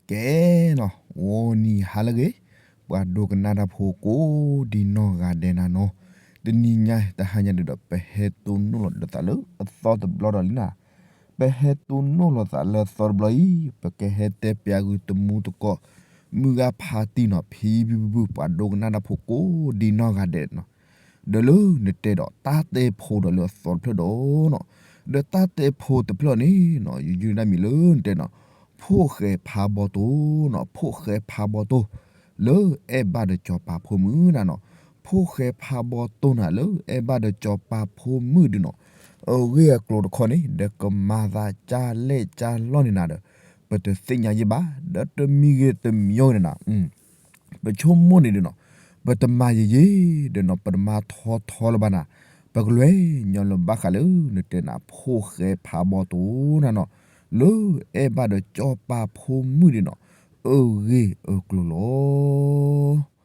ကဲနီၤ, ဂီၤနံၤဟါလၢအဂ့ၤ, ပှၤဒိကနၣ်တၢ်ဖိကိးဒံနီၢ်ဂၤဒဲးနၤနီၤ, တနံၤညါတဟါညါဒုးဒီး ပဟဲတိၢ်နီၣ်လီၤဒီးသးလၢအသီတဘျီဒီးလံနၤ, ပဟဲတိၢ်နီၣ်လီၤသးလၢအသီတဘျီအံၤ ပကဟဲတဲပျးကွံာ်တမူတကိး မုၢ်ဂၢ်ဖါတံၢ်နီၤ ဖံဖံဖုဖု ပှၤဒိကနၣ်တၢ်ဖိကိးဒံနီၢ်ဂၤဒဲးနီၤ, ဒီးလၢနတဲဒီးတၢ်တဲဖိဒီးလၢအသီတဖျၢၣ်ဒီးနီၤ, ဒီးတၢ်တဲဖိတဖျၢၣ်န့ၣ်နီၤ ယယုၢ်န့ၢ်တၢ်မံၤလၢနတဲနီၤ, ဖိၣ်ဃဲဖးဘီတိၢ်နီၤ, ဖိၣ်ဃဲဖးဘီတိၢ် လၢအဲၣ်ဘၣ်ဒီးစီၤပၤဖိမုၣ်နၤနီၤ, ဖိၣ်ဃဲဖးဘီတိၢ်နၤလၢအဲၣ်ဘၣ်ဒီးစီၤပၤဖိမုၣ်ဒုးနီၤ, အဂ့ၢ်အကျိၤတခီန့ၣ် ဒီးကမၤသးကၢ်လဲၣ်ကၢ်လီၢ်န့ၣ်နၤဒီး ပတသ့ၣ်ညါယဲၢ်ဘၣ်, ဒီးတမံၤဂ့ၤတမံၤဂ့ၤန့ၣ်နၤ ပဆိကမိၣ်န့ၣ်ဒုးနီၤ, ပတမၤယံာ်ယံာ်ဒီးနီၤ ပတမၤထီထီလၢၤဘၣ်နၤ, ပကလဲၤညီလၢဘၣ်ဃးလၢနတဲနၤ ဖိၣ်ဃဲဖးဘီတိၢ်နၤနီၤ, လၢအဲၣ်ဘၣ်ဒီးစီၤပၤဖိမုၣ်ဒုးနီၤ, အဂ့ၢ်အကျိၤလီၤ.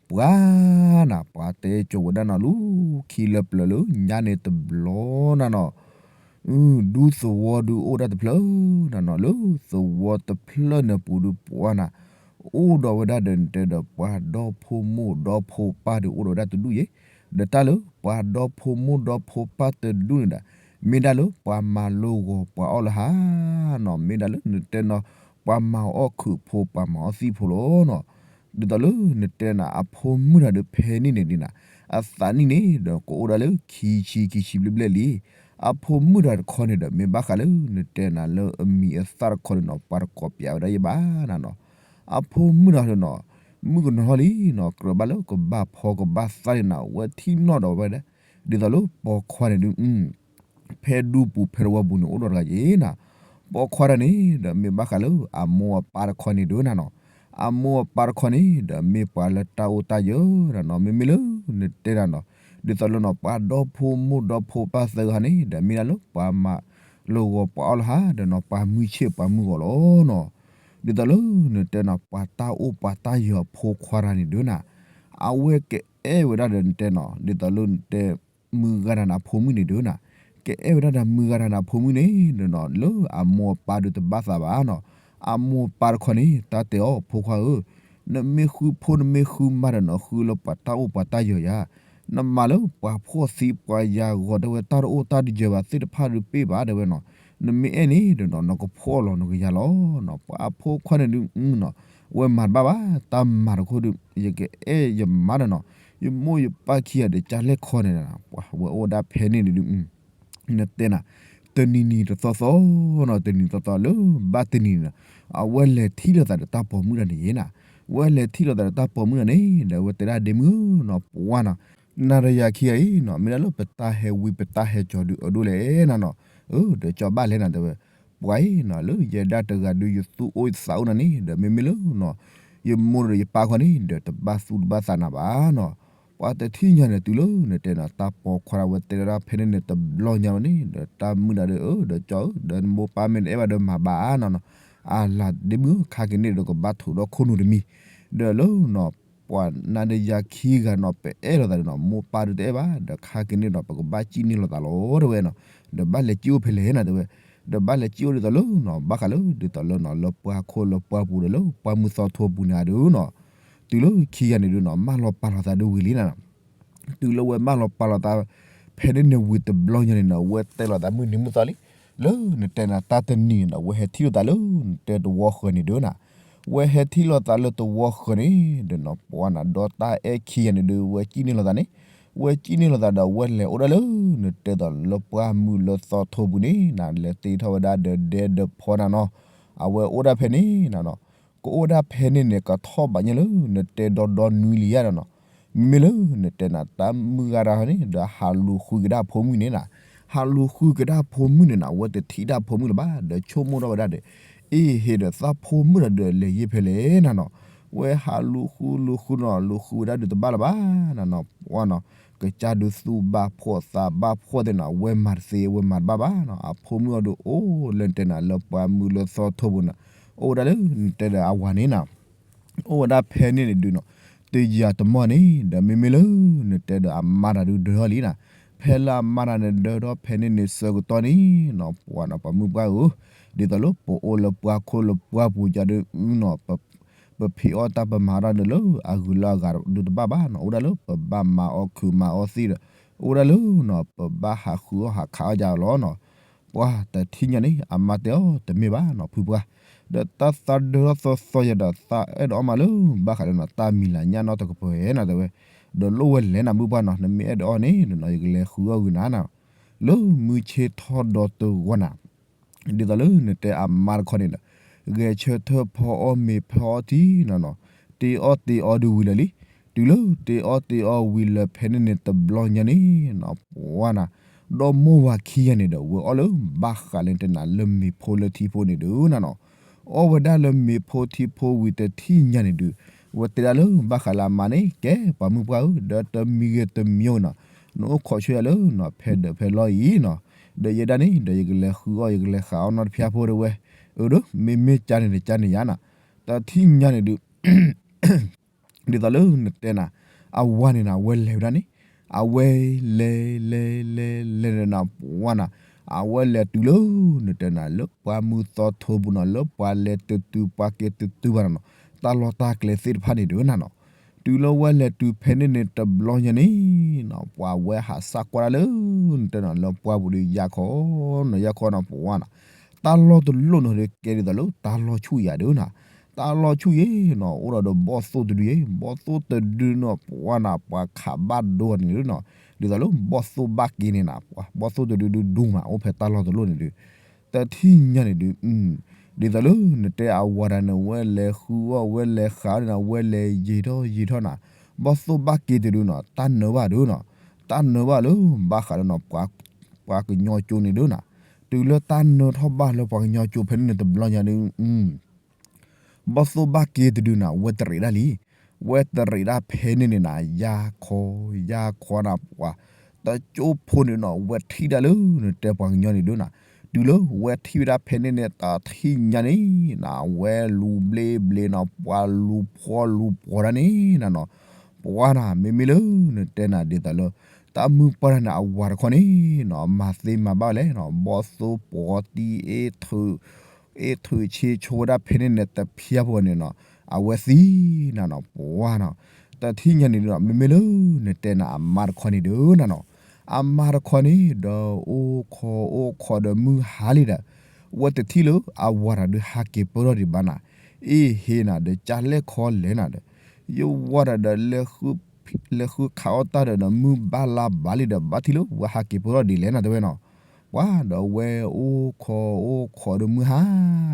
ပှၤနၤ ပှၤတဲကၠိဝဲဒၣ်နီၤ လူၤခံလၢပျၢၤလၢညါန့ၣ်တဘျီနၤနီၤ, ဒူသဝီဒုးအိၣ်ဒၣ်တဖျၢၣ်နၤနီၤ, လၢသဝီတဖျၢၣ်န့ၣ်ပူၤဒုးပှၤနၤ အိၣ်ဒီးဝဲဒၣ်ဒီးနတဲဒီးပှၤဒီဖိမိၢ်ဒီဖိပၢ်ဒုးအိၣ်ဒီးဝဲဒၣ်တဒူၣ်ယဲၢ်, ဒီးတၢ်လၢပှၤဒီဖိမိၢ်ဒီဖိပၢ်တဒူၣ်န့ၣ်ဒီး မ့ၢ်ဒၣ်လၢပှၤမၤလိဂီၤပှၤအီၣ်လၢဟါနီၤ, မ့ၢ်ဒၣ်လၢနတဲနီၤ ပှၤမၤအီၣ်ခုးဖိ ပှၤမၤအီၣ်သံၣ်ဖိလီၤနီၤ, ဒ်သိးလၢနတဲနၤ အဖိမုၣ်တဂၤဒီးဖဲန့ၣ်န့ၣ်ဒုးနၤ အသးနံၣ်န့ၣ်ဒီးကအိၣ်ဒၣ်လၢခံဆံခံဆံဘျဲၣ်ဘျဲၣ်လံ, အဖိမုၣ်တဂၤတခီန့ၣ်ဒီး မ့ၢ်ဘၣ်ဃးလၢနတဲနၤလၢအမံၤအသၣ်တခီန့ၣ်နီၤ ပှၤတကိးပျးဝဲဒၣ်ယဲၢ်ဘၣ်နၤနီၤ, အဖိမုၣ်တဂၤန့ၣ်နီၤ မုၣ်ကနီၤထီၣ်လံနီၤ ကြၢးဘၣ်လၢကဘၣ်ဖီကဘၣ်သၣ်န့ၣ်နၤ ဝဲထံၣ်နီၣ်ဒီးဝဲဒၣ် ဒ်သိးလၢပိာ်ခွါန့ၣ်ဒုး ဖဲဒူပူၤဖဲသဝီပူၤန့ၣ် အိၣ်ဒီးတဂၤယဲၢ်နၤ, ပိာ်ခွါတဂၤန့ၣ်ဒီး မ့ၢ်ဘၣ်ဃးလၢအမိၢ်အပၢ်တခီန့ၣ်ဒုးနၤနီၤ, အမိၢ်အပၢ်တခီန့ၣ်ဒီး မ့ၢ်ပှၤလၢတၢ်အိၣ်တၢ်ယၢၤနၤနီၤ, မ့မ့ၢ်လၢနတဲနၤနီၤ ဒ်သိးလၢနီၤ ပှၤဒီဖိမိၢ်ဒီဖိပၢ်သၢဂၤန့ၣ်ဒီး မ့ၢ်ဒၣ်လၢပှၤမၤလိဂီၤပှၤအီၣ်လၢဟါဒီးနီၤ ပှၤမုၢ်ဆ့ၣ်ပှၤမုၢ်ဂီၤလီၤနီၤ, ဒ်သိးလၢနတဲနၤ ပှၤတၢ်အိၣ်ပှၤတၢ်ယၢၤအဖိခွါတဂၤန့ၣ်ဒုးနၤ အဝဲကအဲၣ်ဝဲဒၣ်ဒီးနတဲနီၤ ဒ်သိးလၢနတဲ မုၢ်ဂၤတဂၤန့ၣ်အဖိမုၣ်န့ၣ်ဒုးနၤ, ကအဲၣ်ဝဲဒၣ်ဒီးမုၢ်ဂၤတဂၤန့ၣ်အဖိမုၣ်န့ၣ်ဒီးနီၤ လၢအမိၢ်အပၢ်ဒုးတဘၣ်သးဘၣ်နီၤ, အမိၢ်အပၢ်တခီန့ၣ် တၢ်တဲအီၤ ဖိခွါဧၢ, နမ့ၢ်ဃုဖိနမ့ၢ်ဃုမါဒီးနီၤ ဃုလၢပှၤတၢ်အိၣ်ပှၤတၢ်ယၢၤယၤ, နမၤလၢပှၤဖှီၣ်သံပှၤယၤဂီၤတဲဝဲတၢ်တအိၣ်တၢ်တယၢၤဘၣ်သ့ၣ်တဖၣ်ဒုးပ့ၢ်ဘၣ်တဲဝဲနီၤ, နမ့ၢ်အဲၣ်န့ၣ်ဒီးနီၤ နကဖှီၣ်လီၤနကယၤလီၤနီၤ, ပှၤအဖိခွါန့ၣ်ဒုးနီၤ ဝဲမၤတဘၣ်ဘၣ် တၢ်မၤတခိၣ်ဒုး ယကအဲၣ်ယမါဒီးနီၤ ယမိၢ်ယပၢ်ခံဂၤဒီးကၢ်လဲၣ်ခီန့ၣ် ပှၤဝဲအိၣ်ဝဲဒၣ်ဖဲန့ၣ်န့ၣ်ဒုး နတဲနၤ တနံၤနံၤတသီသီနီၤ တနံၤသီသီလၢဘၣ်တနံၤန့ၣ် အဝဲလဲၤထံၣ်လိာ်သးဒီးတၢ်ပိာ်မုၣ်တဂၤန့ၣ်ယဲၢ်နၤ, ဝဲလဲၤထံၣ်လိာ်သးဒီးတၢ်ပိာ်မုၣ်တဂၤန့ၣ် ဒီးအဝဲတဲဒၣ်ဒ့မုၣ်ဧၢနီၤ ပှၤနီၤ နၤဒီးယၤခံဂၤအံၤနီၤ မ့ၢ်ဒၣ်လၢပတၢ်ဟဲဝံပတၢ်ဟဲစိာ်ဒုးအဒိၣ်လဲၣ်နၤနီၤ, ဒီးကၠီဘၣ်လဲၣ်နၤတဲဝဲ ပှၤအံၤနီၤ လၢယဲဒၣ်တဂၤဒုးယသူၣ်အိၣ်ယသးအိၣ်နၤန့ၣ် ဒီးမ့မ့ၢ်လၢနီၤ ယမိၢ်ဒီးယပၢ်ခီန့ၣ် ဒီးတဘၣ်သူၣ်တဘၣ်သးနၤဘၣ်နီၤ, ပှၤတထံၣ်ညါန့ၣ်တုၤလၢနတဲနၤ တၢ်ပိာ်ခွါဝဲတဲဒၣ်ဖဲန့ၣ်န့ၣ်တဘျီညါဝဲန့ၣ် ဒီးတၢ်မုၣ်ဒၣ်ဒီး အၢ ဒီးကၠီဧၢ ဒီးနမိၢ်ပၢ်မ့ၢ်တအဲၣ်ဘၣ်ဒီးမၤဘၣ်နီၤနီၤ, အလၤဒ့မုၣ်ဧၢ ခါက့ၤန့ၣ်ဒီးကဘၣ်ထုးဒီးခိၣ်နူာ်တမံၤ, ဒီးလၢနီၤ ပှၤနၤဒီးယၤခံဂၤနီၤ ပအဲၣ်လိာ်သးဒီးနီၤ မိၢ်ပၢ်ဒုးတအဲၣ်ဘၣ် ဒီးခါက့ၤန့ၣ်ဒီး ပကဘၣ်စံၣ်န့ၢ်လိာ်သးလီၤတဲဝဲနီၤ, ဒီးဘၣ်လဲၤစံၣ်အိၣ်ဖဲလဲၣ်နၤတဲဝဲ, ဒီးဘၣ်လဲၤစံၣ်အိၣ်ဒ်သိးလၢနီၤ ဘၣ်ဃးလၢဒ်သိးလၢနီၤ လၢပှၤခိၣ်လၢပှၤပူၤဒီးလၢပှၢ်မုၢ်သီထိပူၤန့ၣ်ဒုးနီၤ, တုၤလၢခံဂၤန့ၣ်ဒုးနီၤ မၢလီၤပာ်လီၤသးဒုးဝံၤလံနၤ တုၤလၢဝဲမၢလီၤပာ်လီၤသး ဖဲန့ၣ်န့ၣ်ဝံၤတဘျီညါန့ၣ်နီၤ ဝဲတဲလီၤသးမုၢ်နံၤမုၢ်သီလံ, လၢနတဲနၤတၢ်တနံၤန့ၣ်နီၤ ဝဲဟဲထံၣ်လိာ်သးလၢ နတဲတဝီဃၢၤန့ၣ်ဒုးနၤ, ဝဲဟဲထံၣ်လိာ်သးလၢတဝီဃၢၤန့ၣ် ဒီးနီၤ ပှၤနၤဒီးတၢ်အဲၣ်ခံဂၤန့ၣ်ဒုး ဝဲစံၣ်န့ၢ်လိာ်သးန့ၣ်, ဝဲစံၣ်န့ၢ်လိာ်သးဒီး ဝဲလဲၤအိၣ်ဒၣ်လၢ နတဲသိးလၢပှၢ်မုၢ်လၢသီထိပူၤန့ၣ်နၤ လဲၤတ့ထီၣ်ဝဲဒၣ်ဒီးဒဲဒီးဖီနၤနီၤ, အဝဲအိၣ်ဒၣ်ဖဲန့ၣ်နၤနီၤ ကအိၣ်ဝဲဒၣ်ဖဲန့ၣ်န့ၣ် ကထီၣ်ဘးညါလၢ နတဲဒီဒီနွံလံယါနီၤနီၤ, မ့မ့ၢ်လၢနတဲနၤ တၢ်မုၢ်ဂၤတဂၤန့ၣ် ဒီးဟးလူၤဃုကဒါဖိမုၣ်န့ၣ်နၤ, ဟးလူၤဃုကဒါဖိမုၣ်န့ၣ်နၤ အဝဲတထံၣ်ဒၣ်ဖိမုၣ်လၢၤဘၣ် ဒီးဆိကမိၣ်ထီၣ်ဝဲဒၣ်ဒီး အ့ဟ့ၣ်ဒီးသးဖိမုၣ်ဒီး လဲၤယံၤဖဲလဲၣ်နၤနီၤ, ဝဲဟးလူၤဃုလူၤဃုနီၤ လူၤဃုဝဲဒၣ်ဒုးတဘၣ်လၢၤဘၣ်နၤနီၤ, ပှၤနီၤ ကစၢ်ဒုးသူၣ်ဘၣ်ဖှီၣ်သးဘၣ်ဖှီၣ်သ့ၣ်နၤ ဝဲမၤတသ့ ဝဲမၤတဘၣ်ဘၣ်နီၤ, အဖိမုၣ်အီၤဒုးအိၣ်လၢနတဲနၤလၢပှၢ်မုၢ်လၢသီထိပူၤန့ၣ်, အိၣ်ဝဲဒၣ်လၢနတဲဒီးအဝၤန့ၣ်နၤ အိၣ်ဝဲဒၣ်ဖဲန့ၣ်န့ၣ်ဒုးနီၤ, တယၤတမီၢ်န့ၣ် ဒီးမ့မ့ၢ်လၢ နတဲဒီးအမါတၢ်ဒုးဒၢထီၣ်လံနၤ, ဖဲလၢအမါတၢ်န့ၣ်ဒၢထီၣ်ဖဲန့ၣ်န့ၣ် ဆၢကတီၢ်န့ၣ်နီၤ ပှၤနီၤ ပှၤမုၢ်ပှၢ်ဧၢ, ဒ်သိးလၢပအိၣ်လၢပှၤခိၣ်လၢပှၤပူၤကဒီးနီၤ ပဖံးအီၣ်တၢ်ပမၤတၢ်ဒီးလၢအဂုၤလၢအဂၤဒုးတဘၣ်ဘၣ်နီၤ အိၣ်ဒၣ်လၢပဘၣ်မၤအီၣ်ခုးမၤအီၣ်သ့ၣ်ဒီး အိၣ်ဒၣ်လၢနီၤ ပဘၣ်ဟးဃုအီၣ်ဟးခးအီၣ်ယၤလီၤနီၤ ပှၤတထံၣ်ညါန့ၣ် အမါတဲအီၤတမ့ၢ်ဘၣ်နီၤ ဖုပှၢ် ဒီးတၢ်သးဒၢထီၣ်သီသီယၤဒီး သးအဲၣ်ဒိးအီၣ်မးလၢဘၣ်ဃးဒီးနီၤ တၢ်မံၤလၤညၣ်နီတကပၤနီၤ တဲဝဲ ဒီးလိၣ်ဝဲလဲၤနၤမုၢ်ပှၢ်နီၤ နမ့ၢ်အဲၣ်ဒိးအီၣ်န့ၣ်နီၤ ယကလဲၤဃုအီၣ်ဂုာ်နၤနီၤ လၢမုၢ်ဆ့ၣ်ထီၣ်ဒီးတဂီၤနၤ ဒ်သိးလၢနတဲအမါတခီန့ၣ်ဒီး ဂဲၤဆၢထၢၣ်ဖီအီၣ်မ့ၤဖီအီၣ်ထံနီၤနီၤ တ့အီၣ်တ့အီဒုးဝံၤလၢာ်လံ တုၤလၢတ့အီၣ်တ့အီဝံၤလၢာ်ဖဲန့ၣ်န့ၣ်တဘျီညါန့ၣ်နီၤ ပှၤနၤ ဒီမိၢ်ဝၤခံဂၤန့ၣ်ဒီး ဝဲအီၣ်လၢဘၣ်ဃးလၢတဲနၤလၢမ့ၤဖိလၢထံဖိန့ၣ်ဒုးနၤနီၤ အီၣ်ဝဲဒၣ်လၢမ့ၤဖိထံဖိဝံၤတထံၣ်ညါန့ၣ်ဒုး ဝဲတဲဒၣ်လၢဘၣ်ဃးလၢအမါန့ၣ် ကဲပှၤမုၢ်ပှၢ်ဧၢ ဒီးတမံၤဂ့ၤတမံၤနီၤ နအိၣ်ခိးဆၢယၤလၢနီၤ ဖဲဒၢးဖဲလီၢ်အံၤနီၤ ဒီးယဲဒၣ်န့ၣ်ဒီး ယကလဲၤဃုအီၣ် ယကလဲၤဃးအီၣ်နီတဖျါဖိတဲဝဲ အၢ ဒီးမ့မ့ၢ်ကါန့ၣ်ဒီးကါန့ၣ်ယါနီၤ တထံၣ်ညါန့ၣ်ဒုး ဒ်သိးလၢနတဲနၤ အဝၤန့ၣ်နၤ အဝဲလဲၤဝဲဒၣ်န့ၣ် အဝဲလဲၤလဲၤလဲၤလဲၤနၤ ပှၤနၤ အဝဲလဲၤတုၤလၢ နတဲနၤလၢပှၤမုၢ်သီထိပူၤနီၤ လၢပှၤလဲၤတတုၤပှၤက့ၤတတုၤဘၣ်နီၤနီၤ တၢ်လီၢ်တၢ်ကျဲသ့ၣ်တဖၣ်န့ၣ်ဒုးနၤနီၤ တုၤလၢဝဲလဲၤတုၤဖဲန့ၣ်န့ၣ်တဘျီညါန့ၣ်နီၤ ပှၤဝဲဟးစၢ်ကွၢ်ဒၣ်လၢ နတဲနၤလၢပှၢ်ပူၤဒီး ယါခီနီၤ ယါခီနီၤ ပှၤနၤ တၢ်လီၢ်တလီၢ်န့ၣ်ဒီး ကဲဒ်သိးလၢတၢ်လီၢ်ဆူၣ်ယၤဒုးနၤ တၢ်လီၢ်ဆူၣ်ယဲနီၤ အိၣ်ဒီးဒီးဘီၣ်သိၣ်တဒုယဲ ဘီၣ်သိၣ်တဒုနီၤ ပှၤနၤ ပှၤခးဘၣ်ဒိန့ၣ်ဒုးနီၤ ဒ်သိးလၢဘီၣ်သိၣ်ဘၣ်က့ၤန့ၣ်နၤ ပှၤဘီၣ်သိၣ်တဒုဒုဒူမး အိၣ်ဖဲတၢ်လီၢ်တလီၢ်န့ၣ်ဒုး တထံၣ်ညါန့ၣ်ဒုး ဒ်သိးလၢနတဲအဝၤတၢ်န့ၣ် ဝဲလဲၤဃုအီၣ် ဝဲလဲၤဃးအီၣ်န့ၣ်နၤ ဝဲလဲၤယံာ်ထီၣ်ယံာ်ထီၣ်နၤ ဘီၣ်သိၣ်ဘၣ်က့ၤတဒုနီၤ တၢ်နၢဘၣ်ဒုးနီၤ တၢ်နၢဘၣ်လၢ ဘၣ်ဃးလၢနီၤ ပှၤကညီကၠိန့ၣ်ဒုးနၤ တုၤလၢတၢ်နၢထီၣ်ဘၣ်လၢပှၤကညီကၠိဖဲန့ၣ်န့ၣ်တဘျီညါဒုး ဘီၣ်သိၣ်ဘၣ်က့ၤတဒုနၤ ဝဲတရံးဒၣ်လံ. ဝဲတရံးဒၣ်ဖဲန့ၣ်န့ၣ်နၤ ယါခီ ယါခီနၤ ပှၤ တကၠိဖိန့ၣ်နီၤ ဝဲထံၣ်ဒၣ်လၢ နတဲပှၤကညီန့ၣ်ဒုးနၤ တုၤလၢဝဲထံၣ်ဝဲဒၣ်ဖဲန့ၣ်န့ၣ် တထံၣ်ညါန့ၣ်နၤ ဝဲလူၤဘျ့ဘျ့နီၤ ပှၤလူၤဖှီၣ်လူၤဖှီၣ်ဒၣ်န့ၣ်နၤနီၤ ပှၤနၤ မ့မ့ၢ်လၢ နတဲနၤဒ်သိးလၢ တၢ်မုၢ်ပှၢ်တၢ်န့ၣ် အဝၤတခီန့ၣ်နီၤ မၤသ့မၤဘၣ်ဝဲလဲၣ်နီၤ ဘီၣ်သိၣ်ပှီၤတံၢ် အ့ၣ်ထုးဆ့ဆိဝဲဒၣ်ဖဲန့ၣ်န့ၣ် တဖျါဖိန့ၣ်နီၤ အဝဲသံနၤနီၤ ပှၤနီၤ တထံၣ်ညါန့ၣ်ဒုးနီၤ မ့မ့ၢ်လၢ နတဲနၤအမါတခီန့ၣ်ဒုးနၤနီၤ အမါတခီန့ၣ်ဒီး အိၣ်ခိးအိၣ်ခိးဒီးမုၢ်ဟါလံဒီး ဝဲတထံၣ်လၢအဝၤတၢ်ဒုးဟးက့ၤပၢၢ်ထီၣ်ဒံးဘၣ်နၤ အ့ၣ်ဟ့နၤဒီး ကၢ်လဲၣ်ခီလဲၣ်နၤဒီး ယဝၤတၢ်ဒီး လဲၤဃုခးအီၣ်တၢ်ဒီး မုၢ်ဘၣ်လါဘၣ်လံဒီး ဘၣ်ထံၣ်လၢဝဲဟးက့ၤပၢၢ်ထီၣ်ဒ်လဲၣ်နၤတဲဝဲနီၤ ပှၤဒီးဝဲအိၣ်ခိးအိၣ်ခိးဒီးမုၢ်ဟါ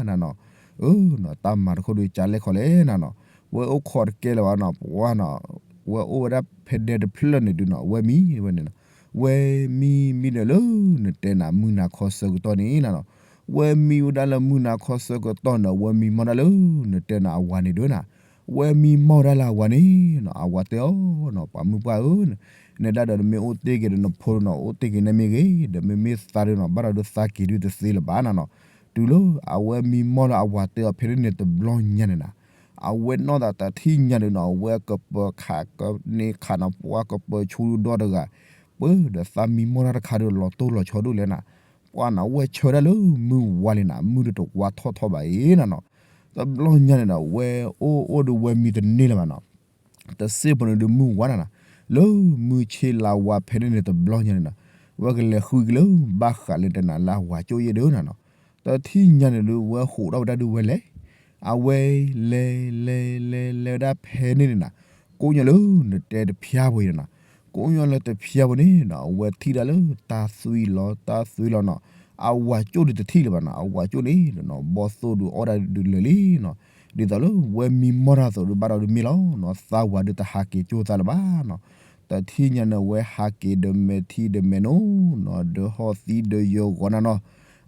နၤနီၤ အၢနီၤ တၢ်မၤတခိၣ်ဒုးကၢ်လဲၣ်ခီလဲၣ်နၤနီၤ ဝဲအိၣ်ခိးတကဲလၢၤဘၣ်နီၤ ပှၤနီၤ ဝဲအိၣ်ဝဲဒၣ်ဖဲဒဲတဖျၢၣ်န့ၣ်ဒုးနီၤ ဝဲမံဝဲန့ၣ်နီၤ ဝဲမံမံဒီးလၢ နတဲနၤမုၢ်နၤခီဆၢကတီၢ်န့ၣ်နၤနီၤ ဝဲမံဝဲဒၣ်လၢမုၢ်နၤခီဆၢကတီၢ်န့ၣ်ဒီး ဝဲမံမီၢ်ဒၣ်လၢ နတဲနၤအဝၤန့ၣ်ဒုးနၤ ဝဲမံမီၢ်ဝဲဒၣ်လၢအဝၤန့ၣ်နီၤ အဝၤတဲအီၤနီၤ ပှၤမုၢ်ပှၢ်ဧၢ နဒၣ်ဒီးနမ့ၢ်အိၣ်တ့ၢ်က့ၤဒီးနဖိနီၤ အိၣ်တ့ၢ်က့ၤန့ၣ်မ့ၢ်ဂ့ၤ ဒီးမ့မ့ၢ်သးဒုးနီၤ ဘၣ်ဒီးဒုးသးက့ၤဒုးတသ့လၢၤဘၣ်နၤနီၤ တုၤလၢအဝဲမံမီၢ်လၢအဝၤတဲအီၤဖဲန့ၣ်န့ၣ်တဘျီညါန့ၣ်နၤ အဝဲနီၢ်သးတထံၣ်ညါန့ၣ်နီၤ အဝဲကပၢၤခးကန့ၢ်ခးနီၤ ပှၤကပၢၤဆူဒီတဂၤ ပၢၤဒီးသးမံမီၢ်တၢ်တခါဒီးလီၤတိၢ်လီၤဆီဒိၣ်လဲၣ်နၤ ပှၤနၤ ဝဲဆၢဒၣ်လၢမုၢ်ဝါလံနၤ မုၢ်ဒုးတဝါထီၣ်ထီၣ်ဘၣ်အံၤနၤနီၤ တဘျီညါန့ၣ်ဒီး ဝဲအိၣ်အိၣ်ဒီးဝဲမံတန့ၢ်လၢၤဘၣ်နီၤ တစ့ၢ်ဖိန့ၣ်ဒုးမုၢ်ဝါနၤနီၤ လၢမုၢ်ဆ့လါဝါဖဲန့ၣ်န့ၣ်တဘျီညါန့ၣ်နီၤ ဝဲကလဲၤဃုက့ၤလၢ ဘၣ်ဃးလၢတဲနၤလၢအဝၤကၠိယဲၢ်ဒုးနၤနီၤ တထံၣ်ညါန့ၣ်ဒုး ဝဲဟိးထီၣ်ဝဲဒၣ်ဒုးဝဲလဲၤ အဝဲလဲၤလဲၤလဲၤလဲၤဝဲဒၣ်ဖဲန့ၣ်န့ၣ်နၤ ကိးညီလၢနတဲတဖျါဖိအံၤနၤနီၤ ကိးညီလၢတဖျါဖိန့ၣ်နီၤ အဝဲထံၣ်ဒၣ်လၢတၢ်သွံလီၤ တၢ်သွံလီၤနီၤ အဝၤကၠိဒုးတထံၣ်လၢၤဘၣ်နီၤ အဝၤကၠိန့ၣ်နီၤ ဘီၣ်သိၣ်ဒုးအီၣ်ဒၣ်ဒုးလၢာ်လံနီၤ ဒ်သိးလၢဝဲမံမီၢ်တၢ်သိးဒုးဘၣ်ဒီးဒုးမ့ၢ်လီၤနီၤ သးဝၤဒုးတဟးက့ၤကၠိသးလၢၤဘၣ်နီၤ တထံၣ်ညါန့ၣ် အဝဲဟးက့ၤဒီးမဲာ်ထံဒီးမဲာ်နိနီၤ ဒီးဟီၣ်သံဒီးယဂီၤနၤနီၤ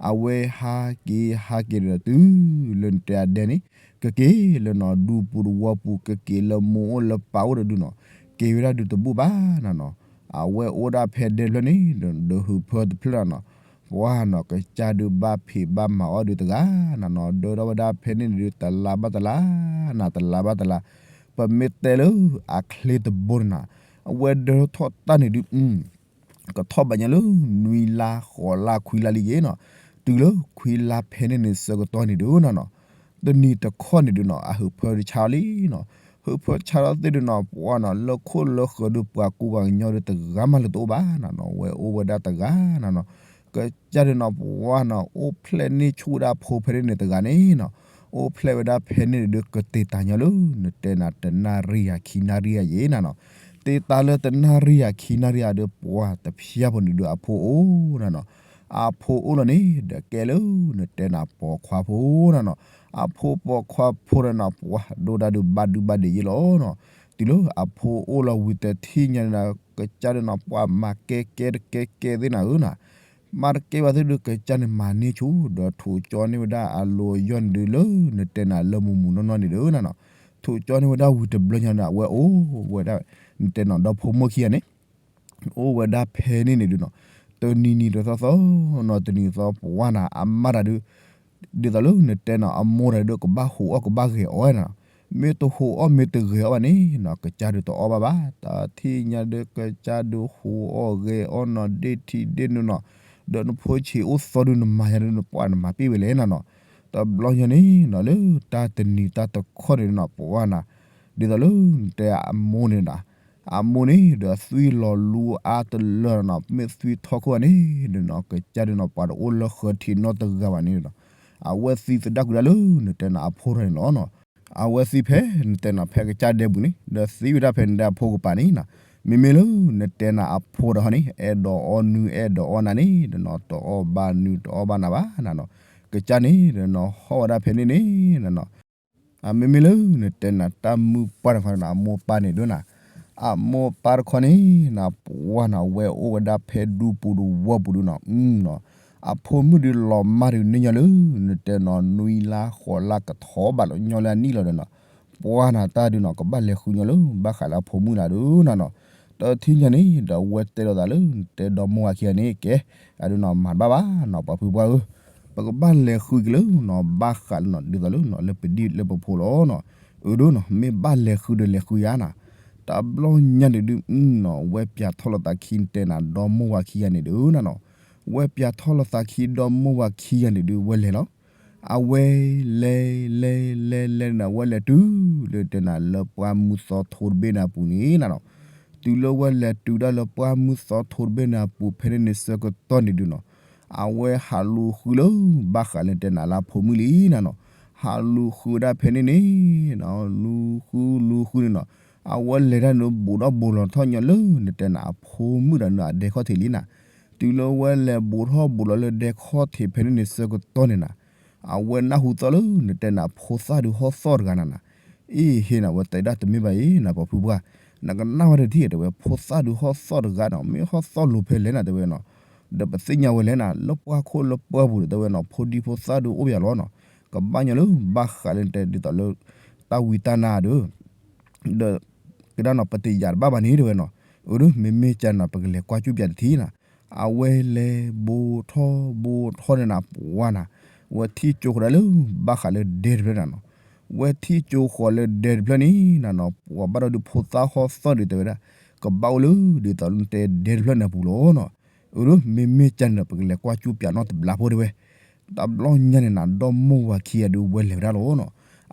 အဝဲဟးက့ၤဟးက့ၤဒီးတုၤလၢနတဲအဒဲန့ၣ် ကက့ၤလၢနီၤ ဒူပူၤတဝီပူၤ ကက့ၤလၢမိၢ်အိၣ်လၢပၢ်အိၣ်ဒီးဒုးနီၤ က့ၤဝဲဒၣ်ဒုးတဘူၣ်ဘၣ်နၤနီၤ အဝဲအိၣ်ဒၣ်ဖဲဒဲတဖျၢၣ်န့ၣ် ဒီးဟုးဖၢတဖျၢၣ်နၤနီၤ ပှၤနီၤ ကစၢ်ဒုးဘၣ်ဖံးဘၣ်မၤအီၣ်ဒုးတဂၤနၤနီၤ ဒၢထီၣ်ဝဲဒၣ်ဖဲန့ၣ်ဒုး တလါဘၣ်တလါနၤ တလါဘၣ်တလါ ပမ့ၢ်တဲလၢအချ့တဘိန့ၣ်နၤ အဝဲဒၢထီၣ်တၢ်န့ၣ်ဒုး ကထီၣ်ဘၣ်ညါလၢ နွံလါ ဃိးလါ ခွံလါလံက့ၤနီၤ တုၤလၢခွံလါဖဲန့ၣ်န့ၣ်ဆၢကတီၢ်န့ၣ်ဒုးနီၤနီၤ, တနံၤတခီန့ၣ်ဒုးနီၤ အဟုးဖၢတဆါလံနီၤ, ဟုးဖၢတဆါလီၤသ့ၣ်ဒုးနီၤ ပှၤနီၤ လၢခိၣ်လၢဃၢၤဒုးပှၤကူပှၤကညီဒုးတဂၤမးလၢတအိၣ်ဘၣ်နီၤနီၤ, ဝဲအိၣ်ဝဲဒၣ်တဂၤနီၤနီၤ, ကစၢ်ဒုးနီၤ ပှၤနီၤ အိၣ်ဖျဲၣ်န့ၢ်ဆူၣ်ဝဲဒၣ်အဖိဖဲန့ၣ်န့ၣ်တဂၤန့ၣ်နီၤ, အိၣ်ဖျဲၣ်ဝဲဒၣ်ဖဲန့ၣ်န့ၣ်ဒုး ကတ့ၤတၢ်ညီလၢ နတဲနၤတနၣ်ရံၣ်ယၤခံနၣ်ရံၣ်ယၤယဲနီၤနီၤ, တ့ၤတၢ်လၢတနၣ်ရံၣ်ယၤခံနၣ်ရံၣ်ယၤဒုး ပှၤတဖျၢၣ်ဖိန့ၣ်ဒုးအဖိအိၣ်နီၤနီၤ, အဖိအိၣ်လီၤန့ၣ် ဒီးကဲလၢ နတဲနၤပိာ်ခွါဖိနီၤနီၤ, အဖိပိာ်ခွါဖိနီၤနီၤ ပှၤဒိၣ်ဒၣ်ဒုးဘၣ်ဒုဘၣ်ဒဲးယဲလီၤနီၤ, တုၤလၢအဖိအိၣ်လီၤဝံၤတထံၣ်ညါန့ၣ် ကစၢ်ဒုးနီၤ ပှၤမၤကဲကဲတကဲကဲသ့ၣ်နၤဧၢနီၤ, မၤတကဲဘၣ်သ့ၣ်ဒုး ကစၢ်န့ၣ်မၤန့ၢ်ဆူၣ် ဒီးထိးကၠီန့ၢ်ဝဲဒၣ်အလိၤအယီၢ်န့ၣ်ဒုးလၢ နတဲနၤလၢမူးမူးနီၢ်နီၢ်န့ၣ်ဒုးနီၤနီၤ, ထိးကၠီန့ၢ်ဝဲဒၣ်ဝံၤတဘျီညါန့ၣ် အဝဲအိၣ်ဝဲဒၣ် နတဲနၤဒီဖိမိၢ်ခံဂၤန့ၣ် အိၣ်ဝဲဒၣ်ဖဲန့ၣ်န့ၣ်ဒုးနီၤ, တနံၤနံၤတသီသီနီၤ တနံၤသီပှၢ်နၤ အမါတၢ်ဒုး ဒ်သိးလၢနတဲနၤ အမိၢ်တၢ်ဒုးကဘၣ်ဟူးအီၣ်ကဘၣ်ဂဲၤအီၣ်နၤ, မ့ၢ်တဟူးအီၣ်မ့ၢ်တဂဲၤအီၣ်ဘၣ်န့ၣ်နီၤ ကစၢ်ဒုးတအီၣ်ဘၣ်ဘၣ်, တၢ်ထံၣ်ညါဒုးကစၢ်ဒုးဟူးအီၣ်ဂဲၤအီၣ်နီၤ ဒ့ၣ်ထံဒ့ၣ်နုာ်နီၤ, ဒီးနဖိဆံးအိၣ်သီဒုးနမၤယၤဒုးနပှၢ်နမၤပ့ၢ်ဝဲလဲၣ်နၤနီၤ, တဘျီညါန့ၣ်နီၤ လၢတၢ်တနံၤတၢ်တခီန့ၣ်နီၤ ပှၢ်နၤ ဒ်သိးလၢနတဲအမိၢ်န့ၣ်နီၤ, အမိၢ်န့ၣ်ဒီးသွံၣ်လီၤလူအါတလၢနီၤ, မ့ၢ်သွံၣ်ထီၣ်ခိၣ်န့ၣ်ဒုးနီၤ ကစၢ်ဒုးနီၤ ပှၤတအိၣ်လၢဃၢၤထံးနီတဂၤဘၣ်န့ၣ်နီၤ, အဝဲသံသဒၣ်ကွံာ်ဒၣ်လၢနတဲနၤအဖိထီၣ်န့ၣ်လီၤနီၤ, အဝဲသံဖဲနတဲနၤဖဲကစၢ်ဒဲပူၤန့ၣ် ဒီးသံဝဲဒၣ်ဖဲနတဲအဖိကပၤန့ၣ်နီၤ, မ့မ့ၢ်လၢနတဲနၤအဖိတၢ်ဟီန့ၣ် အဲၣ်ဒိးအီၣ်နုၤအဲၣ်ဒိးအီၣ်နၤန့ၣ် ဒီးနီၤ တအီၣ်ဘၣ်နုၤတအီၣ်ဘၣ်နၤဘၣ်နၤနီၤ, ကစၢ်န့ၣ်ဒီးနီၤ ဟီၣ်ဝဲဒၣ်ဖဲန့ၣ်န့ၣ်နီၤနီၤ မ့မ့ၢ်လၢနတဲနၤတၢ်မုၢ်ပှၢ်တခီန့ၣ် အမိၢ်ပၢ်န့ၣ်ဒုးနၤ, အမိၢ်ပၢ်တခီန့ၣ်နၤ ပှၢ်နၤ ဝဲအိၣ်ဝဲဒၣ်ဖဲဒူပူၤတဝီပူၤဒုးနီၤ, အဖိမုၣ်ဒုးလီၤမၢ်ဒုးန့ၢ်ညီလၢ နတဲနီၤ နွံလါဃိးလါကထီဘၣ်လီၤညီလၢအနံၣ်လီၤဒီးနီၤ, ပှၢ်နၤတၢ်ဒုးနီၤ ကဘၣ်လဲၤဃုညီလၢ ဘၣ်ဃးလၢအဖိမုၣ်နၤဒုးနၤနီၤ, တထံၣ်ညါန့ၣ် ဒီးအဝဲတဲလိာ်သးလၢ နတဲဒီမိၢ်ဝၤခံဂၤန့ၣ် ကဲ အဒုးနီၤ မၤတဘၣ်ဘၣ်နီၤ ပှၤဖုပှၢ်ဧၢ ပကဘၣ်လဲၤဃုက့ၤလၢနီၤ ဘၣ်ဃးလၢနီၤ ဒ်သိးလၢနီၤ လၢပဒံၣ်လၢပဖိလီၤနီၤ, အၢဒိနီၤ မ့ၢ်ဘၣ်လဲၤဃုဒီးလဲၤဃုယါနၤ, တဘျီညါန့ၣ်ဒုးနီၤ ဝဲပၠးထီၣ်လိာ်သးခံ နတဲနၤ ဒီမိၢ်ဝၤခံဂၤန့ၣ်ဒုးနၤနီၤ, ဝဲပၠးထီၣ်လိာ်သးခံ ဒီမိၢ်ဝၤခံဂၤန့ၣ်ဒုး ဝဲလဲၤလီၤ, အဝဲလဲၤ လဲၤ လဲၤ လဲၤန့ၣ် ဝဲလဲၤတုၤ လၢတဲနၤ လၢပှၢ်မုၢ်သီထိတဘ့ၣ်န့ၣ်အပူၤန့ၣ်နၤနီၤ, တုၤလၢဝဲလဲၤတုၤဒၣ်လၢပှၢ်မုၢ်သီထိတဘ့ၣ်န့ၣ်အပူၤ ဖဲန့ၣ်န့ၣ်ဆၢကတီၢ်န့ၣ်ဒုးနီၤ, အဝဲဟးလူၤဃုလၢ ဘၣ်ဃးလၢတဲနၤလၢအဖိမုၣ်လံနၤနီၤ, ဟးလူၤဃုဝဲဒၣ်ဖဲန့ၣ်န့ၣ် လူၤဃုလူၤဃုန့ၣ်နီၤ, အဝဲလဲၤတၢ်န့ၣ် ဘူးထီၣ်ဘူးလီၤထီၣ်ညီလၢ နတဲနၤ အဖိမုၣ်ဒီးနၤ အဒဲခီၣ်ထံးလံနၤ, တုၤလၢဝဲလဲၤဘူးထီၣ်ဘူးလီၤလၢဒဲခီၣ်ထံးဖဲန့ၣ်န့ၣ်ဆၢကတီၢ်န့ၣ်နၤ, အဝဲနၢ်ဟူသီၣ်လၢ နတဲနၤ ဖိသၣ်ဒုးဟီၣ်သီၣ်တဂၤနၤနၤ, အ့ဟ့နၤ ဝဲတဲဒၣ်တမ့ၢ်ဘၣ်အံၤနၤ ပှၤဖုပှၢ်, နကနၣ်ဝဲတထံၣ်တဲဝဲ ဖိသၣ်ဒုးဟီၣ်သီၣ်တဂၤနီၤ မ့ၢ်ဟီၣ်သီၣ်လိၤဖဲလဲၣ်နၤတဲဝဲနီၤ, ဒီးပသ့ၣ်ညါဝဲလဲၣ်နၤ လၢပှၢ်ခိၣ်လၢပှၢ်ပူၤဒီးတဲဝဲနီၤ ဖိဒံဖိသၣ်ဒုးအိၣ်ပယီၤလီၤနီၤ, ကဘၣ်ညီလၢ ဘၣ်ဃးလၢနတဲဒ်သိးလၢ တၢ်ဝံတၢ်နါဒီး ဒီး ကဒၣ်နီၤ ပတယာ်တဘၣ်ဘၣ်န့ၣ်တဲဝဲနီၤ, အၢ မ့မ့ၢ်ကၢ်နီၤ ပကလဲၤကွၢ်ကၠူပၠးတထံၣ်နၤ, အဝဲလဲၤဘူးထီၣ်ဘူးထီၣ်န့ၣ်နၤ ပှၢ်နၤ, ဝဲထံၣ်ကၠိဃီၤဒၣ်လၢ ဘၣ်ဃးလၢဒဲတဖျၢၣ်နၤနီၤ, ဝဲထံၣ်ကၠိဃီၤလၢဒဲတဖျၢၣ်န့ၣ်နၤနီၤ ပှၤဘၣ်ဒီးဒုးဖိသၣ်ဟီၣ်သီၣ်ဒုးတဲဝဲဒၣ် ကဘၣ်အိၣ်လၢ ဒ်သိးလၢနတဲဒဲတဖျၢၣ်န့ၣ်အပူၤလီၤနီၤ, အၢ မ့မ့ၢ်ကၢ်န့ၣ်ဒီး ပကလဲၤကွၢ်ကၠူပၠးနီတဘျီဖိတဲဝဲ တဘျီညါန့ၣ်နၤ ဒီမိၢ်ဝၤခံဂၤဒုးဝဲလဲၤဝဲဒၣ်လီၤနီၤ,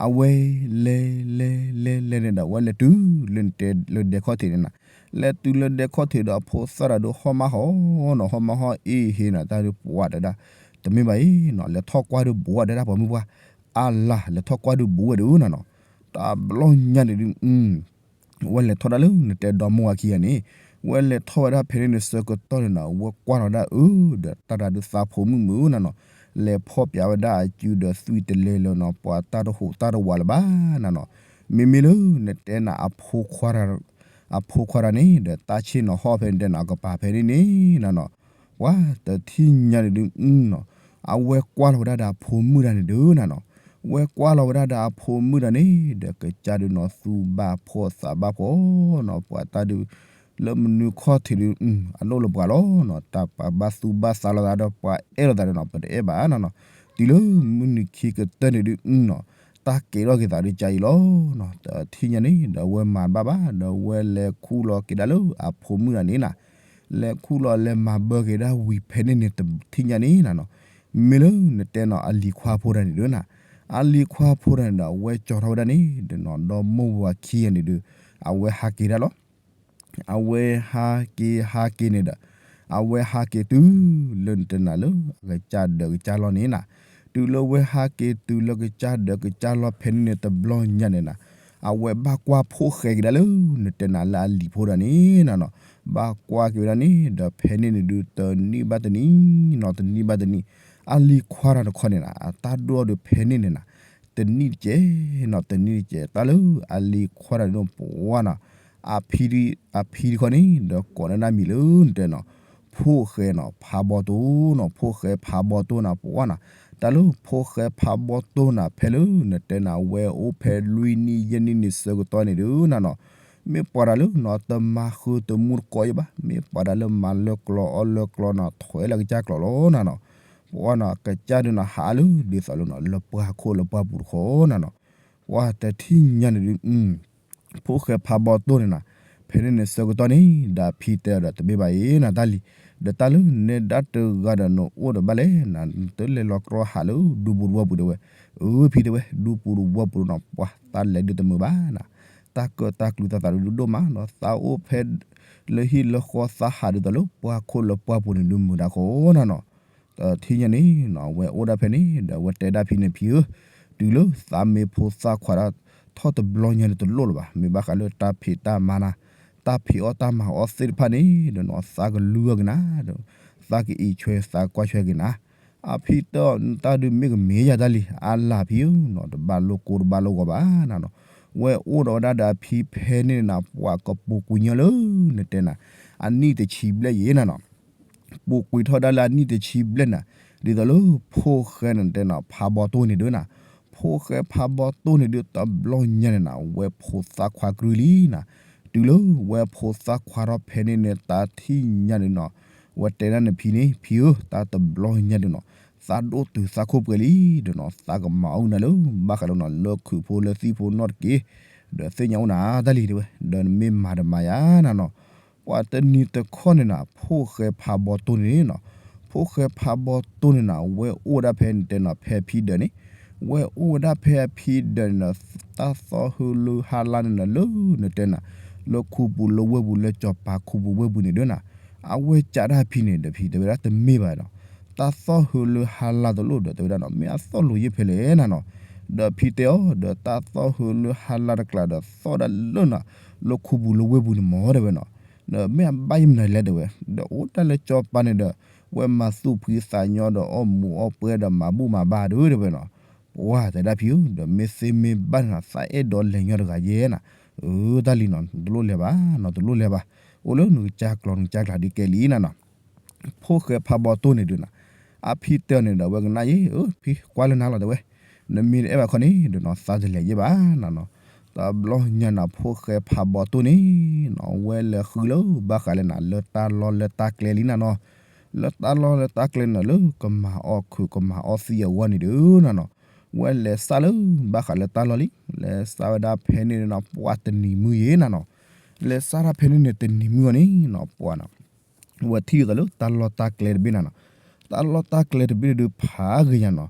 အဝဲလဲၤ လဲၤ လဲၤ လဲၤန့ၣ်ဒီး အဝဲလဲၤတုၤလၢနတဲလၢဒဲခီၣ်ထံးန့ၣ်နၤ, လဲၤတုၤလၢဒဲခီၣ်ထံးဒီးအဖိသၣ်တၢ်ဒုးဟီၣ်မါဟီၣ်နီၤ ဟီၣ်မါဟီၣ်အ့ဟ့နၤ တၢ်ဒုးပှၢ်တဲဒၣ် တမ့ၢ်ဘၣ်အံၤနီၤ လဲၤထီၣ်ကွၢ်ဒုးဘူးဝဲတဲဒၣ်ပှၤမုၢ်ပှၢ်, အါလါ လဲၤထီၣ်ကွၢ်ဒုးဘူးဝဲဒုးနၤနီၤ, တဘျီညါန့ၣ်ဒုး ဝဲလဲၤထီၣ်ဒၣ်လၢနတဲဒီမိၢ်ဝၤခံဂၤန့ၣ်, ဝဲလဲၤထီၣ်ဝဲဒၣ်ဖဲန့ၣ်န့ၣ်ဆၢကတီၢ်န့ၣ်နီၤ ဝဲကွၢ်လီၤဒၣ်အၢ ဒီးတၢ်တၢ်ဒုးသးဖိမုၣ်မုၣ်နၤနီၤ, လဲၤဖီၣ်ပၠးဝဲဒၣ်အစုဒီးသွံၣ်တလဲၤလၢၤနီၤ ပှၤတၢ်တဟူးတၢ်တဝးလၢၤဘၣ်နၤနီၤ, မ့မ့ၢ်လၢနတဲနၤ အဖိခွါတဂၤန့ၣ်ဒီး တၢ်ဆ့ၣ်နီၤဟီၣ်ဖဲန့ၣ်တဲနၤ အကပၤဖဲန့ၣ်န့ၣ်နၤနီၤ, ပှၤတထံၣ်ညါန့ၣ်ဒုးနီၤ, အဝဲကွၢ်လီၤဝဲဒၣ်ဒီးအဖိမုၣ်တဂၤန့ၣ်ဒုးနၤနီၤ, ဝဲကွၢ်လီၤဝဲဒၣ်ဒီးအဖိမုၣ်တဂၤန့ၣ် ဒီးကစၢ်ဒုးနီၤ သူၣ်ဘၣ်ဖှီၣ်သးဘၣ်ဖှီၣ်နီၤ ပှၤတၢ်ဒုး လၢမနုၤခီၣ်ထံးဒုး အဒိၣ်လၢပှၤလီၤနီၤ, တၢ်ပှၤဘၣ်သူၣ်ဘၣ်သးလိာ်သးဒီးပှၤအဲၣ်လိာ်သးဒီးနီၤ ပတအဲၣ်ဘၣ်နၤနီၤ, တုၤလၢမုၢ်နံၤခံကတၢၢ်န့ၣ်ဒုးနီၤ, တၢ်ကဲထီၣ်က့ၤသးဒုးကါအံၤလီၤနီၤ, တထံၣ်ညါန့ၣ် ဒီးအဝဲမၤတဘၣ်ဘၣ် ဒီးအဝဲလဲၤခူၣ်လီၤက့ၤဒၣ်လၢအဖိမုၣ်တဂၤန့ၣ်နၤ, လဲၤခူၣ်လီၤလဲၤမၤဘၢက့ၤဒၣ်ဝံၤဖဲန့ၣ်န့ၣ် တထံၣ်ညါန့ၣ်နၤနီၤ, မ့ၢ်လၢနတဲနီၤ အလံၤခွါဖိတဂၤန့ၣ်ဒုးနၤ, အလံၤခွါဖိတဂၤန့ၣ်ဒီး အဝဲကၠီၤထီၣ်ဝဲဒၣ်န့ၣ်ဒီးနီၤ ဒီမိၢ်ဝၤခံဂၤန့ၣ်ဒုး အဝဲဟးက့ၤဒၣ်လီၤ. အဝဲဟးက့ၤဟးက့ၤန့ၣ်ဒီး အဝဲဟးက့ၤတုၤလၢနတဲနၤလၢအကစၢ်ဒၢးကစၢ်လီၢ်န့ၣ်နၤ, တုၤလၢဝဲဟးက့ၤတုၤလၢကစၢ်ဒၢးကစၢ်လီၢ်ဖဲန့ၣ်န့ၣ် တဘျီညါန့ၣ်နၤ, အဝဲဘၣ်ကွၢ်ဖိၣ်ဃဲက့ၤဒၣ်လၢ နတဲနၤလၢအလံၤဖိတဂၤန့ၣ်နၤနီၤ, ဘၣ်ကွၢ်က့ၤဝဲဒၣ်န့ၣ် ဒီးဖဲန့ၣ်န့ၣ်ဒုး တနံၣ်ဘၣ်တနံၣ်နီၤ တနံၣ်ဘၣ်တနံၣ် အလံၤခွါတဂၤတခီန့ၣ်နၤ အတၢ်ဒိၣ်ဒုးဖဲန့ၣ်န့ၣ်နၤ တနံၣ်တကဲးနီၤ တနံၣ်တကဲး တၢ်လၢအလံၤခွါတဂၤန့ၣ်ပှၤနီၤ, အဖံ အဖံတခီန့ၣ် ဒီးကိးန့ၢ်ဒၣ်မံၤလၢနတဲနီၤ ဖိၣ်ဃဲနီၤ ဖးဘီတိၢ်နီၤ ဖိၣ်ဃဲဖးဘီတိၢ်နၤပှၤနီၤ, တၢ်လၢဖိၣ်ဃဲဖးဘီတိၢ်နၤ ဖဲလၢနတဲနၤ ဝဲအိၣ်ဖဲလွံၢ်နံၣ်ယဲၢ်နံၣ်န့ၣ်ဆၢကတီၢ်န့ၣ်ဒုးနၤနီၤ, မ့ၢ်ပှၤတၢ်လၢနီၤ တမၤဃုာ်တမူတကိးယဘၣ်, မ့ၢ်ပှၤတၢ်လၢမၤလၢကျီအီၣ်လၢကျီနီၤ ထွဲလၢကစၢ်ကျိာ်လီၤနၤနီၤ, ပှၤနီၤ ကစၢ်ဒုးနီၤ ဟးအါလၢဒ်သိးလၢနီၤ လၢပှၢ်ခိၣ်လၢပှၢ်ပူၤတခီနၤနီၤ, ပှၤတထံၣ်ညါန့ၣ်ဒုး ဖိၣ်ဃဲဖးဘီတိၢ်န့ၣ်နၤ, ဖဲန့ၣ်န့ၣ်ဆၢကတီၢ်န့ၣ် ဒီးအဖံတဲအီၤဒီး တမ့ၢ်ဘၣ်အံၤနၤတၢ်လံၤ, ဒီးတၢ်လၢနဲဒၣ်တဂၤဒီးနအိၣ်ဒီးဘၣ်လဲၣ်နၤ, နတလဲၤလီၤကြီဟးလၢဒူပူၤတဝီပူၤတဲဝဲ, အၢ ဖံတဲဝဲ ဒူပူၤတဝီပူၤနီၤ ပှၤတၢ်လဲၤဒုးတမုာ်ဘၣ်နၤ, တၢ်ကၢတၢ်ကျူသးသးဒုးဒိၣ်မးနီၤ, သးအိၣ်ဖဲ လၢဟံၣ်လၢဃီသးဟးဒ်သိးလၢပှၢ်ခိၣ်လၢပှၢ်ပူၤန့ၣ်ဒုးမုာ်ဒၣ်ဃီနၤနီၤ, တထံၣ်ညါန့ၣ်နီၤ အဝဲအိၣ်ဒၣ်ဖဲန့ၣ် ဒီးအဝဲတဲဒၣ်ဖံန့ၣ် ဖံဧၢ, တုၤလၢသးမ့ၢ်ဖိသၣ်ခွါဒၣ်ထီၣ်တဘျီညါန့ၣ်တလိၣ်လၢၤဘၣ်, မ့ၢ်ဘၣ်ဃးလၢတၢ်ဖံးတၢ်မၤနၤ, တၢ်ဖံးအီၣ်တၢ်မၤအီၣ်သ့ၣ်တဖၣ်န့ၣ်ဒီးနီၤ သးကလုၢ်အီၣ်က့ၤနၤ, သးကအံးဆွဲသးကွၢ်ဆွဲက့ၤနၤ, အဖံတဲအီၤ တၢ်ဒုးမ့ၢ်ကမ့ၢ်ယၤတၢ်လံၤ အါလၢ်ဖံဧၢနီၤ တဘၣ်လိာ်ကိတဘၣ်လိာ်ဂီၤဘၣ်နၤနီၤ, ဝဲအိၣ်ဒီးဝဲဒၣ်ဒီးအဖံဖဲန့ၣ်နၤ ပှၤကပူၤကွံာ်ညီလၢ နတဲနၤ အနံၣ်တဆံဘျဲၣ်ယဲနၤနီၤ ပူၤကွံာ်ထီၣ်ဒၣ်လၢအနံၣ်တဆံဘျဲၣ်နၤ, ဒ်သိးလၢဖိၣ်ဃဲနတဲနၤ ဖးဘီတိၢ်န့ၣ်ဒုးနၤ, ဖိၣ်ဃဲဖးဘီတိၢ်န့ၣ်ဒုး တဘျီညါန့ၣ်နၤ ဝဲဖိသၣ်ခွါကရုလံနၤ, တုၤလၢဝဲဖိသၣ်ခွါထီၣ်ဖဲန့ၣ်န့ၣ် တၢ်ထံၣ်ညါန့ၣ်နီၤ, ဝဲတဲဒၣ်နဖံန့ၣ် ဖံဧၢ တၢ်တဘျီညါဒုးနီၤ, သးဒိၣ်တုာ်သးခိၣ်ပှဲၤလံဒီးနီၤ သးကမၤအီၣ်က့ၤနၤလၢ ဘၣ်ဃးလၢနီၤ လၢခုးဖိလၢသံၣ်ဖိနီတက့ၢ်, ဒီးသ့ၣ်ညါအိၣ်နၤတၢ်လံၤတဲဝဲ, ဒီးနမ့ၢ်မၤတမၤယၤနၤနီၤ, ပှၤတနံၤတခီန့ၣ်နၤ ဖိၣ်ဃဲဖးဘီတိၢ်န့ၣ်နီၤ, ဖိၣ်ဃဲဖးဘီတိၢ်န့ၣ်နၤ ဝဲအိၣ်ဝဲဒၣ်ဖဲနတဲနၤ ဖဲအဖံဒၢးန့ၣ်, ဝဲအိၣ်ဝဲဒၣ်ဖဲအဖံဒၢးန့ၣ်နၤ, တၢ်သီၣ်ဟၢလၢဟါလါန့ၣ်နၤ လၢနတဲနၤ လၢခူပူၤလၢဝ့ၢ်ပူၤ လၢစီၤပၤခူပူၤဝ့ၢ်ပူၤန့ၣ်ဒုးနၤ, အဝဲကးဒၣ်ဖံန့ၣ်ဒီး ဖံတဲဝဲဒၣ်တမ့ၢ်ဘၣ်ဒီး တၢ်သီၣ်ဟၢလၢဟါလါတလိၣ်ဒီး တဲဝဲဒၣ်နီၤ မ့ၢ်အသီၣ်လိာ်ယ့ၢ်ဖဲလဲၣ်နၤနီၤ, ဒီးဖံတဲအီၤ ဒီးတၢ်သီၣ်ဟၢလၢဟါလါတကျါဒီး သီၣ်ဒၣ်လၢနၤ လၢခူပူၤလၢဝ့ၢ်ပူၤန့ၣ်မ့ၢ်တဲဝဲနီၤ, ဒီးမ့ၢ်အဘၣ်ယမနုၤလဲၣ်တဲဝဲ, ဒီးအိၣ်တၢ်လၢစီၤပၤန့ၣ်ဒီး ဝဲမၤသူၣ်ဖှံသးညီဒီးအီၣ်မူးအီၣ်ပွဲဒီးမၤဘူၣ်မၤဘါဒုးတဲဝဲနီၤ, ပှၤတဲဒၣ်ဖံဧၢ ဒီးမ့ၢ်သ့မ့ၢ်ဘၣ်န့ၣ်နၤ သးအဲၣ်ဒိးလဲၤညီတဂၤယဲနၤ, အၢ တၢ်လံၤနီၤ တလိၣ်လဲၤဘၣ်နီၤ တလိၣ်လဲၤဘၣ်, အိၣ်လၢနကစၢ်ကျိာ်နကစၢ်ကျါဒ်ကဲလံနၤနီၤ ဖိၣ်ဃဲဖးဘီတိၢ်န့ၣ်ဒုးနၤ, အဖံတဲအီၤန့ၣ်ဒီး ဝဲကနၣ်ယ့ၢ် အၢ ဖံကွၢ်လၢနၤလီၤတဲဝဲ, နမ့ၢ်တအဲၣ်ဘၣ်ခီန့ၣ်ဒီးနီၤ သးတလဲၤယ့ၢ်ဘၣ်နၤနီၤ, တဘျီညါနၤ ဖိၣ်ဃဲဖးဘီတိၢ်န့ၣ်နီၤ ဝဲလဲၤဃုလၢဘၣ်ဃးလၢနၤ လၢတၢ်လီၢ်လၢတၢ်ကျဲလံနၤနီၤ, လၢတၢ်လီၢ်လၢတၢ်ကျဲန့ၣ် လၢကမၤအီၣ်ခုးကမၤအီၣ်သံအဂီၢ်န့ၣ်ဒုးနၤနီၤ, ဝဲလဲၤစးလၢဘၣ်ဃးလၢတၢ်လီၢ်လံ, လဲၤစးဝဲဒၣ်ဖဲန့ၣ်နၤ ပှၤတနံၤမုၢ်ယဲနၤနီၤ, လဲၤစးဒၣ်ဖဲန့ၣ်န့ၣ်တနံၤမုၢ်အဂီၢ်န့ၣ်နီၤ ပှၤနီၤ ဝဲထံၣ်ဒ်သိးလၢတၢ်လီၢ်တၢ်ကျဲတဘ့ၣ်နၤနီၤ, တၢ်လီၢ်တၢ်ကျဲတဘ့ၣ်ဒုးဖးဂ့ၤညါနီၤ,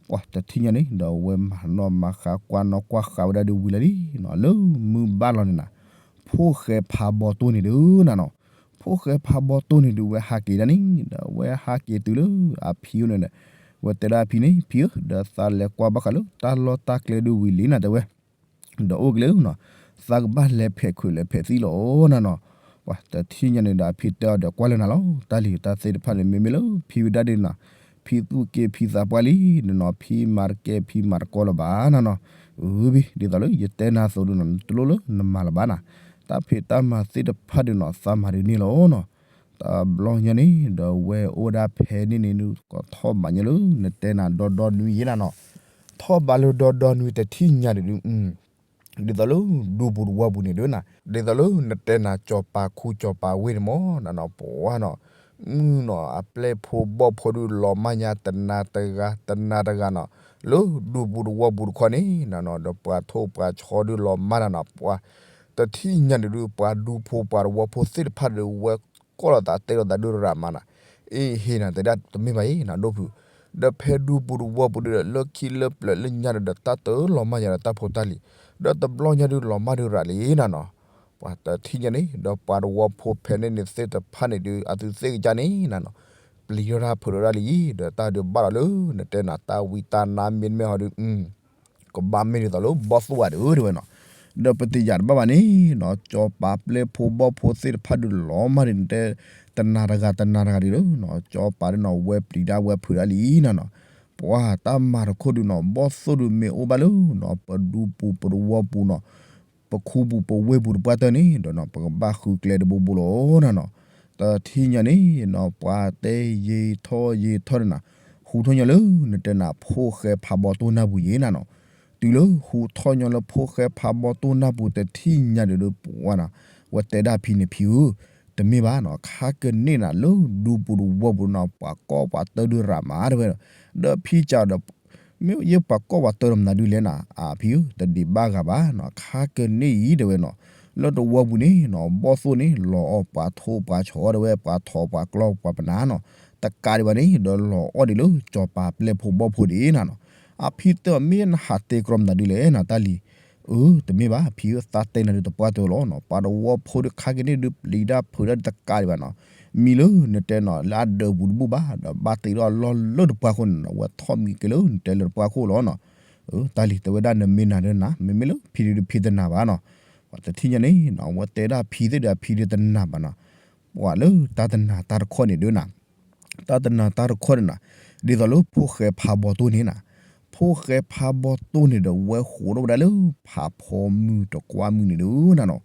ပှၤတထံၣ်ညါန့ၣ် ဒီးဝဲမၤနီၣ်မၤဃါကွၢ်နီၣ်ကွၢ်ဃါဝဲဒၣ်ဒုးဝံၤလၢာ်လံနီၤ, လၢမုၢ်ဘၣ်လီၤန့ၣ်နၤ, ဖိၣ်ဃဲဖးဘီတိၢ်န့ၣ်ဒုးနၤနီၤ, ဖိၣ်ဃဲဖးဘီတိၢ်န့ၣ်ဒုးဝဲဟးက့ၤဒၣ်န့ၣ် ဒီးဝဲဟးက့ၤတုၤလၢအဖံအိၣ်န့ၣ်ဒီး, ဝဲတဲဒၣ်အဖံန့ၣ် ဖံဧၢ, ဒီးသးလဲၤကွၢ်ဘၣ်ဃးလၢတၢ်လီၢ်တၢ်ကျဲဒုးဝံၤလံနၤတဲဝဲ ဒီးအိၣ်က့ၤလၢနီၤ, သးကဘၣ်လဲၤဖဲးခုးလဲၤဖဲးသံလီၤနၤနီၤ, ပှၤတထံၣ်ညါန့ၣ်ဒီးအဖံတဲအီၤဒီးကွၢ်လၢနၤလီၤ, တၢ်လံၤတၢ်သ့ၣ်တဖၣ်န့ၣ် မ့မ့ၢ်လၢဖံဝဲဒၣ်ဒ်နၤ, ဖံသူၣ်က့ဖံသးပှၢ်လံ, နနီၤဖံမၤတကဲဖံမၤတကီလၢၤဘၣ်နၤနီၤ, အၢဘ့ၣ် ဒ်သိးလၢယတဲနၤအသိးဒုးနီၤ တလိၣ်လၢနမၤလၢၤဘၣ်နၤ, တၢ်ဖံးတၢ်မၤသ့ၣ်တဖၣ်ဒုးနီၤ သးမၤဒုးန့ၣ်လီၤနီၤ, တဘျီညါန့ၣ် ဒီးဝဲအိၣ်ဒၣ်ဖဲန့ၣ်န့ၣ် ကထီၣ်ဘးညါလၢ နတဲနၤဒီဒီနွံယဲနၤနီၤ, ထီၣ်ဘးလၢဒီဒီနွံတထံၣ်ညါန့ၣ်ဒုး ဒ်သိးလၢဒူပူၤတဝီပူၤန့ၣ်ဒုးနၤ, ဒ်သိးလၢနတဲနၤ စီၤပၤခူစီၤပၤဝ့ၢ်န့ၣ်မ့ၢ်နၤနီၤ ပှၤနီၤ, မုၢ်နီၤ အပျဲၢ်ဖိဘီၣ်ဖိဒုးလီၤမၢ်ညါတနၤတဂၤ တနၤတဂၤနီၤ, လၢဒူပူၤတဝီပူၤတခီန့ၣ်နၤနီၤ ဒီးပှၤထိၣ်ပှၤဆီဒုးလီၤမၢ်တၢ်နီၤ ပှၤ တထံၣ်ညါန့ၣ်ဒုး ပှၤဒူဖိပှၤတဝီဖိသ့ၣ်တဖၣ်ဒုးဝဲ ကိးလိာ်သးတဲလိာ်သးဒုးရၤမးနၤ, အ့ဟ့ၣ်နၤတဲဒၣ်တမ့ၢ်ဘၣ်အံၤနၤ ဒိၣ်ဖုၣ်, ဒီးဖဲဒူပူၤတဝီပူၤဒုးဒီး လၢခံလၢပျၢၤလၢညါဒီး တၢ်တလီၤမၢ်ယၤဒီးတၢ်ဖိတၢ်လံၤ, ဒီးတဘျီညါဒုးလီၤမၢ်ဒုးရးလံနၤနီၤ. ပှၤတထံၣ်ညါန့ၣ် ဒီးပှၤတဝီဖိဖဲန့ၣ်န့ၣ်သ့ၣ်တဖၣ်န့ၣ်ဒုး အသုသ့ၣ်ကစၢ်န့ၣ်နၤနီၤ, ပျံၤထီၣ်တၢ်ဖုးထီၣ်ဒၣ်လံ, ဒီးတၢ်ဒုးဘၣ်ဒီးလၢ နတဲနၤတၢ်ဝံတၢ်နါမ့တမ့ၢ်ဟီဒုး ကဘၣ်မ့ၢ်ဒ်သိးလၢဘီၣ်သိၣ်ဧါဒုးတဲဝဲနီၤ. ဒီးပတယာ်တဘၣ်ဘၣ်န့ၣ်နီၤ, စီၤပၤပျဲၢ်ဖိဘီၣ်ဖိသ့ၣ်တဖၣ်ဒုးလီၤမၢ်ဒုး နတဲ တနၤတဂၤတနၤတဂၤဒုးလီၤနီၤ, စီၤပၤဒုးနီၤ ဝဲပျံၤဒၣ်ဝဲဖုးဒၣ်လံနၤနီၤ. ပှၤတၢ်မၤတခိၣ်ဒုးနီၤ ဘီၣ်သိၣ်ဒုးမ့ၢ်အိၣ်ဘၣ်လၢနီၤ ပဒူပူၤပတဝီပူၤနီၤ ပခူပူၤပဝ့ၢ်ပူၤတပှၢ်တၢၢ်န့ၣ်ဒီးနီၤ ပကဘၣ်ဃုကျဲတဘိဘိလီၤနၤနီၤ. တထံၣ်ညါန့ၣ်နီၤ ပှၤတဲယံာ်ထီၣ်ယံာ်ထီၣ်န့ၣ်နၤ, ဟူထီၣ်ညီလၢ နတဲနၤ ဖိၣ်ဃဲဖးဘီတိၢ်နၢ်ပူၤယံၤနၤနီၤ. တုၤလၢဟူထီၣ်ညီလၢဖိၣ်ဃဲဖးဘီတိၢ်နၢ်ပူၤတထံၣ်ညါဒုးဒီး ပှၤနီၤ ဝဲတဲဒၣ်ဖံန့ၣ် ဖံဧၢ, တမ့ၢ်ဘၣ်နီၤ, ခါကန့ၣ်နၤ လၢဒူပူၤတဝီပူၤနီၤ ပှၤကီၢ်ပှၤတၢဒုးရးမးတဲဝဲ, ဒီးဖံကးဒီး မ့ၢ်ယဲပှၤကီၢ်ပှၤတၢဒီးမနုၤဒုးလဲၣ်နၤ, အဖံဧၢ တဒံးဘၣ်ဂၤဘၣ်နီၤ, ခါကန့ၣ်အံၤတဲဝဲနီၤ, လၢတဝီပူၤန့ၣ်နီၤ ဘီၣ်သိၣ်န့ၣ် လီၤအီၣ်ပှၤထိပှၤဆီတဲဝဲ ပှၤထိးပှၤကျီပှၤပနၢ်နီၤ, တကးဒံးဘၣ်န့ၣ် ဒီးလီၤအီၣ်ဒံးလၢစီၤပၤပျဲၢ်ဖိဘီၣ်ဖိဒံးနၤနီၤ. အဖံတဲအီၤ မ့ၢ်နဟးတဲကြီမနုၤဒုးလဲၣ်နၤ တၢ်လံၤ, အၢ တမ့ၢ်ဘၣ် ဖံဧၢ သးတဲနၤဒုးတပှၢ်တၢၢ်လီၤနီၤ, ပှၤတဝီဖိဒုးခါကန့ၣ်ဒုးပျံၤဒၣ်ဖုးဒၣ်တကးဒံးဘၣ်နီၤ, မံလၢနတဲနီၤ လၢအဒၢးပူၤတဘူၣ်ဘၣ် ဒီးဘၣ်တ့ထီၣ်အလီၢ်လၢတပှၢ်ခိၣ်န့ၣ်နီၤ ဝဲထီၣ်မံက့ၤလၢနတဲလၢတပှၢ်ခိၣ်လီၤနီၤ. တၢ်လံၤတဲဝဲဒၣ် နမ့ၢ်နၤဒုးနၤ မ့မ့ၢ်လၢဖံဒုးဖံတနၤဘၣ်နီၤ. ပှၤတထံၣ်ညါန့ၣ်နီၤ ဝဲတဲဒၣ်ဖံသ့ၣ်ဒီးဖံဒုးတနၤဘၣ်နီၤ, ပှၤလၢတၢ်တနၤတၢ်တခီန့ၣ်ဒုးနၤ တၢ်တနၤတၢ်တခီန့ၣ်နၤ, ဒ်သိးလၢဖိၣ်ဃဲဖးဘီတိၢ်န့ၣ်နၤ, ဖိၣ်ဃဲဖးဘီတိၢ်န့ၣ်ဒီး ဝဲဟူးထီၣ်ဝဲဒၣ်လၢဖးဖီမုၢ်တကွၢ်မုၢ်န့ၣ်ဒုးနၤနီၤ,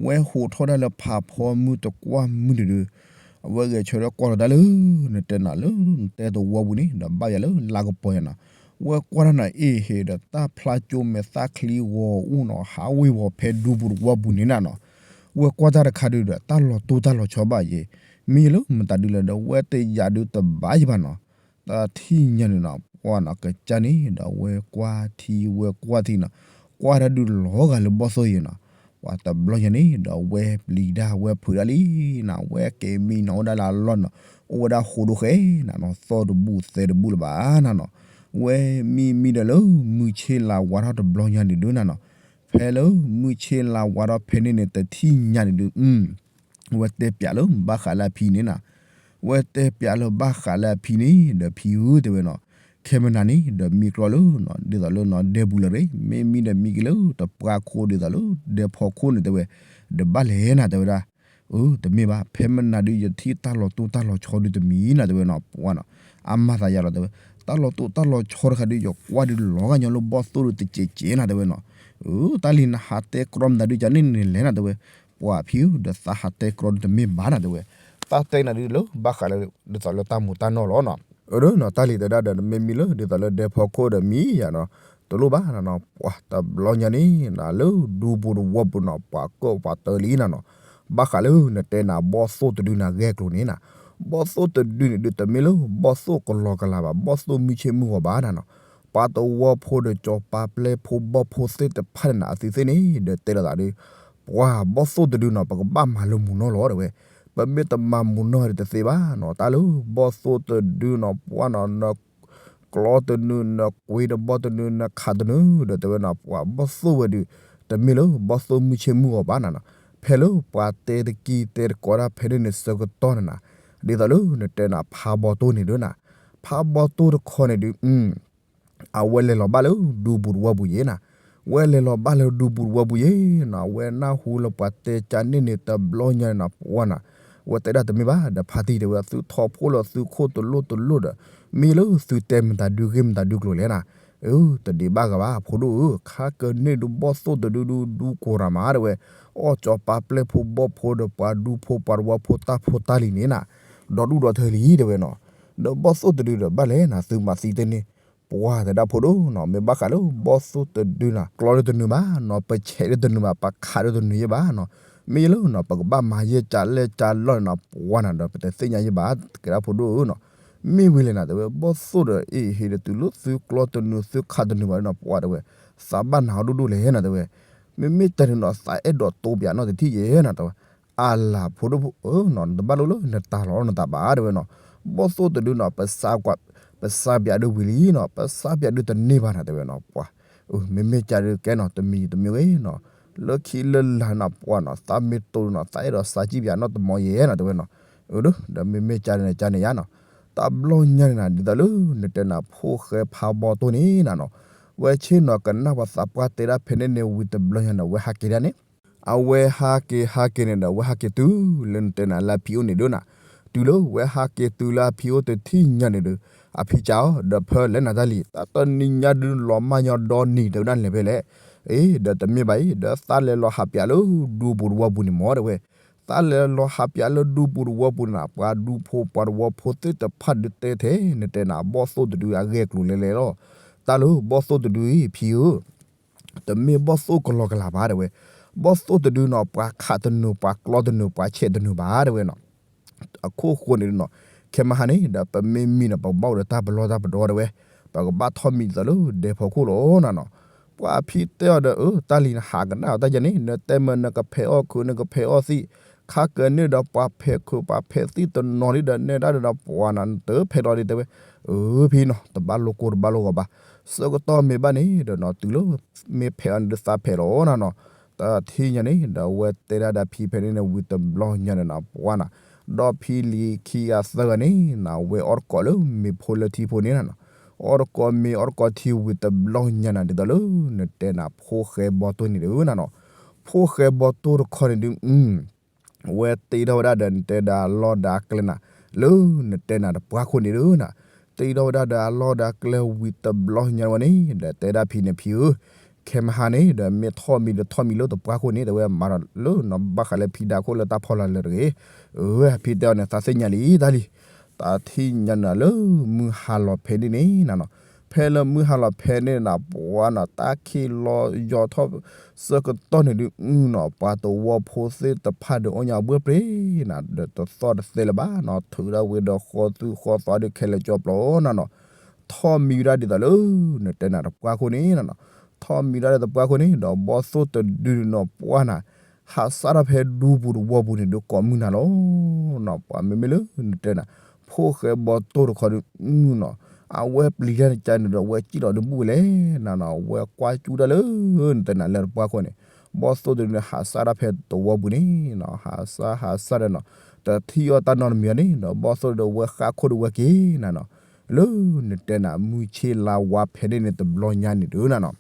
ဝဲဟူးထီၣ်ဝဲဒၣ်လၢဖးဖီမုၢ်တကွၢ်မုၢ်န့ၣ်ဒုး, အဝဲဂဲၤဆၢထၢၣ်ကွၢ်လီၤတၢ်လၢ နတဲနၤလၢနတဲတဝီပူၤန့ၣ် ဒီးဘၣ်ယၤလၢလါကပီၤယၤနီၤ, ဝဲကွၢ်တၢ်နၤအ့ၣ်ဟ့ဒီး တၢ်ဖျါကၠိမဲာ်သၣ်ချံဂီၤအူၣ်နီၤ ဟးဝ့ၤဝီၤဖဲဒူပူၤတဝီပူၤန့ၣ်နၤနီၤ, ဝဲကွၢ်တၢ်တခါဒုးဒီး တၢ်လီၤတိၢ်တၢ်လီၤဆီဘၣ်ယဲ, မ့ၢ်လၢမတၤဒုးလဲၣ်ဒီး ဝဲတယာ်ဒုးတဘၣ်ယဘၣ်နီၤ. တထံၣ်ညါန့ၣ်နီၤ ပှၤနီၤကစၢ်န့ၣ်ဒီး ဝဲကွၢ်ထံဝဲကွၢ်ထံနီၤ, ကွၢ်တၢ်ဒုးလီၤဂာ်လၢဘီၣ်သိၣ်ယဲနီၤ, ပှၤတဘျီညါန့ၣ်ဒီး ဝဲပျံၤဒၣ်ဝဲဖုးဒၣ်လံနၤ, ဝဲက့ၤမံနီၤ အိၣ်ဒၣ်လၢအလီၢ်နီၤ, အိၣ်ဝဲဒၣ်ဃိးဒိၣ်ဃဲနၤနီၤ, သီၣ်တဘူၣ်သဲတဘူၣ်လၢၤဘၣ်နၤနီၤ, ဝဲမံမံဒီးလၢမုၢ်ဆ့ၣ်လါဝါထီၣ်တဘျီညါန့ၣ်ဒုးနၤနီၤ, ဖဲလၢမုၢ်ဆ့ၣ်လါဝါထီၣ်ဖဲန့ၣ်န့ၣ် တထံၣ်ညါန့ၣ်ဒုး ဝဲတဲပျးလၢဘၣ်ဃးလၢအဖံန့ၣ်နၤ, ဝဲတဲပျးလၢဘၣ်ဃးလၢအဖံန့ၣ် ဒီးဖံဧၢတဲဝဲနီၤ, ခဲမနၤန့ၣ် ဒီးမံကြီလၢ ဒ်သိးလၢနီၤ ဒဲပူၤလၢၤရ့, မ့မံဒီးမံက့ၤလၢတပှၢ်ခိၣ်ဒ်သိးလၢ ဒဲဖီခိၣ်န့ၣ်တဲဝဲ, ဒီးဘၣ်လဲၣ်နၤတဲဝဲဒၣ်, အၢ တမ့ၢ်ဘၣ် ဖဲမနၤဒုးယထံၣ်တၢ်လီၤတိၢ်တၢ်လီၤဆီဒုးတမံၤနၤတဲဝဲနီၤ, ပှၤနီၤ အမၤသးယၤလီၤတဲဝဲ, တၢ်လီၤတိၢ်တၢ်လီၤဆီတခါဒုး ယကွၢ်ဒုးလီၤဂာ်ညီလၢဘီၣ်သိၣ်ဒုးတစဲးစဲးနၤတဲဝဲနီၤ, အၢ တၢ်လံၤနဟးတဲကြီမနုၤဒုးကန့ၣ်န့ၣ်လဲၣ်နၤတဲဝဲ, ပှၤဖံဧၢ ဒီးသးဟးတဲကြီဒုးတမ့ၢ်ဘၣ်နၤတဲဝဲ, သးတဲနၤဒုးလၢဘၣ်ဃးလၢ ဒ်သိးလၢတၢ်မူၤတၢ်နီၢ်လီၤနီၤ, အၢ နီၤ တၢ်လံၤတဲဒၣ်ဒီး နမ့မံလၢ ဒ်သိးလၢဒဲဖီခိၣ်ဒီးမံယၤနီၤ, တလိၣ်ဘၣ်နီၤ, ပှၤတဘျီညါန့ၣ် နၤလၢဒူပူၤတဝီပူၤနီၤ ပှၤကၢၣ်ပှၤတၢလံနၤနီၤ, ဘၣ်ဃးလၢနတဲနၤဘီၣ်သိၣ်တဒုနၤဂဲၤကျိၤန့ၣ်နၤ, ဘီၣ်သိၣ်တဒုန့ၣ်ဒုး တမ့ၢ်လၢဘီၣ်သိၣ်ကလီကလၤဘၣ် ဘီၣ်သိၣ်မုၢ်ဆ့ၣ်မုၢ်ဂီၤဘၣ်နၤနီၤ, ပှၤတဝီဖိဒီးကၠီၤပၤပျဲၢ်ဖိဘီၣ်ဖိသ့ၣ်တဖၣ်န့ၣ်နၤ အသုသ့ၣ်န့ၣ် ဒီးတဲလိာ်သးဒုး, ပှၤဘီၣ်သိၣ်တဒုနီၤ ပကဘၣ်မၤလၢမူၤနီၢ်လီၤတဲဝဲ, ပမ့ၢ်တမၤမူၤနီၢ်ဒီးတသ့ဘၣ်နီၤ, တၢ်လၢဘီၣ်သိၣ်တဒုနီၤ ပှၤနီၤ နကျီတနုၤ နကွ့တဘီတနုၤ နခးတနုၤ ဒီးတဲဝဲနီၤ ပှၤဘီၣ်သိၣ်ဝဲဒုး တမ့ၢ်လၢဘီၣ်သိၣ်မုၢ်ဆ့ၣ်မုၢ်ဂီၤဘၣ်နၤနီၤ, ဖဲလၢပှၤတဲတကံတဲတကိးတၢ်ဖဲန့ၣ်န့ၣ်ဆၢကတီၢ်န့ၣ်နၤ, ဒ်သိးလၢနတဲနၤဖးဘီၣ်သိၣ်န့ၣ်ဒုးနၤ, ဖးဘီၣ်သိၣ်တခီန့ၣ်ဒုး အဝဲလဲၤလီၤဘၣ်လၢဒူပူၤတဝီပူၤယဲနၤ, ဝဲလဲၤလီၤဘၣ်လၢဒူပူၤတဝီပူၤယဲနီၤ, ဝဲနၢ်ဟူလၢပှၤတဲကၢန့ၣ်န့ၣ် တဘျီညါန့ၣ်နီၤ ပှၤနီၤ, ဝဲတဲဒၣ်တမ့ၢ်ဘၣ် ဒီးဖါတံၢ်တဲဝဲ သုထီၣ်ဖှိၣ်လၢသုခိၣ်တလိၣ်တလိၣ်ဒီး မ့ၢ်လၢသုတဲမတၤဒုးဂ့ၢ်မတၤဒုးကျိၤလဲၣ်နၤ, အၢ တဒံးဘၣ်ဂၤဘၣ် ဖိဒိၣ်ဧၢ, ခါကန့ၢ်ဒုးဘီၣ်သိၣ်တဒုဒုဒူကိၤရၤမးတဲဝဲ, အီၣ်ကၠီၤပၤပျဲၢ်ဖိဘီၣ်ဖိဒီးပှၤဒူဖိပှၤတဝီဖိတၢ်ဖိတၢ်လံၤန့ၣ်နၤ, ဒီဒူၣ်ဒီထၢလံတဲဝဲနီၤ, ဒီးဘီၣ်သိၣ်တဒုဒီးဘၣ်လဲၣ်နၤ သုမၤသံတန့ၢ် ပှၤတဲဒၣ်ဖိဒိၣ်နီၤ, မ့ၢ်ဘၣ်ဃးလၢဘီၣ်သိၣ်တဒုနီၤ ကျီဒုးတနုာ်ဘၣ်နီၤ, ပဆဲးဒုးတနုာ်ဘၣ်, ပခးဒုးတနုာ်ယဲဘၣ်နီၤ, မ့ၢ်လၢနီၤ ပကဘၣ်မၤယဲၢ်ကၢလဲၢ်ကၢလီၢ်န့ၣ်နီၤ ပှၤနီၤ ဒီးပတသ့ၣ်ညါယဲဘၣ် တဲဒၣ်ဖိဒိၣ်ဧၢနီၤ, မ့ၢ်ဝံၤလဲၣ်နၤတဲဝဲ ဘီၣ်သိၣ်ဒီးအ့ၣ်ဟ့ဒီးတုၤလၢသုကျီတနုာ်သုခးတနုာ်ဘၣ်နီၤ ပှၤတဲဝဲ, သးဘၣ်နၤဒိၣ်ဒိၣ်လဲၣ်နၤတဲဝဲ, မ့မ့ၢ်တၢ်န့ၣ်နီၤ သးအဲၣ်ဒိးတိပျးနီတထံၣ်ယဲနၤတဲဝဲ အလၤဖိဒိၣ်ဧၢနီၤ နတဘၣ်လိၣ်လၢနတၤလီၤနသးဘၣ်တဲဝဲနီၤ, ဘီၣ်သိၣ်တဒုနီၤ ပစးကွၢ် ပစးပၠးဒုဝံၤလံနီၤ, ပစးပၠးဒုတန့ၢ်ဘၣ်နၤ တဲဝဲနီၤ, ပှၤ, မ့မ့ၢ်ကဒီးကဲနီၤ တမံၤတမံၤဂ့ၤနီၤ, လၢခံလၢလာ်နီၤ ပှၤနီၤ သးမ့ၢ်တိၢ်နီၤ သးအဲၣ်ဒိးစးကံၣ်ပၠးနီတမံၤယဲနီၤ တဲဝဲနီၤ, ဒီးမ့မ့ၢ်ကန့ၣ် ကန့ၣ်ယါနီၤ, တဘျီညါန့ၣ်နၤ ဒ်သိးလၢနတဲနၤ ဖိၣ်ဃဲဖးဘီတိၢ်န့ၣ်နၤနီၤ, ဝဲဆ့ၣ်နီၤကနၣ်ပှၤသးပှၢ်တဲဒၣ်ဖဲန့ၣ်န့ၣ် ဝံၤတဘျီညါန့ၣ် ဝဲဟးက့ၤဒၣ်န့ၣ် အဝဲဟးက့ၤဟးက့ၤန့ၣ်ဒီး အဝဲဟးက့ၤတုၤလၢနတဲနၤလၢအဖံအိၣ်န့ၣ်ဒုနီၤ, တုၤလၢဝဲဟးက့ၤတုၤလၢအဖံအိၣ်တထံၣ်ညါန့ၣ်ဒီး အဖံကးအီၤ ဒီးဖၢလဲၤနၤတၢ်လံ, တၢ်တနံၤညါဒုလီၤမၢ်ညီဒီနံၤ တဲဝဲဒၣ်လဲၤဖဲလဲၣ်, အ့ ဒီးတမ့ၢ်ဘၣ်အံၤ ဒီးသးလဲၤလီၤဟးပၠးလၢဒူပူၤတဝီပူၤန့ၣ်မ့ၢ် တဲဝဲ, သးလဲၤလီၤဟးပၠးလၢဒူပူၤတဝီပူၤန့ၣ် ပှၤဒူဖိပှၤတဝီဖိသ့ၣ်တဖၣ်ဒုတဲထဲ နတဲနၤ ဘီၣ်သိၣ်တဒုအဂဲၤကျိၤလဲၤလဲၤလီၤ, တၢ်လၢဘီၣ်သိၣ်တဒုအံၤ ဖံဧၢ တမ့ၢ်ဘီၣ်သိၣ်ကလီကလးဘၣ် တဲဝဲ, ဘီၣ်သိၣ်တဒုနီၤ ပှၤခးတနုာ် ပှၤကျီတနုာ် ပှၤဆဲးတနုာ်ဘၣ် တဲဝဲနီၤ, အခိၣ်ဃိန့ၣ်နီၤ, ခဲမဟါန့ၣ်ဒီး ပမ့ၢ်မံနီၤ ပကဘၣ်အိၣ်ဒီးတၢ်ပလီၢ်တၢ်ပဒီ တဲဝဲ, ပကဘၣ်ထီၣ်မံဒ်သိးလၢဒဲဖီခိၣ်လီၤနၤနီၤ, ပှၤအဖံတဲအီၤဒီး အၢ တၢ်လံၤနဟးကနၣ်အီၤတၢ်ယဲန့ၣ် နတဲမ့ၢ်နကဖဲးအီၣ်ခုး နကဖဲးအီၣ်သံး, ခါကန့ၣ်ဒီးပှၤဖဲးခုးပှၤဖဲးသံးတနီၤလံဒီး နဲဒၣ်ဒီးပှၤနၤ နတဖဲးလီၤဒံး တဲဝဲ, အၢ ဖံနီၤ တဘၣ်လိကိၢ်တဘၣ်လိဂီၤဘၣ်, ဆၢကတီၢ်မ့ၢ်ဘၣ်န့ၣ်ဒီးနီၤ တုၤလၢ မ့ၢ်ဖဲးအီၤန့ၣ်ဒုးသးဖဲးလီၤနၤနီၤ, တထံၣ်ညါန့ၣ်ဒီး အဝဲတဲဒၣ်ဒီးဖံဖဲန့ၣ်န့ၣ် ဝံၤတဘျီညါန့ၣ်နၤ ပှၤနၤ, ဒီးဖံလံၤခံဂၤသၢဂၤန့ၣ်နၤ ဝဲအီၣ်တကိးလၢမ့ၤဖိလၢထံဖိန့ၣ်နၤနီၤ, အီၣ်တကိးမ့ၤအီၣ်တကိးထံဝံၤတဘျီညါနၤ ဒ်သိးလၢနတဲနၤ ဖိၣ်ဃဲဘီတိၢ်န့ၣ်ဒုနီၤနီၤ, ဖိၣ်ဃဲဘီတိၢ်တခီန့ၣ်ဒု ဝဲတ့ထီၣ်ဝဲဒၣ်ဒီးနတဲဒၣ်အလီၢ်ဒီးအကျဲနၤ, လၢနတဲနၤတပှၢ်ခိၣ်န့ၣ်ဒုနၤ, တ့ထီၣ်ဝဲဒၣ်ဒီးအလီၢ်ဒီးအကျဲဝံၤတဘျီညါဝဲန့ၣ် ဒီးတဲဒၣ်ဖံန့ၣ် ဖံဧၢ, ခဲမဟါန့ၣ်ဒီးမ့ၢ်ထီၣ်မံၤဒီးထီၣ်မံၤလၢတပှၢ်ခိၣ်န့ၣ် တဲဝဲ မၤဒီးလၢနဘၣ်ဃးလၢဖံဒါခိၣ်လၢတၢ်ဖီလာ်လၢာ်တဂ့ၤ, အၢ ဖံတဲအီၤန့ၣ် သးသ့ၣ်ညါလံတၢ်လံ, တထံၣ်ညါနၤလၢမုၢ်ဟါလီၤဖဲန့ၣ်န့ၣ်နၤနီၤ, ဖဲလၢမုၢ်ဟါလီၤဖဲန့ၣ်နၤ ပှၤနၤ တၢ်ခံးလီၤယီၤထီၣ် ဆၢကတီၢ်န့ၣ်ဒုနီၤ ပှၤတဝီဖိသ့ၣ်တဖၣ်ဒီးအီၣ်ညါအဘှဲၣ်ပြ့ၤနၤ ဒီးတသီၣ်တသဲလၢၤဘၣ်နီၤ, ထုးဒၣ်ဝဲဒီးဃီသူဃီသီဒီးခဲလၢာ်ကၠီပျီနၤနီၤ, ထီၣ်မံဝဲဒၣ်ဒ်သိးလၢ နတဲနၤတပှၢ်ခိၣ်န့ၣ်နၤနီၤ, ထီၣ်မံဝဲဒၣ်တပှၢ်ခိၣ်န့ၣ် ဒီးဘီၣ်သိၣ်တဒုနီၤ ပှၤနၤ ဟးစၢ်ထီၣ်ဖဲဒူပူၤတဝီပူၤန့ၣ် ဒုကိးမုၢ်နၤလီၤနီၤ, ပှၤမ့မ့ၢ်လၢနတဲနၤ ဖိၣ်ဃဲဘီတိၢ်တခီဒု နီၤ, အဝဲပျံၤတၢ်နကါန့ၣ်ဒီး အဝဲစံၣ်လီၤဒုဘူၣ်ဝဲလဲၣ်နၤနီၤ, အဝဲကွၢ်ကၠူတၢ်လၢ နတဲနၤလၢတပှၢ်ခိၣ်န့ၣ်, ဘီၣ်သိၣ်တဒုန့ၣ် ဟးစၢ်တၢ်ဖဲတဝီပူၤန့ၣ်နီၤ, ဟးစၢ်ဟးစၢ်ဒီးနီၤ, တထံၣ်အီၣ်တၢ်နီတမံၤအီၤန့ၣ် ဒီးဘီၣ်သိၣ်တဒုဝဲဃၣ်ခိၣ်ဒုဝဲက့ၤနၤနီၤ, လၢနတဲနၤ မုၢ်ဆ့လါဝါဖဲန့ၣ်န့ၣ် တဘျီညါန့ၣ်ဒုနၤနီၤ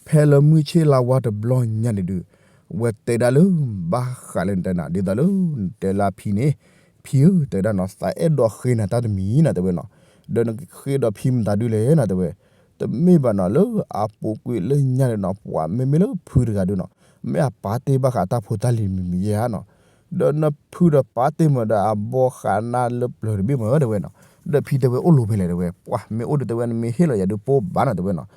ဖဲလၢမုၢ်ဆ့လါဝါတဘျီညါန့ၣ်ဒုး, ဝဲတဲဒၣ်လၢ ဘၣ်ဃးလၢနတဲနၤ ဒ်သိးလၢနတဲလၢအဖံန့ၣ်, ဖံဧၢ တဲဒၣ်နီၤ သးအဲၣ်ဒိးဃ့နၤတၢ်တမံၤနၤ တဲဝဲနီၤ, ဒီးနကဃ့ဒီးဖံမတၤဒုလဲၣ်နၤ တဲဝဲ, တမ့ၢ်ဘၣ်နီၤ လၢအပူၤကွံာ်လၢညါန့ၣ်နီၤ ပှၤမ့မ့ၢ်လၢဖုတဂၤဒုနီၤ, မ့ၢ်အပာ်တ့ၢ်ဘၣ်ဃးတၢ်ဖိတၢ်လံၤမံၤမံၤယဲဧါနီၤ, ဒီးနဖုဒီးပာ်တ့ၢ်မးဒီးအဘီဃးနၤလၢပျၢၤတဘ့ၣ်မး တဲဝဲနီၤ, ဒီးဖံတဲဝဲအိၣ်လိၤဖဲလဲၣ် တဲဝဲ, ပှၤမ့ၢ်အိၣ်ဒီး တဲဝဲ နမ့ၢ်ဟ့ၣ်လီၤယၤဒုးပိၢ်ဘၣ်နီၤ တဲဝဲနီၤ,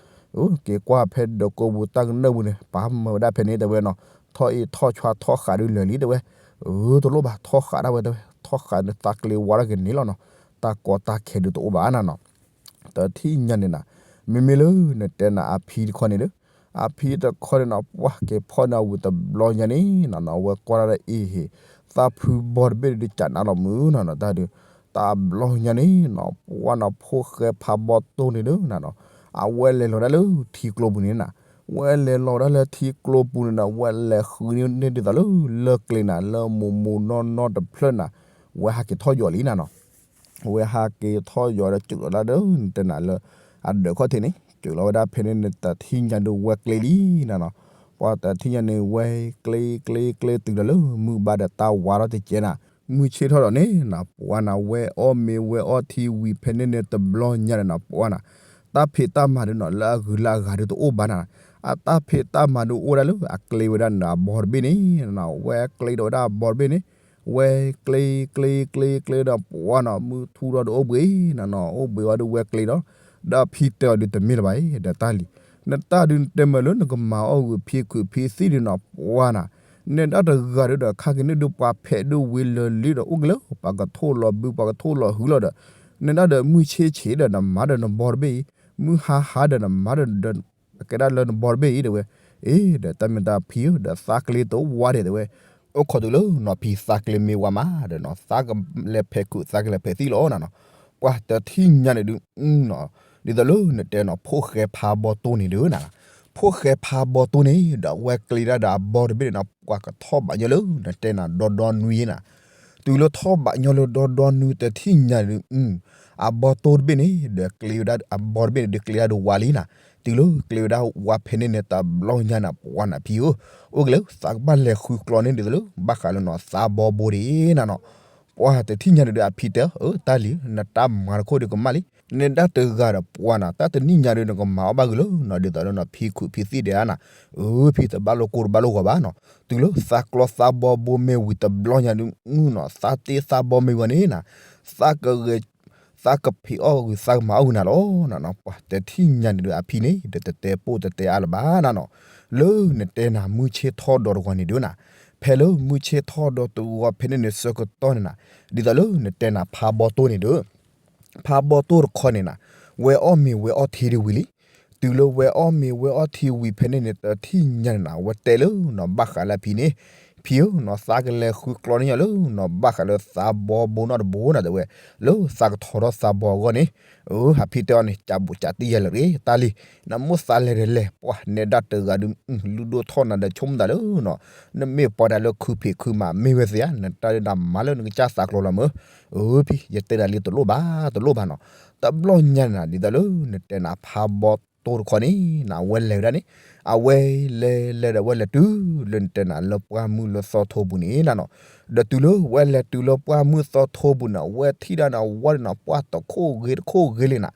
က့ၤကွၢ်ဖဲဒီးကိးပူၤတၢ်ကနၢၣ်ပူၤန့ၣ် ပာ်မၢဝဲဒၣ်ဖဲန့ၣ် တဲဝဲနီၤ, ထီၣ်အ့ၣ်ထီၣ်ဆွါထီၣ်ဃးဒုးလၢာ်လံ တဲဝဲ, အၢ တလိၣ်ဘၣ် ထီၣ်ဃးဒၣ်ဝဲ တဲဝဲ ထီၣ်ဃးန့ၣ်သးကျ့ဝါထီၣ်က့ၤန့ၣ်လီၤနီၤ, တၢ်ကီတၢ်ခဲဒုးတအိၣ်ဘၣ်နၤနီၤ တထံၣ်ညါန့ၣ်နၤ, မ့မ့ၢ်လၢနတဲနၤအဖံတခီန့ၣ်ဒီး, အဖံတခီန့ၣ်နီၤ ပှၤက့ၤဖီၣ်န့ၢ်ဝံၤတဘျီညါန့ၣ်နီၤ အဝဲကွၢ်ဒၣ်ဒီးအ့ၣ်ဟ့ၣ်, သးဖုဘီတဘ့ၣ်ဒုးကးနးလီၤမုၢ်နၤနီၤ တၢ်ဒုး, တဘျီညါန့ၣ်နီၤ ပှၤနီၤ ဖိၣ်ဃဲဖးဘီတိၢ်န့ၣ်ဒုးနၤနီၤ, အဝဲလဲၤလီၤဒၣ်လၢထံကျိပူၤန့ၣ်နၤ, ဝဲလဲၤလီၤဒၣ်လၢထံကျိပူၤန့ၣ်ဒီး ဝဲလဲၤဃုန့ၢ်ဒ်သိးလၢ လၢကျဲနၤ လၢမူးမူးနီၢ်နီၢ်တဖျၢၣ်နၤ, ဝဲဟးက့ၤထီၣ်ယီၤလံနၤနီၤ ဝဲဟးက့ၤထီၣ်ယီၤဒီး စၢၤလီၤဒၣ်ဒီး နတဲနၤလၢ အဒၢးခီၣ်ထံးန့ၣ် စၢၤလီၤဝဲဒၣ်ဖဲန့ၣ်န့ၣ် တထံၣ်ညါဒုးဝဲကျဲလံနၤနီၤ, ပှၤတထံၣ်ညါန့ၣ် ဝဲကျဲကျဲကျဲတုၤလီၤလၢ မုၢ်ဘါဒီးတၢ်ဝါထီၣ်တကဲနၤ, မုၢ်ဆ့ၣ်ထီၣ်ဒီးန့ၣ်နၤ ပှၤနၤ ဝဲအီၣ်မ့ၤဝဲအီထံဝံၤဖဲန့ၣ်န့ၣ် တဘျီညါန့ၣ်နၤ ပှၤနၤ တၢ်ဖံးတၢ်မၤဒုးနီၤ လၢအဂုၤလၢအဂၤဒုးတအိၣ်ဘၣ်နၤ, အတၢ်ဖံးတၢ်မၤဒုးအိၣ်ဒၣ်လၢအကျဲဝဲဒၣ်န့ၣ် အဘီတဘ့ၣ်န့ၣ်နၤ, ဝဲကျဲဒီးဝဲဒၣ်အဘီတဘ့ၣ်န့ၣ် ဝဲကျဲကျဲကျဲကျဲဒီးပှၤနီၤ မုၢ်ထူဒီးတအိၣ်ဘှံးနၤနီၤ အိၣ်ဘှံးဝဲဒုးဝဲကျဲဒီး, ဒီးဖံတဲအီၤဒုးတမ့ၢ်လၢၤဘၣ်အံၤ ဒီးတၢ်လံၤ, နတၢ်ဒုးနတဲမးလၢနကမၤအီၣ်ဂုာ်ဖံခုးဖံသံၣ်ဒုးနီၤ ပှၤနၤ, နဲဒၣ်တဂၤဒုးဒီး ခါက့ၤန့ၢ်ဒုးပှၤဖဲးဒုးဝံၤလၢာ်လံဒီး အိၣ်က့ၤလၢပှၤကထိၣ်လီၤဘု ပှၤကထိၣ်လီၤဟုလီၤဒီး, နဲဒၣ်ဒီးမုၢ်ဆ့ၣ်ဆ့ၣ်ဒီးနမၤဒီးနဘီတဘ့ၣ်အံၤ, မုၢ်ဟါဟါဒီးနမၤဒီး ကဲဒၣ်လၢနဘီတဘ့ၣ်အံၤ တဲဝဲ, အ့ ဒီးတၢ်မ့ၢ်တၢ်ဖံဧၢ ဒီးသးကျဲတအိၣ်ဝါဒဲး တဲဝဲ, အိၣ်ခိးတုၤလၢနီၤဖံသးကျဲမ့ၢ်ဝါမးဒီးနီၤ သးကလဲၤဖဲးခုးသးကလဲၤဖဲးသံၣ်လီၤနၤနီၤ, ပှၤတထံၣ်ညါန့ၣ်ဒုး အနီၤ, ဒ်သိးလၢနတဲနီၤ ဖိၣ်ဃဲဖးဘီတိၢ်န့ၣ်ဒုးနၤ, ဖိၣ်ဃဲဖးဘီတိၢ်န့ၣ် ဒီးအဝဲကျ့ဒၣ်ဒီးအဘီတဘ့ၣ်န့ၣ်နီၤ ပှၤကထီၣ်ဘးညီလၢနတဲနၤဒီဒီနွံနၤ, တုၤလၢထီၣ်ဘးညီလၢဒီဒီနွံတထံၣ်ညါန့ၣ်ဒုး အဘီတိၢ်တဘ့ၣ်န့ၣ် ဒီးကျ့ဝဲဒၣ် အဘီတဘ့ၣ်န့ၣ်ဒုးကျ့ဒၣ်ဒီးဝါလံနၤ, တုၤလၢကျ့ဝဲဒၣ်ဝါဖဲန့ၣ်န့ၣ် တဘျီညါန့ၣ် ပှၤနဖံဧၢ, အိၣ်က့ၤလၢသးကဘၣ်လဲၤဃုကျီန့ၣ်ဒ်သိးလၢ ဘၣ်ဃးလၢနီၤ သးဘီဘိဒၣ်နၤနီၤ, ပှၤတထံၣ်ညါန့ၣ်ဒုးအဖံတဲ အၢ တၢ်လံၤ နတၢ်မၤတခိၣ်ဒုးကမၣ်လံ, နဲဒၣ်တဂၤဒီးပှၤနၤ တၢ်တနံၣ်ညါဒုးနကမၤအီၣ်ဘၣ်ဂ့ၤလၢနီၤ ဒ်သိးလၢနီၤ ဖံခုးဖံသံၣ်ဒဲးနၤ, အၢ ဖံတဘၣ်လိာ်ကိၢ်တဘၣ်လိာ်ဂီၤဘၣ်နီၤ, တုၤလၢသးကျီသးဘီဘိမ့ၢ်ဝံၤတဘျီညါဒုး နီၤ သးတ့သးဘီမ့ၢ်ဝံၤန့ၣ်နၤ, သးကဂဲၤ သးကဖံးအီၣ်ဂ့ၤ သးကမၤအီၣ်ဂ့ၤနၤလီၤနၤနီၤ, ပှၤတထံၣ်ညါန့ၣ်ဒုးအဖံန့ၣ် ဒီးတတဲပိၢ်တတဲအါလၢၤဘၣ်နၤနီၤ, လၢနတဲနၤ မုၢ်ဆ့ၣ်ထီၣ်ဒီးတဂီၤန့ၣ်ဒုးနၤ, ဖဲလၢမုၢ်ဆ့ၣ်ထီၣ်ဒီးတဂီၤဖဲန့ၣ်န့ၣ်ဆၢကတီၢ်န့ၣ်နၤ, ဒ်သိးလၢနတဲနၤ ဖးဘီတိၢ်န့ၣ်ဒုး ဖးဘီတိၢ်တခီန့ၣ်နၤ, ဝဲအီၣ်မ့ၤဝဲအီထံဒုးဝံၤလံ, တုၤလၢဝဲအီၣ်မ့ၤဝဲအီထံဝံၤဖဲန့ၣ်န့ၣ် တထံၣ်ညါန့ၣ်နၤ ဝဲတဲလၢနီၤ ဘၣ်ဃးလၢအဖံန့ၣ်, ဖံဧၢနီၤ သးကလဲၤဃုကျီန့ၢ်ညီလၢနီၤ ဘၣ်ဃးလၢသးဘီဘိနီတဘိနၤတဲဝဲ, လၢသးကထီထီၣ်သးဘီအဂီၢ်န့ၣ်, အၢ ဟးဖံတဲအီၤန့ၣ် ကးဘူးကးတံၢ်ယဲလၢၤတဂ့ၤ တၢ်လံၤ, နမိၢ်သးလဲၤဒီးလဲၤ ပှၤနဲဒၣ်တဂၤဒုး လုၢ်ဒိၣ်ထီၣ်နၤဒီးဆိကမိၣ်သးလၢနီၤ, နမ့ၢ်ပှၤဒၣ်လၢခုဖံးခုမၤမ့ၢ်ဝဲသ့ဧါ, နတၢ်ဒုးနမၤလၢနကစၢ်သးကျိၤလီၤမၢ်, အၢ ဖံ ယတဲနၤလံတလိၣ်ဘၣ်တလိၣ်ဘၣ်နီၤ, တဘျီညါန့ၣ်နၤ ဒ်သိးလၢနတဲနၤ ဖးဘီတိၢ်တခီန့ၣ်နၤ အဝဲလဲၤဝဲဒၣ်န့ၣ်, အဝဲလဲၤလဲၤဒီးအဝဲလဲၤတုၤလၢနတဲနၤ လၢပှၢ်မုၢ်လၢသီထိပူၤန့ၣ်နၤနီၤ, ဒီးတုၤလၢဝဲလဲၤတုၤလၢပှၢ်မုၢ်သီထိပူၤန့ၣ် အဝဲထံၣ်ဒၣ်န့ၣ် အဝါဒုးနၤ ပှၢ်တခိၣ်ဂ့ၤတခိၣ်ဂ့ၤလံနၤ,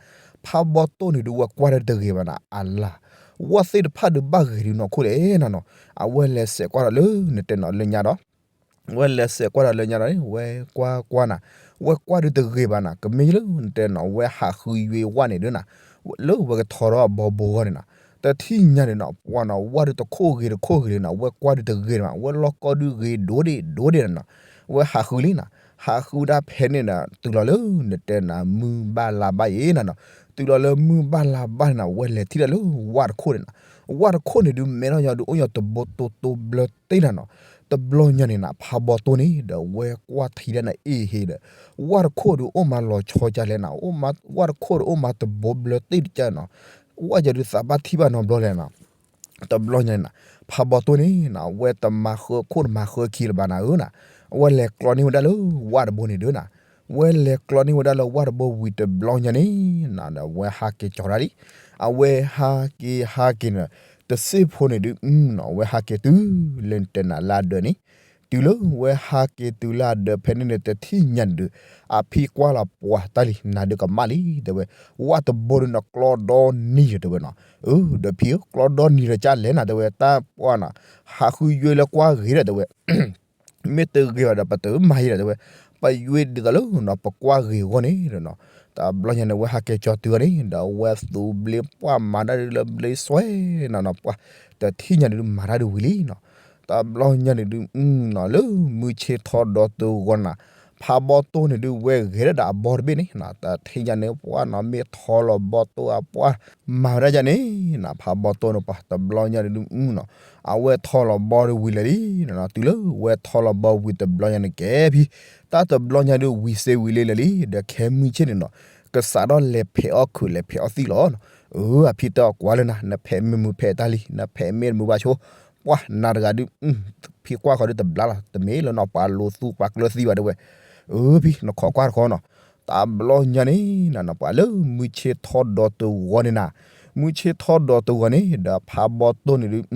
ဖးဘီတိၢ်န့ၣ်ဒုးဝဲကွၢ်ဒုးတဂ့ၤဘၣ်နၤ အလၤ, ဝၣ်သ့ၣ်တဖၣ်ဒုးဘၣ်ဂ့ၤဒုးနီၢ်ခိၣ်လဲၣ်နၤနီၤ, အဝဲလဲၤစဲးကွၢ်ဒီးလၢနတဲနၤလၢညါဒီး ဝဲလဲၤစဲးကွၢ်ဒီးလၢညါဒီးန့ၣ် ဝဲကွၢ်ကွၢ်နၤ, ဝဲကွၢ်ဒုးတဂ့ၤဘၣ်နၤ ကမ့ၢ်လၢနတဲနၤ ဝဲဟးဃုယွ့ဝၣ်န့ၣ်ဒုးနၤ, လၢဝဲကထီထီၣ်အဘီဘိဂီၢ်န့ၣ်နၤ, တထံၣ်ညါန့ၣ်နၤ ပှၤနၤ ဝၣ်ဒုးတခိၣ်ဂ့ၤတခိၣ်ဂ့ၤလံနၤ ဝဲကွၢ်ဒုးတဂ့ၤဘၣ် ဝဲလီၢ်ကီၢ်ဒုးဂ့ၤဒိၣ်ဒ့ၣ်ဒိၣ်ဒ့ၣ်နၤနီၤ, ဝဲဟးဃုလံနၤ, ဟးဃုဒၣ်ဖဲန့ၣ်နၤ တုၤလီၤလၢနတဲနၤ မုၢ်ဘၣ်လါဘၣ်ယဲနၤနီၤ, တုၤလီၤလၢမုၢ်ဘၣ်လါဘၣ်န့ၣ်နၤ ဝဲလဲၤထံၣ်ဒၣ်လၢဝၣ်တခိၣ်န့ၣ်နၤ, ဝၣ်တခိၣ်န့ၣ်ဒုး မဲထီၣ်ညီဒုး အိၣ်ညီတဘိတိတိဘျၢတ့ၢ်နၤနီၤ, တဘျီညါန့ၣ်နၤ ဖးဘီတိၢ်န့ၣ် ဒီးဝဲကွၢ်ထံဒၣ်နၤအ့ၣ်ဟ့ဒီး, ဝၣ်တခိၣ်ဒုးအိၣ်မးလီၤဆီကလဲၣ်နၤ, ဝၣ်တခိၣ်ဒုးအိၣ်မးတဘိဘျၢတ့ၢ်တကဲနၤ, ဝၣ်ယၤဒုးသးဘၣ်ထံၣ်ဘၣ်နီတဘျီလဲၣ်နၤ, တဘျီညါန့ၣ်နၤ ဖးဘီတိၢ်န့ၣ်နၤ ဝဲတမၤဃၢခိၣ်တမၤဃၢခံလၢၤဘၣ်နၤဧၢနၤ, ဝဲလဲၤကျီန့ၢ်ဝဲဒၣ်လၢဝၣ်တဘိန့ၣ်ဒုးနၤ, ဝဲလဲၤကျီန့ၢ်ဝဲဒၣ်လၢဝၣ်တဘိဝံၤတဘျီညါန့ၣ်နၤ ဒီးဝဲဟးက့ၤကၠီၤတၢ်လံ, အဝဲဟးက့ၤဟးက့ၤန့ၣ်, တစ့ၢ်ဖိန့ၣ်ဒုး အဝဲဟးက့ၤတုၤလၢနတဲနၤလၢအဒၢးန့ၣ်, တုၤလၢဝဲဟးက့ၤတုၤလၢအဒၢးဖဲန့ၣ်န့ၣ် တထံၣ်ညါန့ၣ်ဒုး, အဖံကွၢ်လီၤပှၤတၢ်လံ နၤဒုးကမၣ်လံတဲဝဲ, ဝၣ်တဘိဒုးနၤကျီဒီနံၤဒီးတဲဝဲနီၤ, အၢ ဒီးဖံဧၢ ကျီဒီနံၤဒီးကၢ်လဲၣ်နၤတဲဝဲ တၢ်ပှၢ်နၤ, ဟးဃုယွ့လၢကွၢ်ဂ့ၤဒီးတဲဝဲ မ့ၢ်တဂ့ၤဘၣ်ဒီး ပတမၤယံၤဒီးတဲဝဲ, ပယွ့ဒ်သိးလၢနီၤ ပကွၢ်ဂ့ၤအဂီၢ်န့ၣ်ဒီးနီၤ, တဘျီညါန့ၣ် ဝဲဟးက့ၤကၠီၤတုၤအီၤန့ၣ် ဒီးဝဲသူးဘျ့ပှၢ်မၤတၢ်ဒုးလၢဘျ့စွဲနီၤနီၤ ပှၢ်, တထံၣ်ညါန့ၣ်ဒုး မၤတၢ်ဒုးဝံၤလံနီၤ, တဘျီညါန့ၣ်ဒုး နီၤ လၢမုၢ်ဆ့ၣ်ထီၣ်ဒီးတဂီၤနၤ, ဖးဘီတိၢ်န့ၣ်ဒုးဝဲဂဲၤဒၣ်ဒီးအဘီတဘ့ၣ်န့ၣ်နီၤ, တထံၣ်ညါန့ၣ် ပှၢ်နီၤ မ့ၢ်ထီလီၤဘီတိၢ်အပှၢ်, မၤဝဲဒၣ်ယၤန့ၣ်နီၤ ဖးဘီတိၢ်န့ၣ်ပှၢ် တဘျီညါန့ၣ်ဒုး နီၤ အဝဲထီလီၤဘီဒုးဝံၤလၢာ်လံနီၤ, တုၤလၢဝဲထီလီၤဘီဝံၤတဘျီညါန့ၣ်ကဲဖံ, တၢ်တဘျီညါဒုးဝံၤစ့ဝံၤလၢာ်လၢာ်လံ, ဒီးခဲမုၢ်ဆ့ၣ်န့ၣ်နီၤ, ကစးထီၣ်လဲၤဖဲးအီၣ်ခုးလဲၤဖဲးအီၣ်သံၣ်လီၤနီၤ, အၢ အဖံတဲအီၤကွၢ်လၢနၤ နဖဲးမ့ၢ်မုာ်ဖဲးတၢ်လံ နဖဲးမ့ၢ်တမုာ်ဘၣ်ဆိ, ပှၢ်နၤတဂၤဒုး ဖံကွၢ်ဃီဒုးတဘျါလီၤ တမ့ၢ်လၢနီၤ ပှၤလိာ်သူၣ်ပှၤကျၢၤသံဘၣ်တဲဝဲ, အၢ ဖံ နခိးကွၢ်တခီနီၤ, တဘျီညါန့ၣ်နၤနီၤ ပှၤလၢမုၢ်ဆ့ၣ်ထီၣ်ဒီးတဂီၤန့ၣ်နၤ, မုၢ်ဆ့ၣ်ထီၣ်ဒီးတဂီၤန့ၣ် ဒီးဖးဘီတိၢ်န့ၣ်ဒုး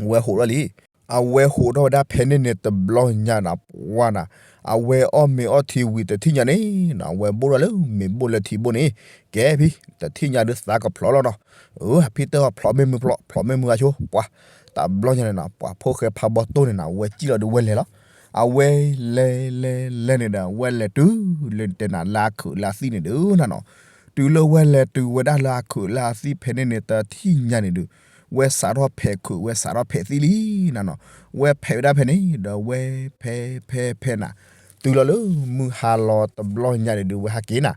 ဝဲဟိးထီၣ်လံ, အဝဲဟိးထီၣ်ဝဲဒၣ်ဖဲန့ၣ်န့ၣ်တဘျီညါနၤ ပှၢ်နၤ, အဝဲအီၣ်မ့ၤအီၣ်ထံဝံၤတထံၣ်ညါန့ၣ်နၤ အဝဲဘိၣ်ထီၣ်လၢမ့ၤဘိၣ်လၢထံဘိၣ်န့ၣ်, ကဲဖံ တထံၣ်ညါဒုးသးကဖျိးလီၤနီၤ, အၢ ဖံတဲအီၤဖျိးမ့ၢ်မုာ်ဖျိး ဖျိးမ့ၢ်မုာ်အဆိ ပှၢ်, တဘျီညါန့ၣ်နၤ ပှၤဖိၣ်ဃဲဖးဘီတိၢ်န့ၣ်နၤ အဝဲစံၣ်လီၤဒုးဝဲလဲၤလီၤ, အဝဲလဲၤလဲၤလဲၤန့ၣ်ဒီး ဝဲလဲၤတုၤလၢတဲနၤလၢအခုးလၢအသံၣ်န့ၣ်ဒုးနၤနီၤ, တုၤလၢဝဲလဲၤတုၤဝဲဒၣ်လၢအခုးလၢအသံၣ်ဖဲန့ၣ်န့ၣ် တထံၣ်ညါန့ၣ်ဒုး ဝဲစးထီၣ်ဖဲးခုး ဝဲစးထီၣ်ဖဲးသံၣ်လံနၤနီၤ, ဝဲဖဲးဝဲဒၣ်ဖဲန့ၣ် ဒီးဝဲဖဲးဖဲးဖဲးနၤ, တုၤလီၤလၢမုၢ်ဟါလီၤတဘျီညါန့ၣ်ဒုး ဝဲဟဲက့ၤနၤ,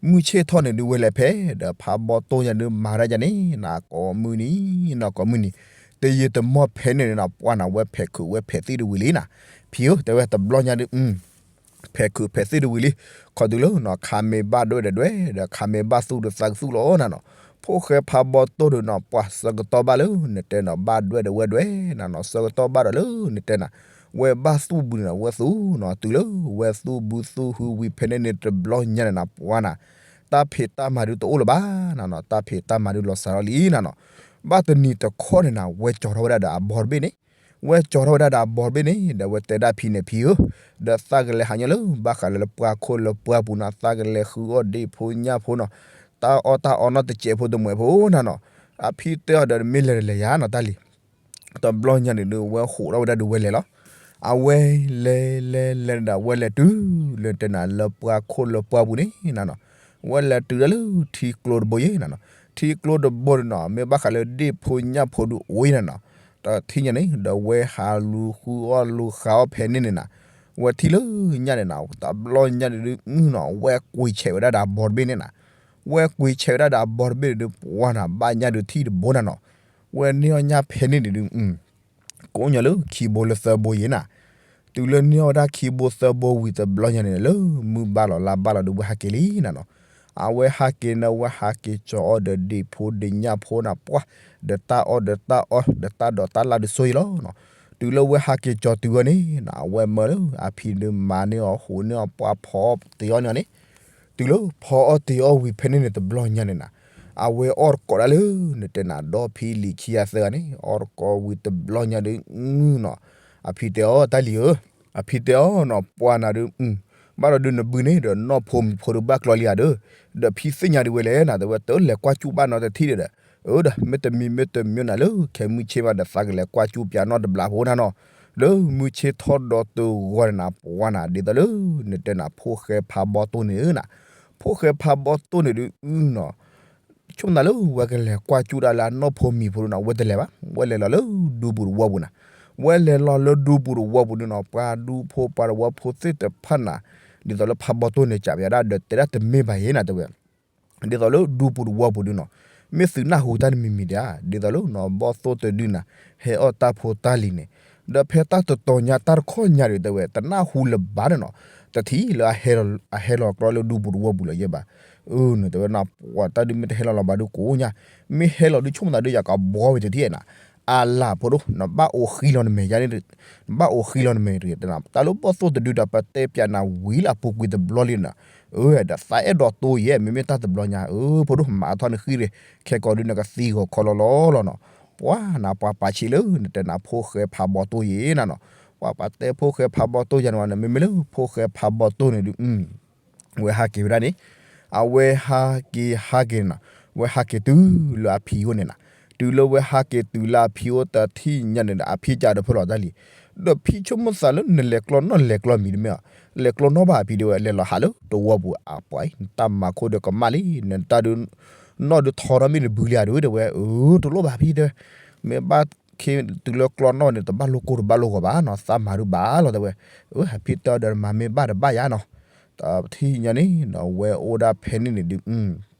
မုၢ်ဆ့ၣ်ထီၣ်န့ၣ်ဒုး ဝဲလဲၤဖဲး ဒီးဖးဘီတိၢ်ညါဒုး မၤတၢ်ယါန့ၣ်နၤ ကိးမုၢ်နံၤနီၤ ကိးမုၢ်နံၤ, တယံာ်တမီၢ်ဖဲန့ၣ်န့ၣ်နၤ ပှၢ်နၤ ဝဲဖဲးခုး ဝဲဖဲးသံၣ်ဒုးဝံၤလံနၤ, ဖံဧၢ တဲဝဲတဘျီညါဒုး ဖဲးခုးဖဲးသ့ၣ်တဝံၤလံ, ခီတုၤလၢနီၤ ခါမ့ၢ်ဘၣ်ဒွဲၣ်ဒီးဒွဲၣ် ဒီးခါမ့ၢ်ဘၣ်သူၣ်ဒီးသးကသူၣ်လီၤနၤနီၤ. ဖိၣ်ဃဲဖးဘီတိၢ်ဒုးနီၤ ပှၤဆၢကတီၢ်ဘၣ်လၢနတဲနီၤ ဘၣ်ဒွဲၣ်ဒီးဝဲဒွဲၣ်နၤနီၤ ဆၢကတီၢ်ဘၣ်ဒီးလၢနတဲနၤ ဝဲဘၣ်သူၣ်ဘုန့ၣ်နီၤ ဝဲသူၣ်နီၤ တုၤလၢဝဲသူၣ်ဘုသူၣ်ဟုဝံၤဖဲန့ၣ်န့ၣ်တဘျီညါန့ၣ်နၤ ပှၤနၤ တၢ်ဖံးတၢ်မၤဒုးတအိၣ်လၢၤဘၣ်နၤနီၤ တၢ်ဖံးတၢ်မၤဒုးလီၤစှၤထီၣ်လံနၤနီၤ. ဘၣ်တနံၤတခီန့ၣ်နၤ ဝဲကၠီၤထီၣ်ဝဲဒၣ်ဒီးအဘီတဘ့ၣ်န့ၣ် ဝဲကၠီၤထီၣ်ဝဲဒၣ်ဒီးအဘီတဘ့ၣ်န့ၣ် ဒီးဝဲတဲဒၣ်ဖံန့ၣ် ဖံဧၢ, ဒီးသးကလဲၤဟးညီလၢ ဘၣ်ဃးလၢလၢပှၢ်ခိၣ်လၢပှၢ်ပူၤနီၤ သးကလဲၤဃုအီၣ်ဒ့ၣ်ဖိညၣ်ဖိနီၤ တၢ်အီၣ်တၢ်အီနီတစဲးဖိတမှဲးဖိနၤနီၤ. အဖံတဲအီၤဒီး မ့ၢ်လဲၤတလဲၤယၤနီၤ တၢ်လံၤ တဘျီညါန့ၣ်ဒုး ဝဲဟးထီၣ်ဝဲဒၣ်ဒုးဝဲလဲၤလီၤ. အဝဲလဲၤလဲၤလဲၤဒီး ဝဲလဲၤတုၤလၢတဲနၤ လၢပှၢ်ခိၣ်လၢပှၢ်ပူၤန့ၣ်နၤနီၤ, ဝဲလဲၤတုၤဒၣ်လၢထံကျိတဘိယဲနၤနီၤ, ထံကျိတဘိန့ၣ်နီၤ မ့ၢ်ဘၣ်ဃးလၢဒ့ၣ်ဖိညၣ်ဖိဒုးအိၣ်ယဲနၤနီၤ, တထံၣ်ညါန့ၣ် ဒီးဝဲဟးလူၤဃုအီၣ်လူၤဃုအီၣ်ဖဲန့ၣ်န့ၣ်နၤ, ဝဲထံၣ်လၢညၣ်န့ၣ်နၤ တဘျီညါန့ၣ်ဒုး အုနီၤ ဝဲကွံာ်ဆဲးဝဲဒၣ်ဒီးအဘီတဘ့ၣ်န့ၣ်နၤ, ဝဲကွံာ်ဆဲးဝဲဒၣ်ဒီးအဘီတဘ့ၣ်န့ၣ်ဒုး ပှၤနၤ ဘၣ်ညၣ်ဒုးထံၣ်တဘိနၤနီၤ, ဝဲန့ၢ်အီၣ်ညၣ်ဖဲန့ၣ်န့ၣ်ဒုး ကိးညါလၢခံဘိလၢသၢဘိယဲနၤ, တုၤလၢန့ၢ်အီၣ်ဝဲဒၣ်ခံဘိသၢဘိဝံၤတဘျီညါန့ၣ် လၢမုၢ်ဘၣ်လီၤလါဘၣ်လီၤဒုး ဝဲဟးက့ၤလံနၤနီၤ, အဝဲဟးက့ၤန့ၣ် ဝဲဟးက့ၤကၠီၤအီၣ်ဒီးဒ့ၣ်ဖိဒီးညၣ်ဖိနၤ ပှၤ ဒီးတၢ်အီၣ်ဒီးတၢ်အီ ဒီးတၢ်ဒိးတၢ်လၢ်ဒုးဆိယဲလီၤနီၤ, တုၤလၢဝဲဟးက့ၤကၠီၤတုၤဝဲန့ၣ်နၤ အဝဲမၢလၢအဖံဒုးမၤန့ၢ်အီၤ ဟးန့ၢ်အီၤ ပှၤဖီအီၣ်တ့ၤအီၣ်န့ၣ်န့ၣ်, တုၤလၢဖီအီၣ်တ့ၤအီၣ်ဝံၤဖဲန့ၣ်န့ၣ် တဘျီညါန့ၣ်နၤ, အဝဲအီၣ်တကိးဒၣ်လၢ နတဲနၤ ဒီဖံလံၤခံဂၤသၢဂၤန့ၣ် အီၣ်တကိးဝံၤတဘျီညါဒုး နီၤ, အဖံတဲအီၤ တၢ်လံၤဧၢ, အဖံတဲအီၤနီၤ ပှၤနၤဒုး ဘၣ်ဒီးဒုးနဘုန့ၣ်ဒီး နီၢ်ဖိမံၤဖိဒုးဘၣ်ကျီလံဧါဒီး, ဒီးဖံသ့ၣ်ညါဒုးဝဲလဲၣ်နၤ တဲဝဲ တလဲၤကွၢ်ကၠူၣ်ဘၣ်နီတထံၣ်ဒီး, အၢဒီး မ့တမံၤမ့တမံၤနၤ လၢခဲမုၢ်ဆ့ၣ်မးဒီး သးကလဲၤကွၢ်ကၠူၣ်ပၠးနီတဘျီဖိနၤနီၤ, လၢမုၢ်ဆ့ၣ်ထီၣ်ဒီးတဂီၤန့ၣ်နၤ ပှၤနၤ ဒ်သိးလၢ နတဲနၤ ဖိၣ်ဃဲဖးဘီတိၢ်န့ၣ်ဧၢနၤ, ဖိၣ်ဃဲဖးဘီတိၢ်န့ၣ်ဒုးနီၤ ဆိကမိၣ်သးလၢဝဲကလဲၤကွၢ်ကၠူၣ်ဒၣ်လၢအနီၢ်ဖိမံၤဖိဒုးနီၤ ဝဲတလဲၤဘၣ်, ဝဲလဲၤလီၤလၢဒူပူၤတဝီပူၤနၤ, ဝဲလဲၤလီၤလၢဒူပူၤတဝီပူၤဒုးနီၤ ပှၤဒူဖိပှၤတဝီဖိသ့ၣ်တဖၣ်နၤ, ဒ်သိးလၢဖးဘီတိၢ်န့ၣ် ကးပယီၤဒၣ်ဒီးတဲဒၣ်တမ့ၢ်ဘၣ်ယဲနၤ တဲဝဲ ဒ်သိးလၢဒူပူၤတဝီပူၤဒုးနီၤ, မ့ၢ်သုနၢ်ဟူတၢ်တမံၤမံၤဒၣ်ဧါ, ဒ်သိးလၢနီၤ ဘီၣ်သိၣ်တဒုနၤ ဟဲအီၣ်တၢ်ဖိတၢ်လံၤန့ၣ်, ဒီးဖဲတၢ်တတီၤညါတၢ်တခီညါဒုး တဲဝဲ တနၢ်ဟူလၢၤဘၣ်န့ၣ်နီၤ, တထံၣ်လၢအဟဲလီၤကျီလၢဒူပူၤတဝီပူၤလၢၤယဲဘၣ်, အၢ နတဲဝဲနၤ ပှၤတၢ်ဒုးမ့ၢ်တဟဲလီၤလီၤဘၣ်ဒုးကိးညါ, မ့ၢ်ဟဲလီၤဒုးဆိကမိၣ်သးဒုးယၤကဘှီဝဲတထံၣ်နၤ, အလၢ်ဖိဒိၣ် နဘၣ်အိၣ်ဃံလီၤနမဲာ်ယါန့ၣ်, နဘၣ်အိၣ်ဃံလီၤနမဲာ်တဂ့ၤ, တၢ်လၢဘီၣ်သိၣ်တဒုဒီး ပတဲပၠးနၤဝံၤလၢအပူၤကွံာ်တဘျီလံနၤ, အၢ ဒီးသးအဲၣ်ဒိးတိယဲ မ့မ့ၢ်တၢ်တဘျီညါ အၢ ဖိဒိၣ် မၤထီၣ်နဃံရ့ၣ် ခဲကိာ်ဒုးနကသံဂီၤခီလီၤလီၤလီၤနီၤ, ပှၤနၤ ပှၤပာ်ဆံးလၢနတဲနၤ ဖိၣ်ဃဲဖးဘီတိၢ်ယဲနၤနီၤ, ပှၤပာ်တဲဖိၣ်ဃဲဖးဘီတိၢ်ယဲနၤဝဲန့ၣ် မ့မ့ၢ်လၢဖိၣ်ဃဲဖးဘီတိၢ်န့ၣ်ဒုး ဝဲဟးက့ၤဝဲဒၣ်န့ၣ်, အဝဲဟးက့ၤဟးက့ၤန့ၣ်နီၤ, ဝဲဟးက့ၤတုၤလၢအဖံအိၣ်န့ၣ်နၤ, တုၤလၢဝဲဟးက့ၤတုၤလၢအဖံအိၣ်တထံၣ်ညါန့ၣ်ဒီး အဖံကးဒီးဖဲလီၤတၢ်လံ, ဒီးဖံဆိကမိၣ်သးလၢနလဲၤကျီနီၣ်လဲၤကျီမံၤတမ့ၢ်ဧါ, လဲၤကျီနီၣ်ဘၣ်အဖံတဲဝဲ လဲၤလီၤဟးလၢတဝီပူၤ အပှၤအံၤ နတၢ်မၤခိၣ်ဒီးကမၣ်လံ, နတၢ်ဒုး နီၣ်ဒုးထီထီၣ်မ့ၢ်တဘုလံဧါဒုး တဲဝဲ, အၢ တလိၣ်ဘၣ်ဖံတဲဝဲ, မ့ၢ်ဘၣ်ခ့တုၤလၢကျီနီၣ်န့ၣ် တဘၣ်လိၣ်ကိၢ်တဘၣ်လိၣ်ဂီၤဘၣ်နီၤ, သးမၤဒုးဘၣ်လီၤတဲဝဲ, အၢ အဖံတဲအီၤဒီးမၤမ့ၢ်ဘၣ်တဘၣ်ယါနီၤ, တထံၣ်ညါန့ၣ်နီၤ ဝဲအိၣ်ဒၣ်ဖဲန့ၣ်န့ၣ်ဒုး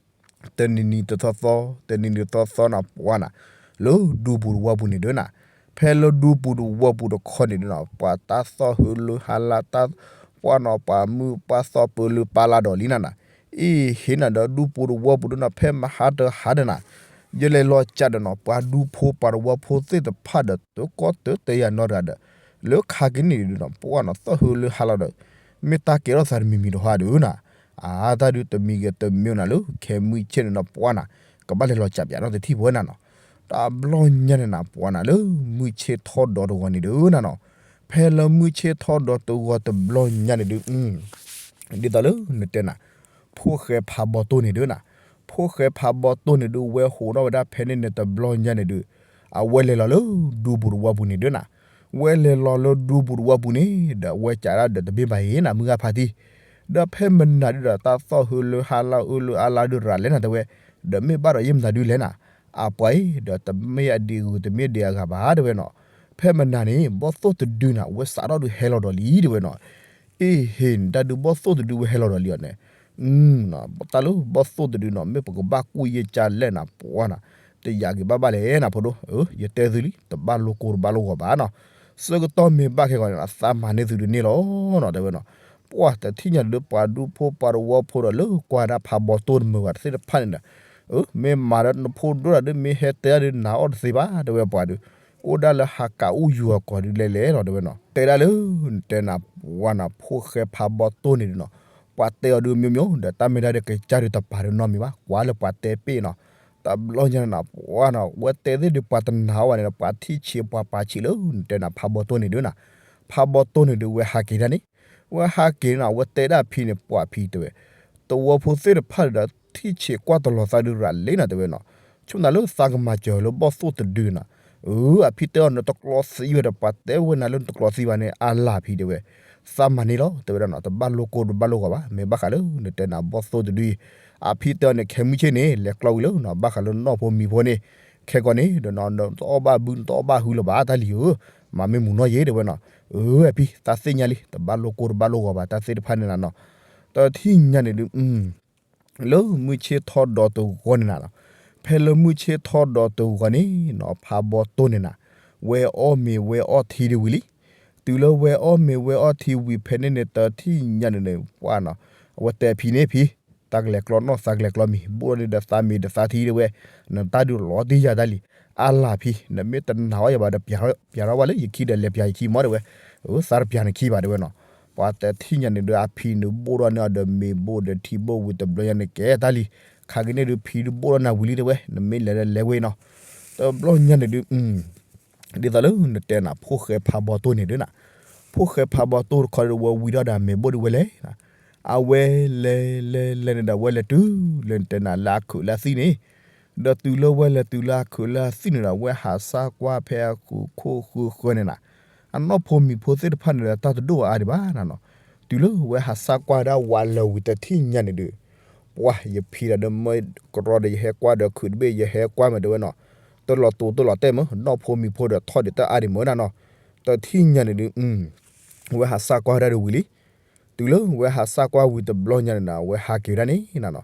တနံၤနံၤတသီသီ တနံၤနံၤတသီသီနီၤ ပှၤနၤ, လၢဒူပူၤတဝီပူၤန့ၣ်ဒုးနၤ, ဖဲလၢဒူပူၤတဝီပူၤတခီန့ၣ်ဒုးနီၤ ပှၤတၢ်သီၣ်ဟၢလၢဟါလါတၢ် ပှၤနီၤ ပှၤမုၢ်ပှၤသီၣ်ပၢလၢပၢ်လၢဒီးလံနၤနၤ, အ့ၣ် ဟ့ၣ်နၤဒီးဒူပူၤတဝီပူၤဒုးနီၤ ဖဲမဟါတဟါဒီးနၤ, ယလဲၤလီၤကးဒီးနီၤ ပှၤဒူဖိပှၤတဝီဖိသ့ၣ်တဖၣ်ဒီး တကိးတၢ်တယၤနီတဂၤဒီး လၢခါကနံၣ်န့ၣ်ဒုးနီၤ ပှၤနီၤ သီၣ်ဟၢလၢဟါလီၤဒီး မ့ၢ်တၢ်ကဲထီၣ်သးတမံၤမံၤတဟါဒုးနၤ, အါတၢ်ဒုးတမံၤဂ့ၤတမံၤနၤ လၢခဲမုၢ်ဆ့ၣ်န့ၣ်နီၤ ပှၤနၤ ကဘၣ်လဲၤလီၤကးပၠးနီတထံၣ်ဖိနၤနီၤ, တဘျီညါန့ၣ်နၤ ပှၤနၤ လၢမုၢ်ဆ့ၣ်ထီၣ်ဒီးတဂီၤန့ၣ်ဒုးနၤနီၤ, ဖဲလၢမုၢ်ဆ့ၣ်ထီၣ်ဒီးတဂီၤတဘျီညါန့ၣ်ဒုး ဒ်သိးလၢနတဲနၤ ဖိၣ်ဃဲဖးဘီတိၢ်န့ၣ်ဒုးနၤ, ဖိၣ်ဃဲဖးဘီတိၢ်န့ၣ်ဒုး ဝဲဟးထီၣ်ဝဲဒၣ်ဖဲန့ၣ်န့ၣ်တဘျီညါန့ၣ်ဒုး အဝဲလဲၤလီၤလၢဒူပူၤတဝီပူၤန့ၣ်ဒုးနၤ, ဝဲလဲၤလီၤလၢဒူပူၤတဝီပူၤန့ၣ် ဒီးအဝဲကးဒၣ်ဒီးတမ့ၢ်ဘၣ်ယဲနၤ မုၢ်ဂၤဖါတံၢ်, ဒီးဖဲမနၤဒုးဒီး တၢ်သီၣ်ဟၢလၢဟါလၢအၢလၢအါလါဒုးရၤလဲၣ်နၤတဲဝဲ, ဒီးမ့ၢ်ဘၣ်ဒီးယဲၢ်မနၤဒုးလဲၣ်နၤ, အပှၤအံၤ ဒီးတမ့ၢ်အဒံးဂုၤ တမ့ၢ်ဒံးအဂၤဘၣ်တဲဝဲနီၤ, ဖဲမနၤန့ၣ် ဘီၣ်သိၣ်တဒုနၤ ဝဲစးထီၣ်ဒုးဟဲလီၤဒီးလံတဲဝဲနီၤ, အ့ၣ် ဟ့ၣ် နတၢ်ဒုးဘီၣ်သိၣ်တဒုဝဲဟဲလီၤဒီးလံအီၤန့ၣ်, တၢ်လၢဘီၣ်သိၣ်တဒုနီၤ မ့ၢ်ပကဘၣ်ကူၣ်ယဲၢ်ကၢလဲၣ်နၤ ပှၤနၤ, တယာ်က့ၤဘၣ်ဘၣ်လဲၣ်နၤဖိဒိၣ်, ယတဲသုလံ တဘၣ်လိၣ်ကိၢ်တဘၣ်လိၣ်ဂီၤဘၣ်နီၤ, ဆၢကတီၢ်မ့ၢ်ဘၣ်ခဲဂီၤန့ၣ် သးမၤန့ၢ်သုဒုးန့ၢ်လီၤနီၤတဲဝဲနီၤ, ပှၢ်တထံၣ်ညါန့ၣ်ဒုး ပှၤဒူဖိပှၤတဝီဖိဒီးလၢကွၢ်ဒၣ်ဖးဘီတိၢ်တမုာ်ဘၣ်သ့ၣ်တဖၣ်န့ၣ်ဒီး, အၢ မ့ၢ်မၤဒီးနဖိဒိၣ်တၢ်ဒုး မ့ၢ်ဟဲတဲဒၣ်ဒုး နာ်အီၤတသ့ဘၣ် တဲဝဲပှၤဒုး, အိၣ်ဒၣ်လၢဟးကးအူယူၤအကီၢ်ဒုးလဲၤလဲၤလီၤ တဲဝဲနီၤ. တဲဒၣ်လၢ နတဲနၤပှၢ်နီၤ ဖိၣ်ဃဲဖးဘီတိၢ်န့ၣ်ဒုးနီၤ, ပှၤတဲအီၤဒုး မျိုးမျိုး ဒီးတၢ်မ့ၢ်ဒၣ်ဒုးကစၢ်ဒုးတပာ်ဒုးနီတမံၤဘၣ် ကွၢ်လၢပှၤတဲပ့ၢ်နီၤ. တဘျီညါန့ၣ်နီၤ ပှၢ်နီၤ ဝဲတဲသ့ၣ်ဒုး ပှၤတနာ်အီၤဘၣ်န့ၣ်ဒီး ပှၤထံၣ်ဆံးပှၤပာ်ဆံးလၢ နတဲနၤဖးဘီတိၢ်န့ၣ်ဒုးနီၤ, ဖးဘီတိၢ်န့ၣ်ဒုး ဝဲဟးက့ၤဒၣ်န့ၣ်, ဝဲဟးက့ၤန့ၣ်နီၤ ဝဲတဲဒၣ်အဖံန့ၣ် ပှၢ်ဖံတဲဝဲ, တဝီဖိသ့ၣ်တဖၣ်ဒီး ထံၣ်ဆံးကွၢ်တလီၤသးဒုးရၤလံနီၤ တဲဝဲနီၤ. ဆိကမိၣ်လၢသးကမၤစၢၤလၢဘီၣ်သိၣ်တဒုနီၤ, အၢ အဖံတဲအီၤ နတကျီသံဝဲဒီး ပှၤတဲဝဲနၤလၢနတကျီသံဘၣ်န့ၣ် အလၢ်ဖံတဲဝဲ, သးမၤန့ၢ်လီၤ တဲဝဲဒၣ်နီၤ, တဘၣ်လိၣ်ကိၢ်တဘၣ်လိၣ်ဂီၤဘၣ် မ့ၢ်ဘၣ်ဃးလၢ နတဲနၤဘီၣ်သိၣ်တဒုအံၤ, အဖံတဲအီၤန့ၣ် ခဲမုၢ်ဆ့ၣ်န့ၣ် လဲၤကျီဝံၤလၢနီၤ ဘၣ်ဃးလၢနီၢ်ဖိမံၤဖိန့ၣ်, ခဲကီးန့ၣ်ဒီးနီၤ နတအီၣ်ဘၣ်ဘု နတအီၣ်ဘၣ်ဟုလၢၤဘၣ်တၢ်လံၤဧၢ, မၤမ့ၢ်မုာ်နီၢ်ယ့ၤ တဲဝဲနီၤ. အၢ အဖံ သးသ့ၣ်ညါလံ တဘၣ်လိၣ်ကိၢ်တဘၣ်လိၣ်ဂီၤဘၣ် တၢ်သ့ၣ်တဖၣ်န့ၣ်နၤနီၤ. တထံၣ်ညါန့ၣ်ဒုး လၢမုၢ်ဆ့ၣ်ထီၣ်ဒီးတဂီၤန့ၣ်နၤနီၤ, ဖဲလၢမုၢ်ဆ့ၣ်ထီၣ်ဒီးတဂီၤန့ၣ်နီၤ ဖးဘီတိၢ်န့ၣ်နၤ, ဝဲအီၣ်မ့ၤဝဲအီၣ်ထံဒုးဝံၤလံ. တုၤလၢဝဲအီၣ်မ့ၤဝဲအီၣ်ထံဝံၤဖဲန့ၣ်န့ၣ် တထံၣ်ညါန့ၣ်န့ၣ် ပှၢ်နီၤ, အဝဲတဲအဖံန့ၣ် ဖံ, သးကလဲၤကျီနီၢ် သးကလဲၤကျီမံၤ ဘိၣ်ထီၣ်ဒုးဒီးသးမ့ၤဒီးသးထံတဲဝဲ, နတၢ်ဒုးလီၤတံၢ်ယၤတၢ်လံ, အါလၢ်ဖံ နမ့ၢ်တနာ်အီၤယၤဘၣ်ဒီး ပျးထီၣ်ဝဲလၢယခံဒီး လဲၤပျးယခံမ့ၢ်တဲဝဲ, အၢ သးတပျးနခံဘၣ်တဲဝဲနီၤ. ပှၢ်တထံၣ်ညါန့ၣ်ဒုး အဖံန့ၣ်ဘိၣ်ထီၣ်န့ၢ်အီၤဒီးမ့ၤဘိၣ်ဒီးထံဘိၣ်ဝံၤတဘျီညါန့ၣ် ကဲတၢ်လံ, ခါက့ၤန့ၣ်ဒုး ဖံဒုးဘိၣ်ထီၣ်နၤဝံၤလံတဲဝဲ, နမ့ၢ်လဲၤဒီးလဲၤဝဲနီၤ. တဘျီညါန့ၣ်ဒုး ဒ်သိးလၢနတဲနၤ ဖိၣ်ဃဲဖးဘီတိၢ်န့ၣ်ဒုးနၤ, ဖိၣ်ဃဲဖးဘီတိၢ်တခီဒုး ဝဲဝံၤဒီးဒီးမ့ၤဘိၣ်ဒုးဝဲလဲၤ, အဝဲလဲၤလဲၤလဲၤန့ၣ်ဒီး ဝဲလဲၤတုၤလၢနတဲနၤလၢအခုးလၢအသံၣ်န့ၣ်, ဒီးတုၤလၢဝဲလဲၤတုၤလၢအခုးလၢအသံၣ်န့ၣ်ဒီး ဝဲဟးဆါကွၢ်ဖဲအခိၣ်ခိၣ်ဃၢဃၢန့ၣ်နၤ, အနီၢ်ဖိမံၤဖိသ့ၣ်တဖၣ်န့ၣ်ဒီး တၢ်တဒိၣ်အါဒံးဘၣ်နၤနီၤ. တုၤလၢဝဲဟးဆါကွၢ်ဒၣ်ဝးလၢာ်ဝံၤတထံၣ်ညါန့ၣ်ဒုး ပှၢ်ယဖံဒီး မ့ၢ်ကရီဒီး ယဟဲကွၢ်ဒီးခုးတဘ့ၣ် ယဟဲကွၢ်မ့ၢ်တဲဝဲနီၤ, တလီၤတူာ်တလီၤတဲာ်မ့ၢ် နီၢ်ဖိမံၤဖိဒီးထီၣ်ဒံးတၢ်အါဒံးမ့ၢ်နၤနီၤ. တထံၣ်ညါန့ၣ်ဒုး ဝဲဟးဆါကွၢ်ဒၣ်ဒုးဝံၤလံ. တုၤလၢဝဲဟးဆါကွၢ်ဝံၤတဘျီညါန့ၣ်နၤ ဝဲဟးက့ၤဝဲဒၣ်န့ၣ်နၤနီၤ.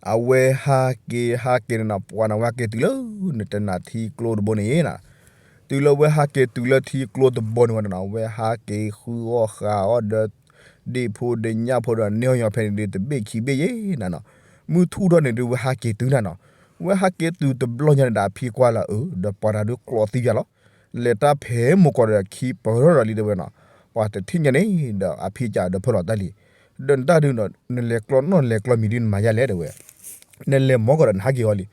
အဝဲဟးက့ၤဟးက့ၤန့ၣ်နၤ ပှၢ်နၤ ဝဲဟးက့ၤတုၤလၢ နတဲနၤထံကျိတဘိန့ၣ်နၤ, တုၤလၢဝဲဟးက့ၤတုၤလၢထံကျိတဘိန့ၣ်ဝဲန့ၣ်နၤ ဝဲဟးက့ၤဃုအီၣ်ဃုအီၣ်ဒီး ဒ့ၣ်ဖိဒီးညၣ်ဖိဒီး န့ၢ်အီၣ်ညီဖဲန့ၣ်ဒုး တဘ့ၣ်ခံဘ့ၣ်ယဲနၤနီၤ. မုၢ်ထူၣ်ထီၣ်န့ၣ်ဒုး ဝဲဟးက့ၤတုၤနၤနီၤ. ဝဲဟးက့ၤတုၤတဘျီညါန့ၣ်ဒီး အဖံကွၢ်လၢအၢ ဒီးပှၤတၢ်ဒုးကျီသံယၤလီၤ. လဲၤတၢ်ဖဲမုၢ်ကီၢ်ဒီးခံပၢၢ်ထီၣ်ဒီးလံတဲဝဲနီၤ. ပှၤတထံၣ်ညါန့ၣ်ဒီး အဖံကဒီးဖၢလီၤတၢ်လံ. ဒီးနတၢ်ဒုးနီၤ နလဲၤကျီနီၢ်လဲၤကျီမံၤဒုး နမၤယၤလဲၣ်တဲဝဲ နလဲၤမၤကဒီးနဟးက့ၤအီၤလံ.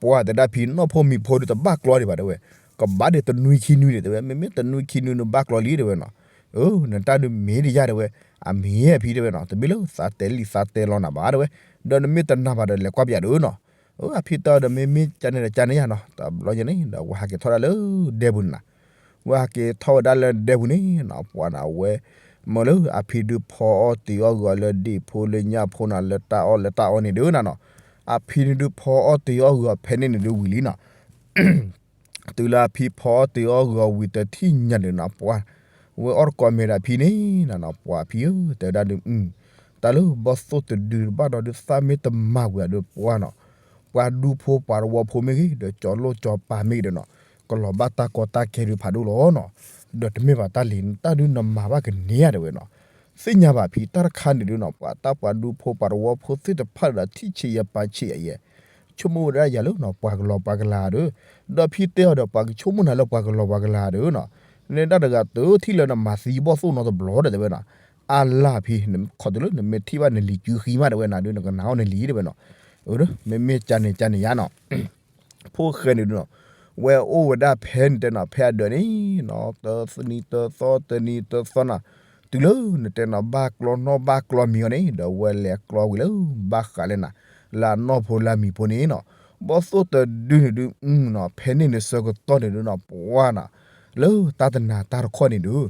ပှၤတဲဒၣ်ဖံ နီၢ်ဖိမံၤဖိဒုးတဘၣ်ကျီဒံးဘၣ်တဲဝဲ, ကဘၣ်ဒံးတနွံခံနွံန့ၣ်တဲဝဲ, မ့မ့ၢ်တနွံခံနွံနဘၣ်ကျီလံတဲဝဲနီၤ. အၢ နတၢ်ဒုးမ့ၢ်ဒံးယၤတဲဝဲ, အမ့ၢ်အဖံတဲဝဲနီၤ, တမ့ၢ်လၢသးတဲလံသးတဲလီၤနၤဘၣ်တဲဝဲ, ဒီးနမ့ၢ်တနာ်ဘၣ်ဒီးလဲၤကွၢ်ပယးဒုးနီၤ. အၢ အဖံတဲအီၤဒီး မ့မ့ၢ်ကန့ၣ်ဒီးကန့ၣ်ယၤနီၤ. တဘျီညါန့ၣ်ဒီး ဝဲဟးက့ၤထီၣ်ဒၣ်လၢဒဲပူၤန့ၣ်နၤ. ဝဲဟးက့ၤထီၣ်ဝဲဒၣ်လၢဒဲပူၤန့ၣ်နီၤ ပှၤနၤဝဲ မ့ၢ်လၢအဖံဒုးဖီအီၣ်တ့ၤအီၣ်ဂ့ၤအီၤလၢဒ့ၣ်ဖိလၢညၣ်ဖိနၤ လၢတၢ်အီၣ်လၢတၢ်အီန့ၣ်ဒုးနၤနီၤ. အဖံန့ၣ်ဒုးဖီအီၣ်တ့ၤအီၣ်ဂ့ၤအီၤဖဲန့ၣ်န့ၣ်ဒုးဝံၤလံနီၤ. တုၤလၢအဖံဖီအီၣ်တ့ၤအီၣ်ဂ့ၤအီၤဝံၤတထံၣ်ညါန့ၣ်နၤ ပှၤ ဝဲအီၣ်တကိးမဲာ်ဒီးအဖံန့ၣ်နၤနီၤ ပှၤအဖံဧၢ တဲဝဲဒၣ်ဒုး တၢ်လၢဘီၣ်သိၣ်တဒုတဘၣ်ဒီးဒုးသးမ့ၢ်တမၤဝံၤအဒုးပှၢ်နီၤ ပှၤဒူဖိပှၤတဝီဖိမ့ၢ်ဂ့ၤ ဒီးကၠီၤလိၣ်ကၠီၤပၤမ့ၢ်ဂ့ၤဒီးနီၤ ကလီၤဘၣ်တၢ်ကီတၢ်ခဲဒုးဖးဒိၣ်လီၤနီၤ. ဒီးတမ့ၢ်ဘၣ်တၢ်လံၤ နတၢ်ဒုးနမၤဘၣ်ကန့ၢ်ဧါတဲဝဲနီၤ. သ့ၣ်ညါဘၣ်ဖံ တၢ်တခါန့ၣ်ဒုးနီၤ ပှၤတၢ်ပှၤဒူဖိပှၤတဝီဖိသ့ၣ်တဖၣ်ဒီးထံၣ်ဆံးယၤပာ်ဆံးယၤယဲ ဆိကမိၣ်ဝဲဒၣ်ယၤလၢနီၤ ပှၤကလီၤပှၤကလၤဒီး ဒီးဖံတဲအီၤဒီး ပှၤကဆိကမိၣ်နၤလၢပှၤကလီၤပှၤကလၤဒီးနီၤ နဒၣ်တဂၤတထံၣ်လၢနမၤသံဘီၣ်သိၣ်နီတဘျီဒီးတဲဝဲနီၤ. အါလၢ်ဖံ နခီၣ်တုၤလၢနမ့ၢ်ထံၣ်ဘၣ်နလံၤစုဃံမးတဲဝဲနၤဒုး နကနၣ်အီၣ်နလံၤတဲဝဲနီၤ. မ့မ့ၢ်ကန့ၣ်ကန့ၣ်ယါနီၤ ဖိၣ်ဃဲန့ၣ်ဒုးနီၤ ဝဲအိၣ်ဝဲဒၣ်ဖဲန့ၣ်တဲနီၤ ဖဲအဒၢးန့ၣ်နီၤ တနံၤတသီ တနံၤတသီနီၤ တုၤလၢနတဲနီၤ ဘၣ်ကျီနီၢ်ဘၣ်ကျီမံၤအီၤန့ၣ် ဒီးဝဲလဲၤကျီဝံၤလၢ ဘၣ်ဃးလဲၣ်နၤ လၢအနီၢ်ဖိလၢအမံၤဖိန့ၣ်နီၤ ဘီၣ်သိၣ်တဒုန့ၣ်ဒုးနီၤ ဖဲန့ၣ်န့ၣ်ဆၢကတီၢ်န့ၣ်ဒုးနီၤ ပှၤနီၤ လၢတၢ်တနၤတၢ်တခီန့ၣ်ဒုး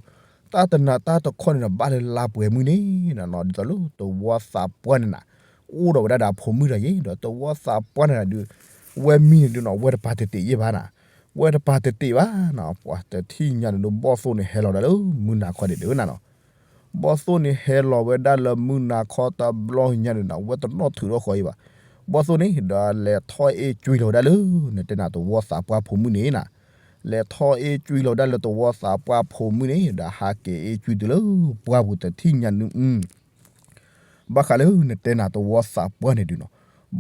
တၢ်တနၤတၢ်တခီန့ၣ်နီၤ ဘၣ်လၢလါပှဲၤမုၢ်န့ၣ်နီၤ ဒ်သိးလၢတဝီသးပှၢ်န့ၣ်နၤ အိၣ်ဒီးဝဲဒၣ်ဒီးအဖိမုၣ်တဂၤယ့ၣ် ဒီးတဝီသးပှၢ်န့ၣ်နၤဒုး ဝဲမံန့ၣ်ဒုးနီၤ ဝဲတပာ်တ့ၢ်တ့ၢ်ယ့ၣ်ဘၣ်နၤ ဝဲတပာ်တ့ၢ်တ့ၢ်ဘၣ်နီၤ ပှၤတထံၣ်ညါန့ၣ်ဒုး ဘီၣ်သိၣ်န့ၣ်ဟဲလီၤဒၣ်လၢမုၢ်နၤခီန့ၣ်ဒုးနၤနီၤ ဘီၣ်သိၣ်န့ၣ်ဟဲလီၤဝဲဒၣ်လၢမုၢ်နၤခီတဘျီညါန့ၣ်နီၤ ဝဲတနီၣ်ထုးထီၣ်ဃီအံၤဘၣ် ဘီၣ်သိၣ်န့ၣ်ဒီးလဲၤထီၣ်အ့ၣ်ကွံာ်လီၤဝဲဒၣ်လၢ နတဲနၤတဝီသးပှၢ်ဖိမုၣ်န့ၣ်နၤ လဲၤထီၣ်အ့ၣ်ကွံလီၤဒၣ်လၢတဝီသးပှၢ်ဖိမုၣ်န့ၣ် ဒီးဟးက့ၤအ့ၣ်ကွံတုၤလၢပှၢ်ပူၤတထံၣ်ညါနု ဘၣ်ဃးလၢနတဲနၤတဝီသးပှၢ်န့ၣ်ဒုးနီၤ,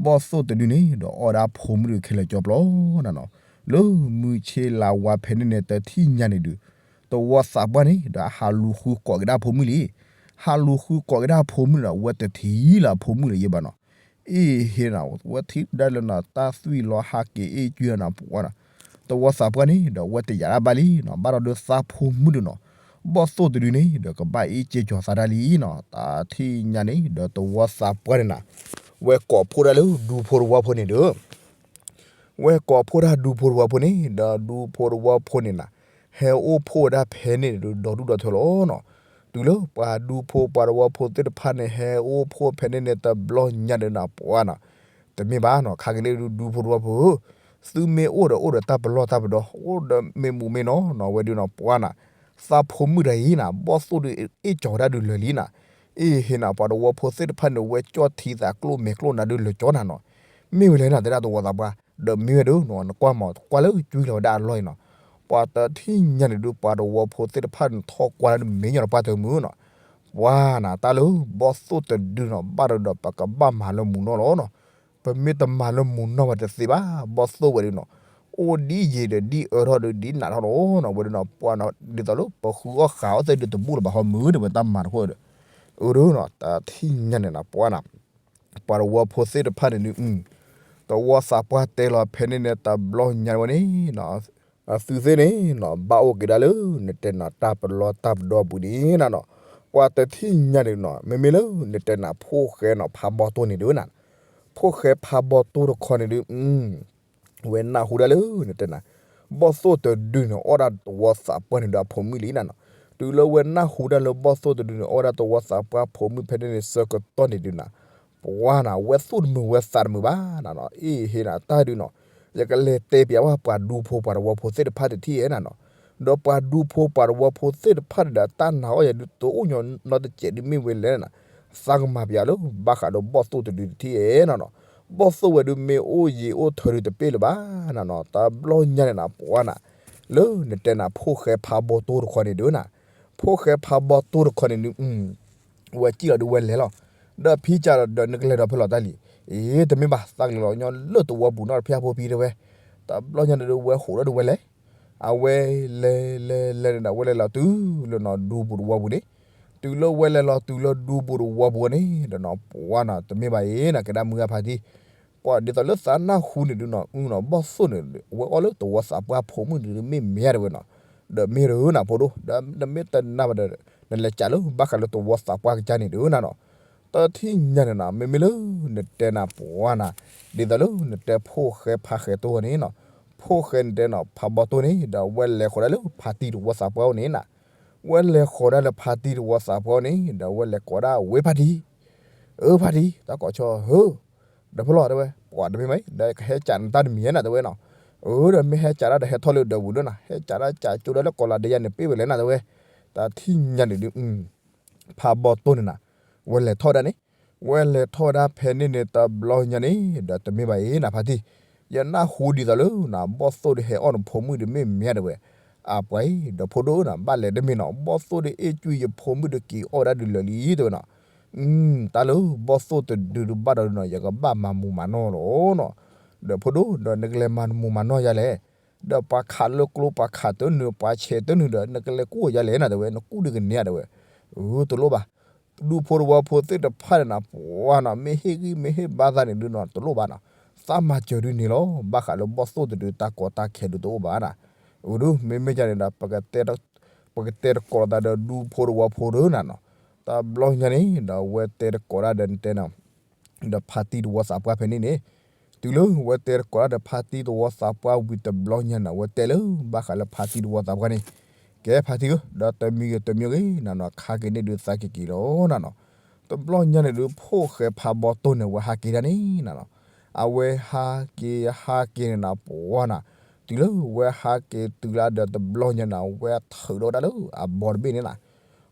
ဘီၣ်သိၣ်တဒုန့ၣ် ဒီးအီၣ်ဒၣ်ဖိမုၣ်ဒုးခဲလၢာ်ကၠီပျီနၤနီၤ, လၢမုၢ်ဆ့လါဝါဖဲန့ၣ်န့ၣ်တထံၣ်ညါန့ၣ်ဒုး, တဝီသးပှၢ်န့ၣ် ဒီးဟးလူၤဃုကိးက့ၤဒၣ်ဖိမုၣ်လံ, ဟးလူၤဃုကိးက့ၤဒၣ်ဖိမုၣ်ဒီး ဝဲတထံၣ်လၢဖိမုၣ်လၢၤယဲဘၣ်နီၤ, အ့ၣ်ဟ့နီၤ ဝဲထံၣ်ဒၣ်လၢနီၤ တၢ်သွံၣ်လီၤဟးက့ၤအ့ၣ်ကွံနီၤ ပှၤနီၤ, တဝီသးပှၢ်န့ၣ် ဒီးဝဲတယာ်ဒၣ်ဘၣ်လံနီၤ, ဘၣ်ဒီးဒုးသးဖိမုၣ်ဒုးနီၤ, ဘီၣ်သိၣ်တဒုန့ၣ် ဒီးကဘၣ်အ့ၣ်က့ၤကၠီၤသးဒၣ်လံနီၤ, တထံၣ်ညါန့ၣ် ဒီးတဝီသးပှၢ်န့ၣ်နၤ ဝဲကိးဖှိၣ်ဒၣ်လၢဒူဖိတဝီဖိန့ၣ်ဒီး ဝဲကိးဖှိၣ်ဒၣ်ဒူဖိတဝီဖိန့ၣ် ဒီးဒူဖိတဝီဖိန့ၣ်နၤ, ဟဲအိၣ်ဖှိၣ်ဝဲဒၣ်ဖဲန့ၣ်ဒီး ဒီဒူၣ်ဒီထၢလီၤနီၤ, တုၤလၢပှၤဒူဖိပှၤတဝီဖိသ့ၣ်တဖၣ်န့ၣ် ဟဲအိၣ်ဖှိၣ်ဖဲန့ၣ်န့ၣ် တဘျီညါဒီးနၤ ပှၤနီၤ, တမ့ၢ်ဘၣ်နီၤ, ခါက့ၤန့ၣ်ဒူဖိတဝီဖိဧၢ, သုမ့ၢ်အိၣ်ဒီးအိၣ်ဒီးတၢ်ပလီၢ်တၢ်ပဒီ, အိၣ်ဒီးမ့ၢ်မူးမ့ၢ်နီၢ်နီၤ ဝဲဒုးနီၤ ပှၤနီၤ, သးဖိမုၣ်တဂၤအံၤနၤ ဘီၣ်သိၣ်ဒုးအ့ၣ်ကၠီၤဝဲဒၣ်ဒုးလၢာ်လံနၤ, အ့ၣ်ဟ့နၤ ပှၤတဝီဖိသ့ၣ်တဖၣ်န့ၣ် ဝဲကၠီၣ်ထံသးကျိၣ်မဲာ်ကျိၣ်နၤဒုးလၢာ်ကၠီနၤနီၤ, မ့ၢ်ဝဲလဲၣ်နၤ တဲဒၣ်တဝီသးပှၢ်, ဒီးမ့ၢ်ဝဲဒုးနီၤ နကွၢ်မး ကွၢ်လၢကွံလီၤဝဲဒၣ်အလီၢ်အံၤနီၤ, ပှၤတထံၣ်ညါန့ၣ်ဒုး ပှၤတဝီဖိသ့ၣ်တဖၣ်န့ၣ် ထီၣ်ကွၢ်လၢနမဲာ်ညါတပှၢ်တမုာ်နီၤ, ပှၤနၤ တၢ်လၢဘီၣ်သိၣ်တဒုနီၤ ဘၣ်ဒီးဒီးပကဘၣ်မၤလၢမူးနီၢ်လီၤနီၤ, ပမ့ၢ်တမၤလၢမူးနီၢ်ဘၣ်တသ့ဘၣ်, ဘီၣ်သိၣ်ဝဲဒုးနီၤ, အိၣ်ဒ်ယံာ်ဒီးဒ်အၢထီၣ်ဒီးဒ်နးထီၣ်လီၤနီၤ, ဝဲဒုးနီၤ ပှၤနီၤ ဒ်သိးလၢပဃုအီၣ်ဃာ်အီၣ်သ့ၣ်ဒုးတဘူၣ်လၢၤဘၣ်ဟီမုၢ် တဲဝဲတၢ်မၤတခီဒီး, အၢဒုးနီၤ တထံၣ်ညါန့ၣ်နၤ ပှၤနီၤ ပှၤတဝီဖိသ့ၣ်တဖၣ်န့ၣ်ဒုး, တဝီသးပှၢ်တဲလီၤဖဲန့ၣ်န့ၣ် တဘျီညါဝဲန့ၣ်နီၤ, အသုသ့ၣ်န့ၣ်နီၤ ဘၣ်အိၣ်က့ၤဒၣ်လၢ နတဲနၤတၢ်ပလီၢ်တၢ်ပဒီအပူၤန့ၣ်နၤနီၤ, ပှၤတထံၣ်ညါန့ၣ်နီၤ မ့မ့ၢ်လၢ နတဲနၤဖိၣ်ဃဲနီၤ ဖးဘီၣ်တိၢ်န့ၣ်ဒုးနၤ, ဖိၣ်ဃဲဖးဘီၣ်တိၢ်တခီန့ၣ်ဒုး ဝဲနၢ်ဟူဒၣ်လၢ နတဲနၤ ဘီၣ်သိၣ်တဒုန့ၣ် အီၣ်ဒၣ်တဝီသးပှၢ်န့ၣ်ဒီးအဖိမုၣ်လံနၤနီၤ, တုၤလၢဝဲနၢ်ဟူဒၣ်လၢဘီၣ်သိၣ်တဒုန့ၣ် အီၣ်ဒၣ်တဝီသးပှၢ်ဖိမုၣ်ဖဲန့ၣ်န့ၣ် ဆၢကတီၢ်န့ၣ်ဒုးနၤ, ပှၤနၤ ဝဲသူၣ်တမုာ်ဝဲသးတမုာ်ဘၣ်နၤနီၤ, အ့ၣ်ဟ့နၤ တၢ်ဒုးနီၤ, ယကလဲၤတဲပျးဘၣ်ပှၤဒူဖိပှၤတဝီဖိသ့ၣ်တဖၣ်တထံၣ်ဧဲနၤနီၤ, ဒီးပှၤဒူဖိပှၤတဝီဖိသ့ၣ်တဖၣ်န့ၣ်ဒီး တၢ်နာ်အီၣ်ယၤဒုးတအိၣ်ညီနီတစဲးဒုးမ့ၢ်ဝဲလဲၣ်နၤ, သးကမၤပျးလၢ ဘၣ်ဃးဒီးဘီၣ်သိၣ်တဒုတထံၣ်ဧဲနၤနီၤ, ဘီၣ်သိၣ်ဝဲဒုးမ့ၢ်အိၣ်ယံာ်အိၣ်ထၢဒုးတပ့ၢ်လၢၤဘၣ်နၤနီၤ, တဘျီညါန့ၣ်နၤ ပှၤနၤ လၢနတဲနၤဖိၣ်ဃဲဖးဘီၣ်တိၢ်တခီန့ၣ်ဒုးနၤ, ဖိၣ်ဃဲဖးဘီၣ်တိၢ်တခီန့ၣ်ဒုး ဝဲစံၣ်လီၤဒုးဝဲလဲၤလီၤ, ဒီးဖံကၢ်ဒီးနကလဲၤဒီးဖဲလဲၣ်တၢ်လံ, အ့ တမ့ၢ်ဘၣ် သးကလဲၤလီၤညီလၢတဝီပူၤနီတဖျၢၣ်ဖိဖံတဲဝဲ, တဘျီညါန့ၣ်ဒုးဝဲဟိးဒီးဒုးဝဲလဲၤ, အဝဲလဲၤလဲၤလဲၤန့ၣ်ဒီး ဝဲလဲၤလီၤတုၤလၢနီၤဒူပူၤတဝီပူၤန့ၣ်, တုၤလၢဝဲလဲၤလီၤတုၤလၢဒူပူၤတဝီပူၤန့ၣ် ဒီးနီၤပှၤနီၤ တမ့ၢ်ဘၣ်အံၤနၤ ကဲဒၣ်မုၢ်ဂၢ်ဖါတံၢ်, ပှၤဒ်သိးလၢသးနၢ်ဟူန့ၣ်ဒုးနီၤ အုနီၤ ဘီၣ်သိၣ်န့ၣ် ဝဲအီၣ်လၢတဝီသးပှၢ်ဖိမုၣ်ဒုးမ့ၢ်မ့ၢ်ဧါတဲဝဲနီၤ, ဒီးမ့ၢ်တဧၢနၤဖိဒိၣ် ဒီးနမ့ၢ်တနာ်ဘၣ်ဒီး နလဲၤကးလၢဘၣ်ဃးလၢတဝီသးပှၢ်ကစၢ်န့ၣ်ဒုးနၤနီၤ, တထံၣ်ညါန့ၣ်နၤ မ့မ့ၢ်လၢနတဲနၤပှၤနၤ ဒ်သိးလၢနတဲဖိၣ်ဃဲဖးဃဲတိၢ်န့ၣ်နီၤ, ဖိၣ်ဃဲနတဲနီၤ ဖးဘီၣ်တိၢ်န့ၣ် ဒီးဝဲလဲၤဃီၤဒၣ်လၢဖါတံၢ်တဝီသးပှၢ်အိၣ်န့ၣ်နၤ, ဝဲလဲၤဃီၤဒၣ်လၢဖါတံၢ်တဝီသးပှၢ်အိၣ်န့ၣ် ဒီးဝဲလဲၤကိးဒၣ်ဝဲဖါတံၢ်, အၢဖါတံၢ် တၢ်ကိးဆီဧၢ, ဒီးဖဲလဲၣ်တဲဝဲ ပှၤတမ့ၢ်မ့ၢ် ဒီးကဟဲကးနတၢ်တမံၤဧါနၤတဲဝဲနီၤ, အၢ ဒီးမ့ၢ်ဟဲကးဒၣ်ဒီးဟဲထီၣ်လၢဒၢးပူၤဒုးနၤ ဟဲကးဒၣ်ကးကၠိဒၣ်လၢကီးလးဒးယၤန့ၣ် ပ့ၢ်ဝဲလဲၣ်နၤတဲဝဲ, တထံၣ်ညါန့ၣ်ဒုး ဖးဘီၣ်တိၢ်န့ၣ်နၤ, ဝဲလဲၤထီၣ်ဝဲဒၣ်န့ၣ်, ဝဲလဲၤထီၣ်ဝဲဒၣ်ဖဲန့ၣ်န့ၣ် တဘျီညါန့ၣ် ဒီးတမ့ၢ်ဘၣ်အံၤနၤဖါတံၢ်, ယနၢ်ဟူဒ်သိးလၢနၤ ဘီၣ်သိၣ်ဒုးဟဲအီၣ်နဖိမုၣ်ဒုးမ့ၢ်မ့ၢ်ဧါတဲဝဲ, အပှၤအံၤ ဒီးဖိဒိၣ်နၤ ဘၣ်လဲၤတမ့ၢ်နီၤ ဘီၣ်သိၣ်ဒုးအ့ၣ်ကွံယဖိမုၣ်ဒုးက့ၤအီၣ်ဝဲဒၣ်ဒုးလၢာ်လံတဲဝဲနီၤ, တၢ်လၢဘီၣ်သိၣ်တဒုဒုးဘၣ်ဒီးနီၤ ယကဘၣ်မၤမူးမၤနီၢ်လီၤနီၤ, ဒီးဖိဒိၣ် ဒီးနကလဲၤမၤမူးမၤနီၢ်ယၤလဲၣ် ဒီးပှၤခးလၢကျိပှၤခးတနုာ် ပှၤဆဲးတနုာ်ဒီး နကလဲၤကူၣ်ယၤလဲၣ်နၤတဲဝဲ နကူၣ်ဒုးကန့ၢ်ဧါတဲဝဲ, အၢ တလိၣ်ဘၣ်, ဒူဖိတဝီဖိသ့ၣ်တဖၣ်န့ၣ်နၤ ပှၤနီၤ မ့ၢ်ဟ့ၣ်ဂံၢ်မ့ၢ်ဟ့ၣ်ဘါသးန့ၣ်ဒုးနီၤ တလိၣ်ဘၣ်နီၤ, သးမၤစၢၤဒုးန့ၣ်လီၤ ဘၣ်ဃးလၢဘီၣ်သိၣ်တဒုတၢ်ကီတၢ်ခဲဒုးတအိၣ်ဘၣ်နၤ, အၢ ဒုး မ့မ့ၢ်ယၤန့ၣ်ဒီး ပကတဲတကိးသးဒီးဒူဖိတဝီဖိဒုးနၤနီၤ, တဘျီညါန့ၣ်ဒီး အဝဲတဲတကိးဒၣ်ဒီးနတဲနီၤ ဒီးဖါတံၢ်တဝီသးပှၢ်ဖဲန့ၣ်န့ၣ်, တုၤလၢဝဲတဲတကိးတၢ်ဒီးဖါတံၢ်တဝီသးပှၢ်ဝံၤတဘျီညါန့ၣ် ဝဲတဲလၢဘၣ်ဃးလၢဖါတံၢ်တဝီသးပှၢ်န့ၣ်, ကဲဖါတံၢ်ဧၢ, ဒီးတမံၤဂ့ၤတမံၤဂ့ၤနၤနီၤ ခါက့ၤန့ၢ်ဒုးသးက့ၤက့ၤလီၤနၤနီၤ, တဘျီညါန့ၣ်ဒုး ဖိၣ်ဃဲဖးဘီၣ်တိၢ်န့ၣ် ဝဲဟးက့ၤဒၣ်န့ၣ်နၤနီၤ, အဝဲဟးက့ၤဟးက့ၤန့ၣ်နၤ ပှၤနၤ, တုၤလၢဝဲဟးက့ၤတုၤလၢဒီးတဘျီညါန့ၣ် ဝဲထုးထီၣ်ဝဲဒၣ်လၢအဘီတဘ့ၣ်န့ၣ်နၤ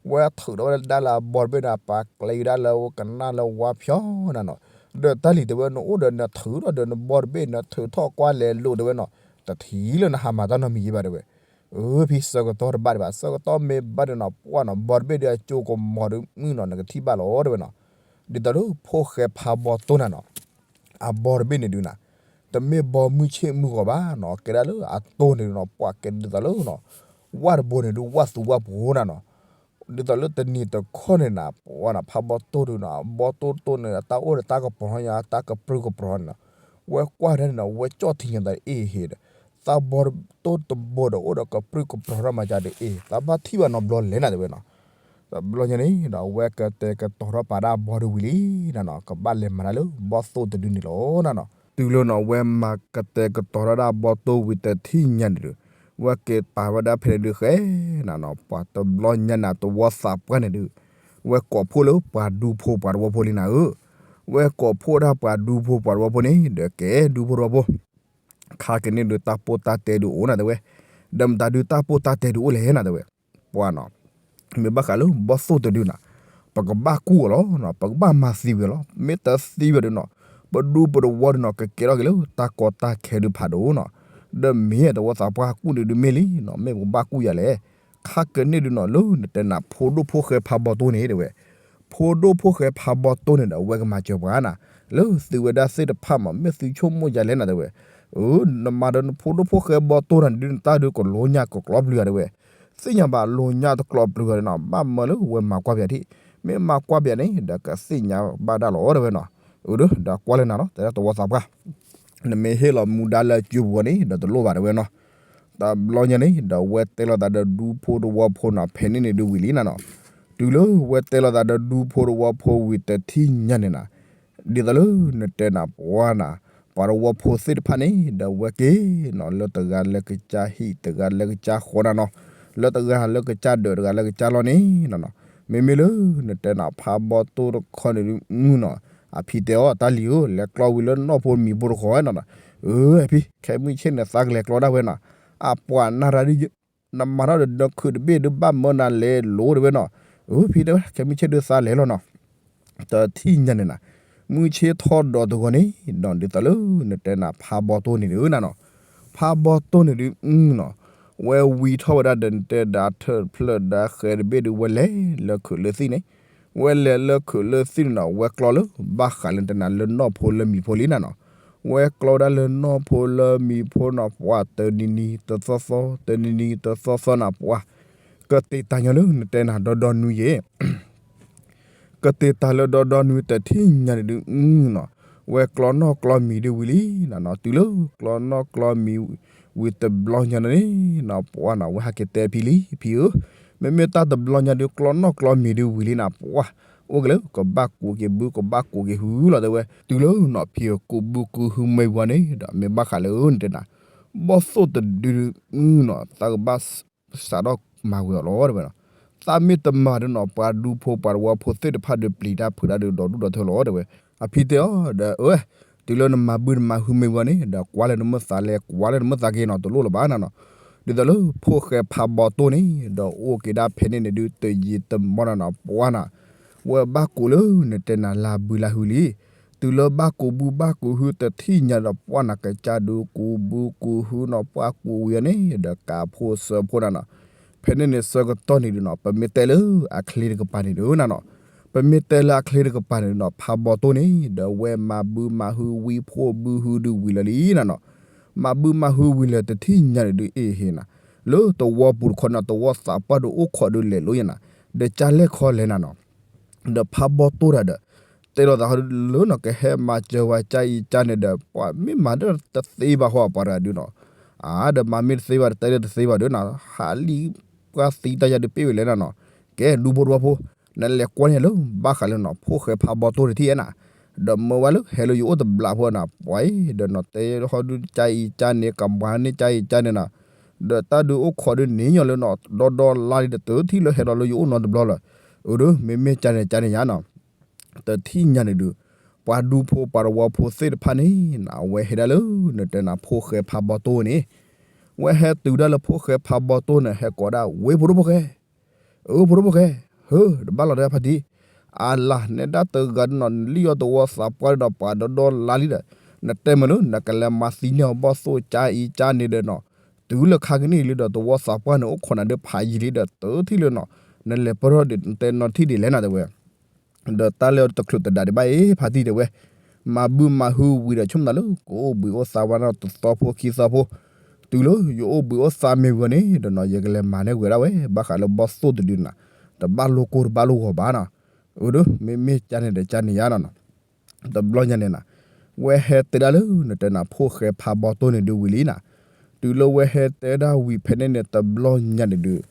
ဝဲထုးထီၣ်ဝဲဒၣ်လၢအဘီတဘ့ၣ်န့ၣ် ပာ်ကျဲဒၣ်လၢဝဲကနၣ်လၢဝါဖျီနၤနီၤ, ဒီးတၢ်လံၤတဲဝဲ နအိၣ်ဒီးနထုးထီၣ်ဒီးနဘီတဘ့ၣ် နထုးထီၣ်ကွၢ်လဲၤလိာ်တဲဝဲနီၤ, တထံၣ်လၢနဟးမၤတၢ်နီတမံၤယံၤဘၣ်တဲဝဲ. အၢ ဖံ ဆၢကတီၢ်တဘၣ်ဒံးဘၣ်, ဆၢကတီၢ်မ့ၢ်ဘၣ်ဒီးနီၤ ပှၢ်နီၤ ဘီတဘ့ၣ်ဒီးအကၠိကမီၤဒီးမုၢ်နီၤ နကထံၣ်ဘၣ်လီၤတဲဝဲနီၤ. ဒ်သိးလၢဖိၣ်ဃဲဖးဘီတိၢ်နၤနီၤ အဘီတဘ့ၣ်န့ၣ်ဒုးနၤ တမ့ၢ်ဘီမုၢ်ဆ့ၣ်မုၢ်ဂီၤဘၣ်နီၤ, ကဲဒၣ်လၢအတိၢ်န့ၣ်နီၤ ပှၢ်ကဲဒ်သိးလၢနီၤ ဝၣ်တဘိန့ၣ်ဒုး ဝၣ်သူဝၣ်ဖိနၤနီၤ. ဒ်သိးလၢတနံၤတခီန့ၣ်နၤ ပှၢ်နၤ ဖးဘီတိၢ်ဒုးနီၤ အဘီတိၢ်တိၢ်န့ၣ် အတၢ်အိၣ်ဒီးတၢ်ကပီၤညါ တၢ်ကပြုၢ်ကပြီၤန့ၣ်နီၤ. ဝဲကွၢ်ဒၣ်န့ၣ်နီၤ ဝဲကၠီၣ်ထံညါသးအ့ၣ်ဟ့ဒီး သးဘီတိၢ်တဘိဒီးအိၣ်ဒီးကပြုၢ်ကပြီၤထီၣ်မၤကဒီးအ့ၣ် သးဘၣ်ထံၣ်ဘၣ်နီတဘျီလဲၣ်နၤတဲဝဲနီၤ. တဘျီညါန့ၣ်ဒီး ဝဲကတဲာ်ကတီၤထီၣ်ပာ်ဒၣ်အဘီဒုးဝံၤလံနၤနီၤ ကဘၣ်လဲၤမၤတၢ်လၢဘီသိၣ်တဒုန့ၣ်လီၤနၤနီၤ. တုၤလၢနီၤ ဝဲမၤကတဲာ်ကတီၤထီၣ်ဒၣ်ဘီသိၣ်ဝံၤတထံၣ်ညါန့ၣ်ဒုး ဝဲက့ၤပာ်ဝဲဒၣ်ဖဲန့ၣ်ဒုးဃဲနၤနီၤ ပှၤတဘျီညါန့ၣ် တဝီသးပှၢ်န့ၣ်ဒုး ဝဲကိးဖှိၣ်လၢပှၤဒူဖိပှၤတဝီဖိလံနၤဧၢ. ဝဲကိးဖှိၣ်ဒၣ်ပှၤဒူဖိပှၤတဝီဖိန့ၣ်ဒီး ကဲဒူဖိတဝီဖိ ခါကန့ၣ်ဒုးတၢ်ပိၢ်တၢ်တဲဒုးအိၣ်နၤတဲဝဲ. ဒီးမတၤဒုးတၢ်ပိၢ်တၢ်တဲဒုးအိၣ်လဲၣ်နၤတဲဝဲ. ပှၢ်နီၤ မ့ၢ်ဘၣ်ဃးလၢဘီသိၣ်တဒုနၤ ပကဘၣ်ကူၣ်အီၤလီၤ, ပကဘၣ်မၤသံဝံၤလီၤ. မ့ၢ်တသံဝံၤဒုးနီၤ ပဒူပတဝီဒုးနီၤ ကကဲထီၣ်က့ၤလၢတၢ်ကီတၢ်ခဲဒုးဖးဒိၣ်နီၤ. ဒီးမ့ၢ်တဝီသးပှၢ်ကူၣ်န့ၣ်ဒုးမ့ၢ်လံနီၤ မ့ၢ်ပကဘၣ်ကူၣ်ယၤလဲၣ်. ခါကန့ၣ်ဒုးနီၤ လၢနတဲနၤ ဖိဒိၣ်ဖိၣ်ဃဲဖးဘီတိၢ်န့ၣ်တဲဝဲ ဖိဒိၣ်ဖိၣ်ဃဲဖးဘီတိၢ်န့ၣ်ဒီး အဝဲကမၤစၢၤပှၤနၤ လၢသုဝဲဒၣ်သ့ၣ်တဖၣ်မး မ့ၢ်သုဆိကမိၣ်ယၤလဲၣ်နၤတဲဝဲ. အၢ နမၤဒီးနဖိဒိၣ်ဖိၣ်ဃဲဘီတိၢ်နၤဒုး နတၢ်ဒုးကလိညါကကျီပျုၤဧါတဲဝဲ. သ့ၣ်ညါဘၣ်လိညါတကျီပျုၤဧါနီၤ ဘၣ်မၢလၢဝဲမၤကွၢ်ပယၤထံၣ် မ့ၢ်မၤကွၢ်ပယၤန့ၣ် ဒီးကသ့ၣ်ညါဘၣ်ဒၣ်လီၤတဲဝဲနီၤ. အၢ ဒီးကွၢ်လၢနၤလီၤ တဲဒၣ်တဝီသးပှၢ် နမ့ၢ်ဟ့ၣ်လီၤမူဒါလၢအစုပူၤန့ၣ် ဒီးတလိၣ်ဘၣ်တဲဝဲနီၤ. တဘျီညါန့ၣ် ဒီးဝဲတဲလိာ်သးဒီးဒူဖိတဝီဖိနီၤ ဖဲန့ၣ်န့ၣ်ဒုးဝံၤလံနၤနီၤ. တုၤလၢဝဲတဲလိာ်သးဒီးဒူဖိတဝီဖိဝံၤတထံၣ်ညါန့ၣ်နၤ ဒ်သိးလၢနတဲနၤပှၢ်နၤ ပှၤတဝီဖိသ့ၣ်တဖၣ်န့ၣ် ဒီးဝဲက့ၤနီၤ လၢတဂၤလၢကစၢ်ဟံၣ် တဂၤလၢကစၢ်ဃီနၤနီၤ လၢတဂၤလၢကစၢ်ဒၢး တဂၤလၢကစၢ်လီၢ်န့ၣ်နီၤနီၤ. မ့မ့ၢ်လၢနတဲနၤဖးဘီတိၢ်တခီန့ၣ်ဒုးမုၢ်နီၤ အဖံတဲအီၤ တၢ်လံၤဧၢ လဲၤကျီဝံၤလၢနီၢ်ဖိမံၤဖိတခီနီၤနီၤ. အၢ ဖံ ခဲမုၢ်ဆ့ၣ်န့ၣ် သးကလဲၤကျီဒၣ်ဝဲနီၤ အပှၤနၢ်ရၢ်ဒုး နမၤထီၣ်ဒီးနခုးတဘ့ၣ်ဒုး ဘၣ်မၢနၤလဲၤလိၤတဲဝဲနီၤ. အၢ ဖံတဲဝဲ ခဲမုၢ်ဆ့ၣ်ဒုးသးလဲၤလီၤနီၤ. တထံၣ်ညါန့ၣ်နၤ မုၢ်ဆ့ၣ်ထီၣ်ဒီးတဂီၤန့ၣ်ဒီး ဒ်သိးလၢနတဲနၤဖးဘီတိၢ်န့ၣ်ဒုးနၤနီၤ ဖးဘီတိၢ်န့ၣ်ဒုးနီၤ ဝဲဝံထီၣ်ဝဲဒၣ်ဒီးနတဲဒၣ်ထၢၣ်ဖျၢၣ်ဒၣ်ဃဲတဘ့ၣ်ဒုး ဝဲလဲၤလၢခုးလၢသံၣ်န့ၣ် ဝဲလဲၤလၢခုးလၢသံၣ်န့ၣ်နီၤ ဝဲကျီလၢဘၣ်ဃးလၢနတဲနၤလၢနီၢ်ဖိလၢမံၤဖိလံနၤနီၤ. ဝဲကျီဝဲဒၣ်လၢနီၢ်ဖိလၢမံၤဖိနီၤ ပှၤတနံၤနံၤတသီသီ တနံၤနံၤတသီသီနၤ ပှၤ ကတ့ၢ်တၢ်ညီလၢနတဲနၤဒီဒီနွံယဲၢ် ကတ့ၢ်တၢ်လၢဒီဒီနွံတထံၣ်ညါန့ၣ်ဒုးနီၤ ဝဲကျီနီၢ်ကျီမံၤဒုးဝံၤလံနၤနီၤ. တုၤလၢကျီနီၢ်ကျီမံၤဝံၤတဘျီညါန့ၣ်နီၤ ပှၤနီၤ ဝဲဟဲက့ၤတဲဖံလံ ဖံဧၢ မ့မ့ၢ်တၢ်တဘျီညါဒုး ကျီနီၢ်ကျီမံၤဒုးဝံၤလံနၤ ပှၤ အိၣ်က့ၤလၢကဘၣ်ကူးက့ၤဘု ကဘၣ်ကူးက့ၤဟုလီၤတဲဝဲ. တုၤလၢနီၤ ဖံဧၢ ကူးဘုကူးဟုမ့ၢ်ဝံၤန့ၣ်ဒီး မ့ၢ်ဘၣ်ဃးလၢနတဲနၤ ဘီၣ်သိၣ်တဒုနီၤ သးကဘၣ် စးထီၣ်မၤဝဲအီၤလီၤတဲဝဲနီၤ. သးမ့ၢ်တမၤဒီးနီၤ ပှၤဒူဖိပှၤတဝီဖိသ့ၣ်တဖၣ်ဒီး ပျံၤတၢ်ဖုးတၢ်ဒီး ဒီဒူၣ်ဒီထၢလီၤတဲဝဲ. အဖံတဲအီၤဒီး အၢ တုၤလၢနမၤဘုနမၤဟုမ့ၢ်ဝံၤန့ၣ်ဒီး ကွၢ်လၢနမ့ၢ်သးလဲၤ ကွၢ်လၢနမ့ၢ်သးက့ၤနီၤ တလိၣ်လၢၤဘၣ်နၤနီၤ. ဒ်သိးလၢဖိၣ်ဃဲဖးဘီတိၢ်န့ၣ်ဒီး အိၣ်က့ၤဒၣ်ဖဲန့ၣ်န့ၣ်ဒုး တယံာ်တမီၢ်နၤနီၤ ပှၤနီၤ ဝဲဘၣ်ကူးလၢနတဲနၤလၢဘုလၢဟုလံ. တုၤလၢဘၣ်ကူးဘုဘၣ်ကူးဟုတထံၣ်ညါဒီး ပှၤနီၤ ကစၢ်ဒုးကူးဘုကူးဟုနီၤ ပှၤကူးဝံၤန့ၣ်ဒီး ကးဖိစၢဖိနၤနီၤ. ဖဲန့ၣ်န့ၣ်ဆၢကတီၢ်န့ၣ်ဒုးနီၤ ပမ့ၢ်တဲလၢအချ့တကပၤန့ၣ်ဒုးနၤနီၤ ပမ့ၢ်တဲလၢအချ့တကပၤန့ၣ်ဒုးနီၤ ဖးဘီတိၢ်န့ၣ်ဒီး ဝဲမၤဘုမၤဟုဝံဖိဘုဟုဒုးဝံၤလၢာ်လံနၤနီၤ. မၤဘုမၤဟုဝံၤလၢာ်တထံၣ်ညါန့ၣ်ဒုးအ့ၣ်ဟ့နၤ လၢတဝီပူၤတခီနီၤ တဝီသးပှၢ်ဒုးအိၣ်ခိးဒုးလဲၤလိယဲနၤ ဒီးကၢ်လဲၢ်ခီလဲၣ်နၤနီၤ. ဒီးဖးဘီတိၢ်တၢ်ဒီး တဲလိာ်သးလၢနီၤ ကဟဲမၤစၢၤဝဲကၢ်အံၤကၢ်န့ၣ်ဒီး ပှၤမ့ၢ်မၤဒီးတသ့ဘၣ်ဃီပှၤတဂၤဒုးနီၤ. အါ ဒီးမၤမ့ၢ်တသ့ဘၣ်ဒီး တဲလၢတသ့ဘၣ်ဒုးနီၤ ဟးလံပှၤသံတၢ်ယၤဒုးပ့ၢ်ဝဲလဲၣ်နၤနီၤ.ကဲဒူဖိတဝီဖိ နလဲၤကွၢ်န့ၣ်လၢဘၣ်ဃးလၢနီၤ ဖိၣ်ဃဲဖးဘီတိၢ်တထံၣ်ဧဲနၤ ဒီးမၢဝဲလၢဟဲလၢယအိၣ်တဘျီဖိနၤ ပှၤအံၤဒီးနီၤ တဲဟီဒုးကၢ်အံၤကၢ်န့ၣ် ကမၤန့ၢ်ကၢ်အံၤကၢ်န့ၣ်နၤ ဒီးတၢ်ဒုးအိၣ်ခိးဒုးန့ၢ်ညီလၢနီၤ ဒီဒီလါလံဒီး တထံၣ်လၢဟဲဒီးလၢယအိၣ်နီတဘျီလၢၤ. အၢ ဒုး မ့မ့ၢ်ကၢ်န့ၣ်ကၢ်န့ၣ်ယါနီၤ တထံၣ်ညါန့ၣ်ဒုး ပှၤဒူဖိပှၤတဝီဖိသ့ၣ်တဖၣ်န့ၣ်နၤ အဝဲဟဲဒၣ်လၢ နတဲနၤဖိၣ်ဃဲဖးဘီတိၢ်န့ၣ် ဝဲဟဲတုၤဒၣ်လၢဖိၣ်ဃဲဖးဘီတိၢ်န့ၣ် ဟဲကိးဒၣ်ဝ့ၢ်ဖိဒိၣ်ဖိၣ်ဃဲ အၢ ဖိဒိၣ်ဖိၣ်ဃဲ ဟၢ တဘၣ်လီၤတၢ်ဖးတံၢ် အလၤ နဲဒၣ်တဂၤဒုးနီၤ လံၣ်အီၤတဝီသးပှၢ်ဒုးနီၤ ပှၤဒီဒီလါလံဒီး နတဲမ့ၢ်လၢ နကလဲၤမၤသံန့ၢ်အီၤဘီၣ်သိၣ်ကါအံၤကါန့ၣ်ဒီးနီၤ, တုၤလၢခါကနံၣ်လံဒီး တဝီသးပှၢ်န့ၣ် အိၣ်ခိးနၤဒုးဖးယံာ်လံဒီး တထံၣ်လၢနီၤ, နလဲၤပၢၢ်ထီၣ်ဒံး နတဲနီၣ်ထံၣ်ဒ်လဲၣ်နီၤ တဲဝဲ ဒီးတၢ်လၢတချုးတဒါဒံးဘၣ်အံၤ ဖါတံၢ်တဲဝဲ, မၤဘုမၤဟုဝံၤဒီး ဆိကမိၣ်သးလၢ ကအိၣ်ဘှံးအိၣ်သါဝဲနီၤ တသီဖိခံသီဖိ, တုၤလၢယအိၣ်ဘှံးအိၣ်သါမ့ၢ်ဝံၤန့ၣ်ဒီးနီၤ ယကလဲၤမၤန့ၢ်ဝဲဒၣ်ဝဲ ဘၣ်ဃးလၢဘီၣ်သိၣ်တဒုန့ၣ်နီၤ, တဘၣ်လိၣ်ကိၢ်တဘၣ်လိၣ်ဂီၤဘၣ်နီၤ, အၢ ဒီး မ့မ့ၢ်ကါန့ၣ်ဒီးကါန့ၣ်ယါနီၤနီၤ, တဘျီညါန့ၣ်နီၤ, ဝဲဟဲတဲဒၣ်လၢ နတဲနၤ ဖိၣ်ဃဲဖးဘီၣ်သိၣ်န့ၣ်ဒုးဝံၤလံနီၤ, တုၤလၢဝဲဟဲတဲဒၣ်ဝံၤဖဲန့ၣ်န့ၣ် တဘျီညါန့ၣ်ဒုး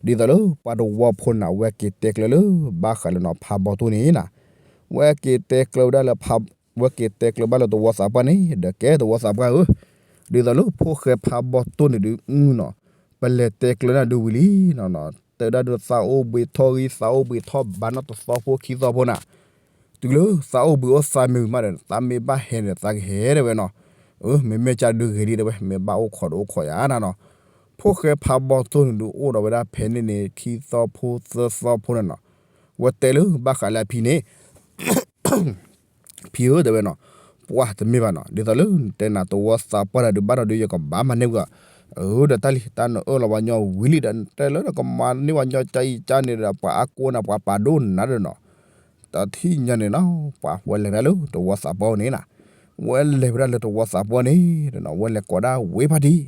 ဒ်သိးလၢပှၤတဝီဖိန့ၣ် ဝဲက့ၤတဲကျၢၤလၢ ဘၣ်ဃးလၢနီၤ ဖးဘီၣ်သိၣ်န့ၣ်နီၤ, ဝဲက့ၤတဲကျၢၤဝဲဒၣ်လၢ ဝဲက့ၤတဲကျၢၤဘၣ်လၢတဝီသးပှၢ်န့ၣ် ဒီးကဲတဝီသးပှၢ်ဧၢ, ဒ်သိးလၢဖိၣ်ဃဲဖးဘီၣ်သိၣ်န့ၣ်ဒုး အုနီၤ, ပလဲၤတဲကျၢၤနၤဒုးဝံၤလံနီၤနီၤ, တဲဒၣ်ဒုးသးအိၣ်ဘှံးထီၣ်ဂံၢ် သးအိၣ်ဘှံးထီၣ်ဘါနီၤ တသီဖိခံသီဖိနီၤ, တုၤလၢသးအိၣ်ဘှံးအိၣ်သါမ့ၢ်ဝံၤမးဒီး သးမ့ၢ်ဘၣ်ဟဲန့ၣ်သးကဟဲတဲဝဲနီၤ, အၢ မ့မ့ၢ်ကါဒုးဂ့ၤလံတဲဝဲ မ့ၢ်ဘၣ်အိၣ်ခိးဒီးအိၣ်ခိးယါနီၤနီၤ, ဖိၣ်ဃဲဖးဘီၣ်သိၣ်န့ၣ်ဒုးအိၣ်ဒီးဝဲဒၣ်ဖဲန့ၣ်န့ၣ် ခံသီဖိသၢသီဖိန့ၣ်နီၤ, ဝဲတဲလၢဘၣ်ဃးလၢအဖံန့ၣ် ဖံဧၢ တဲဝဲနီၤ, ပှၢ်တမ့ၢ်ဘၣ်နီၤ, ဒ်သိးလၢနတဲနၤ တဝီသးပှၢ်တဒုးဘၣ်ဒီးဒုး ယကဘၣ်မၤန့ၢ်ဝဲ, အၢ ဒီးတၢ်လံ တၢ်နအၢၣ်လီၤပှၤညီဝံၤလံဒီး နတဲလၢနကမၤန့ၢ်ပှၤညီကါအံၤကါန့ၣ်ဒီး ပှၤအါကိးနၤ ပှၤပာ်ဒိၣ်နၤဒီးနီၤ, တထံၣ်ညါန့ၣ်နီၤ ပှၤဝဲလဲၤဒၣ်လၢတဝီသးပှၢ်န့ၣ်နီၤ, ဝဲလဲၤဝဲဒၣ်လၢတဝီသးပှၢ်န့ၣ်ဒီးနီၤ ဝဲလဲၤကိးဒၣ်ဝဲဖါတံၢ်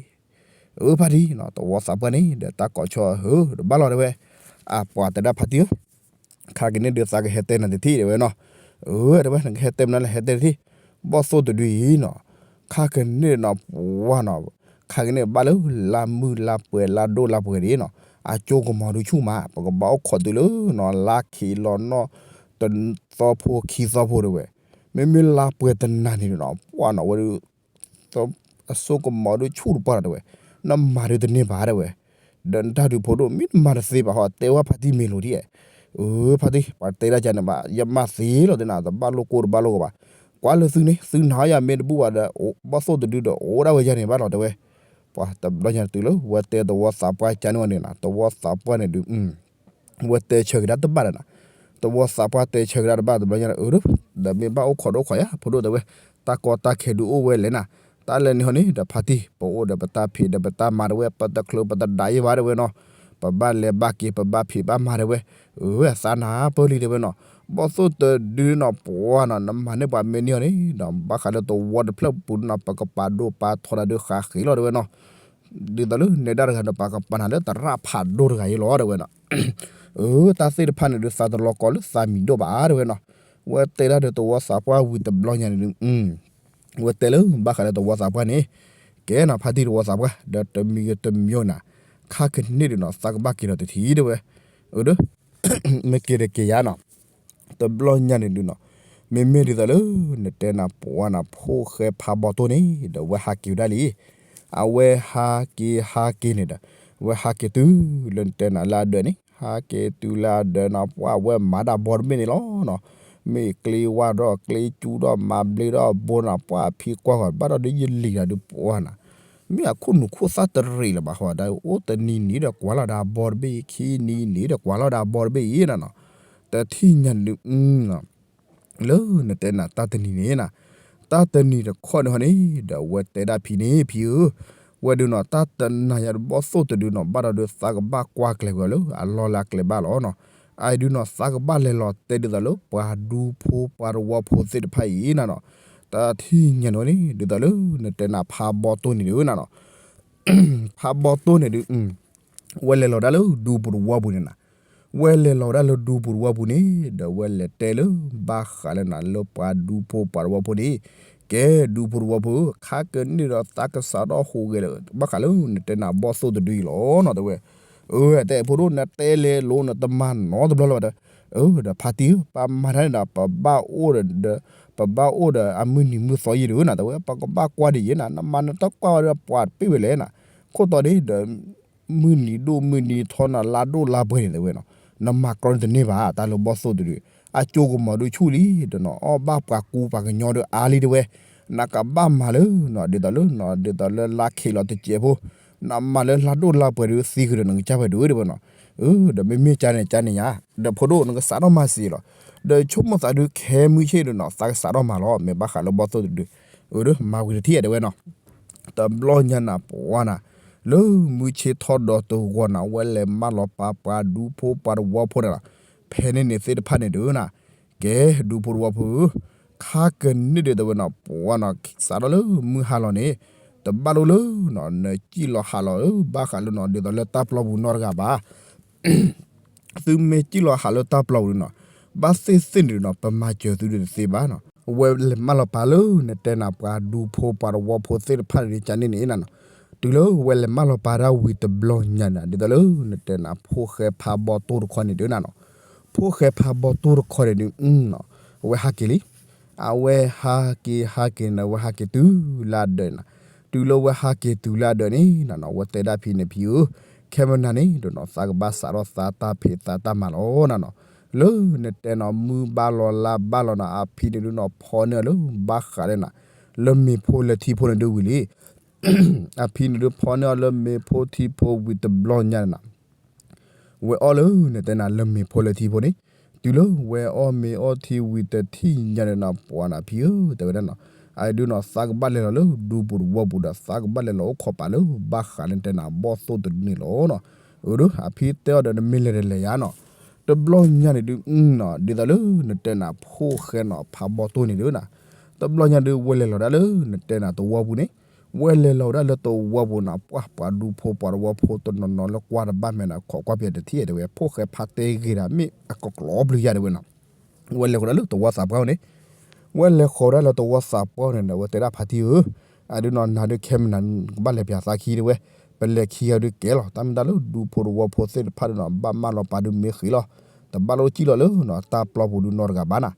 အၢ ဖါတံၢ်နီၤ တဝီသးပှၢ်န့ၣ်ဒီး တၢ်ကိးဆီဧၢ တဘၣ်လီၤတဲဝဲ, အပှၤတဲဒၣ်ဖါတံၢ်ဧၢ ခါကန့ၣ်ဒုးသးကဟဲတဲနၤတထံၣ်တဲဝဲနီၤ, အၢ တဲဝဲ နကဟဲတဲမနုၤလဲၣ် ဟဲတဲတထံၣ်, ဘီၣ်သိၣ်တဒုအံၤနီၤ, ခါကန့ၣ်နီၤ ပှၢ်နီၤ, ခါကန့ၣ်ဘၣ်လၢ လါမုၢ်လါပှဲၤလါဒိၣ်လါပှဲၤဒ်နီၤ, အကၠိကမီၤဒုဆူၣ်မး ပကဘၣ်အိၣ်ခိးတုၤလၢနီၤ လါခံးလီၤနီၤ တသီဖိခံသီဖိတဲဝဲ, မ့မ့ၢ်လါပှဲၤတနၤန့ၣ်နီၤ ပှၢ်နီၤဝဲဒုး အစိကမီၤဒုးဆူၣ်တပှၢ်နီၤတဲဝဲ, နမၤဒုးတန့ၢ်ဘၣ်တဲဝဲ, ဒီးနတၢ်ဒုးဖိဒိၣ် မ့ၢ်နမၤတသ့ဘၣ်ဟီ တဲဝဲဖါတံၢ်မ့ၢ်လိာ်ဒ်, အၢ ဖါတံၢ် ပှၤတဲဒၣ်ကန့ၣ်ဘၣ် ယမၤသ့လီၤတဲနၤ တဘၣ်လိၣ်ကိၢ်တဘၣ်လိၣ်ဂီၤဘၣ်, ကွၢ်လၢသုန့ၣ် သုနၤယၤမ့ၢ်တဘူၣ်ဘၣ်ဒီး ဘီၣ်သိၣ်တဒုဒီးအိၣ်ဒၣ်ဝဲယၤန့ၣ်ဘၣ်လီၤတဲဝဲ, ပှၢ်တဘျီညါတုၤလၢဝဲတဲတဝီသးပှၢ်ကန့ၣ်ဝဲန့ၣ်နီၤ တဝီသးပှၢ်န့ၣ်ဒုး ဝဲတဲဆၢက့ၤဒၣ်တဘၣ်ဒီးနီၤ, တဝီသးပှၢ်တဲဆၢက့ၤဒၣ်တဘၣ်တဘျီညါဒီး အၢ ဒီးမ့ၢ်ဘၣ်အိၣ်ခိးဒီးအိၣ်ခိးယၤ ဖိဒိၣ်တဲဝဲ, တၢ်ကီတၢ်ခဲဒုးအိၣ်ဝဲလဲၣ်နၤ, တၢ်လဲၣ်န့ၣ်ဟီန့ၣ်ဒီးဖါတံၢ် ပအိၣ်ဒီးပတၢ်ဖံးဒီးပတၢ်မၤတဲဝဲ ပတချုးပတဒါယံၤဘၣ်တဲဝဲနီၤ, ပဘၣ်လဲၤဘၣ်က့ၤ ပဘၣ်ဖံးဘၣ်မၤတဲဝဲ, အၢသးနၤပၢၢ်လံတဲဝဲနီၤ, ဘီၣ်သိၣ်တဒုနီၤ ပှၢ်နီၤ နမၤန့ၢ်ပှၤမ့ၢ်န့ၢ်အီၤန့ၣ်ဒီး ဘၣ်ဃးလၢတဝီတဖျၢၣ်ပူၤနီၤ ပကပာ်ဒိၣ်ပာ်ထီနၤဒုးဃးဃ့လီၤတဲဝဲနီၤ ဒ်သိးလၢနဲဒၣ်တဂၤဒီး ပှၤကပာ်နၤလၢသရၣ်ဖးဒိၣ်တဂၤအံၤလီၤတဲဝဲနီၤ, အၢ တၢ်သ့ၣ်တဖၣ်န့ၣ်ဒုး သးတလီၤကီလၢသးမံၤဒိၣ်ဘၣ်တဲဝဲနီၤ, ဝဲတဲဒၣ်ဒီးတဝီသးပှၢ်ဝံၤတဘျီညါန့ၣ်ဒုး ဝဲတဲလၢဘၣ်ဃးလၢတဝီသးပှၢ်န့ၣ်, ကဲနီၤ ဖါတံၢ်တဝီသးပှၢ် ဒီးတမံၤတမံၤနီၤ, ခါကန့ၣ်ဒုးနီၤ သးကဘၣ်က့ၤဒီးတထံၣ်တဲဝဲ, အၢ ဒီး မ့ၢ်က့ၤဒီးက့ၤယါနီၤ တဘျီညါန့ၣ်ဒုးနီၤ, မ့မ့ၢ်ဒ်သိးလၢ နတဲနၤပှၢ်နၤ ဖိၣ်ဃဲဖးဘီၣ်သိၣ်န့ၣ်ဒီး ဝဲဟးက့ၤဝဲဒၣ်လံ, အဝဲဟးက့ၤဟးက့ၤန့ၣ်ဒီး ဝဲဟးက့ၤတုၤလၢနတဲနၤလၢအဒၢးန့ၣ် ဟးက့ၤတုၤလၢအဒၢးနီၤ ပှၢ်ဝဲမၤတၢ်ဘီတဘ့ၣ်န့ၣ်လီၤနီၤ, မ့ၢ်ကျ့ဝါဒီးကျ့ကၠူဒီးမၤဘျ့ဒီးဘိနီၤ ပှၢ်ဖံကွၢ်ဃီၤ ဘၣ်ဒီးဒ်ယလံၤတၢ်ဒုးပှၢ်နၤ မ့ၢ်အခိၣ်နူာ်ခိၣ်သၣ်တရံးလၢၤဘၣ်ဃီ ဒီးအိၣ်တနံၤနံၤဒီးကွၢ်လီၤဒီးအဘီတဘ့ၣ်အံၤ ခံနံၤနံၤဒီးကွၢ်လီၤဒီးအဘီတဘ့ၣ်အံၤနီၤနီၤ, တထံၣ်ညါန့ၣ်ဒုး လၢနတဲနၤတၢ်တနံၤန့ၣ်နီၤ, တၢ်တနံၤတခီန့ၣ်ဟီန့ၣ် ဒီးဝဲတဲဒၣ်ဖံန့ၣ် ဖံဧၢ, ဝဲဒုးနီၤ တၢ်တနၤယၤတဘီၣ်သိၣ်တဒုနီၤ ဘၣ်ဒီးဒုးသးကဘၣ်ကွၢ်ကျဲၤဝဲလၢအလီၢ်လၢအကျဲဘၣ်လီၤနီၤ, အအံၤဒုးနီၤ သးကဘၣ်လဲၤလီၤတဲဒ်သိးလၢပှၤဒူဖိပှၤတဝီဖိသ့ၣ်တဖၣ်အံၤနီၤနီၤ, တထံၣ်ညါန့ၣ်န့ၣ် ဒ်သိးလၢနတဲနၤဖးဘီၣ်သိၣ်န့ၣ်ဒုးနီၤနီၤ ဖးဘီၣ်သိၣ်န့ၣ်ဒုး ဝဲလဲၤလီၤဒၣ်လၢဒူပူၤတဝီပူၤန့ၣ်နီၤ, ဝဲလဲၤလီၤဒၣ်လၢဒူပူၤတဝီပူၤန့ၣ် ဒီးဝဲလဲၤတဲလၢဘၣ်ဃးလၢနၤလၢပှၤဒူဖိပှၤတဝီဖိန့ၣ်, ကဲဒူဖိတဝီဖိဧၢ, ခါကန့ၣ်ဒီးသးကစးထီၣ်ဟူးဂဲၤလၢ ဘၣ်ဃးလၢနတဲနၤဘီၣ်သိၣ်တဒုအံၤလီၤနီၤ တဲဝဲ, အၢ တဲဖိဒိၣ်နတဲလဲၤလိၤနတမၤနီတဘျီလၢၤဘၣ်ဒီး, အၢ ဒီးဖါတံၢ်ဧၢ ပမၤတၢ်န့ၣ်ဒီး ပဘၣ်အိၣ်ဒီး ပဘၣ်အိၣ်ဒီးအမုၢ်နံၤမုၢ်သီယံၤဒုးနီၤ တဲဝဲ ပကဘၣ်ကွၢ်ဒ်ယံၤနီၤ နမၤနတၢ်ကွၢ်ဝဲဒီးပှၤတပ့ၢ်ဝဲလဲၣ်နီၤ, ခိၣ်တီဒ်ဒီး မုၢ်နံၤဒိၣ်မုၢ်နံၤထီနီၤ လါဒိၣ်လါပှဲၤန့ၣ် တဲဝဲနီၤ, နမၤကြီန့ၣ်တန့ၢ်ဘၣ် တၢ်လၢဘီၣ်သိၣ်တဒု, အကၠိကမီၤဒုဆူၣ်လံ ဒီးနီၤ အီၣ်ဘၣ်ပှၤကူပှၤကညီဒုအါလံတဲဝဲ, နကဘၣ်မၤလၢနီၤ ဒ်သိးလၢနီၤ ဒ်သိးလၢလါခံးလီၤတစဲးဖိ, နမၤလၢလါဒိၣ်လါပှဲၤဒုသံဃုာ်ဒီးနကစၢ်ဝဲဒု တဲဝဲနီၤ, အၢ ဒီးမ့မ့ၢ်ကန့ၣ်ကန့ၣ်ယါ, ဒီးဖိဒိၣ်နကစးထီၣ်မၤစ့ၢ်လီၤ, ဒီးဆိကမိၣ်သးဒုခဲမုၢ်ဆ့ၣ်ဒီးနီၤ သးကစးထီၣ်မၤလီၤ မ့ၢ်ဘၣ်ဃးလၢဘီၣ်သိၣ်တဒု, အၢ မၤဝံၤတထံၣ်တဲဝဲနီၤ. တဘျီညါနၤပှၤနၤ, လၢမုၢ်ဆ့ၣ်ထီၣ်ဒီးတဂီၤနၤ ဝဲလဲၤမၢလီၤပာ်ပှၤဒူဖိပှၤတဝီဖိန့ၣ်လီၤ. ဖဲန့ၣ်န့ၣ်သ့ၣ်တဖၣ်န့ၣ်ဒုးနၤ, ကဲဒူဖိတဝီဖိဧၢ, ခါကနံၣ်ဒုးတဲဝဲနီၤ ပှၤနီၤ စးထီၣ်လၢမုၢ်ဟါလီၤန့ၣ်, တဘၣ်လိၣ်လၢနီၤ နစံၣ်လီၤဟးလီၤဧၢ ဘၣ်ဃးလၢနီၤ ဒ်သိးလၢတၢ်ပျီပူၤနီတဂၤဘၣ် သုမ့ၢ်စံၣ်လီၤဟးလၢတၢ်ပျီပူၤဒုးနီၤ, ဘၣ်သ့ၣ်သ့ၣ်န့ၣ်ဒုးနီၤ ပမၤစၢၤသုဒုးတသ့ဘၣ်နီၤ. ဝဲလဲၤမၢလီၤပာ်လၢနတဲနၤပှၤဒူဖိပှၤတဝီဖိသ့ၣ်တဖၣ်န့ၣ် ကန့ၣ်န့ၣ်နၤနီၤ, တုၤလၢဝဲလဲၤမၢလီၤပာ်ဒၣ်ဝံၤတဘျီညါနၤ ဒ်သိးလၢနတဲနၤ ဖိၣ်ဃဲဖးဘီတိၢ်တခီန့ၣ်ဒုးနၤနီၤ, ဖိၣ်ဃဲဖးဘီတိၢ်တခီန့ၣ်ဒုးနီၤ, အဝဲဟးက့ၤလံ အဝဲဟးက့ၤဟးက့ၤန့ၣ် အဝဲဟးက့ၤတုၤလၢအဒၢးန့ၣ်နၤ, တုၤလၢဝဲဟးက့ၤတုၤလၢအဒၢးန့ၣ်နၤနီၤ အဝဲတဲဒၣ်ဖံန့ၣ် ဖံဧၢ, ခဲမုၢ်နၤန့ၣ်ဒုးနီၤ သးကဘၣ်စးထီၣ်သးတၢ်ဖံးသးတၢ်မၤလီၤနၤနီၤ, လၢနတဲနီၤ မုၢ်ဘၣ်လီၤလါဘၣ်လီၤနၤ အဖံန့ၣ်ဒုးနီၤ ဖီန့ၢ်အီၤလၢဘၣ်ဃးလၢနၤ, လၢမ့ၤဖိလၢထံဖိန့ၣ်ဒုးဝံၤလံ အဖံန့ၣ်ဒုးဖီန့ၢ်အီၤလၢမ့ၤဖိထံဖိဝံၤတဘျီညါန့ၣ်နၤ ဝဲအီၣ်လၢနတဲနၤလၢမ့ၤဖိလၢထံဖိန့ၣ်, တုၤလၢဝဲအီၣ်မ့ၤအီထံဝံၤတထံၣ်ညါန့ၣ်နၤ ပှၤနၤဖံဧၢ တဲဝဲဒၣ်နီၤ, အဒုးနီၤ သးကဘၣ်လဲၤလီၤလၢဒူပူၤတဝီပူၤဒီး သးကဘၣ်လဲၤလီၤအိၣ်ခိးပာ်လၢဘၣ်ဃးလၢနတဲနၤဘီၣ်သိၣ်တဒုန့ၣ်လီၤနီၤ, အဒုး အဖံတဲအီၤဒီး နမ့ၢ်လဲၤဒီးလဲၤယါနီၤ, တဘျီညါန့ၣ်ဒုးနီၤ ဒ်သိးလၢနတဲနၤဖိၣ်ဃဲနီၤ ဖးဘီတိၢ်န့ၣ်ဒုးနၤ, တဘျီညါဒုး ဝဲလဲၤလီၤဒၣ်လၢနတဲနၤတဝီပူၤန့ၣ်, ဝဲလဲၤလီၤဝဲဒၣ်လၢတဝီပူၤနၤ ပှၤပှၤဒူဖိပှၤတဝီဖိတနီၤနီၤလၢကွၢ်တဘၣ်မဲာ်နၤ ခိးကွၢ်ပယီၤတထံၣ်တဲဝဲ ဖိၣ်ဃဲဖးတဲဂ့ၤဒၣ် မ့ၢ်အကကျိၤဘျုးယါတဲဝဲနီၤ, ဝဲလဲၤဃီၤဒၣ်လၢတဝီသးပှၢ်န့ၣ်, ဝဲလဲၤဃီၤဒၣ်လၢတဝီသးပှၢ်န့ၣ်ဒီး ဝဲတဲဒၣ်ဖါတံၢ်ဧၢ, အဒုးနီၤ နၤဒုးခဲမုၢ်နၤ ကဘၣ်လဲၤပၠးသးခံတဲဝဲ, ပလဲၤခံဂၤဒုးကဲလီၤ တၢ်မ့ၢ်တၢ်လၢဒူဖိတဝီဖိသ့ၣ်တဖၣ်ဒုးနီၤ ဘၣ်မၢလီၤပာ်ဒုးမ့ၢ်ဃ့လီၤ, တဘၣ်လိၣ်စံၣ်လီၤလၢနီၤ တၢ်ပျီပူၤဒုးနီတဂၤဘၣ်နၤ,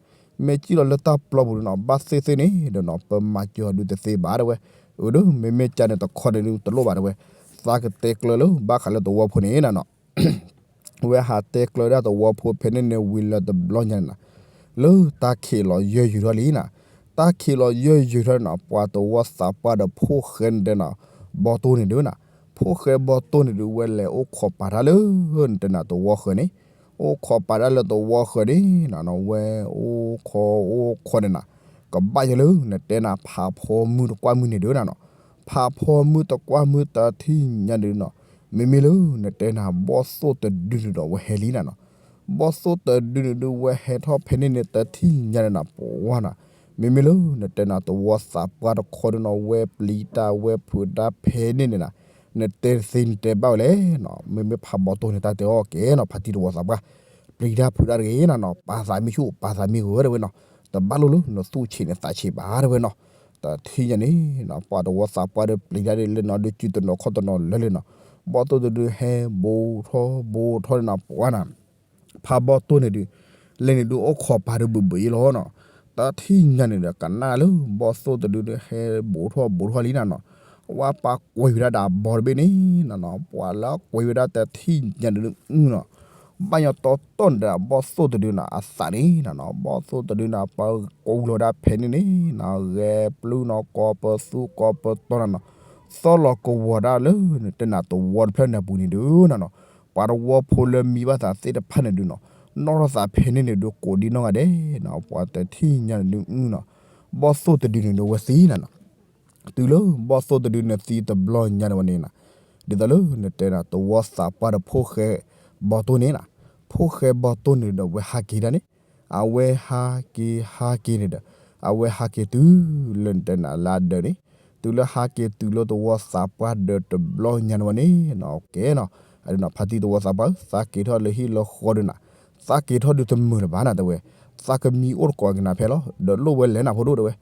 မ့ၢ်စံၣ်လီၤလၢတၢ်ပျီပူၤဒုးနီၤ ဘၣ်သ့ၣ်သ့ၣ်န့ၣ်ဒီးနီၤ ပမၤစၢၤအီၤဒုးတသ့ဘၣ်တဲဝဲ, အဒုး မ့မ့ၢ်ကန့ၣ်တခီန့ၣ်ဒုးတလိၣ်ဘၣ်တဲဝဲ, သးကတဲကျၢၤလၢဘၣ်ဃးလၢတဝီဖိန့ၣ်နၤနီၤ ဝဲဟးတဲကျၢၤဒၣ်တဝီဖိဖဲန့ၣ်န့ၣ်ဝံၤလၢတဘျီညါန့ၣ်နၤ, လၢတၢ်ခံးလီၤယၢၢ်ယုာ်ထီၣ်လံနၤ, တၢ်ခံးလီၤယၢၢ်ယုာ်ထီၣ်န့ၣ်နၤ ပှၤတဝီသးပှၢ်ဒီးဖိၣ်ဃဲန့ၣ်တဲနၤ, ဘီတိၢ်န့ၣ်ဒုးနၤ, ဖိၣ်ဃဲဘီတိၢ်န့ၣ်ဒုး ဝဲလဲၤအိၣ်ခိးပာ်တၢ်လၢနတဲနၤတဝီဃၢၤန့ၣ်, အိၣ်ခိးပာ်တၢ်လၢတဝီဃၢၤန့ၣ်နၤနီၤ ဝဲအိၣ်ခိးအိၣ်ခိးန့ၣ်နၤ, ကဘၣ်ယဲလၢနတဲနၤဖးဖီမုၢ်တကွၢ်မုၢ်န့ၣ်ဒုးနၤနီၤ, ဖးဖီမုၢ်တကွၢ်မုၢ်တထံၣ်ညါန့ၣ်ဒုးနီၤ, မ့မ့ၢ်လၢနတဲနၤဘီၣ်သိၣ်တဒုန့ၣ်ဒီးဝဲဟဲလံနၤနီၤ, ဘီၣ်သိၣ်တဒုန့ၣ်ဒုး ဝဲဟဲထီၣ်ဖဲန့ၣ်န့ၣ် တထံၣ်ညါန့ၣ်နၤ ပှၤနၤ, မ့မ့ၢ်လၢနတဲနၤတဝီသးပှၢ်တခီဒုးနီၤ ဝဲပျံၤတၢ်ဝဲဖုးတၢ်ဖဲန့ၣ်န့ၣ်နၤ, နတဲတသ့နတဲဘၣ်ဝဲလဲၣ်နီၤ, မ့မ့ၢ်ဖးဘီၣ်သိၣ်န့ၣ် တၢ်တဲအီၤကဲနီၤ ဖါတံၢ်တဝီသးပှၢ်, ပျံၤတၢ်ဖုးတၢ်တဂ့ၤနၤနီၤ ပာ်သးမံဆူၣ် ပာ်သးမံဂ့ၤဝဲတဲဝဲနီၤ, တဘၣ်လိၣ်လၢနသူၣ်ဆံးန့ၣ်သးဆံးဘၣ်တဲဝဲနီၤ, တထံၣ်ညါန့ၣ်နီၤ ပှၤတဝီသးပှၢ်ဒီးပျံၤတၢ်ဒ်လဲၣ်နီၤ ဒုးစုတနီၤခီၣ်တနီၤလၢာ်လံနီၤ, ဘီၣ်သိၣ်တဒုဟဲဘူးထီၣ်ဘူးထီၣ်န့ၣ်နၤ ပှၤနၤ ဖးဘီၣ်သိၣ်န့ၣ်ဒုး, လဲၤန့ၣ်ဒုးအိၣ်ခိးပာ်ဒုးဘုးဘုးအံၤလီၤနီၤ, တထံၣ်ညါန့ၣ်ဒီး ကနၣ်လၢဘီၣ်သိၣ်တဒုဒုးဟဲဘူးထီၣ်ဘူးထီၣ်လံနၤနီၤ, ဝဲပာ်ကွံာ်ဝဲဒၣ်ဒီးအဘီတဘ့ၣ်န့ၣ်နၤနီၤ ပှၤလၢကွံာ်ဝဲဒၣ်တထံၣ်ညါန့ၣ်ဒုးနီၤ, ဘၣ်ညီတီတီန့ၣ်ဒီး ဘီၣ်သိၣ်တဒုနၤ အသးန့ၣ်နၤနီၤ ဘီၣ်သိၣ်တဒုနၤ ပှၤကူလီၤဝဲဒၣ်ဖဲန့ၣ်န့ၣ်နၤ ဂဲၤပျုၢ်နီၤ ကိးပသူကိးပတီၤနၤနီၤ, သီၣ်လီၤကဝီၤဒၣ်လၢနတဲနၤတဝီတဖျၢၣ်န့ၣ်အပူၤန့ၣ်ဒုးနၤနီၤ, ပှၤတဝီဖိလၢမံဘၣ်သးသ့ၣ်တဖၣ်န့ၣ်ဒုးနီၤ, နီၢ်ထီၣ်သးဖဲန့ၣ်န့ၣ်ဒုးကိးဒံနီၢ်ဂၤဒဲးနီၤ ပှၤတထံၣ်ညါန့ၣ်ဒုးနီၤ, ဘီၣ်သိၣ်တဒုန့ၣ်ဒုးဝဲသံနၤနီၤ, တုၤလၢဘီၣ်သိၣ်တဒုန့ၣ်သံတဘျီညါန့ၣ်ဝဲန့ၣ်နၤ, ဒ်သိးလၢနတဲနၤတဝီသးပှၢ်ဒီးဖိၣ်ဃဲဘီၣ်သိၣ်န့ၣ်နၤ, ဖိၣ်ဃဲဘီၣ်သိၣ်န့ၣ်ဒီးဝဲဟးက့ၤဒၣ်န့ၣ် အဝဲဟးက့ၤဟးက့ၤန့ၣ်ဒီး အဝဲဟးက့ၤတုၤလၢနတဲနၤလၢအဒၢးန့ၣ်, တုၤလၢဟးက့ၤတုၤလၢတဝီသးပှၢ်ဒီးတဘျီညါန့ၣ်ဝဲန့ၣ်နီၤ ကဲနီၤ, အဒုးနီၤ ဖါတံၢ်တဝီသးပှၢ်ဧၢ သးက့ၤထီၣ်လၢဟံၣ်လၢဃီဒုးနၤ, သးက့ၤထီၣ်ဒုးတမုာ်လၢၤဘၣ်နၤတဲဝဲ, သးကမံအိၣ်တကိးက့ၤနၤဖဲလီၤ ဒီးလိၣ်ဝဲလဲၣ်နၤဖိဒိၣ်တဲဝဲ,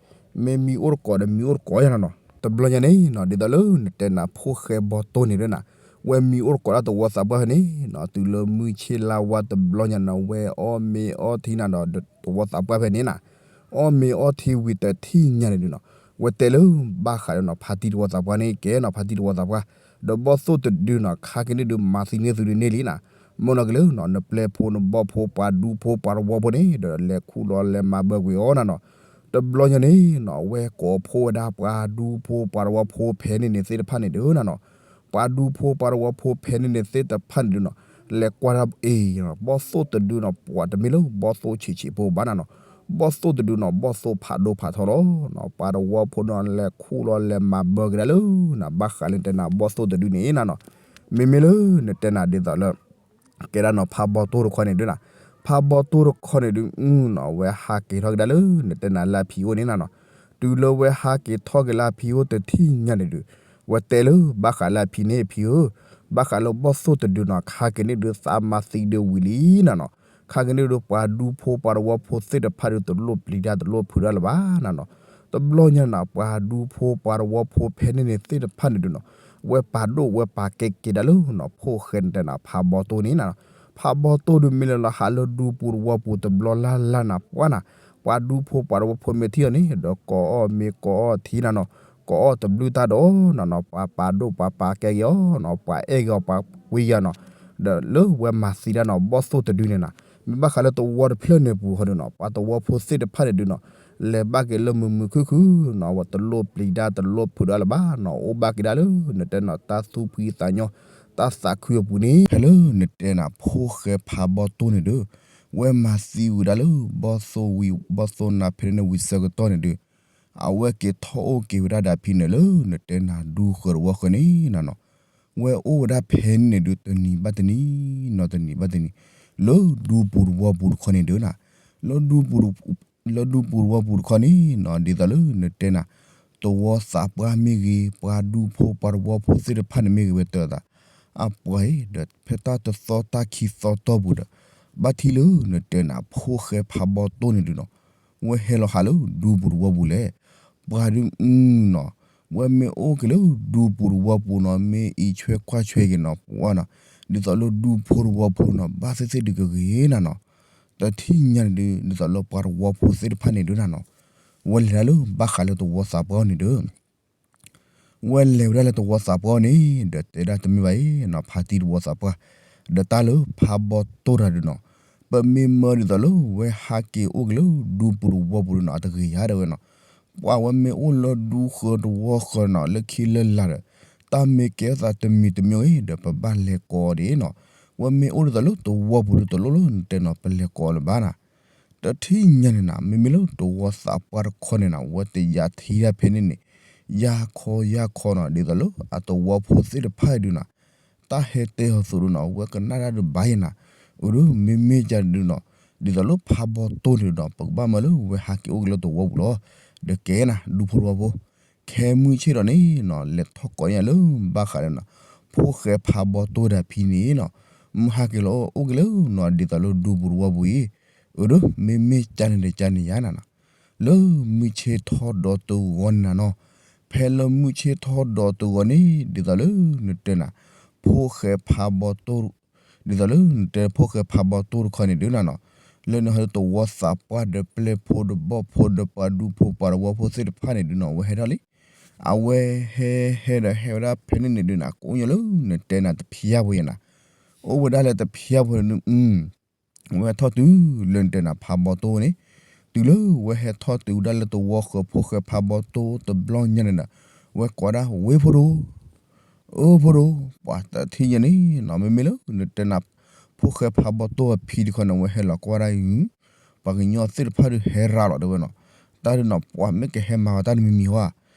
မ့ၢ်မံအိၣ်တကိးဒီးမံအိၣ်တကိးယါနၤနီၤ, တဘျီညါန့ၣ်နီၤ ဒ်သိးလၢနတဲနၤဖိၣ်ဃဲဘီၣ်သိၣ်န့ၣ်ဒုးနၤ, ဝဲမံအိၣ်တကိးဒၣ်တဝီသးပှၢ်ဖဲန့ၣ်နီၤ, တုၤလၢမုၢ်ဆ့ၣ်လါဝါတဘျီညါနီၤ ဝဲအီၣ်မ့ၤအီထံနၤဒီးတဝီသးပှၢ်ဖဲန့ၣ်နၤ, အီၣ်မ့ၤအီထံဝံၤတထံၣ်ညါန့ၣ်ဒုးနီၤ, ဝဲတဲလၢဘၣ်ဃးဒီးနီၤ ဖါတံၢ်တဝီသးပှၢ်န့ၣ်ကဲနီၤ ဖါတံၢ်တဝီသးပှၢ်, ဒီးဘီၣ်သိၣ်တဒုနီၤ ခါက့ၤန့ၣ်ဒုးမၤသံန့ၢ်သုဒုးန့ၢ်လံနၤ, မ့ၢ်နီၤက့ၤလၢနီၤ နပျဲၢ်ဖိနဘီၣ်ဖိ ပှၤဒူဖိပှၤတဝီဖိန့ၣ် ဒီးလဲၤခူၣ်လီၤလဲၤမၤဘၢကွံာ်အီၤနၤနီၤ, တဘျီညါန့ၣ်နီၤ ဝဲကိးဖှိၣ်ဝဲဒၣ်ပှၤဒူဖိပှၤတဝီဖိဖဲန့ၣ်န့ၣ်သ့ၣ်တဖၣ်န့ၣ်ဒုးနၤနီၤ, ပှၤဒူဖိပှၤတဝီဖိဖဲန့ၣ်န့ၣ်သ့ၣ်တဖၣ်န့ၣ်ဒုးနီၤ, လဲၤကွၢ်ဒၣ်အ့ၣ် ဘီၣ်သိၣ်တဒုနီၤ ပှၤတမ့ၢ်လၢဘီၣ်သိၣ်ဆံးဆံးဖိဘၣ်နၤနီၤ, ဘီၣ်သိၣ်တဒုနီၤ ဘီၣ်သိၣ်ဖးဒိၣ်ဖးထီလီၤနီၤ ပှၤတဝီဖိနီၤ လဲၤခူၣ်လီၤလဲၤမၤဘၢက့ၤဒၣ်လၢနၤ ဘၣ်ဃးလၢနတဲနၤ ဘီၣ်သိၣ်တဒုန့ၣ်နၤနီၤ မ့မ့ၢ်လၢနတဲနၤဒ်သိးလၢ ကဲဒၣ်နီၤ ဖးဘီၣ်သိၣ်တခီန့ၣ်ဒုနီၤ ဖးဘီၣ်သိၣ်တခီန့ၣ်ဒုနီၤ အဝဲဟးက့ၤထီၣ်က့ၤဒၣ်လၢနတဲနၤလၢအဖံးအိၣ်န့ၣ်နၤနီၤ တုၤလၢဝဲဟးက့ၤထီၣ်က့ၤလၢအဖံးအိၣ်တထံၣ်ညါန့ၣ်ဒု ဝဲတဲလၢဘၣ်ဃးလၢအဖံးန့ၣ် အဖံးဧၢ ဘၣ်ဃးလၢဘီၣ်သိၣ်တဒုနီၤ ခါက့ၤန့ၣ်ဒု သးမၤသံဒုဝံၤလံနၤနီၤ ခါက့ၤန့ၣ်ဒုပှၤဒူဖိပှၤတဝီဖိသ့ၣ်တဖၣ်ဒု တလိၣ်ပျံၤတၢ်တလိၣ်ဖုးတၢ်လၢၤဘၣ်နၤနီၤ တဘျီညါနၤ ပှၤဒူဖိပှၤတဝီဖိဖဲန့ၣ်န့ၣ်သ့ၣ်တဖၣ်န့ၣ်ဒုနီၤ ဝဲပာ်ဒိၣ်ဝဲပာ်ကဲက့ၤဒၣ်လၢနီၤ ဖိၣ်ဃဲနတဲနၤ ဖးဘီၣ်သိၣ်န့ၣ်နၤနီၤ ဖးဘီၣ်သိၣ်ဒုမ့ၢ်လၢလီၤဟးလၢဒူပူၤတဝီပူၤတဘျီလၢ်လၢ်နၤ ပှၤနၤ ပှၤဒူဖိပှၤတဝီဖိမ့ၢ်ထံၣ်အီၤန့ၣ် ဒီးကိးအီၣ်မ့ၤကိးအီၣ်ထံနၤနီၤ ကိးအီၣ်တဘျုးတၢ်ဒီးနၤနီၤ ပှၤပာ်ဒိၣ်ပှၤပာ်ကဲက့ၤအီၤနီၤ ပှၤအဲၣ်က့ၤအီၤပှၤဝံယၤနီၤ ဒီးလၢဝဲမၤသံတၢ်နီၤ ဘီၣ်သိၣ်တဒုန့ၣ်နၤ မ့ၢ်ဘၣ်ဃးလၢတဝီတဖျၢၣ်န့ၣ်ပူၤဃီဒုနီၤ ပှၤတဝီဖိသ့ၣ်တဖၣ်န့ၣ်ဒုနီၤ လဲၤဘၣ်က့ၤလၢမုာ်မုာ်ခုၣ်ခုၣ်နီၤ ဝဲတလိၣ်ပျံၤတၢ်တလိၣ်ဖုးတၢ်လၢၤဘၣ်နီၤ အိၣ်ဘၣ်က့ၤဒၣ်လၢနတဲနီၤ တၢ်သူၣ်ဖှံသးညီ တၢ်သးခုအပူၤန့ၣ် ဖဲလၢနတဲနၤ ဖိၣ်ဃဲဖးဘီၣ်သိၣ်န့ၣ်ဒု ဝဲမၤသံဝံၤဒၣ်လၢ ဘီၣ်သိၣ်ဝံၤ ဘီၣ်သိၣ်နၤဖဲန့ၣ်ဝံၤဆၢကတီၢ်န့ၣ်ဒု အဝဲက့ၤထီၣ်အိၣ်က့ၤဝဲဒၣ်ဒီးအဖံန့ၣ်လၢနတဲနၤ ဒူဃၢၤတဝီဃၢၤန့ၣ်နၤနီၤ ဝဲအိၣ်ဝဲဒၣ်ဖဲန့ၣ်န့ၣ်ဒု တနံၤဘၣ်တနံၤနီၤ တနံၤဘၣ်တနံၤ လၢဒူပူၤတဝီပူၤတခီန့ၣ်ဒုနီၤ လၢဒူပူၤ လၢဒူပူၤတဝီပူၤတခီန့ၣ်နီၤ ဒ်သိးလၢနတဲနၤ တဝီသးပှၢ်မ့ၢ်ဂ့ၤ ပှၤဒူဖိပှၤတဝီဖိသ့ၣ်တဖၣ်န့ၣ်မ့ၢ်ဂ့ၤ ဝဲတဲအသး အပှၤအံၤ ဒီးဖဲတၢ်တသီတၢ်ခံသီတီၢ်ပူၤဒီး ဘၣ်ထံၣ်လၢနတဲနၤ ဖိၣ်ဃဲဖးဘီၣ်သိၣ်န့ၣ်ဒုနီၤ ဝဲဟဲလီၤဟးလၢဒူပူၤတဝီပူၤလဲၣ် ပှၤဒုနီၤ ဝဲမ့ၢ်အိၣ်က့ၤလၢဒူပူၤတဝီပူၤနီၤ မ့ၢ်အံးဆွဲကွၢ်ဆွဲက့ၤနီၤ ပှၤနီၤ ဒ်သိးလၢဒူဖိတဝီဖိနီၤ ဘၣ်သ့ၣ်သ့ၣ်ဒုကဂ့ၤနၤနီၤ တထံၣ်ညါန့ၣ်ဒု ဒ်သိးလၢပှၤတဝီဖိသ့ၣ်တဖၣ်န့ၣ်ဒုနၤနီၤ ဝဲလဲၤဒၣ်လၢဘၣ်ဃးလၢတဝီသးပှၢ်န့ၣ်ဒု ဝဲလဲၤဝဲဒၣ်လၢတဝီသးပှၢ်န့ၣ် ဒီးတဲဒၣ်တမ့ၢ်ဘၣ်အံၤနီၤ ဖါတံၢ်တဝီသးပှၢ် ဒီးတၢ်လၢဖးဘီၣ်သိၣ်တၢ်ဒုနီၤ ပမ့ၢ်မၢဒ်သိးလၢဝဲဟးက့ၤအိၣ်က့ၤလၢဒူပူၤတဝီပူၤဒုနီၤ အတဂ့ၤယါတဲဝဲနီၤ ပှၤဝဲမ့ၢ်အိၣ်လၢဒူဃၢၤတဝီဃၢၤနီၤ လၢခံလၢလာ်ဒီး တၢ်မ့ၢ်ကဲထီၣ်သးတမံၤတမံၤအံၤ ဒီးပဘၣ်လဲၤကိးအီၤဒ်နီၤ ဝဲမ့ၢ်အိၣ်ဒ်သိးလၢတဝီပူၤဒုတလိၣ်လၢနတဲနီၤ ပလဲၤကိးအီၤလၢၤဘၣ်နီၤ တထံၣ်ညါန့ၣ်နၤ မ့မ့ၢ်လၢတဝီသးပှၢ်တခီန့ၣ်နၤ ဝဲတယးထံတၢ်ဖဲန့ၣ်န့ၣ် ယါခီယါခီနီၤ ဒ်သိးလၢအတဝီဖိသ့ၣ်တဖၣ်အံၤဒုနီၤ တၢ်ဟဲတဲအီၤသိးဒုနီၤ ဝဲကနၣ်တၢ်ဒုးဘၣ်ယဲနၤ အၢဒု မ့မ့ၢ်ကဒုနီၤ ဒ်သိးလၢဖးဘီၣ်သိၣ်န့ၣ်ဒုနီၤ ပကဘၣ်မၢလၢဝဲဟးက့ၤအိၣ်က့ၤလၢတဝီပူၤလီၤ ဒီးကဲနၤ ဒူဖိတဝီဖိ ခဲမုၢ်ဆ့ၣ်ဒီးန့ၣ်နီၤ လဲၤထီၣ်ကိးညါလၢဘၣ်ဃးဒီးနီၤ ဖိၣ်ဃဲဖးဘီၣ်သိၣ်ဒီးဖံန့ၣ်နီၤ မုၢ်ဟးက့ၤလီၤအိၣ်က့ၤလၢနီၤ ဒ်သိးလၢဒူပူၤတဝီပူၤအံၤ အၢဒု မ့မ့ၢ်ကန့ၣ်ဒီးကန့ၣ်ယါနၤနီၤ လၢမုၢ်ဆ့ၣ်ထီၣ်ဒီးတဂီၤန့ၣ်နၤနီၤ ဖဲလၢမုၢ်ဆ့ၣ်ထီၣ်ဒီးတဂီၤန့ၣ် ဒ်သိးလၢနတဲနၤ ဖိၣ်ဃဲဖးဘီၣ်သိၣ် ဒ်သိးလၢနတဲဖိၣ်ဃဲဖးဘီၣ်သိၣ်တခီန့ၣ်ဒုနီၤနီၤ လၢနဟဲလၢတဝီသးပှၢ်ဒီးပျဲၢ်ဖိဒီးဘီၣ်ဖိဒီးပှၤဒူဖိပှၤတဝီဖိသ့ၣ်တဖၣ်န့ၣ်ဒုနီၤ ဝဲဟဲထီၣ်လံ အဝဲဟဲဟဲဒီးဟဲဝဲဒၣ်ဖဲန့ၣ်န့ၣ်ဒုနီၤ ကိးညါလၢနတဲနၤတဖျါဖိယဲနၤ အိၣ်ဝဲဒၣ်လၢတဖျါဖိန့ၣ် ဝဲထီၣ်တုၤလၢနတဲနၤဖးဘီၣ်သိၣ်န့ၣ် တုၤလၢဝဲဟဲထီၣ်တုၤဝဲဒၣ်လၢတဝီဃၢၤဖိၣ်ဃဲဖးဘီၣ်သိၣ်တဘျီညါန့ၣ်ဒီး ဝဲကိးဒၣ်ဝ့ၢ်ဖိဒိၣ် အၢဖိဒိၣ် ပှၤတထံၣ်ညါန့ၣ်နီၤ မ့မ့ၢ်လၢနတဲနၤ ဖိၣ်ဃဲဖးဘီၣ်သိၣ်အဖံတခီန့ၣ် ဝဲဟဲလီၤကွၢ်ဒၣ်အံၤ ပှၤကညီသ့ၣ်တဖၣ်ဒုးဟဲရၤလီၤတဲဝဲနီၤ တၢ်ဒုးနီၤ ပှၤမ့ၢ်ကဟဲမၤဝဲတၢ်တမံၤမံၤဟီဧါ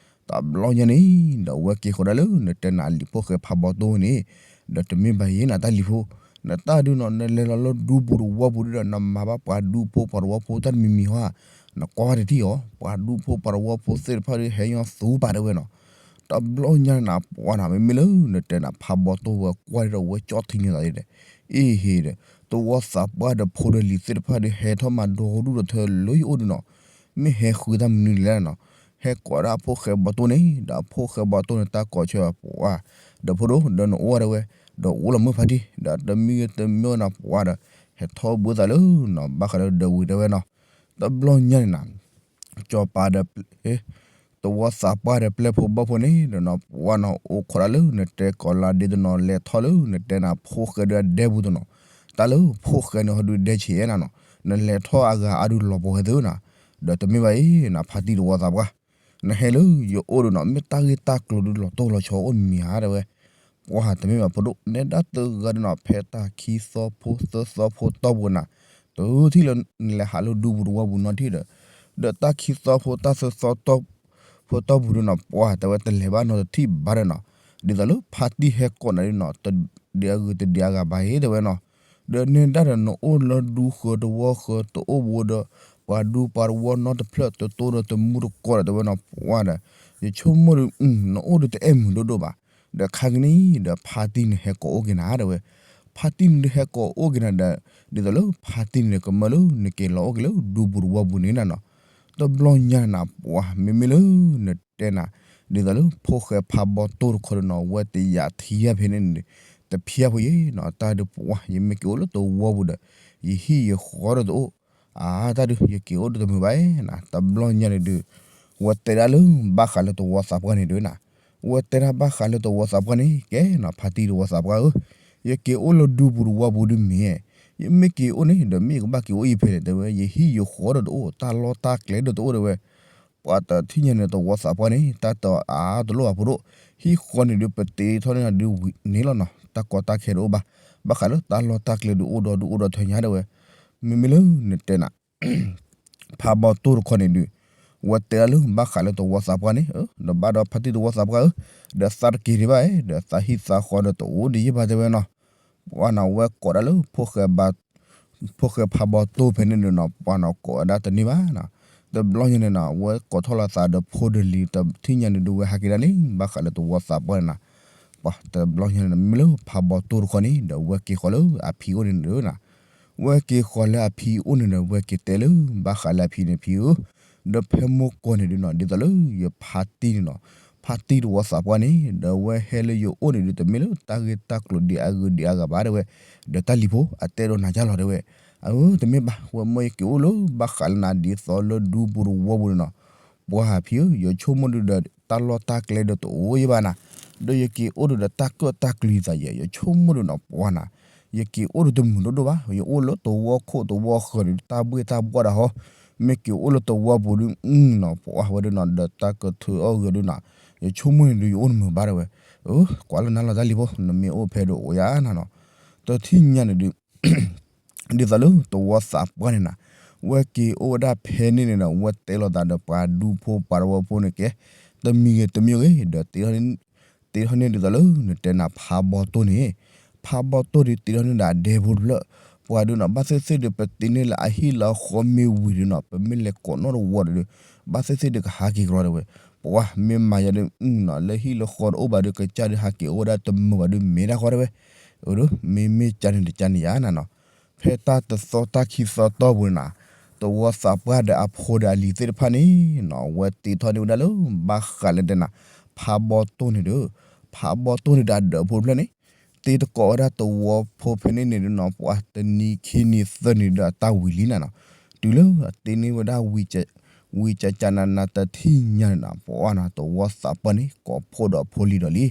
တဘျီညါန့ၣ် ဒီးဝဲက့ၤဃီဒၣ်လၢနတဲနၤလံာ်ဖိၣ်ဃဲဖးဘီၣ်သိၣ်န့ၣ် ဒီးတမ့ၢ်ဘၣ်ယဲနၤတၢ်လံာ်ဖိ နတၢ်ဒုးနီၤ နလဲၤလီၤလၢဒူပူၤတဝီပူၤဒုဒီး နမၤဘၣ်ပှၤဒူဖိပှၤတဝီဖိတၢ်တမံၤမံၤဟီဧါ နကွၢ်ဝဲတထံၣ်အီၤ ပှၤဒူဖိပှၤတဝီဖိသ့ၣ်တဖၣ်ဒုးဟဲညီသူပာ်တဲဝဲနီၤ တဘျီညါန့ၣ်နၤ ပှၤနၤ မ့မ့ၢ်လၢနတဲနၤဖးဘီၣ်သိၣ်ဝဲကွၢ်ဒၣ်ဒီး ဝဲကၠီၣ်ထံန့ၢ်သးဒီး အ့ဟ့ဒီး တဝီသးပှၢ်ဒီးဖိဒီးလံၤသ့ၣ်တဖၣ်ဒုး ဟဲထီၣ်မၤဒီဒူၣ်ဒီးထၢလၢယအိၣ်ဒုနီၤ မ့ၢ်ဟဲဃုတၢ်မနုၤလဲၣ်နီၤ ဟဲကိးဒၣ်အဖိၣ်ဃဲဘီၣ်သိၣ်န့ၣ် ဒီးအဖိၣ်ဃဲဘီၣ်သိၣ်န့ၣ် တၢ်ကိးဆၢပှၤ ဒီးဖိဒိၣ် ဒီးနအိၣ်ဝဲဒၣ်ဝဲ ဒီးအိၣ်လီၤမုၢ်ဖါတံၢ် ဒီးတမံၤတမံၤနၤပှၤဒီး ဟဲထီၣ်ဘၣ်သးလၢနီၤ ဘၣ်ဃးဒီးဒီဝံၤတဲဝဲနီၤ တဘျီညါန့ၣ်နၤ စီၤပၤဒီး တဝီသးပှၢ်ဒီးပျဲၢ်ဖိဘီၣ်ဖိန့ၣ် ဒီးနီၤ ပှၤနီၤ အိၣ်ခိးဒၣ်လၢနတဲကိးလါဒ့တနီၤ လဲၤထီၣ်လၢနတဲနၤဖိၣ်ဃဲဒုးအဒဲပူၤတနီၤ တၢ်လၢဖိၣ်ဃဲန့ၣ်ဟီဒုးဒဲဆံးနၤနီၤ နလဲၤထီၣ်အဂၤအါဒုးလီၤပှီၢ်ဟဲသုနီၤ ဒီးတမ့ၢ်ဘၣ်အံၤ နဖါတံၢ်တဝီသးပှၢ် နဟဲလၢယအိၣ်ဒုးနီၤ မ့ၢ်တၢ်ဂ့ၢ်တၢ်ကျိၤဒုးလီၤတိၢ်လီၤဆီအိၣ်မံၤဧါတဲဝဲ ပှၤတမ့ၢ်ဘၣ်ဖိဒိၣ် နဲဒၣ်တဂၤဒုးနီၤ ဖဲတၢ်ခံသီဖိသၢသီဖိတီၢ်ပူၤနၤ တထံၣ်လၢနလဲၤဟးလၢဒူပူၤတဝီပူၤနီတထံၣ်ဒီး, ဒီးတၢ်ခံသီဖိတၢ်သၢသီ ဖိတီၢ်ပူၤဒုးနီၤ ပှၤတဲဝဲတလဲၤဘၣ်နီတထံၣ်ဘၣ်ဒီးနီၤ, ဒ်သိးလၢဖါတံၢ်ဟဲကိးနၤဒုးနီၤ တဒံးအဂ့ၤတဒံးအဂၤဘၣ်အံၤ တဲဝဲနီၤ, ဒီးနဲဒၣ်ဒီးနအိၣ်လၢဒူဃၢၤတဝီဃၢၤတအိၣ်ဘိဒီး ပှၤဒူပှၤတဝီနီတဖျၢၣ်တတိၢ်ဒီးတမူတကိးဒီးတဲဝဲနီၤ ပှၤဒီး, ယဆိကမိၣ်ဒီး နအိၣ်ဒီးတအဲၣ်မုာ်ဒိၣ်ဒိၣ်ဘၣ်, ဒီးခါကနံၣ်ဒီးဖါတံၢ်န့ၣ်ဟဲကိးအိၣ်က့ၤနၤတဲဝဲ, ဖါတံၢ်န့ၣ်ဒုးဟဲကိးအိၣ်က့ၤနၤဒီး, ဒ်သိးလၢဖါတံၢ်န့ၣ်ကမၢလၢနက့ၤလီၤအိၣ်က့ၤလၢဒူပူၤတဝီပူၤန့ၣ်နၤနီၤ, တဘျီညါနၤ ပှၤမ့မ့ၢ်လၢနတဲနၤ, ဒ်သိးလၢဖိၣ်ဃဲဖးဘီတိၢ်တခီဒီးနီၤ ဝဲတယာ်ထံယါဖဲန့ၣ်န့ၣ်, တဖျါဖိယဲနီၤ တၢ်ဒုးပှၤ ယမ့ၢ်က့ၤအိၣ်လၢတဝီပူၤဒီး, ယဟံၣ်ယဃီဒီးတအိၣ်, အါတၢ်ဒုး ယက့ၤအိၣ်ဒီးတမုာ်ဘၣ်နၤ, တဘျီညါန့ၣ်ဒုး, ဝဲတဲဒၣ်လၢဘၣ်ဃးလၢတဝီသးပှၢ်န့ၣ်ဒုးနၤ, ဝဲတဲဒၣ်ဘၣ်ဃးလၢတဝီသးပှၢ်န့ၣ် ကဲနီၤ ဖါတံၢ်တဝီသးပှၢ်ဧၢ, ယက့ၤအိၣ်လၢဒူပူၤတဝီပူၤဒုးမ့ၢ်, ယမ့ၢ်က့ၤအိၣ်န့ၣ်ဒီးမ့ၢ်ကဘၣ်က့ၤအိၣ်အံၤဖဲလဲၣ်တဲဝဲ ယဟံၣ်ယဃီဒီးတအိၣ် တၢ်လီၢ်တၢ်ကျဲဒီးတအိၣ်တဲဝဲ ပှၤတထံၣ်ညါန့ၣ် တဝီသးပှၢ်န့ၣ် တၢ်တအါတလိၣ်အဖိဒိၣ်, ဟံၣ်ဃီန့ၣ်ဒုးပတ့ထီၣ်န့ၢ်ဒုးဝံၤန့ၣ်လီၤနီၤ, တၢ်ကီတၢ်ခဲတအိၣ်ဘၣ်, ဘၣ်ဃးလၢတၢ်လီၢ်တၢ်ကျဲဒုးအိၣ်ဒီးဒုးအိၣ်ဒီးထၢညါတဲဝဲ, မ့မ့ၢ်လၢနတဲနၤ ဖးဘီတိၢ်တခီန့ၣ်ဒုး, ဝဲတဲဒၣ်လၢဘၣ်ဃးလၢတဝီသးပှၢ်န့ၣ်, ဒီးဘၣ်ဒီးဖါတံၢ်တဝီသးပှၢ်ဧၢ, ဒီးသးတက့ၤဒံးဘၣ်, ဒီးသးဟံၣ်သးဃီဒီးတအိၣ်ဒံးယံၣ်ဘၣ်တဲဝဲနီၤ, ပှၤနီၤဝဲကိးဒၣ်လၢ ဖိၣ်ဃဲဖးဘီတိၢ်ဖဲန့ၣ်ဒုးနီၤ ပှၤနီၤကိးဝဲဒၣ်တန့ၢ်ဘၣ်နီၤ, တဘျီညါန့ၣ်နီၤ ဝဲကိးထီၣ်လီၤသးဒီးဖိဒီးလံၤ တထံၣ်ညါန့ၣ်ဒုးဝဲဟးက့ၤဒၣ်န့ၣ် ဘၣ်ဃးလၢတဝီသးပှၢ်န့ၣ်နီၤ, ပှၤတဘျီညါန့ၣ် မ့ၢ်လၢဖးဘီတိၢ်တခီန့ၣ် ဒီးဝဲက့ၤဃီၤလၢအဖံအိၣ်န့ၣ်ဒုးနီၤ, ဝဲက့ၤဃီၤလၢအဖံအိၣ်န့ၣ်ဒီး ဝဲက့ၤတဲလၢ ဘၣ်ဃးလၢအဖံန့ၣ်ဖံဧၢ, ဒီးဖဲမိၢ်ကီၢ်န့ၣ်ဒုးနီၤ ဒ်သိးလၢယဖါတံၢ်န့ၣ်နီၤ, ဖါတံၢ်တဝီသးပှၢ်န့ၣ် ဒီးဝဲဟဲလၢယအိၣ်န့ၣ်ဒုး တမ့ၢ်လၢတၢ်ဂ့ၢ်တၢ်ကျိၤဒံးအဂ့ၤဒံးအဂၤဘၣ်တဲဝဲ, ဒီးတၢ်လံၤဖိအတဲဒိးနၤယါလီၤတဲဝဲ, အၢ တမ့ၢ်ဘၣ် ဝဲမၢယက့ၤအိၣ်လၢဘၣ်ဃးလၢနၤဒ်သိးလၢဒူပူၤတဝီပူၤန့ၣ်နီၤ, ပှၤဖံဧၢ ယဆိကမိၣ်ဒုးဒီးတၢ်လီၢ်တၢ်ကျဲဒီးတအိၣ်ယံၣ်ဘၣ်နၤ, ဒီးယက့ၤအိၣ်ဒုးဒီးတၢ်ကၢၣ်တၢ်ကျူသးယဲ ယဆိကမိၣ်ဒုးနီၤ ပှၤနၤ ယက့ၤအိၣ်ဒီးတမုာ်ဒိၣ်ဒိၣ်ဘၣ်, ယအိၣ်လၢတဝီခိၣ်တဝီဃၢၤဒီးတၢ်ဘှ့ၣ်တၢ်ဘှီၣ်ဒၣ်ဟီ, မ့ၢ်က့ၤအိၣ်လၢတဝီပူၤဒုးနီၤ ပှၤဝဲဒုးနီၤ ဒီးတၢ်ကထုးအီၣ်ဂဲၤဒုးနီၤ, ယဆိကမိၣ်န့ၣ်ဒုးယအိၣ်တမုာ်ဘၣ်တဲဝဲ, အၢ ကွၢ်လၢနၤလီၤတၢ်လံၤဖိ နမ့ၢ်အိၣ်ဖဲဒုးအိၣ်ယါနၤနီၤ, တထံၣ်ညါန့ၣ်ဒုး ဒ်သိးလၢတဝီသးပှၢ်န့ၣ်နၤ, ဝဲက့ၤအိၣ်ဝဲဒၣ်ဖဲန့ၣ်န့ၣ်ဒီး ဝဲတဲလိာ်သးဒီးပှၤဒူဖိပှၤတဝီဖိန့ၣ်ကဲ, တမံၤဂ့ၤတမံၤဂ့ၤ ဒီး တ့ထီၣ်န့ၢ်ဒ်သိးလၢနတဲနၤဖးဘီတိၢ်န့ၣ်, ဖးဘီတိၢ်ဒုးတ့ထီၣ်န့ၢ်ဒီးအဒဲဖိတဖျၢၣ်, ပှၤဒုးနီၤ ဘၣ်သ့ၣ်သ့ၣ်ဒီး ပတ့န့ၢ်လၢအဟံၣ်လၢအဃီမ့ၢ်ဝံၤဒုးနီၤ ပမ့ၢ်လဲၤကိးနီၣ်တဝီဒီး ဘၣ်သ့ၣ်သ့ၣ်ဒီးကဟးက့ၤကရီတဲဝဲ, ပှၤမ့ၢ်မၤယၤဒုးနီၤ လၢဟံၣ်လၢဃီတအိၣ်ဘၣ်ဒီး ကစၢ်ဒုးဟးက့ၤအိၣ်ဝဲဒၣ်တမုာ်ဘၣ်ဒုးမ့ၢ်ဒၣ်ဃီတဲဝဲ, အၢ မ့မ့ၢ်ကန့ၣ်တကန့ၣ်ယါနၤနီၤ, ဖဲတၢ်တသီတၢ်ခံသီတီၢ်ပူၤန့ၣ်နၤ, တဝီသးပှၢ်ဒီးအဖိဒီးအလံၤသ့ၣ်တဖၣ်န့ၣ်နီၤ ဝဲတ့ထီၣ်န့ၢ်ဝဲဒၣ်လၢ ဘၣ်ဃးလၢတဲနၤ ဖးဘီတိၢ်န့ၣ်ဒီး, ဖးဘီတိၢ်န့ၣ်ဒီးအဒၢးဖိတဖျၢၣ်န့ၣ်, တ့တကိးဝဲဒၣ်တဝီဖိဖဲန့ၣ်န့ၣ်ဒုးနီၤ ပှၤတနံၤခံနံၤသၢနံၤဒီးအတၢ်ဝံၤလံနၤနီၤ, တုၤလၢအတ့န့ၢ်ဝဲဒၣ် ဝံၤကကနနၤတထံၣ်ညါန့ၣ်နီၤ ပှၤနီၤ တဝီသးပှၢ်န့ၣ် ကိးဖိဒီးဖိလံၤဒီးလံ,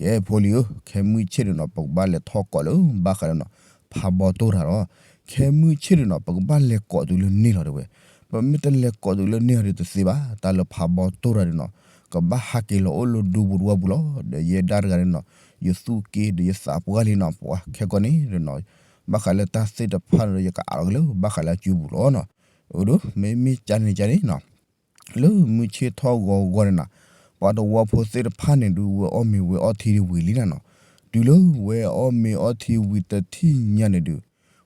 ကဲဖိလံၤဧၢ ခဲမုၢ်ဆ့ၣ်ဒုးနီၤ ပကဘၣ်လဲၤထီၣ်ကိးလၢ ဘၣ်ဃးလၢနီၤ ဖးဘီတိၢ်တၢ်လီၤ, ခဲမုၢ်ဆ့ၣ်ဒုးနီၤ ပကဘၣ်လဲၤကိးတုၤလၢန့ၣ်လီၤတဲဝဲ, ပမ့ၢ်တလဲၤကိးတုၤလၢန့ၣ်လီၤဒီးတသ့ဘၣ် တၢ်လၢဖးဘီတိၢ်တၢ်ဒုးနီၤ, ကဘၣ်ဟးက့ၤလီၤအိၣ်လၢဒူပူၤတဝီပူၤလီၤ, ဒီးယဲဒၣ်တဂၤန့ၣ်နီၤ, ယသူၣ်က့ဒီးယသးပှၢ်လံနီၤ ပှၤခဲကီၢ်န့ၣ်ဒုးနီၤ, ဘၣ်ဃးလၢတၢ်သ့ၣ်တဖၣ်ဒီး ယကအးလီၤက့ၤလၢ ဘၣ်ဃးလၢအစုပူၤလီၤနီၤ, အၢ မ့မ့ၢ်ကန့ၣ်ကန့ၣ်နီၤ လၢမုၢ်ဆ့ၣ်ထီၣ်ဂီၤဂီၤန့ၣ်နီၤ, ပှၤတဝီဖိသ့ၣ်တဖၣ်န့ၣ်ဒုး ဝဲအီၣ်မ့ၤဝဲအီထံဒုးဝံၤလံနၤနီၤ, တုၤလၢဝဲအီၣ်မ့ၤအီထံဝံၤတထံၣ်ညါန့ၣ်ဒုး,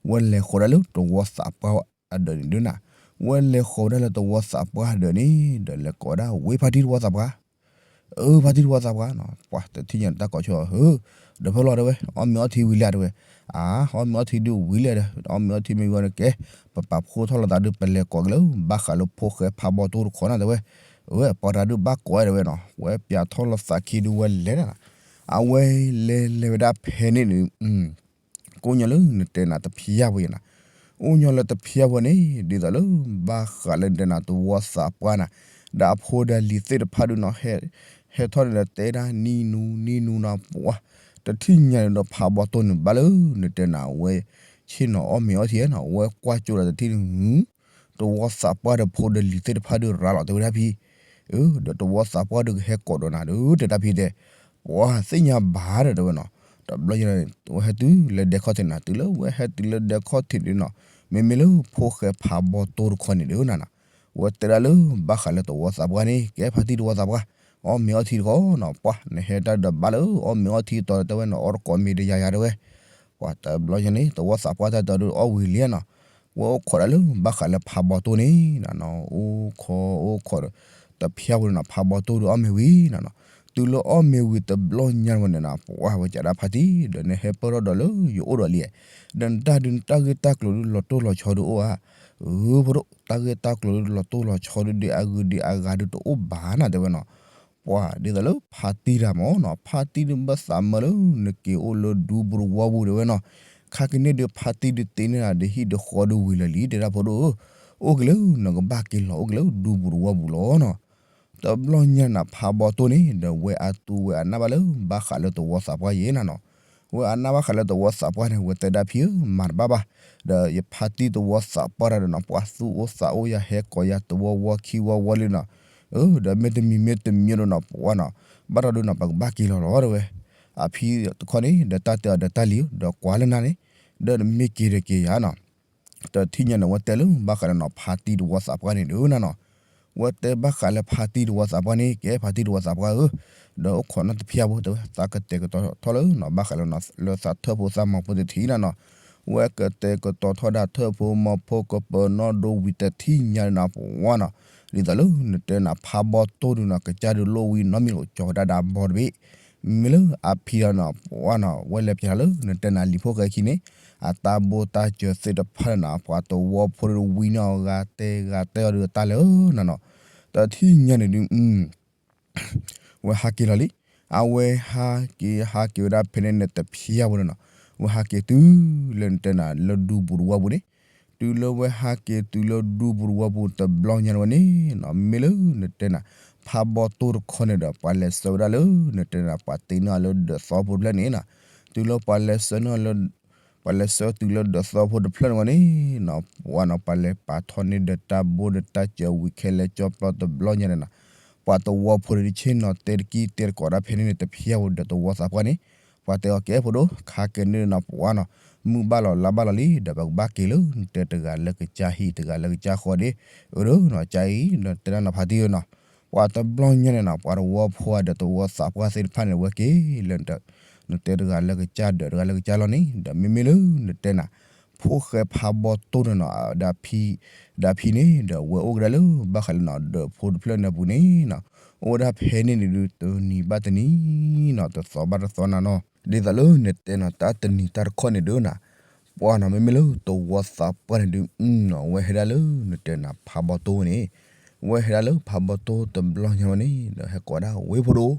ဝဲလဲၤဃီၤဒၣ်လၢတဝီသးပှၢ်အဒၢးန့ၣ်ဒုးနၤ, ဝဲလဲၤဃီၤဝဲဒၣ်လၢတဝီသးပှၢ်အဒၢးန့ၣ် ဒီးလဲၤကိးဝဲဒၣ်ဝ့ၢ်ဖါတံၢ်တဝီသးပှၢ် အၢ ဖါတံၢ်တဝီသးပှၢ်နီၤ ပှၤတထံၣ်ညါန့ၣ်တၢ်ကိးဆိၣ် ဧၢ ဒီးဖဲလီၤတဲဝဲ အီၣ်မ့ၤအီထံဝံၤလံဧါတဲဝဲ, အါ အီၣ်မ့ၤအီထံဒုးဝံၤလံဒီး အီၣ်မ့ၤအီထံမ့ၢ်ဝံၤန့ၣ်ကဲ, ပပာ်ဖှိၣ်ထီၣ်လိာ်သးဒုး ပလဲၤကိးက့ၤလၢ ဘၣ်ဃးလၢဖိၣ်ဃဲဖးဘီတိၢ်တခီနၤတဲဝဲ, အၢ ပှၤတၢ်ဒုးဘၣ်ကိးဝဲတဲဝဲနီၤ ဝဲပၠးထီၣ်လိာ်သးခံဒုးဝဲလဲၤဒၣ်နၤ, အဝဲလဲၤလဲၤဝဲဒၣ်ဖဲန့ၣ်န့ၣ် ကိးညီလၢနတဲနၤတဖျါဝဲယဲနၤ, အိၣ်ညီလၢတဖျါဝဲန့ၣ် ဒ်သိးလၢ ဘၣ်ဃးလၢနတဲနၤတဝီသးပှၢ်နၤ, ဒီးအဖိဒီးလံၤသ့ၣ်တဖၣ်ဒုးနီၤ ဟဲထီၣ်န့ၣ်ဒီးတဲဒၣ်နံၤနူနံၤနူနီၤ ပှၤ တထံၣ်ညါန့ၣ်ဒီးဖးဘီတိၢ်န့ၣ်ဘၣ်လၢ နတဲနၤဝဲ ဆ့ၣ်နီၤအီၣ်မ့ၤအီထံနီၤ ဝဲကွၢ်ကၠိဒီးတထံၣ်န့ၣ် တဝီသးပှၢ်ဒီးဖိဒီးလံၤသ့ၣ်တဖၣ်ဒုးရၤလီၤတဲဝဲဒၣ်ဖံ အၢ ဒီးတဝီသးပှၢ်ဒုးကဟဲကိးဒီးနၤဒုး တဲတၢ်ဖံတဲ, ပှၤသ့ၣ်ညါဘၣ်ဒီးတဲဝဲနီၤ, တဘျီညါန့ၣ် ဝဲဟဲတုၤလၢဒဲခီၣ်ထံးနၤ တုၤလၢဝဲဟဲတုၤလၢဒဲခီၣ်ထံးန့ၣ်နီၤ, မ့မ့ၢ်လၢဖိၣ်ဃဲဖးဘီတိၢ်တခီန့ၣ်ဒုးနၤနီၤ, ဝဲတဲဒၣ်လၢဘၣ်ဃးလၢသဝီသးပှၢ်န့ၣ် ကဲဖါတံၢ်သဝီသးပှၢ်, အီၣ်မ့ၤအီထံတခီနီၤ, ပှၢ် နဟဲတၢ်ဒုးတဘၣ်လၢအီၣ်မ့ၤအီထံတီၤတဲဝဲနီၤ, အီၣ်တကိးမ့ၤတယၤယၤတဲဝဲ, ပှၢ်တဘျီညါန့ၣ် သဝီသးပှၢ်တၢ်တၢ်ဒုးအီၣ်ဝံၤလံနီၤ, ဝဲအိၣ်ခိးဒၣ်လၢဘၣ်ဃးလၢဖးဘီတိၢ်န့ၣ်နၤနီၤ, အိၣ်ခိးအိၣ်ခိးဒီး တဖျါဝဲနီၤ ဖးဘီတိၢ်ဒုးအီၣ်မ့ၤဝံၤနၤနီၤ, တုၤလၢအီၣ်မ့ၤဝံၤတဘျီညါဝဲန့ၣ်နီၤ ပှၢ်ဝဲကးဒၣ်ဖါတံၢ် ဒီးနဟဲပၢၢ်ထီၣ်ဒီးလၢယအိၣ်ဒီးလံ, ဒီးနတၢ်ဒုးနတၢ်ဂ့ၢ်တၢ်ကျိၤဒုးလီၤတိၢ်လီၤဆီဒုးအိၣ်ဧါ, အၢ ဖိဒိၣ် တၢ်ဂ့ၢ်တၢ်ကျိၤဒုးလီၤတိၢ်လီၤဆီဒုး ဒ်အဂုၤဒ်အဂၤဒုးတအိၣ်ဘၣ်နၤတဲဝဲနီၤ, ပှၢ်ဒ်သိးလၢဖါတံၢ်တၢ်မ့ၢ်နီၤ ဖါတံၢ်ဒုးဘၣ်သးမၢလၢနက့ၤအိၣ်လၢဒူပူၤတဝီပူၤတဲဝဲနီၤ, ခါက့ၤန့ၣ်ဒုးဖါတံၢ်ဒုးတ့န့ၢ်နၤဒီးဟံၣ်ဒုးဃီဒုးဝံၤလၢာ်လံ တဲဒၣ်ဖိဒိၣ်ဧၢ, အိၣ်က့ၤလၢနကဘၣ်က့ၤလီၤ အိၣ်က့ၤလၢဒူပူၤတဝီပူၤလီၤနီၤ, တဘျီညါနၤဖးဘီတိၢ်န့ၣ် ဒီးဝဲအသူဝဲအနၢ်ဘၣ်လၢဘၣ်ဃးလၢသဝီသးပှၢ်ယဲနၤနီၤ, ဝဲအနၢ်ဘၣ်ဃးလၢသဝီသးပှၢ်န့ၣ် ဝဲတဲဒၣ်ဖံဧၢ မၤတဘၣ်ဘၣ်, ဒီးယဖါတံၢ်သဝီသးပှၢ်တၢ်ဒီးနီၤ ပှၢ်သူၣ်အိၣ်သးအိၣ်ယၤဟဲကိးယၤသဝီဝီခံဝီဝီလံနီၤ, အၢ ဒီးမ့တမံၤမ့တမံၤဒီးနီၤ ပှၢ်နီၤ, ဘၣ်တၢ်ဒုးနီၤ ပကဘၣ်က့ၤလီၤလီၤတဲဝဲ, အဖံတခီန့ၣ် ဒီးတၢ်တဲအီၤဒီးတၢ်လံၤ ဒီးကွၢ်လၢနၤန့ၣ်, ဒီးမ့ၢ်က့ၤဒီးက့ၤယၤနီၤ တထံၣ်ညါန့ၣ် ဝဲတဲလၢဘၣ်ဃးလၢနီၤ ဖါတံၢ်သဝီသးပှၢ်န့ၣ်ဒုးနၤနီၤ, ဝဲတဲဘၣ်ဃးလၢဖါတံၢ်သဝီသးပှၢ်န့ၣ် ကဲဖါတံၢ်သဝီသးပှၢ်ဧၢ, ဒီးအိၣ်ခိးနီတဖျါဖိတဲဝဲ သးကတဲာ်ကတီၤထီၣ်လၢနီၤ ဘၣ်ဃးလၢနီၤ လၢသးထၢၣ်ဖိသးမီၤဖိတထံၣ်နၤနီၤ, ဝဲကတဲာ်ကတီၤထီၣ်ဒၣ်ထၢၣ်ဖိမီၤဖိကပၢၤနီၣ်ဒိဝံၤတထံၣ်ညါနၤပှၢ်နီၤ, ဒ်သိးလၢနတဲနၤဖးဘီတိၢ်ဒုးနီၤ ကစၢ်ဒုးလိၣ်ဝံၤနီတမံၤလီၤ ကၠီၤဝဲဒၣ်ဒီးဘီတဘ့ၣ် မ့မ့ၢ်လၢအဖံဒီးနီၤ ပှၢ်နီၤ ဝဲလဲၤပၠးလၢနတဲနၤလံၤဖိဃဲခံန့ၣ်, အတၢ်ဘိတၢ်စၢၤသ့ၣ်တဖၣ်န့ၣ်နီၤ ပှၤသဝီဖိဒုးဝံနီၤ ဂၤတဲဂၤတဲအီၤဒုးတၢ်လၢနၤနီၤ, တထံၣ်ညါန့ၣ်ဒုး ဝဲဟးက့ၤလီၤလံ, အဝဲဟးက့ၤဟးက့ၤဝဲဒၣ်ဖဲန့ၣ်န့ၣ်တဖျါဝဲန့ၣ်နီၤ, ဝဲဟးက့ၤတုၤလၢနတဲနၤလၢဒူပူၤတဝီပူၤန့ၣ်, တုၤလၢဝဲဟးက့ၤတုၤလၢဒူပူၤတဝီပူၤတဘျီညါဝဲန့ၣ်နီၤ မ့မ့ၢ်လၢနတဲနၤ ဖးဘီတိၢ်တခီန့ၣ်ဒီး ပှၤလဲၤဆှၢဝဲဒၣ်လၢနတဲနၤ ပှၤတ့န့ၢ်အီၤလၢဒၢးသီဖိတဖျၢၣ်န့ၣ်နီၤ, တုၤလၢပှၤလဲၤဆှၢန့ၢ်အီၤလၢ ပှၤလဲၤဆှၢတုၤလၢဒၢးသီဖိတဖျၢၣ်န့ၣ်ဝဲန့ၣ်နီၤ ပှၢ်နီၤ ပှၤလဲၤပာ်ထီၣ်န့ၢ်ဒီးတၢ်ဘိဒီးတၢ်စၢၤဝံၤခဲလၢာ်ကၠီပျီတဘျီညါန့ၣ်နီၤ, ပှၤသဝီဖိန့ၣ်တဆ့ၣ်နီၤတဲတကံတဲတကိးဒၣ်ဖဲန့ၣ်န့ၣ်တဖျါဝဲဒီးသဝီသးပှၢ်န့ၣ်, ပှၤတဲအီၤကဲဖိဒိၣ် ခါက့ၤန့ၣ်နီၤ ပှၢ်နီၤ မုၢ်ဘၣ်လီၤလါဘၣ်လီၤလံ ဒီးပကဘၣ်က့ၤလၢနတဲတဂၤလၢကစၢ်ဟံၣ်တဂၤလၢကစၢ်ဃီဒ့, အၢ ဒီးနီၤ ကၢ်အံၤ နတဲဒၣ်နီၤဖါတံၢ်ဧၢနီၤ, ပှၤတဘျီညါန့ၣ်နီၤ ပှၤသဝီဖိဒီးသဝီသးပှၢ်သ့ၣ်တဖၣ်န့ၣ် ဝဲက့ၤလၢ နတဲတဂၤလၢကစၢ်ဒီးတဂၤလၢကစၢ်လီၤန့ၣ် ဒီးမ့မ့ၢ်လၢနတဲနၤ ဖိၣ်ဃဲဖးဘီတိၢ်န့ၣ်နီၤ ဒီးဖံန့ၣ် ဒီးဝဲအိၣ်ကဒါလၢ ဘၣ်ဃးလၢနီၤဒၢးဖိတဖျၢၣ်န့ၣ်အပူၤန့ၣ်နီၤ, အိၣ်ဝဲဒၣ်ဖဲန့ၣ်န့ၣ်ဒုး တနံၤဘၣ်တနံၤနီၤ တသီဘၣ်တသီနၤနီၤ, ဒ်သိးလၢနတဲနီၤ တၢ်တနံၤတၢ်တခီန့ၣ်ဒုးနၤ, ပှၢ်နီၤ မ့မ့ၢ်လၢသဝီသးပှၢ်န့ၣ်ဒုးနီၤ ဝဲဟဲဒၣ်လၢနတဲနၤဖးဘီတိၢ်ဝဲန့ၣ်, ဝဲဟဲဒၣ်လၢဖးဘီတိၢ်တဘျီညါဝဲန့ၣ် ဒီးဟဲကိးဒၣ်ဝဲဖိဒိၣ်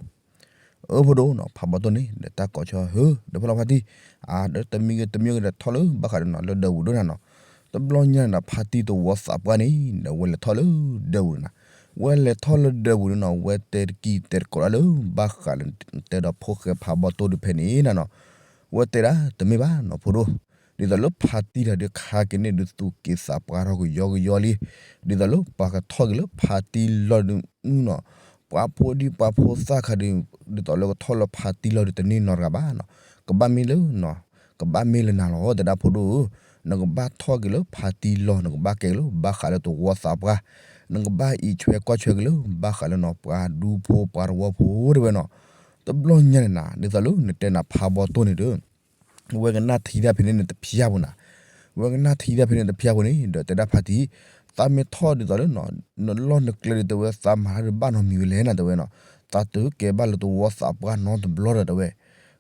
အၢ ဖိဒိၣ်နီၤ ဖးဘီတိၢ်န့ၣ် ဒီးတၢ်ကိးဆၢဟၢ ဒီးဖီလီၤဖါတံၢ်, အၢ ဒီးတမံၤဂ့ၤတမံၤဂ့ၤဒီးထီၣ်လၢဘၣ်ဃးဒီးနီၤလၢဒၢးပူၤဒိၣ်နၤနီၤ, တဘျီညါန့ၣ်ဒီး ဖါတံၢ်သဝီသးပှၢ်န့ၣ် ဒီးဝဲလဲၤထီၣ်လၢဒၢးပူၤန့ၣ်နၤ, ဝဲလဲၤထီၣ်လၢဒၢးပူၤန့ၣ်နီၤ ဝဲတဲတကံတဲတကိးဒၣ်လၢ ဘၣ်ဃးလၢတဲဒီးဖိၣ်ဃဲဖးဘီတိၢ်ဒုးဖဲန့ၣ်နၤနီၤ, ဝဲတဲဒၣ်တမ့ၢ်ဘၣ်နီၤဖိဒိၣ်, ဒ်သိးလၢဖါတံၢ်တၢ်ဒုးခါက့ၤန့ၣ်ဒုးသူၣ်က့ၤသးပှၢ်ထီၣ်ကယီကယီလံ, ဒ်သိးလၢပှၤကထီၣ်က့ၤလၢဖါတံၢ်လီၢ်ဒုးနီၤ ပှၤဖိဒံပှၤဖိသၣ်ခါဒုး ဒ်သိးလၢကထီၣ်လၢဖါတံၢ်လီၢ်ဒုးတန့ၢ်နီတဂၤဘၣ်နီၤ, ကဘၣ်မ့ၢ်လၢနီၤ ကဘၣ်မ့ၢ်လၢနၤလီၤ တဲဒၣ်ဖိဒိၣ်ဧၢ, နကဘၣ်ထီၣ်က့ၤလၢဖါတံၢ်လီၢ် နကဘၣ်ကဲက့ၤလၢဘၣ်ဃးလၢသဝီသးပှၢ်, နကဘၣ်အံးဆွဲကွၢ်ဆွဲက့ၤလၢဘၣ်ဃးလၢနီၤ ပှၤဒူဖိပှၤသဝီဖိတဲဝဲနီၤ, တဘျီညါန့ၣ်နၤ ဒ်သိးလၢနတဲနၤဖးဘီတိၢ်န့ၣ်ဒီး ဝဲကနၣ်ထံတၢ်ဖဲန့ၣ်န့ၣ်တဖျါပူၤနၤ, ဝဲကနၣ်ထံတၢ်ဖဲန့ၣ်တဖျါပူၤန့ၣ် ဒီးတဲဒၣ်ဖါတံၢ်, သးမ့ၢ်ထီၣ်ဒ်သိးလၢနီၤ နလီၢ်နကျဲဒုးတဲဝဲ သးမၤတၢ်ဒုးဘၣ်နီတမံၤဝဲလဲၣ်နၤတဲဝဲနီၤ, သးတုၤကဲဘၣ်လၢသဝီသးပှၢ်နီတဘျီဒီးတဲဝဲ,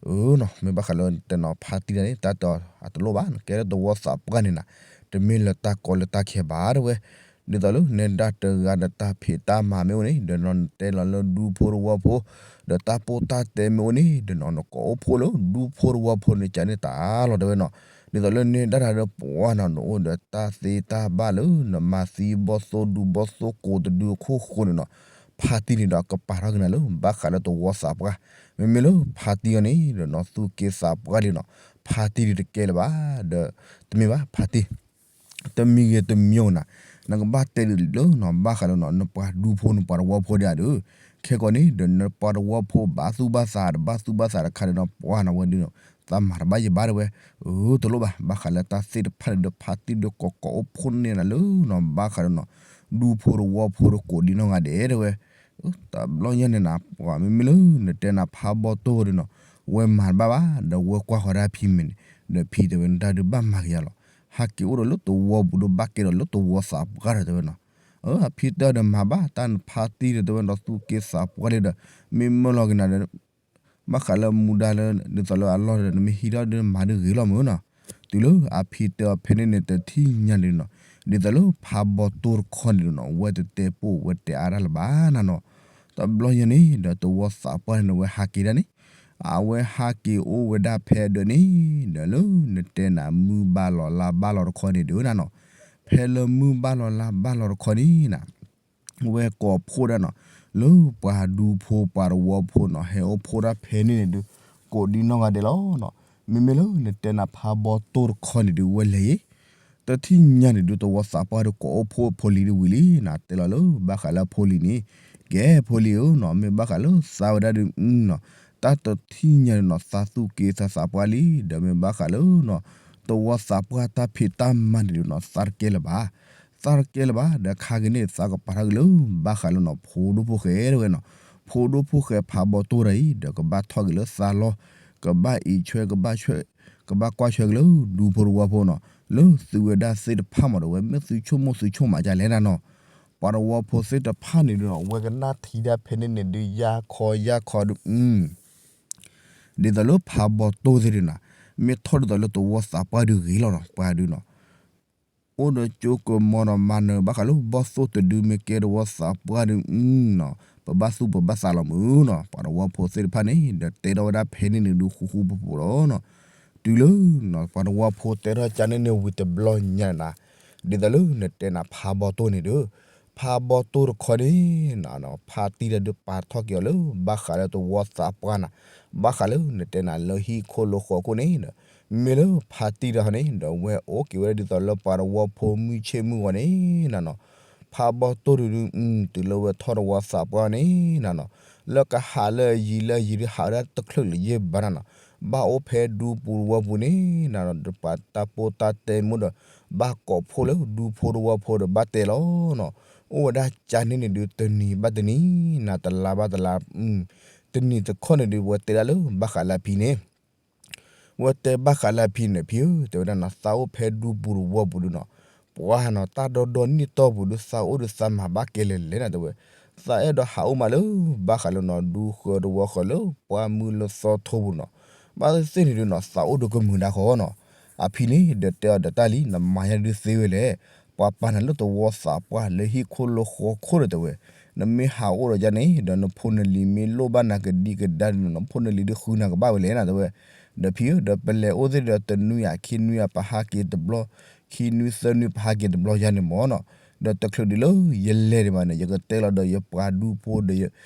အၢနီၤ မ့ၢ်ဘၣ်ဃးလၢတဲနီၤဖါတံၢ်တၢ်န့ၣ် တၢ်တဲအီၤအတလိၣ်ဘၣ် နကဲလၢသဝီသးပှၢ်န့ၣ်နၤ, တမ့ၢ်လၢတၢ်ကီလၢတၢ်ခဲဘၣ်တဲဝဲ ဒ်သိးလၢနဲဒၣ်တဂၤဒီးတၢ်ဖံးတၢ်မၤမ့ၢ်အိၣ်န့ၣ် ဒီးနီၤနတဲလီၤလၢဒူဖိသဝီဖိ, ဒီးတၢ်ပိၢ်တၢ်တဲမ့ၢ်အိၣ်န့ၣ် ဒီးနီၤနကိးအိၣ်ဖှိၣ်လၢဒူဖိသဝီဖိန့ၣ်ကန့ၣ်တၢ်လီၤတဲဝဲနီၤ, ဒ်သိးလၢနဲဒၣ်တၢ်ဒီးပှၢ်နီၤ နအိၣ်ဒီးတၢ်သ့တၢ်ဘၣ်လၢ နမၤသံဘီၣ်သိၣ်ဒူဘီၣ်သိၣ်ကိးတဒုအခိၣ်ဃိန့ၣ်နီၤ, ဖါတံၢ်န့ၣ်ဒီးကပာ်ထီၣ်က့ၤနၤလၢ ဘၣ်ဃးလၢသဝီသးပှၢ်, မ့မ့ၢ်လၢဖါတံၢ်အီၤန့ၣ် ဒီးနီၤသူၣ်က့သးပှၢ်လံနီၤ, ဖါတံၢ်ဒုးတကဲလၢၤဘၣ်, ဒီးတမ့ၢ်ဘၣ်ဖါတံၢ် တမံၤဂ့ၤတမံၤဂ့ၤနၤ, နကဘၣ်တဲဒ်လၢနီၤ ဘၣ်ဃးလၢနီၤ နပှၤဒူဖိနပှၤသဝီဖိဒ်အံၤဒီး, က ခဲကိာ်န့ၣ်ဒီး နပှၤတဝီဖိဘၣ်သူၣ်ဘၣ်သး တဘၣ်သူၣ်ဘၣ်သးတခါဒီးနီၤ ပှၤနီၤဝဲဒုးနီၤ သးမၤတဘၣ်ယဘၣ်တဝဲ, အၢ တလိၣ်ဘၣ် ဘၣ်ဃးလၢတၢ်သ့ၣ်တဖၣ်န့ၣ်ဒီး ဖါတံၢ်ဒီးကိးကိးအိၣ်ဖှိၣ်န့ၢ်နၤလၢနီၤ ဘၣ်ဃးဒီးနီၤ ဒူဖိတဝီဖိဒီးကိးဒံနီၢ်ဂၤဒဲးတဝဲ, တဘျီညါန့ၣ်နၤ ပှၤမ့မ့ၢ်လၢနတဲနၤဖးဘီတိၢ်ဒီးနီၤ ဝဲမၤတဘၣ်ဘၣ် ဒီးဝဲကွၢ်ဃီၤဒၣ်ဖံမ့ၢ်န့ၣ်, ဒီးဖံတဲဝဲ နတၢ်ဒုးဘၣ်မၤက့ၤယၤလီၤ, ဟးက့ၤအိၣ်ဒီးလၢတဝီပူၤဒီးဘၣ်ကဲဒီးလၢတဝီသးပှၢ်ဒီးတဲဝဲနီၤ, အၢ အဖံတဲဒီးမၤဘၣ် တၢ်နဖါတံၢ်ဒီးတဲဝဲနီၤ သူၣ်က့သးပှၢ်လံဒီး မ့ၢ်မၢလီၤက့ၤနၤဒီး ဘၣ်ဃးလၢမူဒါလၢ ဒ်သိးလၢအလီၢ်ဒီး နမ့ၢ်ဟံးထီၣ်ဒီးမၤဒုးဂ့ၤလီၤမ့ၢ်နီၤ, တုၤလၢအဖံတဲအီၤဖဲန့ၣ်န့ၣ် တထံၣ်ညါန့ၣ်နီၤ, ဒ်သိးလၢဖးဘီတိၢ်တခီန့ၣ်နီၤ ဝဲတတဲပိာ်ဝဲတဲအါတၢ်လၢၤဘၣ်နၤနီၤ, တဘျီညါန့ၣ်ဒီးတဝီသးပှၢ်န့ၣ်ဝဲဟးက့ၤဒၣ်န့ၣ်, အဝဲဟးက့ၤအိၣ်ဝဲဒၣ်ဖဲအဒၢးန့ၣ် ဒီးလၢနတဲနၤမုၢ်ဘၣ်လီၤလါဘၣ်လီၤတခီန့ၣ်ဒုးနၤနီၤ, ဖဲလၢမုၢ်ဘၣ်လီၤလါဘၣ်လီၤတခီန့ၣ်နၤ ဝဲကိးဖှိၣ်ဒၣ်နီၤ လၢပှၤဒူဖိပှၤတဝီဖိနီၤ ဟဲအိၣ်ဖှိၣ်ဒၣ်ဖဲန့ၣ်န့ၣ်ဒုး ကိးဒံနီၢ်ဂၤဒဲးလီၤနီၤ, မ့မ့ၢ်လၢနတဲနၤဖးဘီတိၢ်တခီန့ၣ်ဒုး ဝဲလဲၤယဲ, တထံၣ်ညါန့ၣ်ဒုး တဝီသးပှၢ်ဒုးကိးအိၣ်ဖှိၣ်ဖိလံၤဒုးဝံၤလံနီၤ, တဲလီၤလၢဘၣ်ဃးလၢဖိလံၤန့ၣ်, ကဲဖိလံၤဧၢနီၤ မ့ၢ်ဘၣ်ဃးလၢသးဝဲဒၣ်ဒုးနီၤ, တၢ်တထံၣ်ညါန့ၣ်နီၤ သးသူၣ်က့သးသးပှၢ်လံ, ဒီးမ့ၢ်ဘၣ်ဃးလၢနီၤ တဝီသးပှၢ်တၢ်ဖံးတၢ်မၤန့ၣ်ဒုးနီၤ သးတကဲလၢၤဘၣ်, သးတကဲလၢၤဘၣ် ဒီးခါက့ၤန့ၣ် သးကပာ်ထီၣ်က့ၤလၢ ဘၣ်ဃးလၢနီၤဖိဒိၣ်ဖိဃဲတဝဲနီၤ, ဖိဒိၣ်ဖိဃဲဖးဘီတိၢ်တၢ်အံၤ ဒီးကဘၣ်ထီၣ်က့ၤလၢသးလီၢ်, ကဘၣ်အံးဆွဲ ကဘၣ်ကွၢ်ဆွဲက့ၤလၢဒူဖိတဝီဖိနီၤ, လၢသုဝဲဒၣ်သ့ၣ်တဖၣ်မးဒီး ဝဲမ့ၢ်သုဆိကမိၣ်သုဆိကမးဒ်လဲၣ်နၤနီၤ, ပှၤတဝီဖိသ့ၣ်တဖၣ်န့ၣ်ဒုးနီၤ ဝဲကနၣ်ထံဒၣ်ဖဲန့ၣ်န့ၣ်ဒုး ယါခီယါခီဒုး ဒ်သိးလၢဖးဘီတိၢ်သ့ၣ်ဒုးနီၤ, မ့ၢ်ထီၣ်ဒ်သိးလၢတဝီသးပှၢ်ဒုးဂ့ၤလီၤနီၤ ပှၤဒုးနီၤ, အိၣ်ဒီးကၠိကမီၤဒီးမၤနၢၤဘၣ်ဃးလၢဘီၣ်သိၣ်တဒု မ့ၢ်ကဲတဝီသးပှၢ်ဒုးနီၤ, ပဘၣ်သူၣ်ပဘၣ်သးလီၤမုၢ်နီၤ, ပှၤတဝီဖိသ့ၣ်တဖၣ်န့ၣ် ဒီးတဲထီၣ်ဝဲဒၣ်ဖဲန့ၣ်န့ၣ်ဒုးဃူဃူဖိးဖိးလီၤနီၤ, တုၤလၢ ပှၤတဝီဖိတဲထီၣ်ကန့ၣ်န့ၣ်ဝံၤတဘျီညါန့ၣ်နၤ, ဒ်သိးလၢနတဲနၤဖးဘီတိၢ်န့ၣ်ဒုး ဖးဘီတိၢ်တခီန့ၣ်နၤ, ဖါတံၢ်တဒုးပာ်ထီၣ်က့ၤအီၤလၢ ဘၣ်ဃးလၢတဝီသးပှၢ်နၤ, ဘၣ်ဃးလၢနတဲနၤလၢဟံၣ်ခိၣ်လၢဃီခိၣ်န့ၣ်ဒီး, မ့ၢ်လၢဖါတံၢ်တခီန့ၣ်ဒီး ဝဲအိၣ်က့ၤဝဲဒၣ်ဒ်သိးလၢပှၤတဝီဖိမုၢ်ဆ့ၣ်မုၢ်ဂီၤန့ၣ်နၤနီၤ, ဖးဘီတိၢ်တဒုး တုၤလၢဝဲထီၣ်တဝီသးပှၢ်န့ၣ်နၤနီၤ, လၢကဟးလၢအယံၤလၢအယံၤဒုးဟးဝဲဒၣ်တချုးလၢၤယဲၢ်ဘၣ်နၤနီၤ, ဘၣ်အိၣ်ဖဲဒူပူၤတဝီပူၤန့ၣ်နၤနီၤ, ဒီးပှၤတၢ်ပိၢ်တၢ်တဲမူဒီး ဘၣ်ကိးဖှိၣ်လၢဒူဖိတဝီဖိဒီးဘၣ်တဲလီၤနီၤ, အိၣ်ဝဲဒၣ်ကန့ၣ်န့ၣ်ဒုး တနံၤဘၣ်တနံၤနၤ တလါဘၣ်တလါ, တနံၤတခီန့ၣ်ဒုး ပဝဲတဲဒၣ်လၢဘၣ်ဃးလၢအဖံန့ၣ် ဝဲတဲဘၣ်ဃးလၢအဖံန့ၣ် ဖံဧၢ တဲဝဲဒၣ်နီၤ သးအိၣ်ဖဲဒူပူၤတဝီပူၤဒုးနီၤ, ပှၤနီၤ တၢ်ဒီဒီနံၣ်တီၢ်ပူၤဒုး သးအိၣ်ဒီးသးမၤဘၣ်ကဲလဲၣ်လဲၣ်နၤ တဲဝဲ, သးအဲၣ်ဒိးဟးအိၣ်မးလၢ ဘၣ်ဃးလၢနီၤ ဒူဃၢၤတဝီဃၢၤလၢ ပှၢ်မုၢ်လၢသီထိပူၤနီၤ, ဘၣ်သ့ၣ်သ့ၣ်န့ၣ်ဒုးနီၤ သးအိၣ်ဒီးကမုာ်ဒၣ်ဃီနီၤ, အဖံန့ၣ် ဒီးတဲအီၤဒီးတၢ်လံ နမၤယါဒုးသ့ဝဲလဲၣ်, ပှၤပာ်နၤလၢတဝီသးပှၢ်လၢဟံၣ်ခိၣ်လၢဃီခိၣ်ဒီးတဲဝဲ, နမ့ၢ်ဟးအိၣ်ဒီးယၤန့ၣ် ဒီးနဖိနလံၤမ့ၢ်လိၣ်ဘၣ်နၤကဒံကဒါဒုးနီၤ နဖိနလံၤဒုးဃုနၤကဘၣ်ဝဲလဲၣ်နၤ တဲဝဲ, ဒီးဖံဧၢ ဒီးပလဲၤအိၣ်သ့ၣ်ဒီးတနွံဧါ ခံနွံဧါ ပဟးက့ၤတဘျီ, ခံနွံသၢနွံပဟးက့ၤတဘျီယၤန့ၣ်မၢ်နီၤ, ဒီးတချုးဒုးလၢယလဲၤဒံးဘၣ်န့ၣ် ယကတဲလီၤဒီးယပှၤဒူဖိဒီး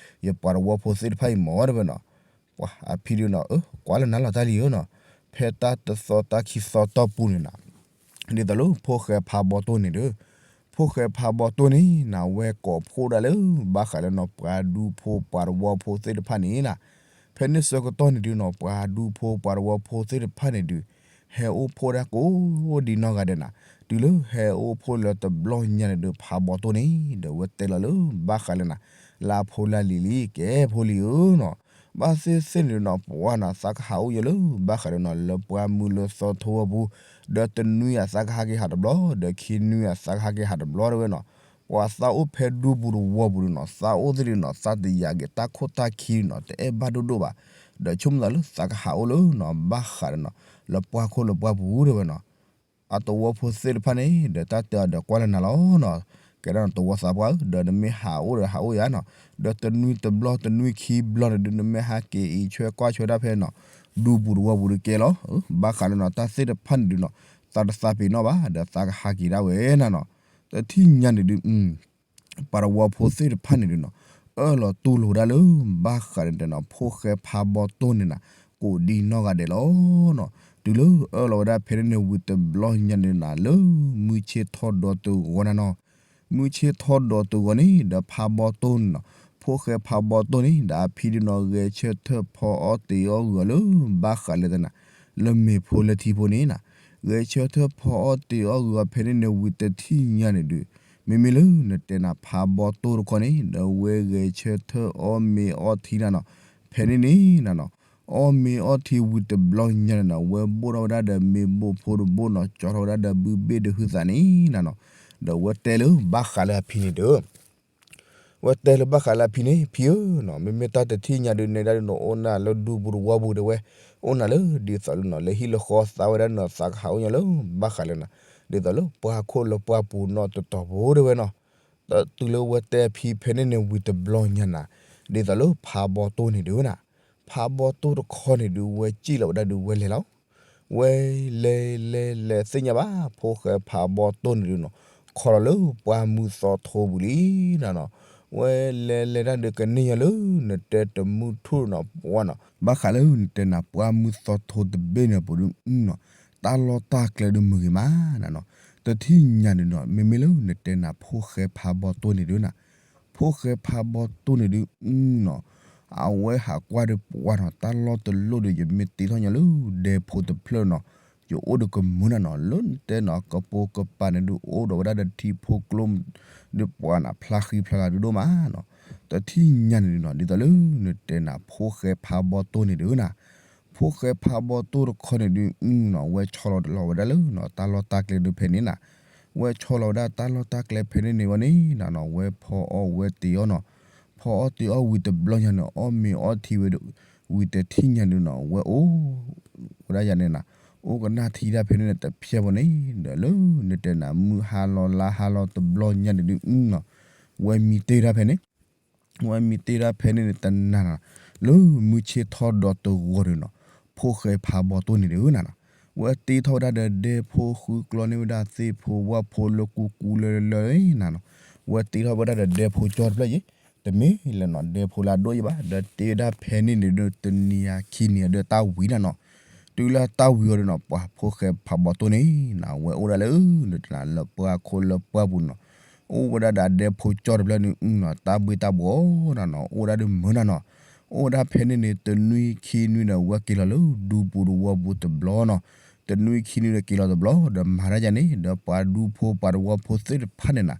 ယပှၤတဝီဖိသ့ၣ်တဖၣ်အံၤမၢ် တဲဝဲနီၤ, ပှၤအဖံဒုးနီၤ အၢ ကွၢ်လၢနၤလီၤတၢ်လံဧၢနီၤ, ဖဲတၢ်တသီတၢ်ခံသီတီၢ်ပူၤန့ၣ်နီၤ ဒ်သိးလၢဖိၣ်ဃဲဖးဘီတိၢ်န့ၣ်ဒုး, ဖိၣ်ဃဲဖးဘီတိၢ်န့ၣ်နၤ ဝဲကိးဖှိၣ်ဒၣ်လၢ ဘၣ်ဃးလၢနီၤ ပှၤဒူဖိပှၤတဝီဖိသ့ၣ်တဖၣ်န့ၣ်နၤ, ဖဲန့ၣ်ဆၢကတီၢ်န့ၣ်ဒုးနီၤ ပှၤဒူဖိပှၤတဝီဖိသ့ၣ်တဖၣ်န့ၣ်ဒုး, ဟဲအိၣ်ဖှိၣ်ဒၣ်ကိးဒံနီၢ်ဂၤဒဲးနၤ, တုၤလၢဟဲအိၣ်ဖှိၣ်လၢတဘျီညါန့ၣ်ဒုး ဖးဘီတိၢ်န့ၣ် ဒီးဝဲတဲလီၤလၢ ဘၣ်ဃးလၢနၤ လၢအဖိလၢအလံၤလံ ကဲဖိလံၤဧၢနီၤ ဘၣ်သ့ၣ်သ့ၣ်န့ၣ်ဒုးနီၤ ပှၤနီၤ သးကဟးအိၣ်ယဲလၢ ဘၣ်ဃးဒီးနီၤ လၢပှၢ်မုၢ်လၢသီထိဝီပူၤ, ဒီးတနွံအသးကဟးက့ၤဟးတဘျီ, ဒီးခံနွံအသးကဟးက့ၤဟးတဘျီတဲဝဲနီၤ, ပှၤသးအိၣ်ဖဲဒူပူၤတဝီပူၤဒုးနီၤ သးအိၣ်သ့ၣ်ဒုးနီၤ သးတယာ်က့ၤတၢ်ခိၣ်တၢ်ခံဒုးနီၤ တအဲၣ်ဘၣ်ဒိၣ်ဒိၣ်ဘၣ်, ဒီးဆိကမိၣ်သးလၢသးကဟးအိၣ်လၢနီၤ ဘၣ်ဃးဒီးနီၤ လၢပှၢ်ခိၣ်လၢပှၢ်ပူၤတဲဝဲနီၤ အတဝီဖိသ့ၣ်တဖၣ်န့ၣ် ဒီးတၢ်တဲအီၤဒီးကွၢ်လၢနၤလီၤနီၤ, ကဲဒၣ်နီၤတဝီသးပှၢ်ဧၢ, ဒီးနမ့ၢ်ဟးအိၣ်ဒီးဟးအိၣ်ယၤနီၤ, ဒီးတနွံတဘျီတနွံခံဘျီန့ၣ်ဒုး နမ့ၢ်ဟးက့ၤအံးဆွဲကွၢ်ဆွဲဒၣ်ဖဲနီၤ ဒူပူၤတဝီပူၤဒုးကဲလီၤ, ဘၣ်ဃးလၢနီၤ တၢ်သ့ၣ်တဖၣ်န့ၣ်ဒုးနီၤ သးတသးပ့ၤနီၣ်ဘၣ် ဒီးသးကဟးက့ၤဒၣ်ဝဲနၤနီၤ, တထံၣ်ညါန့ၣ်ဒုး ပှၤတဝီဖိသ့ၣ်တဖၣ်န့ၣ်ဒုးနီၤ အၢၣ်လီၤတူၢ်လိာ်ဒၣ်လၢ ဘၣ်ဃးန့ၣ်ဒီးနီၤ ဖိၣ်ဃဲဖးဘီတိၢ်န့ၣ်နၤ ကိးဒံနီၢ်ဂၤဒဲးလီၤနီၤ, တုၤလၢအၢၣ်လီၤဝဲဒၣ်ဖဲန့ၣ်န့ၣ်ဝံၤတဘျီညါန့ၣ်နၤ လၢမုၢ်ဆ့ၣ်ထီၣ်ဒီးတဂီၤနၤနီၤ, မုၢ်ဆ့ၣ်ထီၣ်ဒီးတဂီၤန့ၣ် ဒီးဖးဘီတိၢ်န့ၣ်နီၤ ဖိၣ်ဃဲဖးဘီတိၢ်န့ၣ် ဒီးအဖံဒုးနီၤ ဂဲၤဆၢထၢၣ်ဖီအီၣ်တ့ၤအီၣ်ဂုာ်အီၤလၢ ဘၣ်ဃးလၢတနၤ လၢမ့ၤဖိလၢထံဖိန့ၣ်နၤ, ဂဲၤဆၢထၢၣ်ဖီအီၣ်တ့ၤအီၣ်ဂုာ်အီၤဖဲန့ၣ်န့ၣ် ဝံၤတထံၣ်ညါန့ၣ်ဒုး မ့မ့ၢ်လၢနတဲနၤဖးဘီတိၢ်တခီန့ၣ် ဒီးဝဲဂဲၤဆၢထၢၣ်အီၣ်မ့ၤအီထံနၤနီၤ, ဖဲန့ၣ်န့ၣ်နၤနီၤ အီၣ်မ့ၤအီထံဝံၤတဘျီညါန့ၣ်နီၤ ဝဲဘိၣ်ထီၣ်ဝဲဒၣ်ဒီးမ့ၤဘိၣ်ဖိတဘိၣ်နီၤ ကၠီထီၣ်ဝဲဒၣ်ဒီးဘုဘ့ၣ်ဒီးဟုသးန့ၣ်နၤနီၤ, ဒီးဝဲတဲလၢဘၣ်ဃးလၢအဖံန့ၣ်ဒီး ဝဲတဲလၢဘၣ်ဃးလၢအဖံန့ၣ် ဖံဧၢနီၤ မ့မ့ၢ်တၢ်တထံၣ်ညါဒုးနဲဒၣ်ဒုးနီၤ အိၣ်နၤလၢဒူပူၤတဝီပူၤတဲဝဲ, အိၣ်နၤလၢဒ်သိးလၢနီၤ လၢဟံၣ်လၢဃီသးဝဲဒၣ်နီၤ သးကဟးအိၣ်ညါလၢဘၣ်ဃးလၢနၤ, ဒ်သိးလၢပှၤခိၣ်လၢပှၤပူၤနီၤတတီၤဖိတဲဝဲနီၤ, တုၤလၢဝဲတဲအဖံဖဲန့ၣ်န့ၣ်ဝံၤတဘျီညါနၤ, ဒ်သိးလၢဖးဘီတိၢ်န့ၣ်ဒုးနၤ, ဖးဘီတိၢ်တခီန့ၣ်ဒုး ဝဲစံၣ်လီၤဝဲဒၣ်ဒုးဝဲလဲၤလီၤ ဝဲလဲၤလဲၤလဲၤသ့ၣ်ညါဘၣ် ဖိၣ်ဃဲဖးဘီတိၢ်န့ၣ်ဒုးနီၤ, ခီလီၤလၢပှၢ်မုၢ်သီထိပူၤလံနၤနီၤ, ဝဲလဲၤလဲၤတၢ်ဒုးကန့ၢ်ညါလၢ နတဲတမုၢ်ထူၣ်နီၤ ပှၢ်နီၤ ဘၣ်ဃးလၢနတဲနၤပှၢ်မုၢ်သီထိတဘ့ၣ်န့ၣ်ပူၤဒုးနီၤ, တၢ်လီၢ်တၢ်ကျဲဒုးမုာ်ဂ့ၤမးနၤနီၤ, တထံၣ်ညါန့ၣ်နီၤ မ့မ့ၢ်လၢနတဲနၤဖိၣ်ဃဲဖးဘီတိၢ်န့ၣ်ဒုးနၤ ဖိၣ်ဃဲဖးဘီတိၢ်န့ၣ်ဒုးနီၤ, အဝဲဟးကွၢ်ဒီးပှၢ်နီၤ တၢ်လီၢ်တလိၣ်ဒီး ယမ့ၢ်တ့ထီၣ်ညါလၢဒဲဖိတဖျၢၣ်နီၤ, ယအိၣ်ဒီးကမုာ်နၤနီၤ, လၢနတဲနီၤ ကပိာ်ကပၤန့ၣ်ဒုးအိၣ်ဒီးဝဲဒၣ်ဒီးထံဖိကျိ ဒုးပှၢ်နၤ ဖျါဃံဖျါလၤဒုးဒိၣ်မးနီၤ, တထံၣ်ညါန့ၣ်ဒုးနီၤ ဒ်သိးလၢနတဲနၤဖိၣ်ဃဲဖးဘီတိၢ်န့ၣ်ဒုးနၤ ဖိၣ်ဃဲဖးဘီတိၢ်တခီန့ၣ်ဒုးနီၤ ဝဲဆီလီၤတလီၤဝဲဒၣ်လၢနီၤ တၢ်လီၢ်တၢ်ကျဲဒုးဖဲန့ၣ်နၤ, ဝဲဆီလီၤဝဲဒၣ်တၢ်လီၢ်တၢ်ကျဲဖဲန့ၣ်န့ၣ်ဝဲန့ၣ်နၤနီၤ ဝဲဖီအီၣ်ဝဲတ့ၤအီၣ်နီၤ, ဖီအီၣ်တ့ၤအီၣ်ဝံၤတဘျီညါန့ၣ် အီၣ်မ့ၤအီထံဝံၤ ဝံၤတထံၣ်ညါဒုးနီၤ ဝဲအိၣ်ဝဲဒၣ်ယၤန့ၣ်နၤ, အိၣ်ကနၣ်ထံတၢ်ဖဲန့ၣ်န့ၣ်တဖျဲၣ်ဘီန့ၣ် ဒီးလၢနတဲနၤ မုၢ်ဟါလီၤလါဟါလီၤတဘျီညါန့ၣ်ဒုးနီၤ, ဝဲမံတ့ၢ်တၢ်ဖဲန့ၣ် ဝဲမံတ့ၢ်တၢ်ဖဲန့ၣ်န့ၣ်တနၤနီၤ, လၢမုၢ်ဆ့ၣ်ထီၣ်ဒီးတဂီၤဒုးနီၤ, ဖိၣ်ဃဲဖးဘီတိၢ်န့ၣ်ဒုးနၤနီၤ, ဝဲတ့ထီၣ်ဝဲဒၣ်ဒီးဒဲဖိ ဃုကျီန့ၢ်ဝဲဒၣ်သ့ၣ်ဖိဝၣ်ဖိလၢကူကူလၢလၢနၤနီၤ, ဝဲတ့ထီၣ်ဝဲဒၣ်ဒီးဒဲဖိကၠီတဖျၢၣ်ယဲ, တမ့ၢ်လၢနီၤ ဒဲဖိလၢအဒိၣ်ယဲဘၣ် ဒီးတ့ဝဲဒၣ်ဖဲန့ၣ်န့ၣ်ဒုး တနံၤအခံနံၤအဒုးတၢ်ဝံၤနၤနီၤ, တုၤလၢတၢ်ဝံၤအီၤဒုးနီၤ ပှၤဖိၣ်ဃဲဖးဘီတိၢ်န့ၣ်နၤ ဝဲအိၣ်ဒၣ်လၢ နတဲနၤ လၢပှၢ်ခိၣ်လၢပှၢ်ပူၤနီၤ, အိၣ်ဝဲဒၣ်ဒီးဒဲဖိကၠီတဖျၢၣ်န့ၣ်နီၤ တၢ်ဘှ့ၣ်တၢ်ဘှီနၤနီၤ အိၣ်ဝဲဒၣ်ဒုးမုာ်နၤနီၤ, အိၣ်ဝဲဒၣ်ဖဲန့ၣ်န့ၣ် တနွံခံနွံဒီး ဝဲက့ၤလီၤလၢဒူပူၤတဝီပူၤတဘျီနီၤ, တနွံခံနွံဒီးက့ၤလီၤတဘျီ ဒီးမၤတၢ်ယၤန့ၣ် ဒီးပှၤဒူဖိပှၤတဝီဖိသ့ၣ်တဖၣ်န့ၣ်နၤ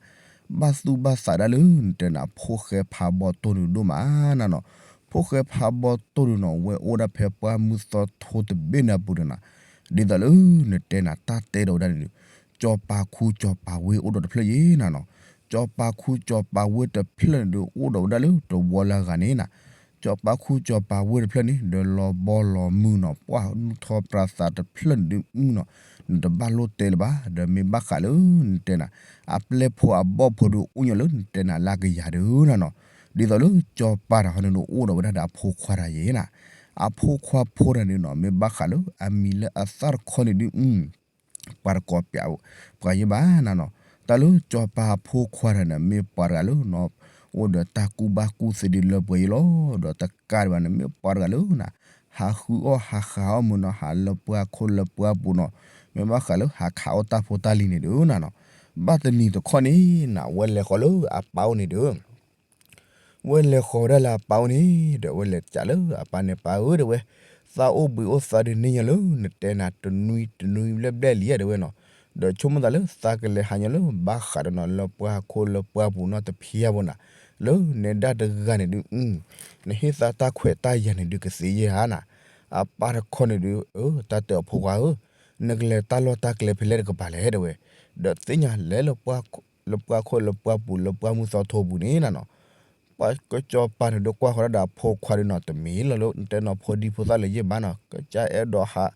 ဘၣ်သူၣ်ဘၣ်သးဒၣ်လၢ နတဲနၤ ဖိၣ်ဃဲဖးဘီတိၢ်န့ၣ်ဒိၣ်မးနၤနီၤ, ဖိၣ်ဃဲဖးဘီတိၢ်န့ၣ်နီၤ ဝဲအိၣ်ဒၣ်ဖဲပှၢ်မုၢ်သီထိတဘ့ၣ်န့ၣ်အပူၤန့ၣ်နၤ, ဒ်သိးလၢ နတဲနၤ တၢ်တဲဒီးဝဲဒၣ်န့ၣ်ဒုး ကၠီၤပၤခူကၠီၤပၤဝ့အိၣ်ဒီးတဖျၢၣ်ယဲနၤနီၤ, ကၠီၤပၤခူကၠီၤပၤဝ့တဖျၢၣ်န့ၣ်ဒုး အိၣ်ဒီးဝဲဒၣ်လၢတဝီလၢအဂၤန့ၣ်နၤ, ကၠီၤပၤခူကၠီၤပၤဝ့တဖျၢၣ်န့ၣ် ဒီးလီၤဘီလီၤမုၢ်နီၤ ပှၢ်နုၢ်ထီပြးသးတဖျၢၣ်န့ၣ်ဒုးနီၤ, နတဘၣ်လိၣ်တဲလၢၤဘၣ် ဒီးမ့ၢ်ဘၣ်ဃးလၢ နတဲနၤ အပျဲၢ်ဖိအဘီၣ်ဖိဒုးအိၣ်ညီလၢ နတဲနၤလၢအကယၤဒုးနၤနီၤ, ဒ်သိးလၢကၠီၤပၤတၢ်ဟီန့ၣ်ဒုး အိၣ်ဒီးဝဲဒၣ်ဒီးအဖိခွါတၢ်ယဲနၤ, အဖိခွါဖိတၢ်န့ၣ်နီၤ မ့ၢ်ဘၣ်ဃးလၢအမံၤလၢအသၣ်တခီန့ၣ်ဒုး ပှၤတကိးပျးပှၤယဲဘၣ်နၤနီၤ, တၢ်လၢကၠီၤပၤအဖိခွါတၢ်န့ၣ် မ့ၢ်ပှၤတဂၤလၢနီၤ အိၣ်ဒီးတၢ်ကူၣ်ဘၣ်ကူၣ်သ့ဒုးလၢပှဲၤယဲလီၤ, ဒီးတကးဒံးဘၣ်န့ၣ် မ့ၢ်ပှၤတဂၤလၢနၤ ဟးဃုအီၣ်ဟးဃုအီၣ်မုာ်နီၤ ဟးလၢပှၢ်ခိၣ်လၢပှၢ်ပူၤနီၤ, မ့ၢ်ဘၣ်ဃးလၢဟးခးအီၣ်တၢ်ဖိတၢ်လံၤန့ၣ်ဒုးနၤနီၤ, ဘၣ်တနံၤတခီန့ၣ်နၤ ဝဲလဲၤဃီၤလၢအပၢ်အိၣ်န့ၣ်ဒုး ဝဲလဲၤဃီၤဝဲဒၣ်လၢအပၢ်အိၣ်န့ၣ် ဒီးဝဲလဲၤကးလၢအပၢ်န့ၣ် ပၢ်ဧၢ တဲဝဲ, သးအိၣ်ဘှံးအိၣ်သးဒုးန့ၢ်ညီလၢနတဲနၤတနွံတနွံဘျဲၣ်ဘျဲၣ်လံဧါ တဲဝဲနီၤ, ဒီးဆိကမိၣ်သးလၢသးကလဲၤဟးညီလၢဘၣ်ဃးဒီးနီၤ လၢပှၢ်ခိၣ်လၢပှၢ်ပူၤနီၤတဖံးယါဘိနၤ, လၢနဲဒၣ်တဂၤန့ၣ်ဒုး နဟ့ၣ်သးတၢ်ခွဲးတၢ်ယာ်န့ၣ်ဒုးကသ့ယဲဧါနၤ, အပၢ်တခီန့ၣ်ဒုး တၢ်တဲအီၤဖိခွါဧၢ, နကလဲၤတၢ်လီၢ်တၢ်ကျဲဖဲလဲၣ်တကပၤလဲၣ် တဲဝဲ, ဒီးသ့ၣ်ညါလဲၤလၢ လၢပှၢ်ခိၣ်လၢပှၢ်ပူၤလၢပှၢ်မုၢ်သီထိပူၤန့ၣ်နၤနီၤ, ပှၤကစီၤပၤန့ၣ်ဒုးကွၢ်ဃီၤဒၣ်ဒီးအဖိခွါဒုးနီၤ တမ့ၢ်လီၤလၢ နတဲနီၤဖိဒံဖိသၣ်လၢၤယဲၢ်ဘၣ်နီၤ ကစၢ်အဲၣ်ဒိးဟး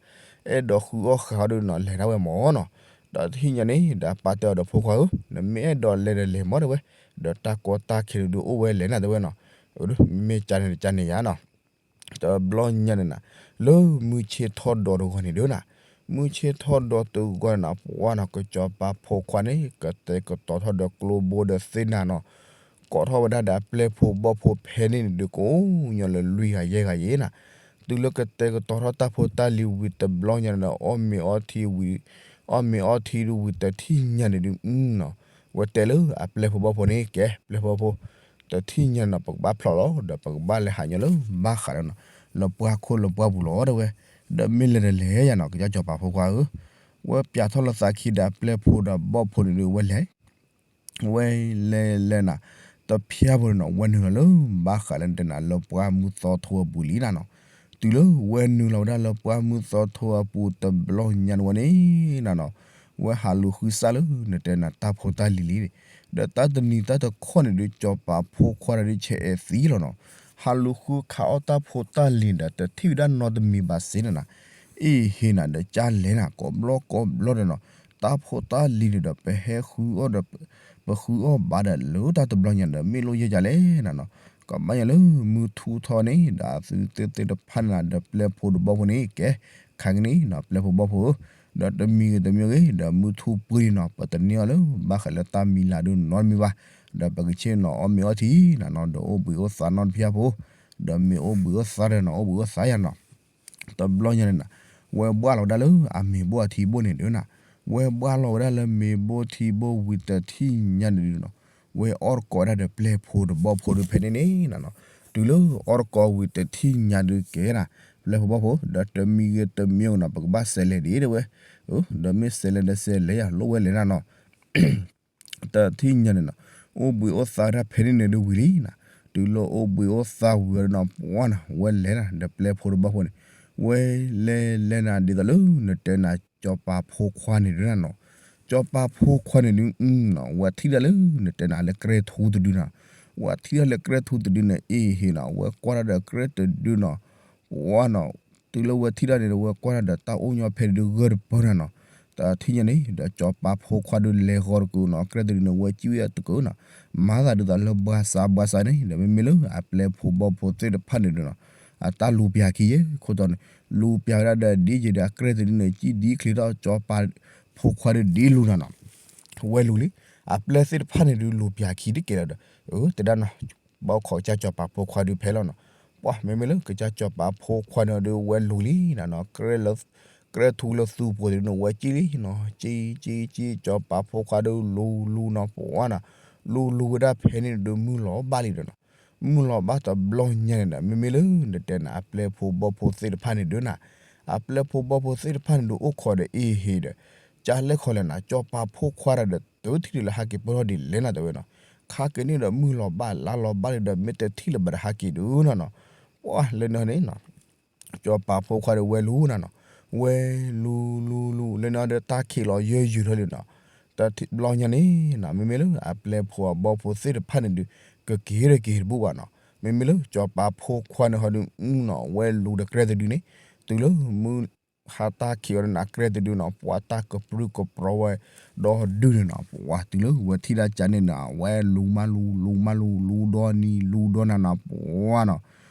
အဲၣ်ဒိးဃုအီၣ်ဃာ်အီၣ်ဒုးနီၤ လဲၤဒၣ်ဝဲမၢ်နီၤ, ဒီးတဟံၣ်ညါန့ၣ် ဒီးအပၢ်တဲအီၤဒီးဖိခွါဧၢ, နမ့ၢ်အဲၣ်ဒိးလဲၤဒီးလဲၤမၢ်တဲဝဲ, ဒီးတၢ်ကီတၢ်ခဲဒုးအိၣ်ဝဲလဲၣ်နၤတဲဝဲနီၤ, မ့မ့ၢ်ကန့ၣ်တကန့ၣ်ယါနီၤ တဘျီညါန့ၣ်နၤ, လၢမုၢ်ဆ့ၣ်ထီၣ်ဒီးတဂီၤန့ၣ်ဒုးနၤ, မုၢ်ဆ့ၣ်ထီၣ်ဒီးတဂီၤန့ၣ်နၤ ပှၢ်နီၤ ကစီၤပၤဖိခွါန့ၣ် ကတဲာ်ကတီၤထီၣ်ဒီးကျိဘိဒီးသ့ၣ်နၤနီၤ, ကိးထီၣ်ဝဲဒၣ်ဒီးအပျဲၢ်ဖိဘီၣ်ဖိဖဲန့ၣ်န့ၣ်ဒုး ကိးညီလၢလွံၢ်ဂၤယဲၢ်ဂၤယဲၢ်နၤ, တုၤလၢကတဲာ်ကတီၤထီၣ်တၢ်ဖိတၢ်လံၤဝံၤတဘျီညါန့ၣ်ဒီး အီၣ်မ့ၤအီထံဝံၤ အီၣ်မ့ၤအီထံဒုးဝံၤတထံၣ်ညါန့ၣ်ဒုးနီၤ, ဝဲတဲလၢအပျဲၢ်ဖိဘီၣ်ဖိန့ၣ် ကဲ ပျဲၢ်ဖိဘီၣ်ဖိ တထံၣ်ညါန့ၣ်နီၤ ပကဘၣ်ဖျိးလီၤ ဒီးပကဘၣ်လဲၤဟးညီလၢဘၣ်ဃးဒီးနီၤ လၢပှၢ်ခိၣ်လၢပှၢ်ပူၤလီၤတဲဝဲ, ဒီးမ့ၢ်လဲၤဒီးလဲၤယၤနီၤ ကစၢ်စီၤပၤဖိခွါဧၢ, ဝဲပၠးထီၣ်လၢသးခံဒီးအပျဲၢ်ဖိဒီးဘီၣ်ဖိန့ၣ်ဒုးဝဲလဲၤ ဝဲလဲၤလဲၤနၤ တဖျၢၣ်ဖိန့ၣ်နီၤ ဝဲနုာ်လီၤလၢဘၣ်ဃးလၢနတဲနၤလၢပှၢ်မုၢ်သီထိအပူၤလံနၤနီၤ, တုၤလၢဝဲနုာ်လီၤဝဲဒၣ်လၢပှၢ်မုၢ်သီထိအပူၤတဘျီညါန့ၣ်ဝဲန့ၣ်နၤနီၤ, ဝဲဟးလူၤဃုစၢ်လၢနတဲနၤတၢ်ဖိတၢ်လံၤလံ, ဒီးတၢ်တနံၤတၢ်တခီန့ၣ်ဒုး စီၤပၤဖိခွါဒီးဒုးဆဲးအဲၣ်သံလီၤနီၤ, ဟးလူၤဃုခးအီၣ်တၢ်ဖိတၢ်လံၤဒီးတထံၣ်ဝဲဒၣ်နီတမံၤဘၣ်စ့နၤနၤ, အ့ၣ်ဟ့နၤဒီးကၢ်လဲၤနၤ ကိးဘျီကိးဘျီဒီးနီၤ, တၢ်ဖိတၢ်လံၤန့ၣ်ဒီး ပဟဲဃုအီၣ်ဒီး ပဃုအီၣ်ဘၣ်ဒီးလၢတၢ်တဘျီညါဒီး မ့ၢ်လိၣ်ယဲၢ်ကလဲၣ်နၤနီၤ, ကဘၣ်ညါလၢမုၢ်ထူၣ်ထီၣ်န့ၣ် ဒီးအသုသ့ၣ်သ့ၣ်တဖၣ်န့ၣ်နၤ ဒီးပျဲၢ်ဖိဒီးဘီၣ်ဖိန့ၣ် ကဲ ခါကန့ၣ်နီၤ ပျဲၢ်ဖိဘီၣ်ဖိဧၢ, ဒီးတမံၤဂ့ၤတမံၤဂ့ၤ ဒီးမုၢ်ထူၣ်ပှ့ၤန့ၣ်နီၤ ပတန့ၢ်အီၤလၢဘၣ်ဃးလၢတၢ်မံၤလၤဒုးနီတမံၤဘၣ်, ဒီးပကဆ့ၣ်နီၤအီၣ်မ့ၤအီထံနၤနီၤ ဒီးအိၣ်ဘှံးအိၣ်သါနီတဖၣ်ဖိ, ဒီးမ့ၢ်အိၣ်ဘှံးအိၣ်သါဒီးနီၤ အိၣ်ဘှံးအိၣ်သါယၤနီၤ တဘျီညါန့ၣ်နၤ, ဝဲဘှၣ်လီၤဝဲဒၣ်လၢအမ့ၤဘိၣ်အထံဘိၣ်န့ၣ်ဒုးနၤ, ဝဲဘှၣ်လီၤဝဲဒၣ်လၢမ့ၤဘိၣ်ထံဘိၣ်ဝံၤတထံၣ်ညါန့ၣ်ဒုးနီၤ, ဝဲအီၣ်တကိးဝဲဒၣ်ဒီးပျဲၢ်ဖိဒီးဘီၣ်ဖိဒုးဖဲန့ၣ်န့ၣ်နၤနီၤ, တုၤလၢအီၣ်တကိးဝံၤတထံၣ်ညါဒုးကဲနၤ, ပျဲၢ်ဖိဘီၣ်ဖိ ဒီးတမံၤဂ့ၤတမံၤဂ့ၤနီၤ ပကဘၣ်စဲးလဲၤဒံးတဲဝဲ, ဒီးမ့ၢ်စဲးလဲၤဒီးစဲးလဲၤယၤ လိၣ်ဝဲလဲၤနၤနီၤ တထံၣ်ညါန့ၣ်နီၤ, အိၣ်ဘှံးအိၣ်သါဝဲဒၣ်ဖဲန့ၣ်န့ၣ်ဒုးဝံၤလံနၤ, တုၤလၢအိၣ်ဘှံးအိၣ်သါဝံၤဝဲဒၣ်နီၤ ပှၤနီၤ ဝဲလဲၤနၤ ဒီးပျဲၢ်ဖိဒီးဘီၣ်ဖိန့ၣ်, ဝဲလဲၤလဲၤနၤဒ်သိးလၢနတဲနၤ စီၤပၤဖိခွါန့ၣ်ဒုးနၤနီၤ, စီၤပၤဖိခွါန့ၣ်ဒုးနီၤ ဝဲထံၣ်ဒၣ်လၢနတဲနၤလၢကြဲၢ်ထူတဒုနီၤ, ဝဲထံၣ်ဒၣ်လၢကြဲၢ်ထူတဒုန့ၣ် အ့ၣ်ဟ့ၣ်နီၤ ဝဲကွၢ်ဒၣ်ဒီးကြဲၢ်တဒုနီၤ, ပှၤနီၤ တုၤလၢဝဲထံၣ်ဒၣ်န့ၣ်ဒီး ဝဲကွၢ်ဒၣ်ဒီးတၢ်အိၣ်ညီဖဲဒုးဂၢၢ်တပၢၢ်နၤနီၤ, တထံၣ်ညါန့ၣ် ဒီးစီၤပၤဖိခွါဒုးလဲၤဃီၤတကုာ်နီၤ ကြဲၢ်တဒုန့ၣ် ဝဲစံၣ်ဝဲတကုာ်နီၤ, မၤသးဒ်သိးလၢဘှါစးဘှါစးန့ၣ် ဒီးမ့မ့ၢ်လၢအပျဲၢ်ဖိဘီၣ်ဖိသ့ၣ်တဖၣ်န့ၣ်ဒုးနီၤ, အတၢ်လူၤပျၢ်ခံယဲၢ်ခိၣ်တီန့ၣ်, လူၤပျၢ်ဝဲဒၣ်ဒီးဒ်ယဲၢ်ဒီးအကြဲၢ်တဒုန့ၣ် စံၣ်ဒ်ချ့ထီၣ်စီၤပၤဖိခွါဒုးဒ်လူၤနၤနီၤ, ဝဲလူၤလံ, အပျဲၢ်သ့ၣ်တဖၣ်န့ၣ်ဒုးလူၤပျၢ်ခံတကဲလီၤဒီး, တဲဒၣ်နီၤ ဘၣ်ခိးကစၢ်စီၤပၤဖိခွါဒုးဖဲလီၤနီၤ, ပှၤမ့မ့ၢ်လၢကစၢ်စီၤပၤဖိခွါန့ၣ်ဒုးဝဲလူၤလံနၤနီၤ, ကြဲၢ်ထူလၢသူပှဲၤဒုးန့ၣ် ဝဲစံၣ်လံနီၤ, စံၣ်စံၣ်စံၣ် စီၤပၤဖိခွါဒုးလူၤလူၤနီၤ ပှၤနီၤ, လူၤလူၤဝဲဒၣ်ဖဲန့ၣ်ဒုးမုၢ်လီၤဘၣ်လံဒီးနီၤ, မုၢ်လီၤဘၣ်တဘျီညါန့ၣ်ဒီး မ့မ့ၢ်လၢနတဲနၤအပျဲၢ်ဖိဘီၣ်ဖိသ့ၣ်တဖၣ်န့ၣ်ဒုးနၤ, အပျဲၢ်ဖိဘီၣ်ဖိသ့ၣ်တဖၣ်န့ၣ်ဒုးအိၣ်ခိးဒီးအ့ၣ်ဟ့ၣ်ဒီး, ကလဲၤခီလဲၣ်နၤ စီၤပၤဖိခွါဒီး တထံၣ်ဒုးလၢဟးက့ၤပၢၢ်ထီၣ်ဒ်လဲၣ်နၤတဲဝဲနီၤ, ခါက့ၤန့ၣ်ဒီးမုၢ်လီၤဘၣ်လါလီၤဘၣ်လံဒီး မ့ၢ်တထံၣ်လၢၤဘၣ်ဒီးဟးက့ၤဒုးနၤနီၤ, ပှၤလၢန့ၣ်န့ၣ် စီၤပၤဖိခွါဒီးဝဲလူၤနၤနီၤ, ဝဲလူၤလူၤလူၤ လၢန့ၣ်ဒီးတၢ်ခံးလီၤယၢၢ်ယုာ်ထီၣ်လံနီၤ, တဘျီညါန့ၣ်နီၤ မ့မ့ၢ်လၢအပျဲၢ်ဖိအဘီၣ်ဖိသ့ၣ်တဖၣ်န့ၣ်ဒုး ကက့ၤဒီးက့ၤတဘူၣ်ဘၣ်နီၤ, မ့မ့ၢ်လၢစီၤပၤဖိခွါန့ၣ်ဟီဒုးနီၤ ဝဲလူၤဒီးကြဲၢ်တဒုန့ၣ်, တုၤလၢမုၢ်ဟါတၢ်ခံးအီၤဒီးနၤ ကြဲၢ်တဒုနီၤ ပှၤတၢ်ကပြုၢ်ကပြီဝဲ ဒီဒုန့ၣ်နီၤ ပှၤတုၤလၢဝဲထံၣ်ဒၣ်ကန့ၣ်နီၤ ဝဲလူၤမးလူၤ လူၤမးလူၤ လူၤဒီနံၤ လူၤဒီနၤနီၤ ပှၤနီၤ,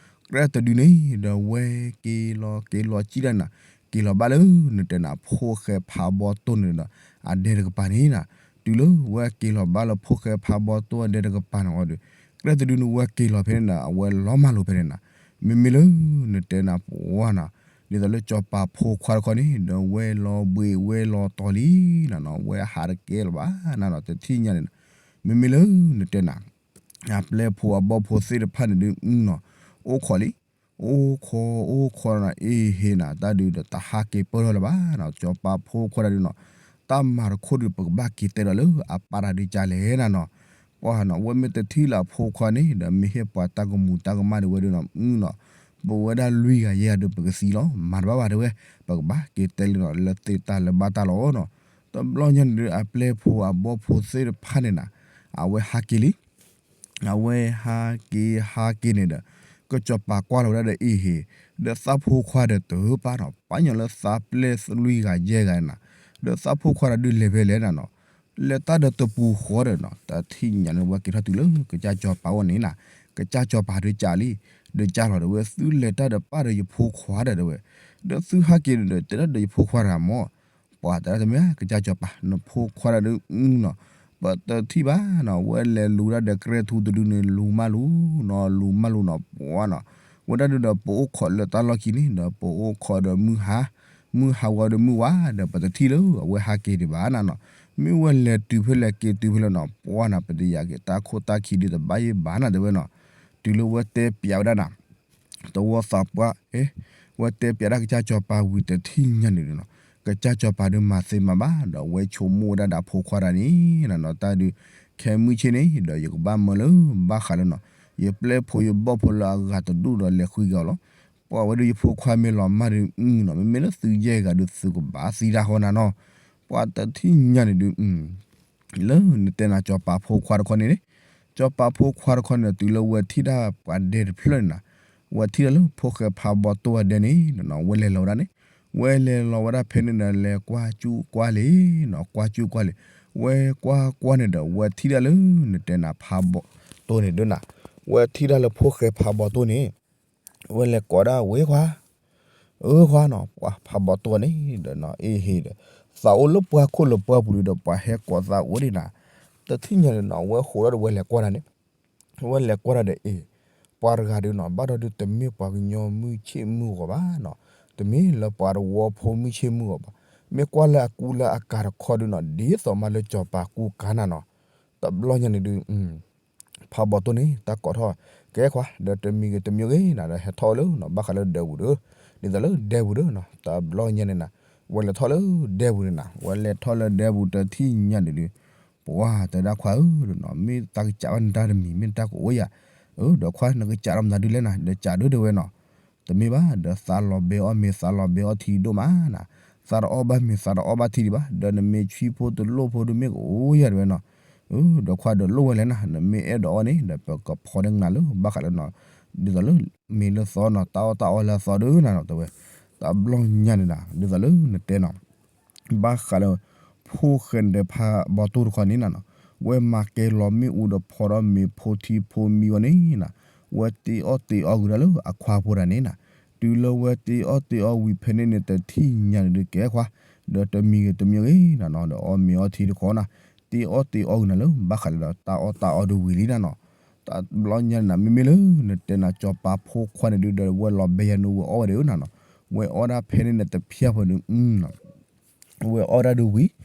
ကြဲၢ်တဒုန့ၣ် ဒီးဝဲက့ၤလီၤက့ၤလီၤစံၣ်ဒၣ်နၤ, က့ၤလီၤဘၣ်လၢနတဲနၤ ဖိၣ်ဃဲဖးဘီတိၢ်န့ၣ်ဒီး အဒဲတကပၤန့ၣ်နၤ, တုၤလၢဝဲက့ၤလီၤဘၣ်လၢဖိၣ်ဃဲဖးဘီတိၢ်အဒဲတကပၤန့ၣ်အီၤဒီး ကြဲၢ်တဒုန့ၣ် ဝဲက့ၤလီၤဖဲန့ၣ်နၤ အဝဲလီၤမၢ်လိာ်ဖဲန့ၣ်နၤ, မ့မ့ၢ်လၢနတဲနၤပှၤနီၤ, ဒ်သိးလၢစီၤပၤဖိခွါတခီန့ၣ် ဒီးဝဲလီၤဘှံးဝဲလီၤတီၤလံနၤနီၤ ဝဲဟးတကဲလၢၤဘၣ်နၤနီၤ တထံၣ်ညါန့ၣ်နီၤ, မ့မ့ၢ်လၢနတဲနၤ အပျဲၢ်ဖိအဘီၣ်ဖိသ့ၣ်တဖၣ်န့ၣ်ဒုးနီၤ, အိၣ်ခိးလံ, အိၣ်ခိးအိၣ်ခိးနၤ အ့ၣ်ဟ့ၣ်နၤ တၢ်ဒုးဒီးတဟးက့ၤပၢၢ်ထီၣ်လၢၤဘၣ်နီၤ, စီၤပၤဖိခွါတဒုနီၤ, တၢ်မၤတခိၣ်ဒုး ပကဘၣ်က့ၤတဲဒီးလၢအပၢ်တၢ်ဒုးကလဲၣ်နၤနီၤ, ပှၤနီၤ ဝဲမ့ၢ်တထံၣ်လၢအဖိခွါန့ၣ် ဒီးမ့ၢ်ဟ့ၣ်ပှၤတၢ်ကမူၤတၢ်ကမၣ်ဒုးဝဲဒုးနီၤ နီၤ, ပဝဲဒၣ်လွံၢ်ဂၤယဲၢ်ဂၤဒုး ပကသံလီၤ မၤတဘၣ်ဘၣ်တဲဝဲ, ပကဘၣ်က့ၤတဲလံနီၤ လၢသ့ၣ်တၢ်လၢဘၣ်တၢ်လီၤနီၤ, တဘျီညါန့ၣ်ဒုး အပျဲၢ်ဖိအဘီၣ်ဖိသ့ၣ်တဖၣ်န့ၣ်နၤ, အဝဲဟးက့ၤလံ အဝဲဟးက့ၤဟးက့ၤန့ၣ်ဒီး ကစီၤပၤကွၢ်လီၤဝဲဒၣ်ဒီးအ့ၣ်ဟ့ၣ်, ဒီးသးဖိခွါဒီးတပၢ်နီၤ, ပှၤညီလၢသးပျဲၢ်လွံၢ်ဂၤယဲၢ်ဂၤနၤ, ဒီးသးဖိခွါဒီးဒုးလဲၤဖဲလဲၣ်နၤနီၤ, လဲၤတၢ်ဒီးတပူၤဃီဒီးနီၤ, တထံၣ်ညါန့ၣ် ဝဲက့ၤထီၣ်တုၤလၢကစၢ်စီၤပၤအိၣ်န့ၣ်နၤ, ကစၢ်စီၤပၤဒုးကးလံ, ဒီးကးလီၤဒီးဝဲ သုလဲၤတၢ်ဒီးပၢ်ဒီးယဖိခွါဒီးတဲဝဲ, ဒီးသုဟးက့ၤဒီး တဲဒၣ်ဒီးယဖိခွါတဂၤမၢ် ပှၤတဲဒၣ်တမ့ၢ် ကစၢ်စီၤပၤ နဖိခွါတဒုနီၤ, ပတထံၣ်ဘၣ်နီၤ, ဝဲလဲၤလူၤဒၣ်ဒီးကြဲၢ်ထူတဒုန့ၣ် လူၤမးလူၤနီၤ, လူၤမးလူၤနီၤ ပှၤနီၤ, ဝဲဒၣ်ဒုဒီးပအိၣ်ခိးလၢတၢ်လီၢ်ခံန့ၣ် ဒီးပအိၣ်ခိးဒီးမုၢ်ဟါ, မုၢ်ဟါဝဲဒီးမုၢ်ဝါဒီး ပတထံၣ်လၢအဝဲဟးက့ၤဒံးဘၣ်နၤနီၤ. မ့ၢ်ဝဲလဲၤတုၤဖဲလဲၣ်က့ၤတုၤဖဲလဲၣ်နီၤ ပှၢ်နၤ ပတယာ်က့ၤတၢ်ခိၣ်တၢ်ခံဒုးတဘၣ်ယဲၢ်ဘၣ်နၤ တဲဝဲနီၤ. တုၤလၢဝဲတဲပျးဝဲဒၣ်နၤ တဝီသးပှၢ် အဲ ဝဲတဲပျးဒၣ်ကစၢ်စီၤပၤဝံၤတထံၣ်ညါန့ၣ်ဒုးနီၤ ကစၢ်စီၤပၤဒုးမၤသ့မၤဘၣ် ဒီးဝဲဆိကမိၣ်ဝဲဒၣ်ဒီးအဖိခွါတဂၤန့ၣ်နီၤ တၢ်ဒုး ခဲမုၢ်ဆ့ၣ်န့ၣ် ဒီးယကဘၣ်မၢလၢဘၣ်ဃးလၢနီၤ ယပျဲၢ်ဖိယဘီၣ်ဖိလၢအဂၤတဒူၣ်ဒီးလဲၤဃုက့ၤအီၤလီၤ. ပှၤဝဲဒၣ်ယဖိခွါမ့ၢ်လီၤမၢ်ဒုးနီၤ မ့မ့ၢ်လၢသုယဲၢ်ဂၤဒုး သုကဘၣ်သံတၢ်ဃီနၤနီၤ. ပှၤတထံၣ်ညါန့ၣ်ဒုး လၢနတဲနၤစီၤပၤဖိခွါတခီန့ၣ်န့ၣ် စီၤပၤဖိခွါတခီန့ၣ် တုၤလၢဝဲထံၣ်ဒၣ်ပှၤဒဲတဖျၢၣ်န့ၣ်နၤ ဝဲထံၣ်ဒၣ်လၢဖိၣ်ဃဲဖးဘီတိၢ်အဒဲန့ၣ်နီၤ ဝဲလဲၤလီၤဝဲဒၣ်န့ၣ် ဝဲလဲၤလီၤဝဲဒၣ်ဖဲန့ၣ်ဒီး လဲၤကွၢ်ကၠူၣ်ကွၢ်လံနီၤ ကွၢ်ကၠူၣ်ကွၢ်လံ ဝဲကွၢ်ကွၢ်န့ၣ်ဒီး ဝဲထံၣ်ဒၣ်လၢနတဲနၤဖးဘီတိၢ်န့ၣ်ဒုးနၤ ဝဲထံၣ်ဒၣ်လၢဖိၣ်ဃဲဖးဘီတိၢ်န့ၣ် ဝဲလဲၤကိးဒၣ်ဝဲခွါ အၢခွါနီၤ ပှၤဖးဘီတိၢ်န့ၣ်ဒီးနီၤ အ့ဟ့ဒီး သးအိၣ်လၢပှၢ်ခိၣ်လၢပှၢ်ပူၤဒုးဒီး ပှၤဟဲကိးသးအိၣ်ဒံးနၤ တထံၣ်ညါန့ၣ်နီၤ ဝဲဃိးဒီးဝဲလဲၤကွၢ်တၢ်န့ၣ် ဝဲလဲၤကွၢ်တၢ်ဒီးအ့ၣ် ပှၤတဂၤဒုးနီၤ ဘၣ်ဒီးဒုးတမ့ၢ်ပှၤကညီမုၢ်ဆ့ၣ်မုၢ်ဂီၤဘၣ်နီၤ တမ့ၢ်လၢပှၤတဝီဖိမုၢ်ဆ့ၣ်မုၢ်ဂီၤဘၣ် မ့ၢ်ကွၢ်လၢအကူလၢအကၤတခီဒုးနီၤ ဒ်သိးမးလၢစီၤပၤကူကၤနၤနီၤ တဘျီညါန့ၣ်ဒုး ဖးဘီတိၢ်န့ၣ် တၢ်ကိးထီၣ် ကဲခွါ ဒီးတမံၤဂ့ၤတမံၤဂ့ၤနၤ ဒီးဟဲထီၣ်လၢနီၤ ဘၣ်ဃးလၢဒၢးပူၤဒီး ဒ်သိးလၢဒဲပူၤဒီးနီၤ တဘျီညါန့ၣ်နၤ ဝဲလဲၤထီၣ်လၢဒဲပူၤန့ၣ်နၤ ဝဲလဲၤထီၣ်လၢဒဲပူၤတထံၣ်ညါန့ၣ်ဒုး ပှၤတဲဒၣ်ခွါဧၢနီၤ မ့ၢ်တၢ်ကစးဘၣ်နတၢ်တမံၤ မ့ၢ်တၢ်ကအိၣ်ယၤ အၢ ဒီးခွါနကစးဒီးမနုၤဒုးလဲၣ်နၤ ဒီးစးဒုးတဲဝဲနီၤ တမ့ၢ်ဘၣ် ဒီးသးလီၤဘဲအီၣ်မ့ၤ သးလီၤဘဲအီၣ်ထံဒိၣ်မးနၤ သးတအီၣ်ဘၣ်မ့ၤ သးတအီၣ်ဘၣ်ထံဒံးဘၣ် ဒီးနမ့ၢ်ဆှံဖိတလိၣ်ဖိဒုးမ့ၢ်ကအိၣ်ယၤတဲဝဲနီၤ ဒီးခွါဒီးလိၣ်ဝဲလဲၣ်နၤ နမ့ၢ်အဲၣ်ဒိးအီၣ်န့ၣ် ဒီးပကဖီန့ၢ်နၤလၢဘၣ်ဃးလၢနီၤ ဒ်သိးလၢ မ့ၤလၢသီနီၤ တၢ်အီၣ်တၢ်အီလၢအသီဒုးနၤနီၤ တဲဝဲ တဘျီညါန့ၣ်နၤ ဒ်သိးလၢနတဲနီၤ ဘၣ်ဃးလၢ ဖိၣ်ဃဲနတဲဖးဘီတိၢ်တခီန့ၣ်နၤနီၤ ဝဲမၤကဲလီၤမ့ၣ်အူဒီးဖီထီၣ်မ့ၤဖိထံဖိမံဝဲန့ၣ်နၤ ဝဲတ့အီၣ်တ့အီဂုၤဒၣ်လၢအခွါဖိတဂၤန့ၣ်နၤ တုၤလၢဝဲတ့အီၣ်တ့အီဝံၤဖဲန့ၣ်န့ၣ် တထံၣ်ညါန့ၣ်ဒုးကဲခွါ ဒီးတမံၤဂ့ၤတမံၤဂ့ၤနၤနီၤ ဒီးအီၣ်မ့ၤအီထံတခီနၤ တ့အီၣ်တ့အီဂုၤနၤလၢ ဘၣ်ဃးလၢဒီးတၢ်အီၣ်တၢ်အီဒုးဝံၤလံနၤနီၤ တဘျီညါန့ၣ်နၤ မ့မ့ၢ်လၢနတဲနၤစီၤပၤဖိခွါန့ၣ်ဒုးဒီး ဝဲလီၤဘဲယၤန့ၣ် ဝဲအီၣ်ဝဲဒၣ်ဧၢနၤနီၤ ဝဲအီၣ်ဒၣ်ဖဲန့ၣ်န့ၣ်တဖျၢၣ်ဖိန့ၣ် ဝဲအီၣ်ဒၣ်ဒုးဝံၤ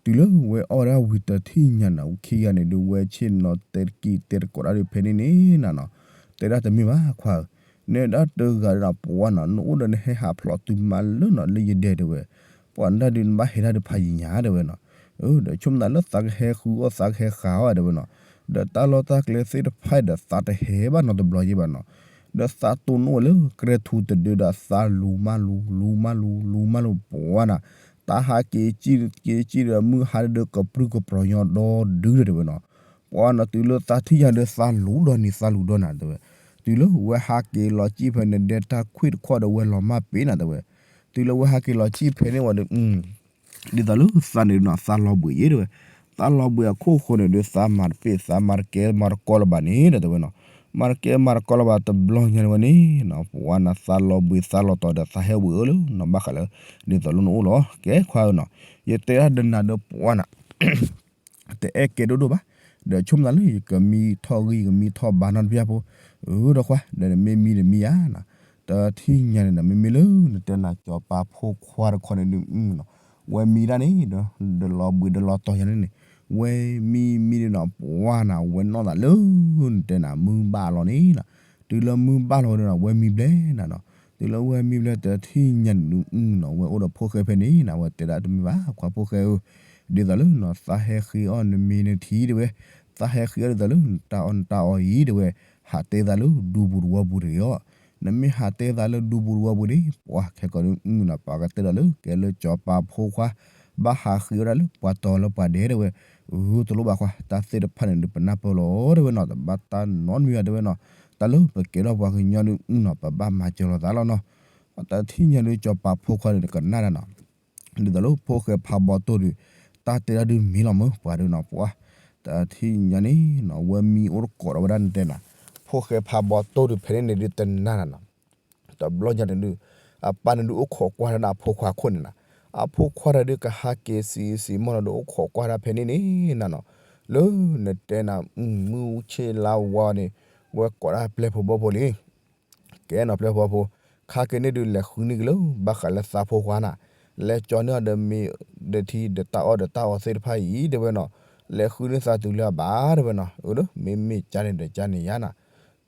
တုၤလၢဝဲအီၣ်ဒၣ်ဝံၤတထံၣ်ညါနၤ ဝခံဂၤန့ၣ်ဒုး ဝဲဆ့ၣ်နီၤတဲတကံၢ်တဲတကိးဒၣ်ဒုးဖဲန့ၣ်န့ၣ်နၤနီၤ တဲဒၣ်တမ့ၢ်ဘၣ်ခွါဧၢ နဲဒၣ်တဂၤဒီးနၤ ပှၤနၤ နအိၣ်ဒီးနဟဲဟးဖျိးတုၤမးလၢနၤ လၢယဒဲတဲဝဲ ပှၤနဒၣ်ဒုးနဘၣ်ဟဲဒၣ်ဒုးဖးယံာ်ညါတဲဝဲနီၤ ဒီးဆိကမိၣ်သးလၢသးကဟဲဃုအီၣ်သးကဟဲဃာ်အီၣ်တဲဝဲနီၤ ဒီးတၢ်လီၢ်တၢ်ကျဲသ့ၣ်တဖၣ်ဒီးသးတဟဲဘၣ်နီတဘျီယဲၢ်ဘၣ်နီၤ ဒီးသးတိၢ်နီၣ်ဝဲလၢကြဲထူတဒုဒီးသးလူၤမးလူၤ လူၤမးလူၤ လူၤမးလူၤ ပှၤနၤ တၢ်ဟးက့ၤက့ၤက့ၤဒီးမုၢ်ဟါဒီးကပြုၢ်ကပြီၤညီဒီဒုဒီးတဲဝဲနီၤ ပှၤနၤ တုၤလၢသးထံၣ်ညါဒီးသးလူၤဒီးနံၤသးလူၤဒီးနၤတဲဝဲ တုၤလၢဝဲဟးက့ၤလီၤစံၣ်ဖဲန့ၣ် ဒဲတၢ်ခွံၣ်တခီဒီးဝဲလီၤမၢ်ပ့ၤနၤတဲဝဲ တုၤလၢဝဲဟးက့ၤလီၤစံၣ်ဖဲန့ၣ်ဝံၤဒီး ဒ်သိးလၢသးန့ၣ်နီၤ သးလီၤဘှံးယဲၢ်တဲဝဲ သးလီၤဘှံးအခိၣ်ဃိန့ၣ်ဒီး သးမၤတပ့ၢ် သးမၤတကဲမၤတကီလၢၤဘၣ်န့ၣ်ဒီးတဲဝဲနီၤ မၤတကဲမၤတကီလၢၤဘၣ်တဘျီညါန့ၣ်ဝဲန့ၣ်နီၤ ပှၤနၤ သးလီၤဘှံးသးလီၤတီၤဒီးသးဟဲဝံၤအၢလၢနီၤ ဘၣ်ဃးလၢ ဒ်သိးလၢနအိၣ်လီၤ ကဲခွါဧၢနီၤ ယတဲဒၣ်ဒီးနၤဒီးပှၤနၤ တအဲၣ်ကဲဒိၣ်ဒိၣ်ဘၣ် ဒီးဆိကမိၣ်သးလၢယကမံထီၣ်ဂံၢ် ယကမံထီၣ်ဘါနီတပျၢ်ဖိ အၢဒီးခွါ ဒီးနမ့ၢ်မံဒီးမံယါနၤ တထံၣ်ညါန့ၣ်ဒီး မ့မ့ၢ်လၢနတဲနၤစီၤပၤဖိခွါတခီန့ၣ်ဒုး ဝဲမံဒၣ်န့ၣ်ဒီး ဒီးလီၤဘှံးဒီးလီၤတီၤယါန့ၣ်န့ၣ် ဝဲမံမံဒီးနီၤ ပှၤနၤ ဝဲနီၣ်သးလၢ နတဲနၤမုၢ်ဘၣ်လီၤန့ၣ်နီၤ တုၤလၢမုၢ်ဘၣ်လီၤဝဲဒီးနီၤ ဝဲမံဘျဲၣ်နၤနီၤ တုၤလၢဝဲမံဘျဲၣ်တထံၣ်ညါန့ၣ်ဒုးနီၤ ဝဲအိၣ်ဒီးဖိၣ်ဃဲဖဲန့ၣ်နၤ ဝဲတဲဒၣ်တမ့ၢ်ဘၣ် ခွါဖိၣ်ဃဲဧၢ ဒ်သိးလၢနီၤ သးဟဲဃ့အီၣ်နမ့ၤနထံတဲဝဲ သးဟဲဃ့အီၣ်ဒ်သိးလၢ နတၢ်အီၣ်နတၢ်အီအံၤတဲဝဲ ဟးတဲသးလၢဒူပူၤတဝီပူၤတဂ့ၤအီၤ နမ့ၢ်ဟးတဲသးလၢဒူပူၤတဝီပူၤန့ၣ် ပှၤခဲကီးဒုးနီၤ ပှၤကတဲဒီးလၢ ကဲလၢစီၤပၤဖိခွါ ဘၣ်ဟးဃ့အီၣ်ဒၣ်လၢပှၤတီၤလၢပှၤဒဲတဲဝဲ အၢတလိၣ်ဘၣ်ခွါ တၢ်သ့ၣ်တဖၣ်န့ၣ်ဒုး ပနၢ်ပၢၢ်လီၤတဲဝဲနီၤ တဘၣ်တၢ်နီတမံၤဘၣ်တဲဝဲနီၤ တၢ်လၢပကဲထီၣ်ပှၤကညီဒုးနီၤ ပဘၣ်မၤစၢၤလိာ်သးလီၤနီၤ တထံၣ်ညါဒုး စီၤပၤဖိခွါန့ၣ် ကနၣ်ဒၣ်နီၤ ဒ်သိးလၢဖိၣ်ဃဲဖးဘီတိၢ်ဒုး တၢ်တဲဒၣ်ဒုးမ့ၢ်လီၤမၢ်ပှၤဒုးနီၤ ပှၤ တထံၣ်ညါန့ၣ်နီၤ ဝဲမံအိၣ်တကိးဒီးဝဲဒၣ်နတဲနၤ ဖိၣ်ဃဲဖးဘီတိၢ်ဒုးဖဲန့ၣ်န့ၣ်ဒုးတနၢ်နၤနီၤ တဘျီညါန့ၣ်ဒုး အပၢ်န့ၣ်ဒုးအိၣ်ခိးကွၢ်တၢ်ဒီးအဖိခွါခိၣ်န့ၣ်နၤ အဖိခွါတၢ်ဒုးကဟးက့ၤစံးစံးမီၢ်လီၤဒုးအိၣ်ခိးကွၢ်တၢ်ဖဲန့ၣ်န့ၣ်နၤနီၤ လၢနတဲနၤ မုၢ်ဆ့ၣ်လါဝါန့ၣ် ဝဲကိးဒၣ်ပျဲၢ်ဖိဘီၣ်ဖိလံ ကဲနီၤပျဲၢ်ဖိဘီၣ်ဖိ ခါက့ၤန့ၣ်ဒုးလဲၤဃုန့ၢ်က့ၤလၢ ဘၣ်ဃးလၢသးဖိခွါနၤ လဲၤကၠီၤန့ၢ်အီၤဒီးမ့ၤဒီးထံဒီးတၢ်အီၣ်ဒီးတၢ်အီသ့ၣ်တဖၣ်အံၤ တဲဝဲနီၤ, လဲၤဃုန့ၢ်သးတုၤလၢအဘၣ် တဲဝဲနီၤ. အၢ မ့မ့ၢ်ကန့ၣ်ဒီးကန့ၣ်ယါနၤ,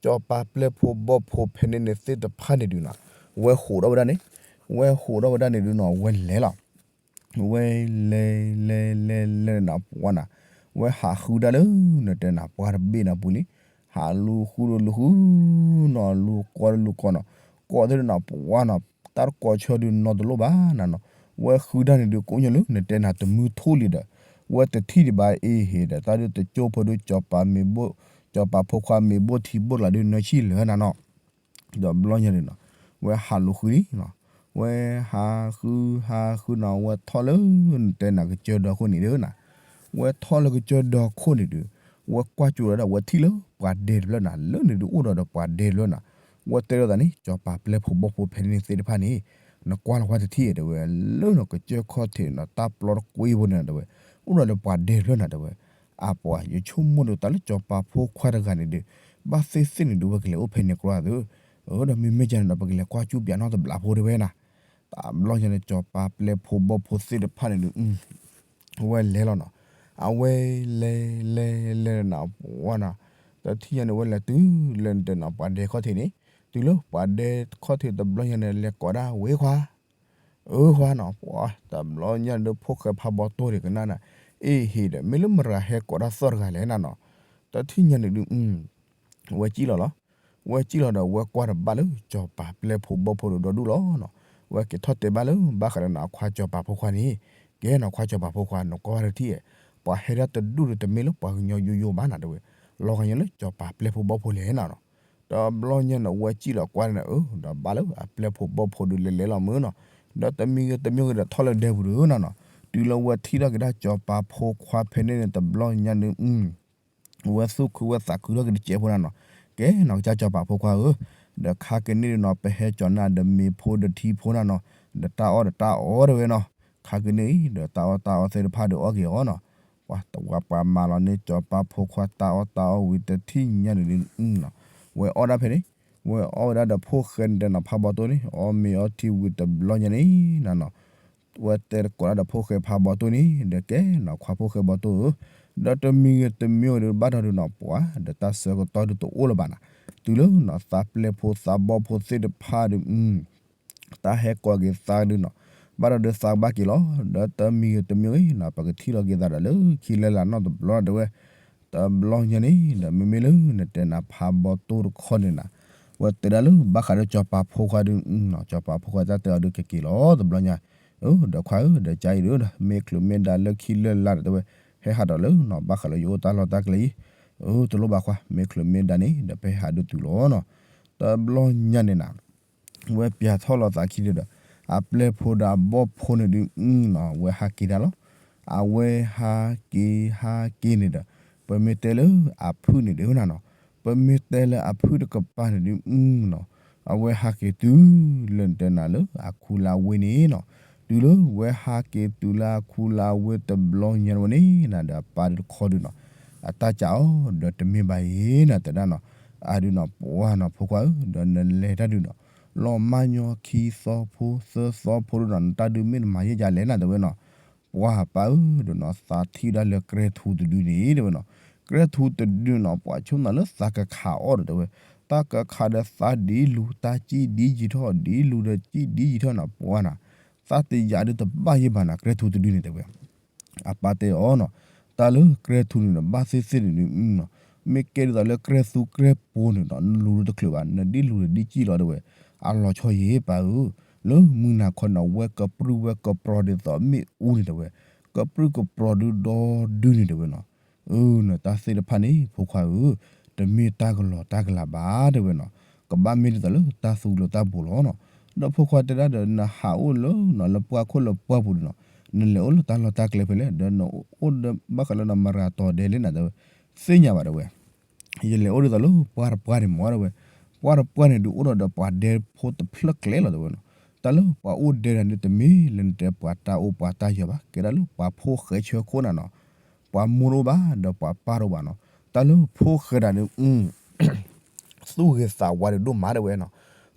စီၤပၤပျဲၢ်ဖိဘီၣ်ဖိဖဲန့ၣ်န့ၣ်သ့ၣ်တဖၣ်န့ၣ်ဒုးနီၤ, ဝဲဟးထီၣ်ဝဲဒၣ်န့ၣ်, ဝဲဟးထီၣ်ဝဲဒၣ်န့ၣ်ဒုးနီၤ ဝဲလဲၤလီၤ ဝဲလဲၤလဲၤလဲၤလဲၤနၤပှၤနၤ, ဝဲဟးဃုဒၣ်လၢ နတဲနၤပှၢ်တဘ့ၣ်နၤပူၤလံ, ဟးလူၤဃုလူၤဃုနီၤ လူၤကိးလူၤကိးနီၤ, ကိးသ့ၣ်နၤပှၤနီၤ, တၢ်တကိးဆၢဒုးနီတလိၣ်ဘၣ်နၤနီၤ, ဝဲဃုဒၣ်န့ၣ်ဒုးကိးညါလၢ နတဲနၤတမုၢ်ထိၣ်လံဒီး, ဝဲတထံၣ်ဒံးဘၣ်အ့ၣ်ဟ့ၣ်ဒီး တၢ်ဒုးတကၠိဖိဒုး စီၤပၤမ့ၤဘိၣ်, စီၤပၤဖိခွါမ့ၤဘိၣ်ထံဘိၣ်ကျါဒုးနၢဆံၣ်လၢနၤနီၤ ဒီးဘျီညါန့ၣ်နီၤ, ဝဲဟးလူၤဃုလံနီၤ, ဝဲဟးဃုဟးဃုနီၤ ဝဲထီၣ်လၢ နတဲနၤကစၢၢ်ဒီခိၣ်န့ၣ်ဒုးနၤ, ဝဲထီၣ်လၢကစၢၢ်ဒီခိၣ်န့ၣ်ဒုး, ဝဲကွၢ်ကၠိဒီးဝဲထံၣ်လၢပှၤဒဲတဖျၢၣ်နၤ, လၢန့ၣ်ဒုးအိၣ်ဒီးဒီးပှၤဒဲတဖျၢၣ်နၤ, ဝဲတဲလိာ်သးန့ၣ် စီၤပၤပျဲၢ်ဖိဘီၣ်ဖိဖဲန့ၣ်သ့ၣ်တဖၣ်န့ၣ်, နကွၢ်လီၤဝဲတထံၣ်တဲဝဲ, လၢနကစၢၢ်ခီၣ်ထံးနီၤ တၢ်ပျီတကွ့ဖိန့ၣ်တဲဝဲ, အိၣ်ဒီးဒီးပှၤဒဲတဖျၢၣ်နၤတဲဝဲ, အပှၤ ယဆိကမိၣ်ဒီးတၢ်လၢစီၤပၤဖိခွါတဂၤန့ၣ်ဒုး, ဘၣ်သ့ၣ်သ့ၣ်န့ၣ်ဒုး ဝဲကလဲၤအိၣ်ဖဲန့ၣ်ကျါသု, အၢ ဒီးမ့မ့ၢ်ကန့ၣ်ဒီး ပကလဲၤကွၢ်ကၠူၣ်ပၠးနီတဘျီဖိတဲဝဲနၤ, တဘျီညါန့ၣ် စီၤပၤပျဲၢ်ဖိဘီၣ်ဖိသ့ၣ်တဖၣ်န့ၣ်ဒုး ဝဲလဲၤလီၤနီၤ, အဝဲလဲၤလဲၤလဲၤနၤပှၤနၤ, တထံၣ်ညါန့ၣ် ဝဲလဲၤတုၤလၢနတဲနၤပှၤဒဲခီၣ်ထံးန့ၣ်, တုၤလၢပှၤဒဲခီၣ်ထံးတဘျီညါန့ၣ် လဲၤကိးဒၣ်ဝဲခွါ အၢခွါနီၤ, ပှၤတဘျီညါန့ၣ်ဒုး ဖိၣ်ဃဲဖးဘီတိၢ်ဒံးကနၣ်နၤ, အ့ၣ်ဟ့ၣ်ဒီး မ့ၢ်လၢမတၤဟဲကိးတၢ်သီၣ်တဂၤလဲၣ်နၤနီၤ, တထံၣ်ညါန့ၣ်ဒုး ဝဲစံၣ်လီၤလီၤ, ဝဲစံၣ်လီၤဒီး ဝဲကွၢ်တဘၣ်လၢ စီၤပၤပျဲၢ်ဖိဘီၣ်ဖိဒီးဒီဒူၣ်လီၤနီၤ, ဝဲက့ၤထီၣ်တဲဘၣ်လၢ ဘၣ်ဃးဒီးနခွါစီၤပၤဖိခွါန့ၣ်, ကဲနခွါစီၤပၤဖိခွါ နကွၢ်ဝဲတထံၣ်, ပှၤဟဲဒၣ်တဒူၣ်ဒီးတမ့ၢ်လၢပှၤကညီယိယိဘၣ်နၤတဲဝဲ, လီၤဂာ်ညါလၢစီၤပၤပျဲၢ်ဖိဘီၣ်ဖိလဲၣ်နၤနီၤ, တဘျီညါန့ၣ် ဝဲစံၣ်လီၤကွၢ်န့ၣ် အၢ ဒီးဘၣ်လၢအပျဲၢ်ဖိဘီၣ်ဖိဒုးလဲၤလဲၤလီၤမုၢ်နီၤ, ဒီးတမံၤဂ့ၤတမံၤဂ့ၤဒီးထီၣ်လၢဒဲပူၤဒုးနၤနီၤ, တုၤလၢဝဲထံၣ်ထီၣ်က့ၤဒၣ်စီၤပၤဖိခွါဖဲန့ၣ်န့ၣ် တဘျီညါန့ၣ် ဝဲသူၣ်ခုဝဲသးခုထီၣ်က့ၤတစဲးဖိနၤနီၤ, ကဲနီၤကစၢ်စီၤပၤဖိခွါဧၢ, ဒီးခါက့ၤန့ၣ်ဒုးနီၤ ပဟဲကၠီၤနၤဒီးမ့ၤဖိဒီးထံဖိနၤနီၤ, ဒီးတၢ်အီၣ်ဒီးတၢ်အီတဲဝဲနီၤ, ခါက့ၤန့ၣ်အံၤ ဒီးတၢ်အီၣ်တၢ်အီသ့ၣ်တဖၣ်ဒီးအီၣ်က့ၤအီၤနီၤ, ပှၤတဝၤပှၤမၤလီၤန့ၢ်စီၤပၤဖိခွါတၢ်အီၣ်တၢ်အီဝံၤတထံၣ်ညါန့ၣ်ဒုးနီၤ, ဝဲအီၣ်ဒၣ်ဖဲန့ၣ်, ဝဲအီၣ်ဝဲဒၣ်ဒီးဖိၣ်ဃဲန့ၣ်တဲနီၤဖးဘီတိၢ်န့ၣ် အီၣ်မ့ၤအီထံဝံၤတဘျီညါန့ၣ်နၤနီၤ ဝဲတဲတကိးဒၣ်ဒီးဖိၣ်ဃဲဖးဘီတိၢ်န့ၣ် ဒီးကဲနီၤခွါဖိၣ်ဃဲဘီတိၢ်ဧၢ, ဒီးတမံၤဂ့ၤတမံၤဂ့ၤဒုးဘၣ်ဒီးဒုးနီၤ ပှၤဒီးတၢ်ဆၢကတီၢ်ဒုးတအိၣ်လၢၤဘၣ်နၤ, တုၤလၢနီၤသးပျဲၢ်ဖိသးဘီၣ်ဖိသ့ၣ်တဖၣ်ဒုး တၢ်ဟဲကိးက့ၤသးဒုးနီၤ, ဘၣ်ဒီးဒုးသးကဘၣ်က့ၤလီၤ, ဒီးတမံၤဂ့ၤတမံၤဂ့ၤနီၤ ပကထံၣ်လီၤက့ၤသးဒီးလၢခံလၢလာ်နီတဘျီတဲဝဲ, တဘျီညါန့ၣ် ဒီးမ့မ့ၢ်လၢနတဲနၤဖးဘီတိၢ်တခီန့ၣ်နၤ, ဝဲတဲဒၣ်လၢဘၣ်ဃးဒီးစီၤပၤဖိခွါဒုး, စီၤပၤဖိခွါတၢ်တဲအီၤဒုးကက့ၤလီၤတဘျီညါ, အၢ ဒီးခွါဧၢ ဒီးကါအံၤဒုးဒီး မ့ၢ်ချုးမ့ၢ်ဒါလၢခံလၢလာ်ဒီးတဲဝဲ, ဟဲဟးဒီးလၢနီၤ ဘၣ်ဃးလၢယအိၣ်တၢ်လီၢ်တၢ်ကျဲအံၤ, အၢ တလိၣ်ဘၣ်ခွါ မ့ၢ်ချုးမ့ၢ်ဒါန့ၣ် ဒီးပဟဲဟးဒုးတုၤလီၤနီၤ, တဘျီညါန့ၣ်နၤ ဝဲပျးထီၣ်လီၤသးခံဒုးဒီး အပျဲၢ်ဖိဒီးအဘီၣ်ဖိန့ၣ်ဒုးနီၤ ဝဲဟးက့ၤဒၣ်လီၤ, အဝဲဟးက့ၤဟးက့ၤန့ၣ်ဒီး ပမ့ၢ်တဲလၢအဖုၣ်န့ၣ်ဒုးနၤနီၤ, ပမ့ၢ်တဲလၢအဖုၣ်တကပၤန့ၣ်ဒုးနီၤ, အဝဲဟးက့ၤတုၤလၢနတဲနၤလၢအခူလၢအဝ့ၢ်န့ၣ်နီၤ, တုၤလၢဝဲဟးက့ၤတုၤလၢအခူလၢအဝ့ၢ်တဘျီညါဝဲန့ၣ်နၤ ဒီးအပၢ်ဒုးတခီဒုးနီၤ, အတၢ်ကးအီၤဒီးတမ့ၢ်ဘၣ်အံၤနၤ တဲဒၣ်နီၤ, အဒုးနီၤ ပှၤနီၤဖိခွါဧၢ ဒီးနလဲၤတၢ်ဒုးနီၤ, လီၤမၢ်ညီခံသီဖိသၢသီဖိဒုးနီၤ နတၢ်ဒုးမ့ၢ်နမၤယဲၢ်ကလဲၣ်နၤ တဲဝဲနီၤ, ပှၤပၢ်ဧၢ ဒီးနီၤ သးထံၣ်ဒၣ်လၢကြဲထူတဒုန့ၣ် တဲဝဲနီၤ, ကြဲထူတဒုနီၤ ပှၤဆိကမိၣ်လၢသးကခးအီၣ်ဒီးတဲဝဲ, တၢ်ကခးဒီးသးဒ်လူၤ တၢ်စံၣ်ဒ်ယံာ်ထီၣ် ဒ်လူၤဒီးစံၣ်ဒ်ယံာ်ထီၣ်နီၤ ပှၤနီၤ, သးတယာ်ဒုးတဘၣ်ယဲၢ်ဘၣ်နီၤ ကြဲထူတဒုန့ၣ်တဲဝဲ အပၢ်တဲအီၤနီၤ, တၢ်လၢကြဲထူန့ၣ်ဒီး ဘၣ်သ့ၣ်သ့ၣ်န့ၣ်ဒုးနီၤ, မ့ၢ်ကဲဒ်သိးလၢကြဲသူကြဲပိၤန့ၣ်ဒီး နလူၤဒုးတချုးဘၣ် နဒ်လူၤဒီးဒ်စံၣ်လီၤတဲဝဲ, အလီၤဆီယံာ်ပၢ်ဧၢ, လၢမုၢ်နၤခီနီၤ ဝဲကပြုၢ်ဝဲကပြီၤဒ်သိးမ့ၣ်အူန့ၣ်တဲဝဲ, ကပြုၢ်ကပြီၤဒုးဒီဒုန့ၣ်တဲဝဲနီၤ, အၢ နတၢ်သ့ၣ်တဖၣ်န့ၣ် ဖိခွါဧၢ, တမ့ၢ်တၢ်ကလီၤတၢ်ကလၤဘၣ်တဲဝဲနီၤ, ကဘၣ်မ့ၢ်ဒ်သိးလၢတၢ်သူလၢတၢ်ဘူးလီၤနီၤ, ဒီးဖိခွါတဲဒၣ်ဒီး နဟးအိၣ်လၢနီၤ လၢပှၢ်ခိၣ်လၢပှၢ်ပူၤန့ၣ်နီၤ, နလဲၤအိၣ်လၢတၢ်လီၢ်တၢ်ကျဲဖဲလဲၣ် ဒီးနအိၣ်ဒီးဘၣ်ဃးလၢနမရၤတီၤဒဲလဲၣ်နၤတဲဝဲ, သ့ၣ်ညါဘၣ်တဲဝဲ ယလဲၤအိၣ်ဒ်သိးလၢပှၢ်တပှၢ်န့ၣ်မ့ၢ်တဲဝဲ, ပှၢ်တပှၢ်န့ၣ်ဒုးအိၣ်ဒီးဒီးပှၤဒဲဖိတဖျၢၣ်ကျဲလီၤတဲဝဲနီၤ, တၢ်လၢပှၤအိၣ်ဒဲတဂၤန့ၣ် တမ့ၢ်လၢနတဲပှၤတၢ်အိၣ်ပှၤတၢ်ယၢၤဘၣ် ကဲဒၣ်လၢပှၤဖိၣ်ဃဲဆၢခိၣ်နၤနီၤ, ပှၤမိၢ်တအိၣ်ဘၣ် ဒီးပှၤပၢ်တအိၣ်ဘၣ်နီၤ, တၢ်လၢဖိၣ်ဃဲတဂၤန့ၣ် သူၣ်ဂ့ၤသးဝါဒုးဒိၣ်မးတဲဝဲနီၤ,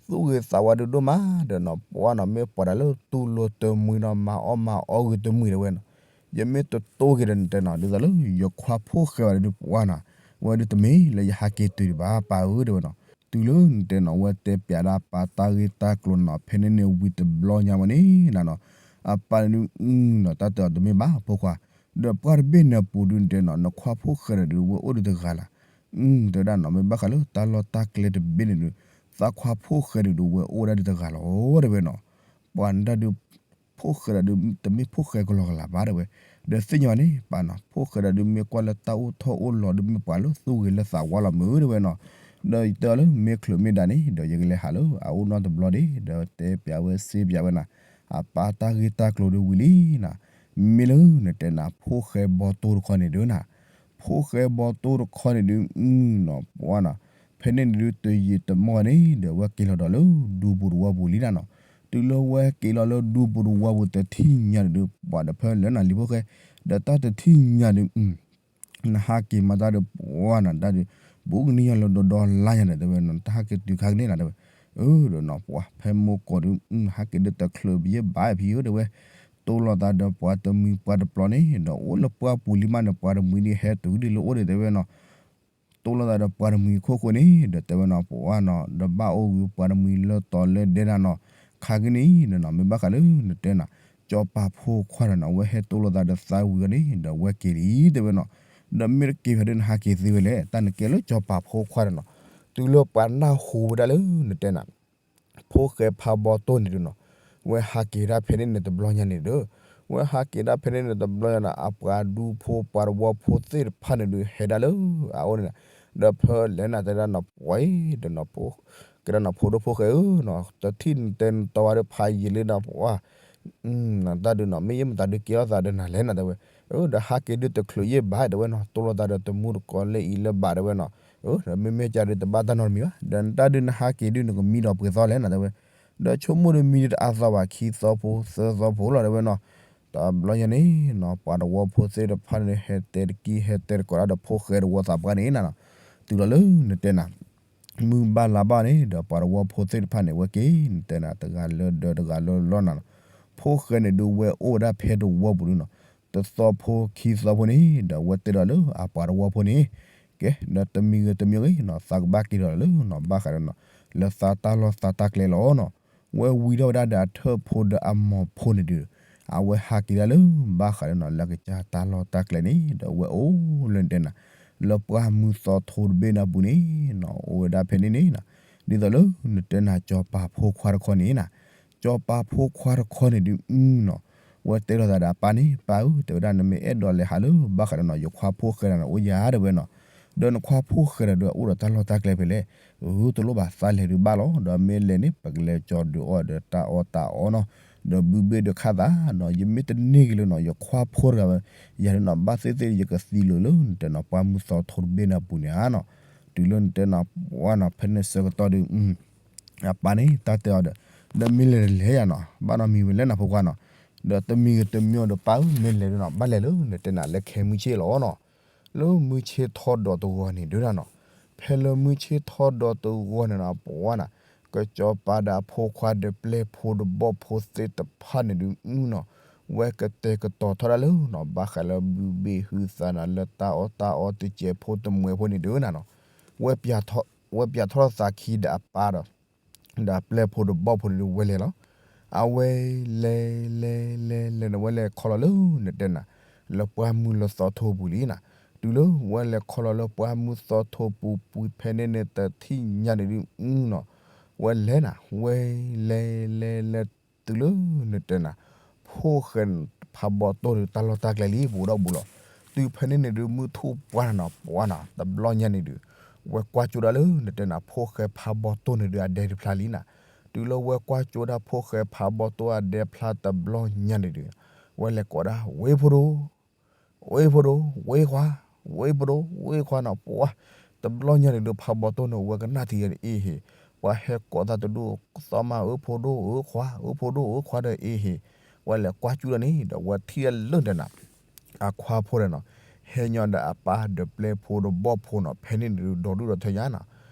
ပ သူၣ်ဂ့ၤသးဝါဒုးဒိၣ်မးဒီးနီၤ ပှၤနီၤ မ့ၢ်ပှၤတၢ်လၢတူၢ်လိာ်တမှံၤနီၤ မၤအီၣ်မၤအီဂ့ၤတမှံၤတဲဝဲနီၤ, ယမ့ၢ်တတိၢ်က့ၤဒီးနတဲနီၤ ဒ်သိးလၢ ယခွါဖိၣ်ဃဲဘၣ်ဒီးပှၤနီၤ, ဝဲဒုးတမ့ၢ်လၢယဟးက့ၤတုၤဒံးဘၣ် ပၢ်ဧၢ တဲဝဲနီၤ, တုၤလၢနတဲနီၤ ဝဲတဲပျးဒၣ်အပၢ်တၢ်ဂ့ၢ်တၢ်ကျိၤနီၤ ဖဲန့ၣ်န့ၣ်ဝံၤတဘျီညါဝဲန့ၣ်နီၤ, အပၢ်န့ၣ်ဒုး အုနီၤ တၢ်တဲအီၤတမ့ၢ်ဘၣ်ဖိခွါ, ဒီးပှၢ်တဘ့ၣ်န့ၣ်အပူၤဒုးနတဲနီၤ နခွါဖိၣ်ဃဲဒီးဒုး ဝဲအိၣ်ဒံးတဂၤလၢ် အု တဲဝဲဒၣ်နီၤ မ့ၢ်ဘၣ်ဃးလၢတၢ်လီၢ်တၢ်ကျဲတဘ့ၣ်န့ၣ်ဒုး သးခွါဖိၣ်ဃဲန့ၣ်ဒုး ဝဲအိၣ်ဒၣ်ဒံးတဂၤလီၤ တဲဝဲနီၤ, ပှၤန့ၣ်ဒုး ဖိၣ်ဃဲဒီးဒုး တမ့ၢ်ဖိၣ်ဃဲကလီကလီဘၣ်တဲဝဲ, ဒီးသ့ၣ်ညါဘၣ်န့ၣ် ပၢ်နီၤ ဖိၣ်ဃဲဒီးဒုးမ့ၢ်ကွၢ်လၢတၢ်အိၣ်ထီၣ်အိၣ်လီၤဒုး မ့ၢ်ပှၤလၢသူၣ်ဂ့ၤလၢသးဝါလီၤမုၢ်တဲဝဲနီၤ, ဒီးယတဲအီၤလၢမ့ၢ်ချုးမ့ၢ်ဒၣ်န့ၣ် ဒီးယကလဲၤဟးလၢအအိၣ်နီတဘျီဒံး ဒီးတဲပျးဝဲစ့ပျးဝဲနီၤ, အပၢ်တၢ်ဂ့ၢ်တၢ်ကျိၤဒုးဝံၤလံနီၤ, မ့ၢ်လၢနတဲနီၤ ဖိၣ်ဃဲဘီတိၢ်တခီန့ၣ်ဒုးနီၤ ဖိၣ်ဃဲဘီတိၢ်တခီန့ၣ်ဒုး အုနီၤ ပှၤနီၤ, ဖဲန့ၣ်န့ၣ်ဒုးတယံာ်တမီၢ်န့ၣ် ဒီးဝဲက့ၤလီၤဒီးလၢဒူပူၤတဝီပူၤလံနၤနီၤ, တုၤလၢဝဲက့ၤလီၤလၢဒူပူၤတဝီပူၤတထံၣ်ညါန့ၣ်ဒုး ပှၤဒီးဖဲလဲၣ်နၤလံဖိၣ်ဃဲ, ဒီးတၢ်တထံၣ်ညါန့ၣ် နဟးက့ၤမၤတၢ်ဒီးပှၤနီၤ တၢ်ဒုး ဘူးကန့ၢ်ယၤလၢဒီဒီလါညါဒီးတဲဝဲနီၤ တဟးက့ၤတုၤခါကန့ၣ်နၤတဲဝဲ, အၢ ဒီးနီၤ ပှၤဖဲမိၢ်ကီၢ်ဒုး ဟးက့ၤဒုးတချုးယဲၢ်ဘးဖံဧၢတဲဝဲ, တိၢ်လိာ်သးဒီးပှၤတမှံၤပှၤတပျီန့ၣ် ဒီးအိၣ်လၢပှၢ်ပူၤလံမးန့ၣ် ပှၤတမှံၤဒုးဟဲတုၤဒ်လၢအိၣ်ဒံးတဲဝဲနီၤ တိၢ်လိာ်သးဒီးပှၤတမှံၤခိၣ်ဃိန့ၣ် ဒီးတဲဝဲနီၤ ပှၤနီၤ ဒီးဘၣ်အိၣ်ဂ့ၤပှၤတမှံၤလၢတီၤလၢဒဲနၤနီၤ, ခါကန့ၣ်ဒီးနီၤ မ့ၢ်ဘၣ်ဃးလၢနတဲနီၤ ကၠီၤပၤဖိခွါဒီးနီၤ ဝဲဟဲတိၢ်လိာ်သးဒီးသးဝံၤအီၤန့ၣ် ဒီးဝဲက့ၤလံတဲဝဲနီၤ, ဒီးမ့ၢ်တက့ၤဖဲဒုးနဟးက့ၤသ့ဝဲလဲၣ် တၢ်နကဲလၢကၠီၤပၤဖိခွါဒီးနီၤ, တုၤလၢပှၤနၢ်ဟူဝဲဒၣ်လၢနတဲနီၤ ဖိၣ်ဃဲဖးဘီတိၢ်န့ၣ်ဒုးနီၤ, ဝဲဟးက့ၤဒၣ်ဖဲန့ၣ်န့ၣ်တဘျီညါန့ၣ်ဒီး, ဝဲဟးက့ၤဒၣ်ဖဲန့ၣ်န့ၣ်တဘျီညါန့ၣ် အပှၤဒူဖိပှၤတဝီဖိသ့ၣ်တဖၣ်န့ၣ်ဒုး ဟဲဒၣ်လၢအအိၣ်န့ၣ်, ဒီးဖဲလဲၣ်နၤတဲဒၣ်နီၤ ပှၤဒီးနီၤ ကဲဒၣ်နီၤဖိဒိၣ်ဖိၣ်ဃဲဧၢနီၤ တထံၣ်နတဲနတီၤဝဲဒီးဖးယံာ်လံဒီးပှၤ တၢ်ဒုးနီၤ မ့ၢ်ယဲမတၤဒုးကဲထီၣ်သးဒီးနၤလဲၣ်နၤတဲဝဲ, ဒီးဟးက့ၤဒုးတချုးယဲၢ်ဘးတဲဝဲနီၤ တိၢ်လိာ်သးဒီးတမူတကိးလၢအံၤလၢဘးတဲဝဲနီၤ, ဒီးမ့မ့ၢ်ကဒုးတဘၣ်တၢ်နီတမံၤဘၣ် ဒီးနတၢ်ဒုးနဟးက့ၤဒုးနကမံဒီးပှဲၤသီလဲၣ်နၤတဲဝဲ, ဒီးဆိကမိၣ်ဒုးမံဒုးတအါသီဘၣ်ခံသီဖိသၢသီဖိလီၤတဲဝဲနီၤ, တဘျီညါန့ၣ်နီၤ ပှၤတဝီဖိသ့ၣ်တဖၣ်န့ၣ် ဟဲတဲတကံၢ်ဟဲတဲတကိးဒၣ်ဒီးဖိၣ်ဃဲတဝီသးပှၢ်န့ၣ်နၤနီၤ, တုၤလီၤလၢနတဲနၤ မုၢ်ဘၣ်လါဘၣ်န့ၣ် ဒီးပှၤတဝီဖိသ့ၣ်တဖၣ်န့ၣ် ဝဲက့ၤနတဲနၤ တဂၤလၢဒီးတဂၤလၢလီၢ်နၤနီၤ, ဖိၣ်ဃဲန့ၣ်ဒုးဝဲအိၣ်ဝဲဒၣ်ဖဲတဝီပူၤဒုးနီၤ, တသီဖိခံသီဖိန့ၣ် ဒီးဝဲတဲဒီးလၢအပှၤတဝီဖိန့ၣ်, ကဲ ဒီးတမံၤဂ့ၤတမံၤဂ့ၤနီၤ သးကဘၣ်က့ၤဒီးလၢနီၤ ဘၣ်ဃးဒီးနီၤ လၢသးတၢ်လီၢ်သးတၢ်ကျဲလီၤနီၤ, ဝဲဝံၤထီၣ်ဝဲဒၣ်ဒီးအထၢၣ်ဖိဒီးအမိၢ်ဖိန့ၣ်ဒုး, အဝဲဟးက့ၤဒၣ်လၢ ဘၣ်ဃးဒီးနီၤ လၢကစၢ်တၢ်လီၢ်တၢ်ကျဲန့ၣ် ဒီးဝဲအိၣ်လၢနတဲနၤ လၢပှၢ်မုၢ်သီထိတဘ့ၣ်နၤပူၤန့ၣ်နီၤ အိၣ်ဝဲဒၣ်ဖဲန့ၣ်န့ၣ်နီၤ, ဒ်သိးလၢနတဲနၤ ကၠီၤပၤဖိခွါတခီန့ၣ်နၤ, ကၠီၤပၤဖိခွါတခီန့ၣ်ဒုးနီၤ, ဝဲတဲလိာ်သးဒီးအပၢ်န့ၣ် ပၢ်ဧၢ တဲဝဲဒၣ် နမ့ၢ်အဲၣ်ဒိးလဲၤဟးလၢ ဘၣ်ဃးဒီးနီၤ ယခွါဖိၣ်ဃဲဒီးနအိၣ်ယၤတဲဝဲနီၤ, ဒီးနခွါဖိၣ်ဃဲဒီးဒုး အအိၣ်ဒီးတၢ်လီၢ်တၢ်ကျဲဖဲလဲၣ်, အၢ တလိၣ်ဘၣ် သးလဲၤဒုးဘၣ်လီၤ, ဒီးမ့ၢ်လဲၤန့ၣ် ပကလဲၤကၠီၤဒုးအီၣ်ဒီးတၢ်အီၣ်တၢ်အီနီၤ, ဒီးဘုဘ့ၣ်ဒုးခးသးနီၤ, ယမ့ၢ်တန့ၢ်က့ၤလၢနီၤ ယခွါဖိတဂၤဝဲ, ယၤဒုးနီၤ ဘၣ်သ့ၣ်သ့ၣ် ယကသံလၢာ်လၢနတဲနီၤ ပှၢ်မုၢ်သီထိတဘ့ၣ်နၤပူၤန့ၣ်ဧါနီၤ, တုၤလၢနတဲနီၤ ပှၢ်နီၤ ဖဲန့ၣ်ဆၢကတီၢ်ဒုး အပၢ်န့ၣ် တၢ်တဲအီၤဒီး, ဒီးမ့ၢ်လဲၤတလဲၤယၤနီၤ ဘၣ်နီတမံၤဝဲလဲၣ်နၤဖိခွါနီၤ, ဒီးတမံၤဂ့ၤတမံၤအီၤဒီး ပၢ်ဧၢ မ့ၢ်လဲၤဒုးနီၤ ဘၣ်လဲၤလၢနတဲနၤ လၢခဲမုၢ်ဆ့ၣ်လီၤနီၤ, လၢမုၢ်ဆ့ၣ်ထီၣ်ဒီးတဂီၤန့ၣ်ဒုးနီၤ, ဖဲလၢမုၢ်ဆ့ၣ်ထီၣ်ဒီးတဂီၤန့ၣ်နီၤ ပှၢ်နီၤ ကစီၤပၤဒီးအဖိခွါဒီးပျဲၢ်ဖိဒီးဘီၣ်ဖိသ့ၣ်တဖၣ်န့ၣ်ဒုးနီၤ, ဝဲကတဲာ်ကတီၤထီၣ်ဒၣ်လၢနီၤ ဘၣ်ဃးလၢဘုဘ့ၣ်ဟုသးနီၤ လၢတၢ်အီၣ်တၢ်အီတစဲးဖိတမှဲးဖိန့ၣ်ဒုးနီၤ, ဝဲ ဝဲပၠးထီၣ်သးခံဒီးအပၢ်ဒီး ဒီးပျဲၢ်ဖိဒီးဘီၣ်ဖိန့ၣ်ဒုးဝဲလဲၤလီၤ. အဝဲလဲၤလဲၤလဲၤလဲၤန့ၣ် ဝဲလဲၤခီလီၤလၢနတဲနၤ လၢပှၢ်မုၢ်လၢသီထိပူၤလံနၤ. တုၤလၢဝဲလဲၤခီလီၤလၢပှၢ်မုၢ်သီထိပူၤ ပူၤဖဲန့ၣ်န့ၣ် တထံၣ်ညါန့ၣ်ဒုးနီၤ, ဝဲလဲၤနၤ ဝဲလဲၤလဲၤလဲၤတုၤလၢနတဲနၤ ဖိၣ်ဃဲဖးဘီတိၢ်န့ၣ် တၢ်လီၢ်တၢ်ကျဲလံ ဘူးဒီးဘူးလီၤ. တုၤဖဲန့ၣ်န့ၣ်ဒုး မုၢ်ထူၣ်ပှၢ်နၤနီၤ ပှၢ်နၤ တဘျီညါန့ၣ်ဒုး ဝဲကွၢ်ကၠိဒၣ်လၢနတဲနၤ ဖိၣ်ဃဲဖးဘီတိၢ်န့ၣ်ဒုး အဒဲတဖျါလံနၤ. တုၤလၢဝဲကွၢ်ကၠိဒၣ်ဖိၣ်ဃဲဖးဘီတိၢ်အဒဲဖျါတဘျီညါန့ၣ်ဒုး ဝဲလဲၤကိးဒၣ် ဝ့ၢ်ဖိဒိၣ် ဝ့ၢ်ဖိဒိၣ် ဝ့ၢ်ခွါ ဝ့ၢ်ဖိဒိၣ် ဝ့ၢ်ခွါနီၤ ပှၢ် တဘျီညါန့ၣ်ဒုး ဖးဘီတိၢ်န့ၣ် ဝဲကနၣ်ထံၣ်အီၤန့ၣ် အ့ဟ့ၣ်, ပှၤဟဲကိးသးတဒူၣ် သီမးဧၢဖိဒိၣ်ဧၢခွါ ဧၢဖိဒိၣ်ဧၢခွါဒီးအ့ဟ့ၣ်, ဝဲလဲၤကွၢ်ကၠိဒၣ်န့ၣ်ဒီး ဝဲထံၣ်လၢနတဲနၤ အခွါဖိဒီးနီၤ ဟဲညီဒီးအပၢ်ဒီးပျဲၢ်ဖိဒီးဘီၣ်ဖိနီၤ ဖဲန့ၣ်န့ၣ်ဒုး ဒီဒူၣ်ဒီထၢညါနီၤ.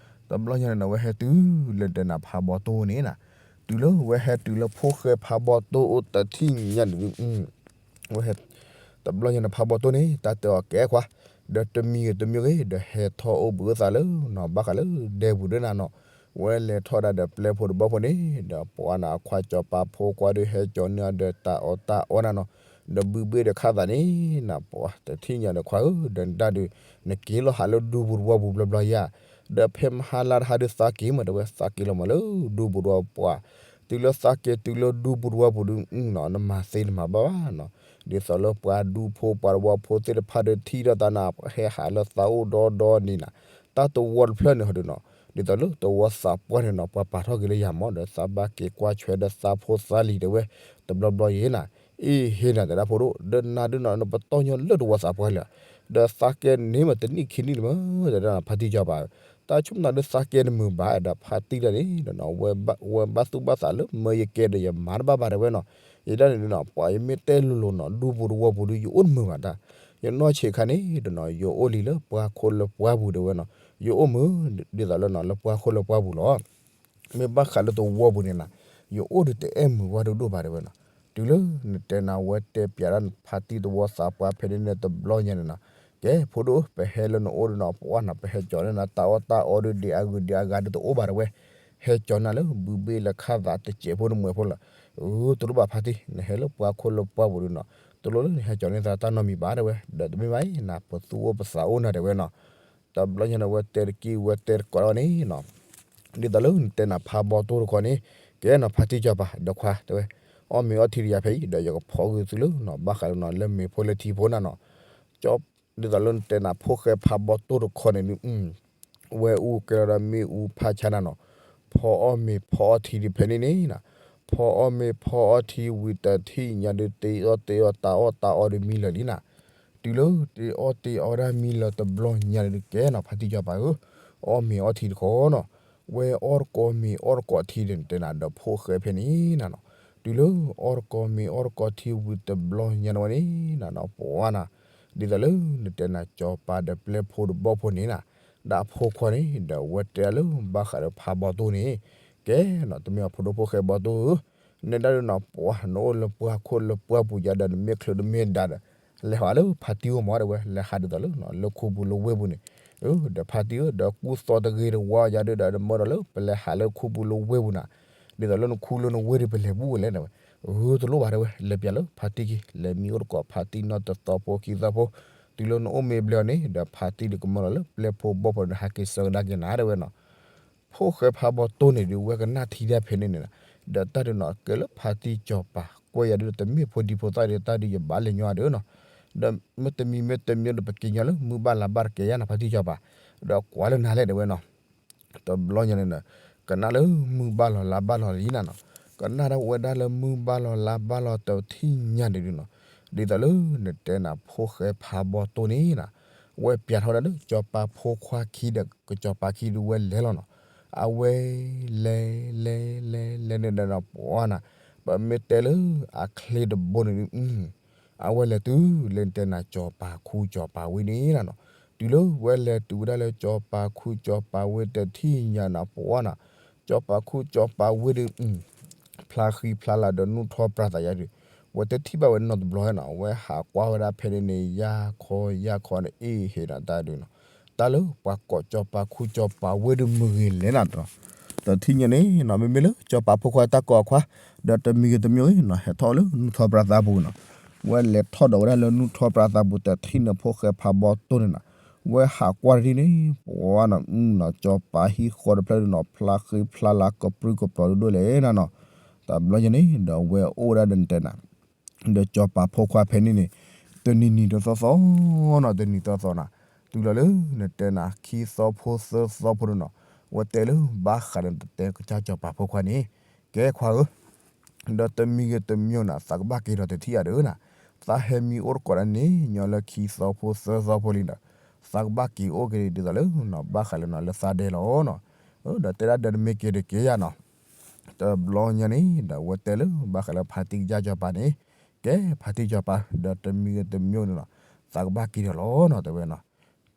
တဘျီညါန့ၣ်ဒီး ဝဲဟဲတုၤလၢတဲနၤဖးဘီတိၢ်န့ၣ်နၤ, တုၤလၢဝဲဟဲတုၤလၢဖိၣ်ဃဲဖးဘီတိၢ်အိၣ်တထံၣ်ညါန့ၣ် ဝဲဟဲ တဘျီညါန့ၣ်ဖးဘီတိၢ်န့ၣ် တၢ်တဲအီၤကဲခွါ, ဒီးတမံၤဂ့ၤတမံၤဂ့ၤ ဒီးဟဲထီၣ်အိၣ်ဘှံးအိၣ်သးလၢနီၢ်ဘၣ်ဃးလၢဒဲပူၤဒၢနၤနီၤ, ဝဲလဲၤထီၣ်ဒၣ်ဒီးပျဲၢ်ဖိတဘီဖိန့ၣ် ဒီးပှၤနၤအခွါစီၤပၤဖိခွါဒီးဟဲကၠီၤန့ၢ်အီၤဒီးတၢ်အီၣ်တၢ်အီနၤနီၤ, ဒီးဘုဘ့ၣ်ဒီးခးသးန့ၣ်နၤ ပှၤတထံၣ်ညါဒီးခွါဧၢ, ဒီးနတၢ်ဒုး နက့ၤလီၤဟးလၢဒူပူၤတဝီပူၤဘျီဘျီယါ, ဒီးဖဲမဟါလါတဟါဒုးသးက့ၤမး တဲဝဲသးက့ၤလီၤမးလၢဒူပူၤတဝီပှၤ, တုၤလၢသးက့ၤတုၤလၢဒူပူၤတဝီပူၤဒုး နမၤသ့နမၤဘၣ်ဘၣ်နီၤ, ဒ်သိးလၢပှၤဒူဖိပှၤတဝီဖိသ့ၣ်တဖၣ်ဒီးထံၣ်ဒီးသးနၤ ဟဲဟးလၢသးအိၣ်ဒီဒီန့ၣ်နၤ, တၢ်တဝီတဖျၢၣ်န့ၣ်ဟီဒုးနီၤ, ဒ်သိးလၢတဝီသးပှၢ်န့ၣ်နီၤ ပှၤပာ်ထီၣ်က့ၤလၢယၤမး ဒီးသးဘၣ်က့ၤကွၢ်ဆွဲဒီးသးဖိသးလံၤတဲဝဲ, တဘျီဘျီယဲနၤ, အ့ဟ့နၤတဲဒၣ်ဖိဒိၣ် ဒီးနၤဒုးနီၤ နပတီၢ်ညီလၢတဝီသးပှၢ်လံဧါ, ဒီးသးကဲန့ၣ်မးတနံၣ်ခံနံၣ်လံမး တဲဒၣ်ဖါတံၢ်စီၤပၤဧၢ, တၢ်ဆိကမိၣ်နၤဒုးသးကဲတမုာ်ဘၣ်ဒီးဖါတံၢ်တၢ်န့ၣ် ဝဲဘၣ်သူၣ်ဘၣ်သးလၢမၢယကဲဒီးယမၤတဘၣ်ဘၣ်တဲဝဲနီၤ, ယဒၣ်န့ၣ်ဒုးနီၤ ပှၤယမ့ၢ်တဲလိၤလိၤနီၤ ဒူပူၤတဝီပူၤဒုး ယအိၣ်တမုာ်ဘၣ်တၢ်, ယနီၢ်ဆံးခါန့ၣ်ဒုးနီၤ ယအိၣ်လံလၢပှၤခိၣ်လၢပှၤပူၤတဲဝဲနီၤ, ယအိၣ်မုာ် ဒ်သိးလၢနီၤ လၢပှၤခိၣ်လၢပှၤပူၤလီၤ. မ့ၢ်ဘၣ်ဃးလၢတဝီပူၤန့ၣ်နၤ, ယအိၣ်ဒုးတအဲၣ်မုာ်ဝဲဒိၣ်ဒိၣ်ဘၣ်တဲဝဲနီၤ, တုၤလၢနတဲနၤဝဲတဲပျးဒၣ်ဖါတံၢ်တဝီသးပှၢ်ဖဲန့ၣ်န့ၣ်တဘျီညါန့ၣ်နီၤ, ကဲဖိဒိၣ် ပဟဲလၢနအိၣ်ဒုးနီၤ ပှၤနီၤ ပဟဲကၠီၤန့ၢ်နၤတၢ်အီၣ်တၢ်အီဒုးဒံးအဂုၤဒံးအဂၤဒုးတအိၣ်ဘၣ်တဲဝဲ, ဟဲကၠီၤန့ၢ်လၢဘုဘ့ၣ်လၢခးသးတစဲးဖိနမှဲးဖိလီၤ, အၢ တလိၣ်ဘၣ်ဖါတံၢ် နဟဲလၢပှၤခိၣ်လၢပှၤပူၤဒုးနီၤ, တလိၣ်လၢနဟဲကၠီၤန့ၢ်သးတၢ်နီတမံၤဘၣ်တဲဝဲ, ဒီးတမ့ၢ်ဘၣ်အံၤနၤ ပသူၣ်အိၣ်ပသးအိၣ်နၤတဲဝဲနီၤ တဘျီညါန့ၣ် ဝဲတဲတက့ၢ် ဝဲတဲတကိးဝဲန့ၣ်နီၤ, ဒ်သိးလၢနတဲနၤဖးဘီတိၢ်တခီန့ၣ်, ကဲနီၤ ဖါတံၢ်စီၤပၤ ဒီးခွါတဲဝဲ, အီၣ်မ့ၤအီထံတယၤဖဲအံၤ ဒီးယကဖီက့ၤသုလၢနီၤ ဘၣ်ဃးလၢနီၤ လၢမ့ၤဖိလၢထံဖိနၤနီၤ, ဒ်သိးလၢနတဲနၤဖိၣ်ဃဲဖးဘီတိၢ်တခီန့ၣ်ဒုး ဝဲအူကဲလီၤဒီးမ့ၣ်အူဖးဆါနၤနီၤ, ဖီအီၣ်မ့ၤဖီအီထံဒုးဖဲန့ၣ်န့ၣ်နၤ, ဖီအီၣ်မ့ၤဖီအီထံဝံၤတထံၣ်ညါဒုး တ့အီၣ်တ့အီတၢ်အီၣ်တၢ်အီဒုးမံလၢာ်လံနၤ, တုၤလၢတ့အီၣ်တ့အီဒၣ်မံလၢာ်တဘျီညါန့ၣ်ဒုး ကဲနီၤ ဖါတံၢ်စီၤပၤဧၢ, အီၣ်မ့ၤအီထံတခီနီၤ, ဝဲအီၣ်တကိးမ့ၤအီၣ်တကိးထံဒုး နတဲနၤဒီးဖိၣ်ဃဲဖဲန့ၣ်နၤနီၤ, တုၤလၢအီၣ်တကိးမ့ၤအီၣ်တကိးထံဝံၤတဘျီညါန့ၣ်ဝဲန့ၣ်နၤနီၤ ပှၤနၤ, ဒ်သိးလၢနတဲနၤစီၤပၤဒီးပျဲၢ်ဖိတဘီဖိန့ၣ်နၤ, ဒၣ်အဖိခွါန့ၣ် ဒီးဝဲတဲလၢဘၣ်ဃးဒီးဖးဘီတိၢ်န့ၣ်, ကဲနီၤ တမ့ၢ်အဖိဒိၣ်ဖိၣ်ဃဲဘီတိၢ်ဧၢ, နဒၣ်ဒုးနီၤ ပှၤနအိၣ်လၢပှၤခိၣ်လၢပှၤပူၤယါဒီးနမ့ၢ်ချုးတမ့ၢ်ဒါဒီး လဲၤဟးလၢဖါတံၢ်အိၣ်မးတဲဝဲ လဲၤဟးဒ်သိးလၢ လၢခူပူၤလၢဝ့ၢ်ပူၤန့ၣ်, ဒီးဖါတံၢ်ဧၢ ဒီးကူၣ်သီတဂ့ၤတဝါယါဒုးဒီး နမၢဒီးလၢပလဲၤဟးလၢခူပူၤလၢဝ့ၢ်ပူၤနၤ, ဒ်သိးလၢနခူလၢနဝ့ၢ်ဒုးပလဲၤဘူးဝဲလဲၣ်တဲဝဲ, အၢ တလိၣ်ဘၣ်တဲဝဲ လဲၤပျးလၢဖါတံၢ်ခံ လဲၤမံအိၣ်တကိးဖါတံၢ်နီတသီဖိခံသီဖိ, တုၤလၢနအိၣ်မ့ၢ်ဘျဲၣ်အီၤန့ၣ် ဒီးဖါတံၢ်ဒုးကမၢလီၤလၢပျဲၢ်ဖိဘီၣ်ဖိဒီး ဟးက့ၤဆၢကဒါက့ၤနၤတဲဝဲနီၤ, ဖိၣ်ဃဲဖးဘီတိၢ်န့ၣ်ဒုး ဝဲကနၣ်ထံဒၣ်ဖဲန့ၣ်န့ၣ်, ဒီးတၢ်ဒုးနီၤ ကဲလၢဖါတံၢ်စီၤပၤ ကွဲးယၤဒုးတမ့ၢ်ဖိဒံဖိသၣ်ဒီး တၢ်ဒုးယဘၣ်လဲၤညီအီၤဒုးနီၤ, ဒီးမ့တမံၤမ့တမံၤဒီး ပက့ၤညီလၢမုၢ်ဘၣ်လါဘၣ်တကဲယါနီၤ ဖါတံၢ်စီၤပၤ, ဒီးကွၢ်လၢနၤလဲၣ်တဲဝဲနီၤ, တဘျီညါန့ၣ် ကနၣ်လၢမုၢ်ဘၣ်လီၤလါဘၣ်လီၤလံနၤနီၤ, ကနၣ်ဒၣ်ဝဲဒၣ်လၢမုၢ်ဘၣ်လီၤလါဘၣ်လီၤတထံၣ်ညါန့ၣ်ဒုးနီၤ, ဒ်သိးလၢနတဲနၤဖိၣ်ဃဲဖးဘီတိၢ်န့ၣ်နၤ, ဝဲပျးထီၣ်ဝဲဒၣ်လၢစီၤပၤဖိခွါခံဒီး ကစီၤပၤခံဒုးဝဲလဲၤလီၤနီၤ, အဝဲလဲၤလဲၤလဲၤလဲၤန့ၣ်ဒီးနီၤ ပှၤနၤ, ပမ့ၢ်တဲလၢအချ့တဘိန့ၣ်ဒုး အဝဲလဲၤတုၤလၢနတဲနၤစီၤပၤခူစီၤပၤဝ့ၢ်န့ၣ်နၤနီၤ, တုၤလၢဝဲလဲၤတုၤဝဲဒၣ်လၢစီၤပၤခူစီၤပၤဝ့ၢ်တထံၣ်ညါနၤ ပှၤနၤ, စီၤပၤခူစီၤပၤဝ့ၢ်ဒုး ဖျါဃံဖျါလၤဒီးနူၢ်ထီၣ်ပြးသးယါဒုး, ဝဲတထံၣ်ဘၣ်ဝဲနီတဘျီနီၤ, ဝဲဟးကွၢ်ဝဲဒၣ်ဖဲန့ၣ်န့ၣ် ယါခီယါခီန့ၣ် အ့ၣ်ဟ့ၣ်နၤတၢ်ဒုးနီၤ, တၢ်လၢပှၤကိးစီၤပၤခူစီၤပၤဝ့ၢ်ဒုးမုၢ်ဂ့ၤလဲၣ်နၤနီၤ, တထံၣ်ညါန့ၣ်နီၤ မ့မ့ၢ်လၢစီၤပၤဖိခွါတၢ်ကိးအခွါ, ဒီးတမံၤဂ့ၤတမံၤဂ့ၤနီၤ ဟဲထီၣ်လၢနူၢ်ထီၣ်ပြးသးပူၤနီၤ, ဝဲလဲၤထီၣ်ဒီးဝဲဒၣ်လၢနူၢ်ထီၣ်ပြးသးပူၤတထံၣ်န့ၣ် ဖိၣ်ဃဲဖးဘီတိၢ်န့ၣ်နီၤ, ဝဲဟးကွၢ်တထံၣ်န့ၣ် ပှၤနၤ နီၤ စီၤပၤဟံၣ်ဃီတဖျၢၣ်ဒုးနီၤ ဖျါဃံဖျါလၤကပြုၢ်ကပြီၤဒိၣ်ဒိၣ်လဲၣ်နၤနီၤ, တဘျီညါန့ၣ် ဒီးဝဲအိၣ်ဝဲဒၣ်ဒီးနတဲနၤ ဒီးစီၤပၤဖိခွါဖဲန့ၣ်န့ၣ် တနံၤနံၤတသီသီနီၤ တနံၤသီသီနၤ, တုၤလီၤလၢနတဲနၤ ခံသီဖိသၢသီဖိဒုးနီၤ, ဝဲတဲလၢဘၣ်ဃးဒီးနတဲကစၢ်စီၤပၤဖိခွါန့ၣ်, ကဲခွါဧၢ, ဒီးတမံၤဂ့ၤတမံၤနၤ သးကဘၣ်က့ၤဒီးတထံၣ်အါဒုးနၤ, သးဟဲမံအိၣ်တကိးဒၣ်န့ၣ်ညီလၢခံသီဖိသၢသီဖိလံဒီး, သးကဘၣ်က့ၤအိၣ်က့ၤဒ်သိးလၢနီၤ ဘၣ်ဃးလၢနီၤလၢသးဒဲလီၤနီၤ, ဒီးတဲဒၣ်ဒီးနမ့ၢ်က့ၤတက့ၤယါနီၤ တဘျီညါန့ၣ် ဒီးဝဲတဲလၢဘၣ်ဃးလၢဖါတံၢ်ကစၢ်စီၤပၤန့ၣ်, ကဲဖါတံၢ်စီၤပၤ ဒီးတမံၤဂ့ၤတမံၤန့ၣ်နီၤ, သးကဘၣ်က့ၤဒီးလီၤနီၤ တဲဝဲနီၤ,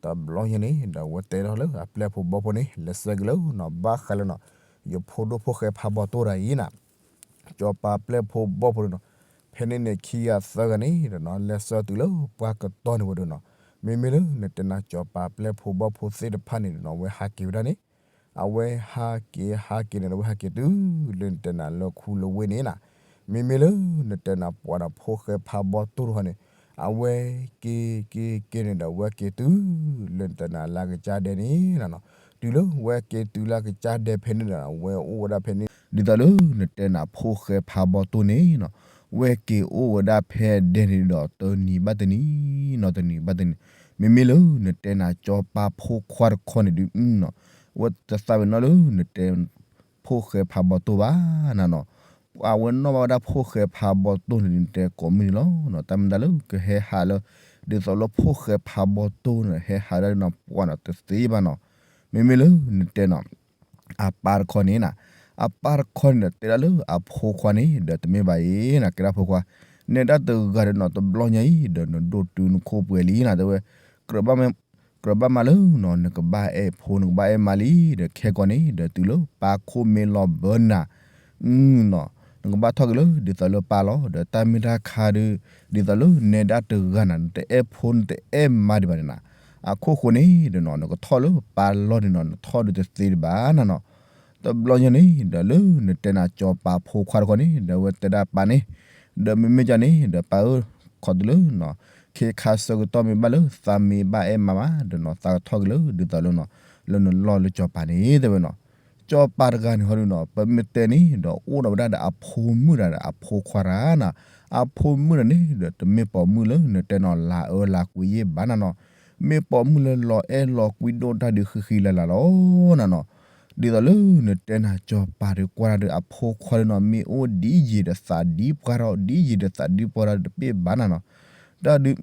တဘျီညါန့ၣ်ဒီး အဝဲတဲထီၣ်လၢအပျဲၢ်ဖိဘီၣ်ဖိန့ၣ် လဲၤဆှၢက့ၤလၢနီၤ ဘၣ်ဃးလၢနီၤ ယဖိဒိၣ်ဖိၣ်ဃဲဖးဘီၣ်တိၢ်တၢ်အံၤနၤ စီၤပၤပျဲၢ်ဖိဘီၣ်ဖိန့ၣ်နီၤ ဖဲန့ၣ်န့ၣ်ခံဂၤသၢဂၤန့ၣ်ဒီးနီၤ လဲၤဆှၢတုၤလၢပှၢ်ကတီၢ်န့ၣ်ဝဲဒီးနီၤ မ့မ့ၢ်လၢနတဲနၤစီၤပၤပျဲၢ်ဖိဘီၣ်ဖိသ့ၣ်တဖၣ်န့ၣ်ဒီးနီၤ အဝဲဟးက့ၤဝဲဒၣ်န့ၣ် အဝဲဟးက့ၤဟးက့ၤန့ၣ်ဒီး အဝဲဟးက့ၤတုၤလၢနတဲနၤလၢခူလၢဝ့ၢ်န့ၣ်နၤ မ့မ့ၢ်လၢနတဲနၤပှၤဒီးဖိၣ်ဃဲဖးဘီၣ်တိၢ်တခီန့ၣ် အဝဲက့ၤက့ၤက့ၤန့ၣ်ဒီး အဝဲက့ၤတုၤလၢနတဲနၤလၢကစၢ်ဒဲးန့ၣ်နၤနီၤ တုၤလၢဝဲက့ၤတုၤလၢကစၢ်ဒဲးဖဲန့ၣ်ဒီး အဝဲအိၣ်ဝဲဒၣ်ဖဲန့ၣ် ဒ်သိးလၢနတဲနၤဖိၣ်ဃဲဖးဘီၣ်တိၢ်န့ၣ်နီၤ ဝဲက့ၤအိၣ်ဝဲဒၣ်ဖဲဒဲးန့ၣ်ဒီး တနံၤဘၣ်တနံၤနီၤ တနံၤဘၣ်တနံၤ မ့မ့ၢ်လၢနတဲနၤစီၤပၤဖိခွါတခီန့ၣ်ဒုး အဝဲတသးဝဲနီၤလၢနတဲ ဖိၣ်ဃဲဖးဘီၣ်တိၢ်ဘၣ်နၤနီၤ အဝဲနီၣ်ဘၣ်ဝဲဒၣ်ဖိၣ်ဃဲဖးဘီၣ်တိၢ်န့ၣ်ဒုး နတဲကိးမုၢ်နံၤလီၤနီၤ တၢ်မ့ၢ်တၢ်လၢကဟဲဟးလၢ ဒ်သိးလၢဖိၣ်ဃဲဖးဘီၣ်တိၢ်န့ၣ် ဟဲဟးဒၣ်နီၤ ပှၤနီၤတသ့ဘၣ်နီၤ မ့မ့ၢ်လၢနတဲနီၤ အပၢ်တခီန့ၣ်နၤ အပၢ်တခီန့ၣ်ဒီး တဲဒၣ်လၢအဖိခွါန့ၣ်ဒီး တမ့ၢ်ဘၣ်အံၤနၤ ကဲဒၣ်ဖိခွါ နဲဒၣ်တဂၤဒီးနီၤ တဘျီညါအံၤဒီး နဒိၣ်တုာ်နခိၣ်ပှဲၤလံနၤ တဲဝဲ ကြၢးဘၣ်မးလၢနီၤ နကဘၣ်အဲၣ်ဖိ နကဘၣ်အဲၣ်မါလံ ဒီးခဲကိာ်န့ၣ်ဒီး တုၤလၢပၢ်ခိၣ်မ့ၢ်လီၤဘၢနၤ နီၤ နကဘၣ်ထီၣ်က့ၤလၢဒ်သိးလၢပၢ်လီၤ ဒီးတၢ်မ့ၢ်တၢ်ခါဒီး ဒ်သိးလၢနဲဒၣ်တဂၤနၤ နတအဲၣ်ဖိ နတအဲၣ်မါဒံးဘၣ်န့ၣ်နၤ အခိၣ်ဃိန့ၣ်ဒီးနီၤ နကထီၣ်လၢပၢ်လီၢ်န့ၣ်နီၤ နထီၣ်ဒီးတသ့ဒံးဘၣ်နၤနီၤ တဘျီညါန့ၣ်ဒီး လၢနတဲနၤစီၤပၤဖိခွါတခီန့ၣ်ဒီး အဝဲတဲဒၣ်ပၢ်န့ၣ် ဒီးမ့မ့ၢ်ကန့ၣ်ဒီး ပၢ်ဧၢ ခီတုၤလၢနီၤ ခ့ခါဆၢကတီၢ်မ့ၢ်ဘၣ်လၢ သးမ့ၢ်ဘၣ်အဲၣ်မါမးဒီးနီၤ သးကထီၣ်က့ၤလၢဒ်သိးလၢနီၤ လၢနလီၢ်လၢစီၤပၤန့ၣ် တဲဝဲနီၤ စီၤပၤတဂၤန့ၣ်ဟီဒုးနီၤ ပမ့ၢ်တဲန့ၣ်ဒီး အိၣ်ဒီးဝဲဒၣ်ဒီးအဖိမုၣ်တဂၤဒီး အဖိခွါတဂၤနၤ အဖိမုၣ်တဂၤန့ၣ်ဒီး တမ့ၢ်ပိာ်မုၣ်လၢနတဲနီၤ လၤအၢလၤကွံယ့ၢ်ဘၣ်နၤနီၤ မ့ၢ်ပိာ်မုၣ်လၢလီၤအဲၣ်လီၤကွံဒိၣ်တၢ်ဒုး ဃံဃံလၤလၤလီၤနၤနီၤ ဒ်သိးလၢနတဲနၤစီၤပၤဒီး ကွၢ်တၢ်ဒီးအဖိခွါဒီးနီၤ မ့ၢ်အိၣ်ဒ်ယံာ်ဒီးသးဒ်ပှၢ်ထီၣ် ဒ်ယံာ်ဒီးသးဒ်ပှၢ်ထီၣ်တဘၣ်ဘၣ်နၤနီၤ တၢ်ဒုး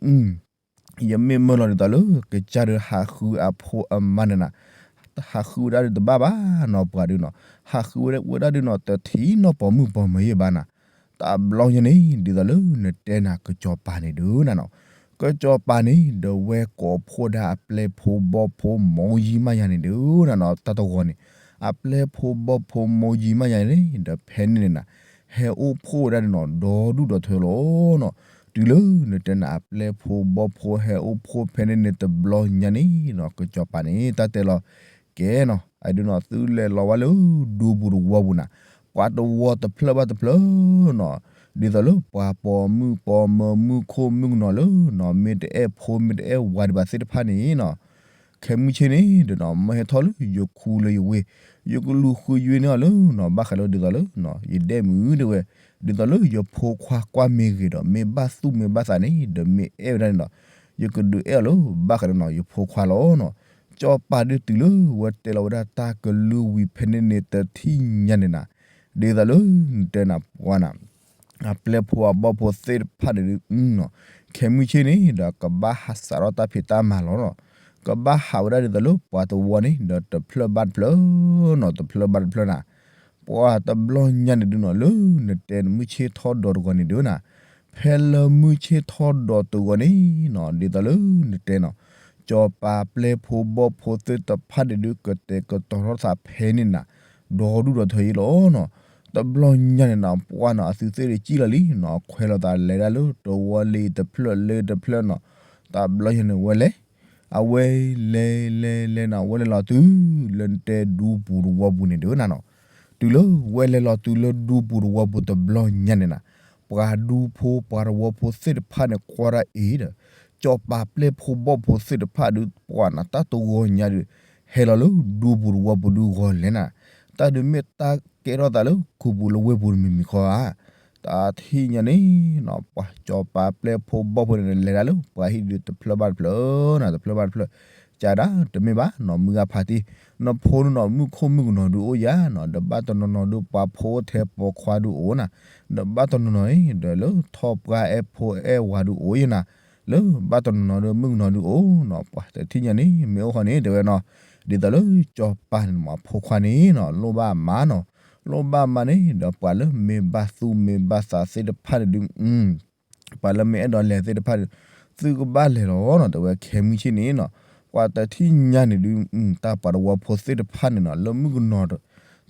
ယမ့ၢ်မၢလီၤဒ်သိးလၢ ကစၢ်ဒီးဟးဃုအဖိအမါန့ၣ်နၤ ဟးဃုဝဲဒၣ်ဒီးတဘၣ်ဘၣ်နီၤ ပှၤဒုးနီၤ ဟးဃုဝဲဒၣ်ဒုးနီၤ တထံၣ်နီၢ်ပိာ်မုၣ်ပိာ်မၢၤယ့ၢ်ဘၣ်နၤ တဘျီညါန့ၣ် ဒ်သိးလၢနတဲနၤကစီၤပၤန့ၣ်ဒုးနၤနီၤ ကစီၤပၤန့ၣ်ဒီး ဝဲကိးဖှိၣ်ဒၣ်အပျဲၢ်ဖိဘီၣ်ဖိမိၢ်ယံၤမးယၤန့ၣ်ဒုးနၤနီၤ တၢ်တဂီၤန့ၣ် အပျဲၢ်ဖိဘီၣ်ဖိမိၢ်ယံၤမးယၤန့ၣ် ဒီးဖဲန့ၣ်န့ၣ်နၤ ဟဲအိၣ်ဖှိၣ်ဝဲဒၣ်ဒုးနီၤ ဒီဒူၣ်ဒီထၢလီၤနီၤ တုၤလၢနတဲနၤအပျဲၢ်ဖိဘီၣ်ဖိဟဲအိၣ်ဖှိၣ်ဖဲန့ၣ်န့ၣ် တဘျီညါန့ၣ်နီၤ ကစီၤပၤန့ၣ် တၢ်တဲလီၤ ကဲနီၤ အဒုးနီၤ သုလဲၤလီၤဝဲလၢ ဒူပူၤတဝီပူၤနၤ ပှၤတဝီတဖျၢၣ်ဘၣ်တဖျၢၣ်နီၤ ဒ်သိးလၢပှၤပိာ်မုၣ်ပိာ်မၢၤ မုၣ်ခိၣ်မုၣ်ကနီၤလၢနီၤ မ့ၢ်တအဲၣ်ဖိ မ့ၢ်တအဲၣ်ဝၤဒံးဘၣ်သ့ၣ်တဖၣ်န့ၣ်နီၤ ခဲမုၢ်ဆ့ၣ်န့ၣ်ဒီးနီၤ မၢဟဲထီၣ်လၢယခူလၢယဝ့ၢ် ယကလူၤဃုယွ့န့ၢ်အီၤလၢနီၤ ဘၣ်ဃးလၢဒ်သိးလၢနီၤ ယဒဲၣ်မုၣ်တဲဝဲ ဒ်သိးလၢယဖိခွါကွၢ်မ့ၢ်ဂ့ၤဒီး မ့ၢ်ဘၣ်သူၣ်မ့ၢ်ဘၣ်သးန့ၣ် ဒီးမ့ၢ်အဲၣ်ဝဲဒၣ်န့ၣ်ဒီး ယကဒုးအဲၣ်အီၤလၢ ဘၣ်ဃးဒီးနီၤ ယဖိခွါလီၤနီၤ စီၤပၤဒုးတုၤလၢဝဲတဲလီၤဝဲဒၣ်တၢ်ကလုၢ်ဝံၤဖဲန့ၣ်န့ၣ် တထံၣ်ညါန့ၣ်နၤ ဒ်သိးလၢနတဲနၤပှၤနၤ အပျဲၢ်ဖိအဘီၣ်ဖိသ့ၣ်တဖၣ်န့ၣ်ဒုးနီၤ ခဲမုၢ်ဆ့ၣ်န့ၣ်ဒီး ကဘၣ်ဟးစးထီၣ်တၢ်ဖံးတၢ်မၤလီၤနီၤ ကဘၣ်ဟးဝဲဒၣ်ဒ်သိးလၢပှၤတဝီန့ၣ်ဒီး တဖျၢၣ်ဘၣ်တဖျၢၣ်နီၤ တဖျၢၣ်ဘၣ်တဖျၢၣ်နၤ ပှၤတဘျီညါန့ၣ်ဒုးနီၤ လၢနတဲမုၢ်ဆ့ၣ်ထီၣ်ဒီးတဂီၤန့ၣ်ဒုးနၤ ဖဲလၢမုၢ်ဆ့ၣ်ထီၣ်ဒီးတဂီၤန့ၣ်နီၤ ဒ်သိးလၢနတဲနီၤ စီၤပၤပျဲၢ်ဖိဘီၣ်ဖိသ့ၣ်တဖၣ်န့ၣ်ဒုး ကတဲာ်ကတီၤထီၣ်သးဖဲန့ၣ်နၤ ဒီဒူၣ်ဒီထၢအံၤလီၤနီၤ တဘျီညါန့ၣ်နီၤ ပှၤနီၤ အသုသ့ၣ်ဒုးစံၣ်လီၤလံနီၤ ခွဲးလိာ်သးလဲၤဒၣ်လၢတဝီလံတဖျၢၣ်လၢတဖျၢၣ်နီၤ တဘျီညါန့ၣ်ဝဲလဲၤ အဝဲလဲၤလဲၤလဲၤနီၤ ဝဲလဲၤလီၤတုၤ လၢနတဲဒူပူၤတဝီပူၤန့ၣ်ဒုးနၤနီၤ တုၤလၢဝဲလဲၤလီၤတုၤလၢဒူပူၤတဝီပူၤတဘျီညါန့ၣ်နၤ ပှၤဒူဖိပှၤတဝီဖိသ့ၣ်တဖၣ်န့ၣ် ကွၢ်ဒၣ်အံၤဒီး စီၤပၤပျဲၢ်ဖိဘီၣ်ဖိသ့ၣ်တဖၣ်ဒုး ပှၤနၤတၢ်တဂီၤညါဒုး ဟဲလီၤလၢဒူပူၤတဝီပူၤဒုးဂီၤလဲၤနၤ တၢ်ဒုးမ့ၢ်တၢ်ကဲထီၣ်သးလၢခူပူၤလၢဝ့ၢ်ပူၤတမံၤမံၤဃီဧါ တထံၣ်ညါန့ၣ်နီၤ ပှၤစီၤပၤပျဲၢ်ဖိဘီၣ်ဖိန့ၣ် လဲၤဒၣ်လၢပှၤဟံၣ်ဒုးတဖျၢၣ်ဘၣ်တဖျၢၣ်နီၤ တဖျၢၣ်ဘၣ်တဖျၢၣ် ကဒါတမ့ၢ်ဘၣ်နီၤ မုၢ်ဂၤဖးတံၢ် နဖိဒုးနီၤ မုၣ်ခိၣ်မုၣ်ကနီၤဒုးအိၣ်ယၤနီၤ ဒီးဘၣ်တနီၤနီၤဒုးပှၤဖိအိၣ်ထဲပိာ်ခွါဒုးအိၣ်နၤ ဒီးဘၣ်တနီၤနီၤန့ၣ် ဒီးလၢထီၣ်ပှၢ်အဲၣ်ဖိအဲၣ်ဝၤဒုးအိၣ်ယၤနၤ လၢဘၣ်တနီၤနီၤဒုးမုၣ်ကနီၤဒုးအိၣ်နီၤ ပှၤတထံၣ်ညါန့ၣ် မ့ၢ်အိၣ်ဃီန့ၣ် တဲဝဲနီၤ ဒ်သိးလၢစီၤပၤန့ၣ်မး အဖိခွါန့ၣ်နီၤ လိၣ်ဘၣ်မါနီၤ လိၣ်ဘၣ်မါန့ၣ် ဒီးပှၤလၢမ့ၢ်ဘၣ်သူၣ်မ့ၢ်ဘၣ်သးသ့ၣ်တဖၣ်န့ၣ်ဒုး ပှၤလၢမ့ၢ်အဲၣ်ဒိးလဲၤသ့ၣ်တဖၣ်န့ၣ် သုကဘၣ်လဲၤလီၤနီၤ တဲဝဲခဲမုၢ်ဆ့ၣ်န့ၣ်နီၤ ပှၤတထံၣ်ညါန့ၣ်ဒုး တၢ်ပှၤသဝီဖိသ့ၣ်တဖၣ်န့ၣ်နီၤ လၢမုၣ်ကနီၤ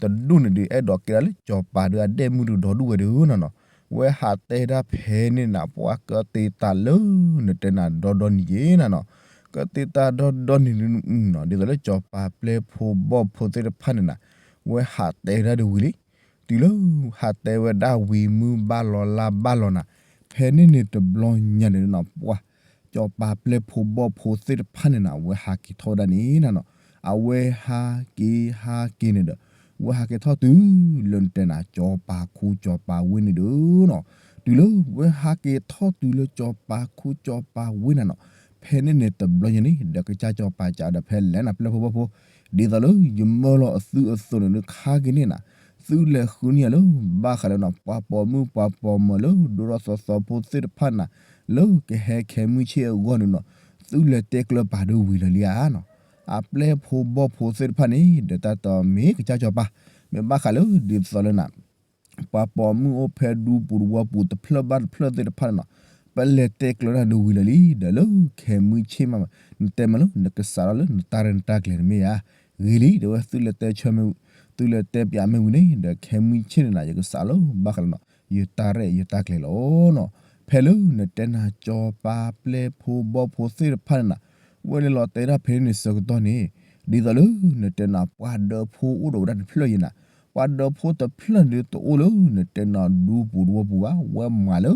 တဒူၣ်န့ၣ်ဒုး အဲၣ်ဒိးကဲဒၣ်လၢစီၤပၤဒုးအဒဲၣ်မုၣ်ဒုးဒီဒူၣ်ဝဲဒုးနီၤနီၤ, ဝဲဟးတဲဒၣ်ဖဲန့ၣ်နၤ ပှၤကတ့တၢ်လၢ နတဲနၤဒီဒီနံၤယ့နၤနီၤ, ကတ့တၢ်ဒီဒီနံၤဒုးနီၤ ဒ်သိးလၢစီၤပၤပျဲၢ်ဖိဘီၣ်ဖိသ့ၣ်တဖၣ်န့ၣ်နၤ ဝဲဟးတဲဒၣ်ဒုးဝံၤလံ တုၤလၢဟးတဲဝဲဒၣ်ဝံၤမုၢ်ဘၣ်လီၤလါဘၣ်လီၤနၤ, ဖဲန့ၣ်န့ၣ်တဘျီညါန့ၣ်နီၤ ပှၤ စီၤပၤပျဲၢ်ဖိဘီၣ်ဖိသ့ၣ်တဖၣ်န့ၣ်နၤ အဝဲဟးက့ၤထီၣ်ဝဲဒၣ်န့ၣ်နၤနီၤ, အဝဲဟးက့ၤဟးက့ၤန့ၣ်ဒီး ဝဲဟးက့ၤထီၣ်တုၤလၢနတဲနၤ စီၤပၤခူစီၤပၤဝ့ၢ်န့ၣ်ဒုးနီၤ, တုၤလၢဝဲဟးက့ၤထီၣ်တုၤလၢစီၤပၤခူစီၤပၤဝ့ၢ်နၤနီၤ, ဖဲန့ၣ်န့ၣ်တဘျီညါန့ၣ် ဒီးကစၢ်စီၤပၤကဒီးဖဲလဲၣ်နၤ ပျဲၢ်ဖိဘီၣ်ဖိ ဒ်သိးလၢယမၢလီၤအသုအသိးန့ၣ်ဒုး ခါက့ၤန့ၣ်နၤ, သုလဲၤဃုန့ၢ်ယၤလၢ ဘၣ်ဃးလၢနီၤ ပှၤပိာ်မုၣ်ပှၤပိာ်မၢၤလၢ ဒိၣ်ထီၣ်သီသီဖိသ့ၣ်တဖၣ်နၤ လၢကဟဲခဲမုၢ်ဆ့ၣ်အဂီၢ်န့ၣ်နီၤ, သုလဲၤတဲကျၢၤပာ်ဒုးဝံၤလၢာ်လံဧါနီၤ, အပျဲၢ်ဖိဘီၣ်ဖိသ့ၣ်တဖၣ်န့ၣ် ဒီးတၢ်တမ့ၢ်ကစၢ်စီၤပၤ, မ့ၢ်ဘၣ်ဃးလၢဒ်သိးလၢနၤ ပှၤပိာ်မုၣ်အိၣ်ဖဲဒူပူၤတဝီပူၤတဖျၢၣ်ဘၣ်တဖျၢၣ်သ့ၣ်တဖၣ်န့ၣ်နီၤ, ပလဲၤတဲကျၢၤတၢ်ဒုးဝံၤလၢာ်လံ, ဒီးလၢခဲမုၢ်ဆ့ၣ်မး နတဲမးလၢ နကစးထီၣ်လၢနတၢ်ရဲၣ်နတၢ်ကျဲၤန့ၣ်မ့ၢ်ဧါ, ဂ့ၤလံ ဒီးဝဲသုလဲၤတဲဆၢမ့ၢ်ဝံၤ, သုလဲၤတဲပၠးမ့ၢ်ဝံၤန့ၣ် ဒီးခဲမုၢ်ဆ့ၣ်န့ၣ်နၤ ယကစးထီၣ်လၢဘၣ်ဃးလၢနီၤ ယတၢ်ရဲၣ်ယတၢ်ကျဲၤလီၤနီၤ, ဖဲလၢနတဲနၤစီၤပၤပျဲၢ်ဖိဘီၣ်ဖိသ့ၣ်တဖၣ်န့ၣ်နၤ, ဝဲလဲၤလီၤတဲဒၣ်ဖဲန့ၣ်ဆၢကတီၢ်န့ၣ်, ဒ်သိးလၢနတဲနၤပှၤဒၢးဖိအိၣ်ဒီးဝဲဒၣ်တဖျၢၣ်ယ့နၤ, ပှၤဒၢးဖိတဖျၢၣ်န့ၣ်ဒုးတအိၣ်လၢ နတဲနၤဒူပူၤတဝီပူၤဘၣ်, ဝဲမၤလၢ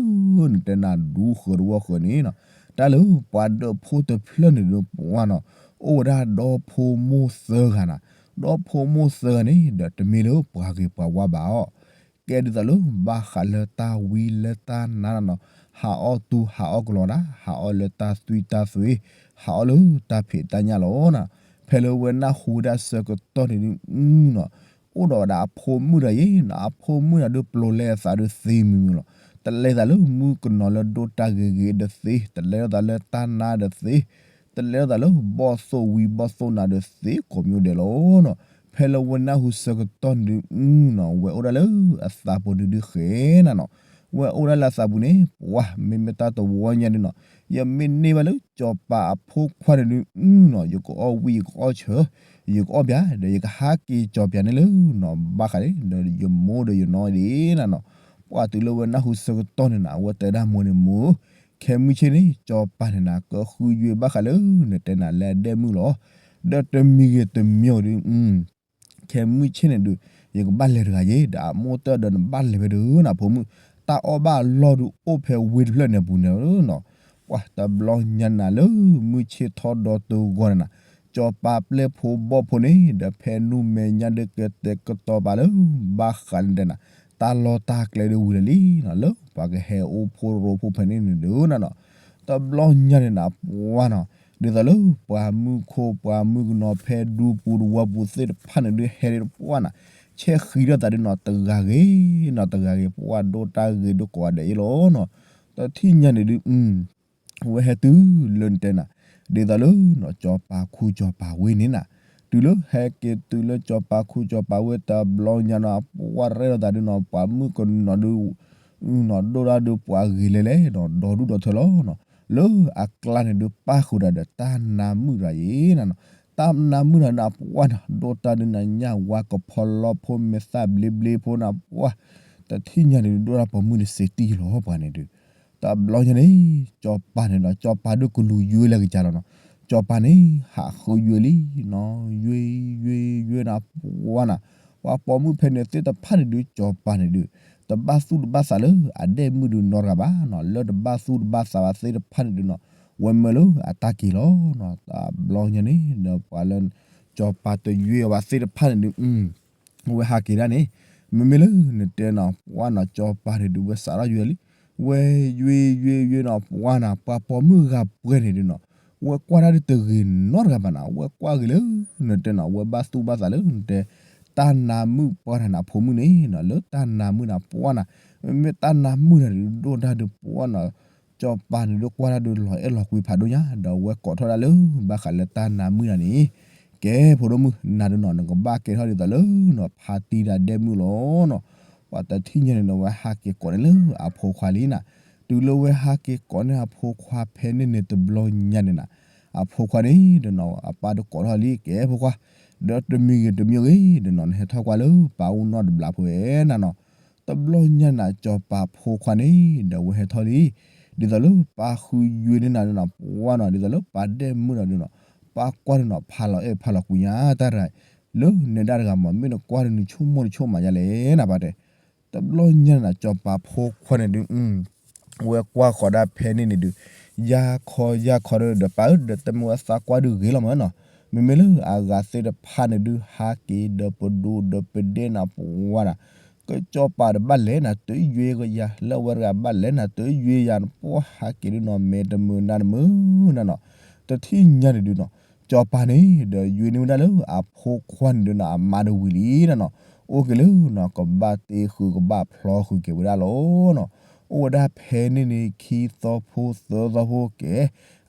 နတဲနၤဒူဃၢၤတဝီဃၢၤန့ၣ်နီၤ, တၢ်လၢပှၤဒၢးဖိတဖျၢၣ်န့ၣ်ဒုးပှၤနီၤ, အိၣ်ဝဲဒၣ်ဒီဖိမိၢ်သၢဂၤနၤ, ဒီဖိမိၢ်သၢဂၤန့ၣ် ဒီးတမ့ၢ်လၢပှၤဂ့ၤပှၤဝါဘၣ်အီၤ ကဲဒ်သိးလၢဘၣ်ဃးလၢတၢ်ဝံလၢတၢ်နါနီၤ, ဟးအီၣ်တူၢ်ဟးအီၣ်ကလီၤဒၣ်, ဟးအီၣ်လၢတၢ်သွံၣ်တၢ်သွံၣ်, ဟးအီၣ်လၢတၢ်ဖံးတၢ်ညၣ်လီၤနီၤ, ဖဲလၢဝဲနၢ်ဟူဝဲဒၣ်ဆၢကတီၢ်န့ၣ်ဒုးနီၤ, အိၣ်ဒီးဝဲဒၣ်အဖိမုၣ်တဂၤယ့နီၤ, အဖိမုၣ်တဂၤဒုးပျိၤလဲအသးဒုးသ့မံၤမံၤလီၤ, တလဲၤသးလၢမုၣ်ကနီၤလၢဒိၣ်တၢ်ဂ့ၤဂ့ၤဒီးသ့, တလဲၤထီၣ်သးလၢတၢ်နါဒီးသ့ တလဲၤထီၣ်သးလၢဘီၣ်သိၣ်ဝံဘီၣ်သိၣ်နၤဒီးသ့ကိးမံၤဒဲးလီၤနီၤ, ဖဲလၢဝဲနၢ်ဟူဆၢကတီၢ်န့ၣ်ဒုးနီၤ, ဝဲအိၣ်ဒၣ်လၢအသးပူၤန့ၣ်ဒုးဃဲနၤနီၤ, ဝဲအိၣ်ဒၣ်လၢအသးပူၤန့ၣ် ပှၤမ့မ့ၢ်တၢ်တဝီညါဒုးနီၤ, ယမ့ၢ်န့ၢ်ဘၣ်လၢစီၤပၤအဖိခွါန့ၣ်ဒုးနီၤ, ယကအီၣ်ဝံၣ်ယကအီၣ်ဆၢ, ယကအီၣ်ပၠး ဒီးယကဟးက့ၤစီၤပၤန့ၣ်လၢနီၤ, ဘၣ်ဃးန့ၣ်ဒီးယမိၢ်ဒီးယနီၢ်ဒၣ်နၤနီၤ, ပှၤတုၤလၢဝဲနၢ်ဟူဆၢကတီၢ်န့ၣ်နၤ, အဝဲတဲဒၣ်မိၢ်န့ၣ်မိၢ် ခဲမုၢ်ဆ့ၣ်န့ၣ် စီၤပၤန့ၣ်နၤ ကဃုယွ့ဘၣ်ဃးလၢ နတဲနၤလၢအဒဲၣ်မုၣ်လီၤ, ဒီးတမံၤဂ့ၤတမံၤဒုး ခဲမုၢ်ဆ့ၣ်န့ၣ်ဒုး ယကဘၣ်လဲၤတဂၤယ့, ဒီးအမိၢ်တဲဒီးနဘၣ်လဲၤဖဲဒုးနၤဖိမုၣ်, တၢ်အီၣ်ဘၣ်အလီၢ်ဒုးအိၣ်ဖဲဝ့ၢ်တဖျၢၣ်န့ၣ်အပူၤန့ၣ်နီၤ, ပှၤတဘျီညါနၤလၢမုၢ်ဆ့ၣ်ထီၣ်ဒီတုၤဂီၤန့ၣ်နၤ, စီၤပၤပျဲၢ်ဖိဘီၣ်ဖိန့ၣ် ဒီးဖဲနူမဲာ်ညါဒုးကတဲာ်ကတီၤပာ်လၢ ဘၣ်ဃးလၢနတဲနၤ တၢ်လီၢ်တၢ်ကျဲဒုးဝံၤလၢာ်လံနီၤ, လၢပှၤကဟဲအိၣ်ဖှိၣ်ရိဖှိၣ်ဖဲန့ၣ်န့ၣ်ဒုးနၤနီၤ, တဘျီညါန့ၣ်နၤ ပှၤနီၤ, ဒ်သိးလၢပှၤမုၣ်ခိၣ်ပှၤမုၣ်ကနီၤဖဲဒူပူၤတဝီပူၤသ့ၣ်တဖၣ်န့ၣ်ဒုးဟဲဒၣ်ပှၤနၤ, ဆဲးဃံးထီၣ်သးဒုးနီၤ တဂၤဂ့ၤနီၤ တဂၤဂ့ၤ ပှၤဒိၣ်တၢ်ဂ့ၤဒိၣ်ကိးဂၤဒဲးအံၤလီၤနီၤ, တထံၣ်ညါန့ၣ်ဒုး ဝဲဟဲတုၤလၢနတဲနၤ, ဒ်သိးလၢ စီၤပၤခူစီၤပၤဝ့ၢ်န့ၣ်နၤ, တုၤလၢဟဲက့ၤတုၤလၢစီၤပၤခူစီၤပၤဝ့ၢ်တဘျီညါနီၤ ပှၤရဲၣ်ထီၣ်သးဒုးနီၤ ပှၤမုၣ်ကနီၤဒုး နီၤဒိၣ်တၢ်ဒုးပှၤဂ့ၤလဲၤလဲၤနီၤ ဒီဒူၣ်ဒီထၢလီၤနီၤ, လၢအကျါန့ၣ်ဒုးပၣ်ဃုာ်တၢ်ဒီးတၢ်နါမုၣ်တဂၤယ့နၤနီၤ, တၢ်နါမုၣ်တဂၤန့ၣ် ပှၤနီၤ ဒိၣ်တၢ်ဒုးနၤညၣ်ဝါကဖီလီဖိမဲာ်သၣ်ဘျ့ဘျ့ဖိနၤ ပှၤ တထံၣ်ညါန့ၣ်ဒုးဒိၣ်တၢ်ပိာ်မုၣ်န့ၣ်စ့တံၢ်လီၤပှၤန့ၣ်ဒုး, တဘျီညါန့ၣ် စီၤပၤန့ၣ်ဒီး စီၤပၤဒုးကလူၤယွ့လၢကစၢ်လီၤနီၤ, စီၤပၤန့ၣ် ဟးဃုယွ့လံနီၤ, ယွ့ယွ့ယွ့နၤ ပှၤနၤ, ပှၤပိာ်မုၣ်ဖဲန့ၣ်သ့ၣ်တဖၣ်န့ၣ်ဒုး စီၤပၤန့ၣ်ဒုး တဘၣ်သူၣ်တဘၣ်သးလၢအဒဲၣ်မုၣ်ဒုးနီတဂၤဘၣ်နီၤ, လၢတဘၣ်သူၣ်တဘၣ်သးဘၣ်သ့ၣ်တဖၣ်န့ၣ်ဒုးနီၤ, ဝဲမၢလၢအတၢ်က့ၤလီၤနီၤ, တဘျီညါန့ၣ်ဒီးပှၤလၢ စီၤပၤတယွ့အီၤဘၣ်သ့ၣ်တဖၣ်န့ၣ်ဒုး ဝဲဟးက့ၤဒၣ်န့ၣ်, မ့မ့ၢ်လၢနတဲနီၤ ပှၤနီၤ စီၤပၤန့ၣ်ဒုး ဝဲစးထီၣ်ယွ့လံ, ဝဲယွ့ယွ့ယွ့နီၤ ပှၤနီၤ ပှၤပိာ်မုၣ်ဂၤပှဲၤန့ၣ်ဒုးနီၤ, ဝဲကွၢ်တၢ်ဒုးတဂ့ၤနီတဂၤဘၣ်နီၤ, ဝဲကွၢ်ဂ့ၤလၢ နတဲနီၤ ဝဲဘၣ်သူၣ်ဘၣ်သးလၢနတဲ တၢ်နါမုၣ်ပှၢ်တၢ်နၤဖိမုၣ်န့ၣ်နီၤ, လၢတၢ်နါမုၣ်နၤပှၢ်နၤ, မ့မ့ၢ်တၢ်နါမုၣ်နၤဒုးဒိၣ်တၢ်ဒုးပှၢ်နီၤ, စီၤပၤန့ၣ်ဒုးကွၢ်တၢ်ဒုးလီၤအဲၣ်လီၤကွံဖးဒိၣ်ညါ, ဒီးဝဲကိးထီၣ်ဒၣ်လၢ ဘၣ်ဃးလၢတၢ်နါမုၣ်နၤန့ၣ်, ကဲဖိဒိၣ်မုၣ် နၤဒုးနီၤ နကဘၣ်ကဲထီၣ်ဒ်သိးလၢနီၤ ဖါတံၢ်တၢ်ဒဲၣ်မုၣ်လီၤနီၤ, ပှၤတထံၣ်ညါန့ၣ်ဒီး ဝဲဟးက့ၤကိးန့ၢ်လၢအဖိခွါလံနၤ, တုၤလၢဝဲဟးက့ၤကိးန့ၢ်အဖိခွါဖဲန့ၣ်န့ၣ်တဘျီညါန့ၣ်နၤ, အဖိခွါန့ၣ်ဒီးနီၤ အပၢ်ဒုးကိးထီၣ်လံ ကဲဖိခွါ, ဒီးတမံၤဂ့ၤတမံၤဂ့ၤဒီးနီၤ နဟဲထီၣ်ကွၢ်လၢပၢ်အိၣ်နီၢ်တဘျီဖိဝဲနၤနီၤ. တဘျီညါနၤ စီၤပၤဖိခွါန့ၣ်ဒီး အဝဲဟဲထီၣ်လံ ဒ်သိးလၢပၢ်ဃုယွ့န့ၢ်နၤဒီးနီၤ ပှၢ်နီၤ ဒ်သိးလၢပၢ်ဒဲမုၣ်နီၤဒီးနီၤ ပၢ်ကွၢ်ဒီးနီၤ ဖးလီၤအဲၣ်ဖးလီၤကွံညါတၢ်တဂၤ လၢနဲဒၣ်တဂၤမး မ့ၢ်နကွၢ်ဒီးနဆိကမိၣ်တဆိကမးယါလဲၣ်နၤ ပၢ်တဲ. တဘျီညါနၤ စီၤပၤဖိခွါန့ၣ်ဒုး ဝဲကွၢ်ဃီၤဒၣ်ဖဲန့ၣ်န့ၣ်ဒုး ယါခီယါခီဒီး ဒီးပၢ်ဧၢ ဒီးတမ့ၢ်ဝဲသးကွၢ်ဒုးဂ့ၤလီၤမးနီၤ. မ့မ့ၢ်လၢအဂၤသ့ၣ်တဖၣ်န့ၣ်ဒုး ဟးက့ၤဒီးပဒိၣ်ဒီးပဒဲနၤ ပှၢ်နၤ ကစီၤပၤဒီးဘၣ်လဲၤနၤ တုၤယွ့ကယၤ လၢအဝဲတဂၤဘၣ်လဲၤနၤ တုၤယွ့ယၤ ပှၢ်ဟးက့ၤဒုးနီၤ မဲာ်တမုာ်နါတမုာ်နၤနီၤ. တထံၣ်ညါန့ၣ်ဒုးနီၤ စီၤပၤန့ၣ်ဒီး ယွ့န့ၢ်ဝဲဒၣ်လၢအဖိခွါန့ၣ်ဒုးနီၤ အမါဒီးဝံၤလံနၤနီၤ. အိၣ်က့ၤလၢနီၤ ကဘၣ်တ့ဃုာ် ကဘၣ်ဖျီဃုာ်က့ၤဝဲဒၣ်လီၤနီၤ. အိၣ်ဝဲဒၣ်ဖဲန့ၣ်န့ၣ် ခံသီဖိသၢသီဖိကဲ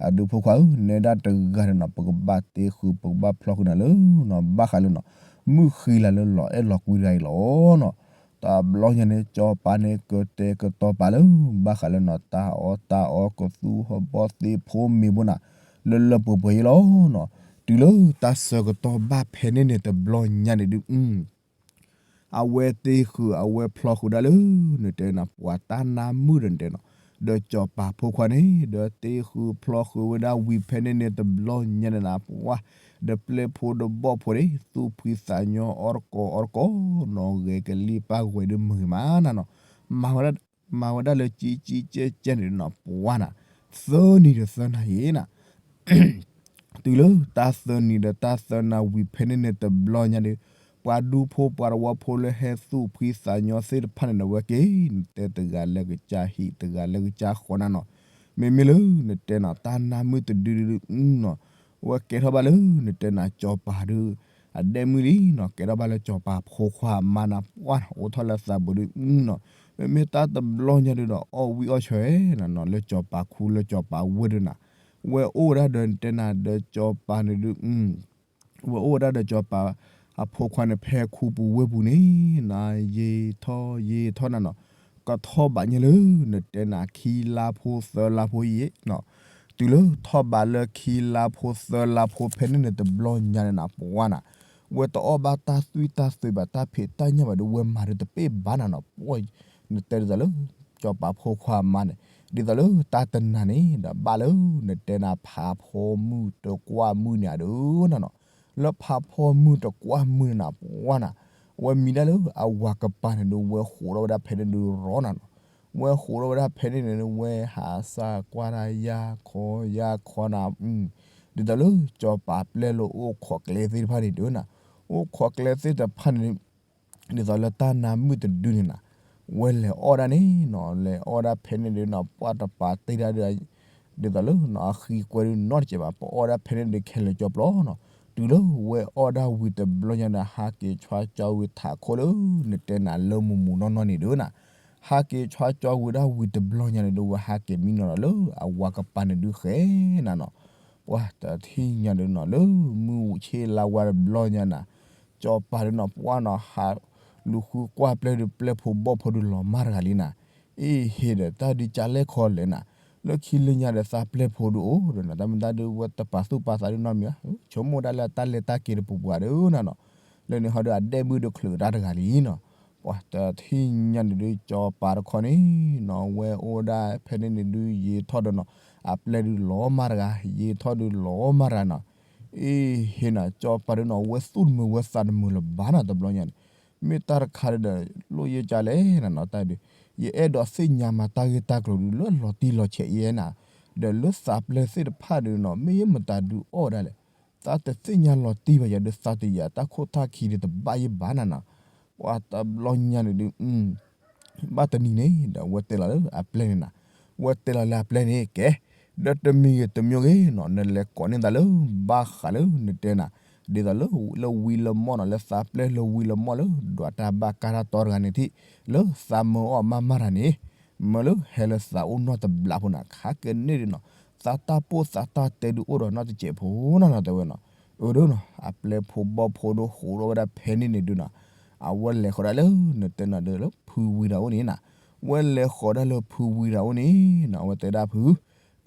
အဒုးဖိခွါဧၢ နဲဒၣ်တဂၤန့ၣ်နီၤ ပကဘၣ်တ့ဃုာ် ပကဘၣ်ဖျီဃုာ်နၤလၢနီၤ ဘၣ်ဃးလၢနီၤ မုၢ်ဃံလၤလၢလီၤအဲၣ်လီၤကွံတဂၤအံၤလီၤနီၤ. တဘျီညါန့ၣ် စီၤပၤန့ၣ် ကတဲာ်ကတီၤပာ်လၢ ဘၣ်ဃးလၢနီၤ တၢ်အီၣ်တၢ်အီ ကသူဟီၣ်ဘီၣ်သ့ၣ်ဖိမ့ၤဖိနၤ လၢလၢပှဲၤပှဲၤအံၤလီၤနီၤ. တုၤလၢတၢ်ဆၢကတီၢ်ဘၣ်ဖဲန့ၣ်န့ၣ် တဘျီညါန့ၣ်ဒုး အဝဲတ့ဃုာ် အဝဲဖျီဃုာ်ဒၣ်လၢ နတဲနၤ ပှၤတၢ်နါမုၣ်ဒီးနတဲနီၤ ဒီးစီၤပၤဖိခွါန့ၣ် ဒီးတ့ဃုာ်ဖျီဃုာ်ဝဲဒၣ်ဝံၤဖဲန့ၣ်န့ၣ် တဘျီညါန့ၣ်နၤ ပှၢ် ဒီးပျဲၢ်ဖိဒီးဘီၣ်ဖိန့ၣ် သူၣ်ဖှံသးညီအီၣ်တကိးအီတကိးနီၤ ဂဲၤကလံၣ်ပၢ်ဂဲၤဒုးမုာ်ဂ့ၤမးနၤနီၤ. မၤဝဲဒၣ်လၢကံကံကဲကဲန့ၣ်နီၤ ပှၢ်နၤ သၢနံၤဒီးသၢနၤယံၤနၤ တုၤလၢတၢ်သၢနံၤဒီးတၢ်သၢနၤဝံၤဖဲန့ၣ်န့ၣ် တဘျီညါဒီး ပှၤဒူဖိပှၤတဝီဖိလၢဟဲသူၣ်ဖှံသးညီသ့ၣ်တဖၣ်န့ၣ်ဒီး ဝဲက့ၤ နတဲတဂၤလၢကစၢ်ဟံၣ် တဂၤလၢကစၢ်ဃီနၤနီၤ. မ့မ့ၢ်လၢနတဲနီၤ တၢ်နါမုၣ်တဒုဒုဒုနီၤ ဝဲကဲထီၣ်ဘၣ်လၢနတဲနၤ စီၤပၤဒုး အဒဲမုၣ်လံနီၤ ကဲထီၣ်ဘၣ်လၢစီၤပၤဖိခွါအမါနၤ ပှၢ်နၤ အိၣ်ထီၣ်လၢသးပူၤဒုနီၤ. မ့မ့ၢ်တၢ်တဘျီညါဒုဒီး အီၣ်ဝံၣ်အီၣ်ဆၢနၤနီၤ လၢစီၤပၤခူလၢစီၤပၤဝ့ၢ်ဒုနၤ ဝဲအိၣ်ဝဲဒၣ်ဒီးနတဲနၤဒီးစီၤပၤန့ၣ်ဒုး ဝဲအိၣ်ဝဲဒၣ်ဒီးစီၤပၤ အဖိခွါန့ၣ် ဖဲခူပူၤဝ့ၢ်ပူၤန့ၣ်နၤ ယံာ်ထီၣ်ယံာ်ထီၣ်နၤနီၤ ကထီၣ်ဘးညါလၢ နတဲနၤ ခံလါဖိသၢလါဖိယံာ်နီၤ. တုၤလၢထီၣ်ဘးလၢခံလါဖိသၢလါဖိဖဲန့ၣ်န့ၣ် တဘျီညါန့ၣ်နၤ ပှၢ်နၤ ဝဲတအီၣ်ဘၣ်တၢ်သွံၣ်တၢ်သွဲဘၣ် တၢ်ဖံးတၢ်ညၣ်ဘၣ်ဒီး ဝဲမၤဒုးတပ့ၢ်ဘၣ်နၤနီၤ ပှၢ် နတဲဒ်သိးလၢ စီၤပၤဖိခွါအမါန့ၣ် ဒ်သိးလၢတၢ်တနၤန့ၣ်ဒီး ဘၣ်လၢနတဲနၤ ဖးဖီမုၢ်တကွၢ်မုၢ်န့ၣ်အဒုနၤနီၤ. လၢဖးဖီမုၢ်တကွၢ်မုၢ်န့ၣ်နၤ ပှၢ်နၤ ဝဲမံၤဒၣ်လၢအဝၤကပၤန့ၣ်ဒုး ဝဲဃိးထီၣ်ဝဲဒၣ်ဖဲန့ၣ်ဒုးရီနၤနီၤ. ဝဲဃိးထီၣ်ဝဲဒၣ်ဖဲန့ၣ်န့ၣ် ဝဲဟးစၢ်ကွၢ်တၢ်ယါခီယါခီနၤ ဒ်သိးလၢစီၤပၤပျဲၢ်လၢအိၣ်ခိးကျဲသ့ၣ်တဖၣ်န့ၣ်ဒုးနၤ အိၣ်ခိးကျဲသ့ၣ်တဖၣ်န့ၣ် ဒ်သိးလၢတၢ်နါမုၣ်တဒုန့ၣ်နၤ ဝဲလဲၤအီၣ်ဒၣ်န့ၣ်နီၤ လဲၤအီၣ်ဒၣ်ဖဲန့ၣ်ဒုးနီၤ ပှၢ်တပာ်တ့ၢ်ဒၣ်ဒုး ဒ်သိးလၢနီၤ အဃံကွဲဒုးနီတစဲးဘၣ် ပအီၣ်ဒၣ်ဖဲန့ၣ်ဒုးခဲလၢာ်ကၠီပျီနီၤ. တုၤလၢဝဲအီၣ်ဒၣ်ဝံၤတဘျီညါဒီး ဟးက့ၤဆွါကၠီဝံၤထးခိၣ်လၢ နတဲနၤလၢမူးမူးနီၢ်နီၢ်န့ၣ်ဒုးနၤ ဟးက့ၤဆွါကၠီဝံၤဒၣ်ဝံၤတဘျီညါန့ၣ်ဒုး ဝဲဟးက့ၤမံနီၤဒီးလၢအဝၤကပၤန့ၣ်ဒုးဃဲနၤနီၤ. ပှၢ်တထံၣ်ညါဒုးနီၤ လၢမုၢ်ဆ့လါဝါတဘျီညါနၤ စီၤပၤဒုးနီၤ ပှၢ်နီၤ ဟးလူၤဃုကွၢ်ပျဲၢ်ဒုး ပျဲၢ်ဖိဘီၣ်ဖိဒုးလီၤမၢ်တဂၤလံနၤ. အ့ဟ့ဒီး တၢ်ဒုးကလဲၣ်ခီလဲၣ်နၤ လၢခံလၢညါဒီးသးပျဲၢ်ဖိဒုးအိၣ်ဒီးနၤ တၢ်မ့ၢ်တၢ်ဒုးဝဲတပာ်သူၣ်ပာ်သးဒုးနီတမံၤဘၣ် ဆိကမိၣ်ဒၣ်လၢအတၢ်လဲၤတၢ်က့ၤတပူၤပှၤဒုးနၤနီၤ. လၢန့ၣ်ဟီဒုးအဒဲမုၣ်ဒုးချုးတၢ်တဂၤလံနီၤ. ပှၢ်တထံၣ်ညါန့ၣ်ဒုး စီၤပၤတခီန့ၣ်နီၤ ဝဲအိၣ်ဒၣ်ဖဲန့ၣ်န့ၣ်ဒုး ယံာ်ထီၣ်ဒီးနီၤ အပျဲၢ်ဒုးလီၤမၢ်တဂၤ ယံာ်ထီၣ်ဒုးလီၤမၢ်တဂၤနီၤ. အ့ဟ့နီၤ စီၤပၤဒုးနီၤ ဝဲသူၣ်တမုာ်ဝဲသးတမုာ်လၢၤဘၣ်နီၤ တဘျီညါန့ၣ် မ့ၢ်တၢ်တခါဒုးဒီး လိၣ်ယဲကလဲၣ်နၤနီၤ တၢ်ဒုး ယအဲၣ်ဒိးသ့ၣ်ညါမၤတၢ်ဂ့ၢ်တၢ်ကျိၤဒုး လၢလီၤတံၢ်လီၤဆဲးယဲနၤ ဒီးလၢသးပျဲၢ်သ့ၣ်တဖၣ်ဒုးနီၤ မ့ၢ်ယဲမတၤဒုးအီၣ်ဒၣ်လဲာ် သးတသ့ၣ်ညါလီၤတံၢ်ဘၣ်ယၤဒုး သးတယာ် တၢ်ခိၣ်တၢ်ခံဒုးတဘၣ်ယဲဘၣ်နၤနီၤ. ပှၢ်တဘျီညါန့ၣ်ဒုး ဘၣ်တနံၤန့ၣ်ဒီး ဝဲတဲလီၤလၢအပျဲၢ်န့ၣ်နၤ ဝဲတဲလီၤလၢအပျဲၢ်န့ၣ် ကဲ ဒီးတမံၤဂ့ၤတမံၤဂ့ၤနီၤ နလဲၤကိးန့ၢ်သးလၢ ဘၣ်ဃးလၢနတဲနၤ ဒ်သိးလၢ လၢဝံလၢမီၢ်နီၤ လၢသးပျဲၢ်လၢဝံလၢမီၢ်လၢ ဒွးတၢ်ဘၣ်ကါတၢ်တီတဂၤန့ၣ်ထံၣ် လၢသးမၢအီၣ်မးမးတၢ်န့ၣ် မၢလၢဟဲလၢသးအိၣ်နီၢ်တဘျီဖိနၤ ခါကန့ၢ်ဒုးနီၤ သးတၢ်ပိၢ်သးတၢ်တဲဒုးအိၣ်ဒီးနီတစဲးဖိနၤနီၤ တဲဝဲနီၤ. အၢဒုးနီၤ အပျဲၢ်ဖိဘီၣ်ဖိဒုးဃိးထီၣ်ဝဲဒၣ်ဖဲန့ၣ်န့ၣ်ဒုးနီၤ အဝဲလဲၤဃီၤဒၣ်လၢ နတဲနၤဒုးလၢဖုဝံတၢ်အိၣ်န့ၣ်နၤ ဝဲလဲၤဃီၤဒၣ်လၢဖုဝံတၢ်အိၣ်န့ၣ်နီၤ အဝဲတဲဒၣ်ဖု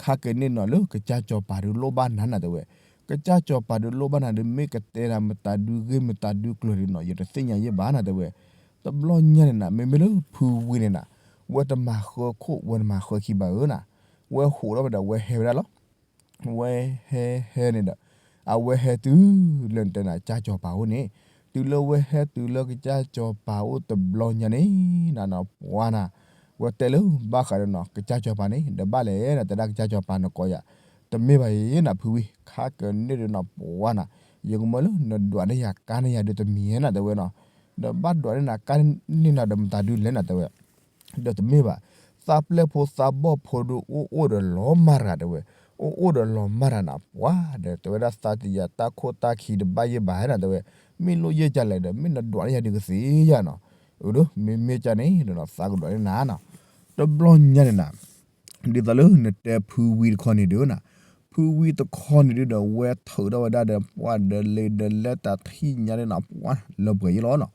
ခါကဲန့ၣ်နီၤ လၢကစၢ်စီၤပၤဒုးလိၣ်ဘၣ်နၤနၤတဲဝဲ, ကစၢ်စီၤပၤဒုးလိၣ်ဘၣ်နၤဒုး မ့ၢ်ကတဲနၤမတၤဒုးဂ့ၢ်မတၤဒုးကျိၤဒုးနီၤ ယတသ့ၣ်ညါယဲၢ်ဘၣ်နၤတဲဝဲ, တဘျီညါန့ၣ်နၤ မ့မ့ၢ်လၢဖုဝံန့ၣ်နၤ ဝဲတမၤဃၢခိၣ် ဝဲတမၤဃၢခံဘၣ်ဧၢနၤ, ဝဲဟးထီၣ်ဝဲဒီး ဝဲဟဲဝဲဒၣ်လီၤ. ဝဲဟဲဟဲန့ၣ်ဒီး အဝဲဟဲတုၤလၢနတဲနၤ ကစၢ်စီၤပၤအိၣ်န့ၣ်, တုၤလၢဝဲဟဲတုၤလၢကစၢ်စီၤပၤအိၣ်တဘျီညါန့ၣ်နၤနီၤ ပှၤနၤ, ဝဲတဲလၢဘၣ်ဃးဒီးနီၤ ကစၢ်စီၤပၤန့ၣ် ဒီးဘၣ်လဲၣ်နၤ တဲဒၣ်ကစၢ်စီၤပၤနကိးယၤ, တမ့ၢ်ဘၣ်အံၤနၤ ဖုဝံ ခါကဲန့ၣ်ဒုးနီၤ ပှၤနၤ, ယကမၢလၢနဒွးန့ၢ်ယၤကါန့ၢ်ယၤဒုးတမံၤနၤတဲဝဲနီၤ, ဒီးဘၣ်ဒွးန့ၢ်နၤကါန့ၢ်နၤဒီးမတၤဒုးလဲၣ်နၤတဲဝဲ ဒီးတမ့ၢ်ဘၣ်, သးပျဲၢ်ဖိသးဘီၣ်ဖိဒုးအိၣ်အိၣ်ဒီးလီၤမၢ်တဂၤတဲဝဲ, အိၣ်အိၣ်ဒီးလီၤမၢ်တဂၤနၤ ပှၤဒီး တဲဝဲဒၣ်သးတယၤတၢ်ခိၣ်တၢ်ခံတဘၣ်ယဲၢ်ဘၣ်နၤတဲဝဲ, မ့ၢ်လိၣ်ယဲၢ်ကလဲၣ်ဒီး မ့ၢ်နဒွးန့ၢ်ယၤဒုးကသ့ယၤနီၤ, အၢ မ့မ့ၢ်ကန့ၣ်ဒီးနီၤ သးကဒွးန့ၢ်နၤနီၤ, တဘျီညါန့ၣ်နၤ ဒ်သိးလၢနတဲဖုဝံတခီန့ၣ်ဒုးနၤ, ဖုဝံတခီန့ၣ်ဒုးဒီး ဝဲထုးထီၣ်ဝဲဒၣ်ဒီး ပှၤဒီးလံာ်ဒီးလဲၤတၢ်ထံၣ်ညါန့ၣ်နၤ ပှၤလၢပှဲၤယဲၢ်လီၤနီၤ,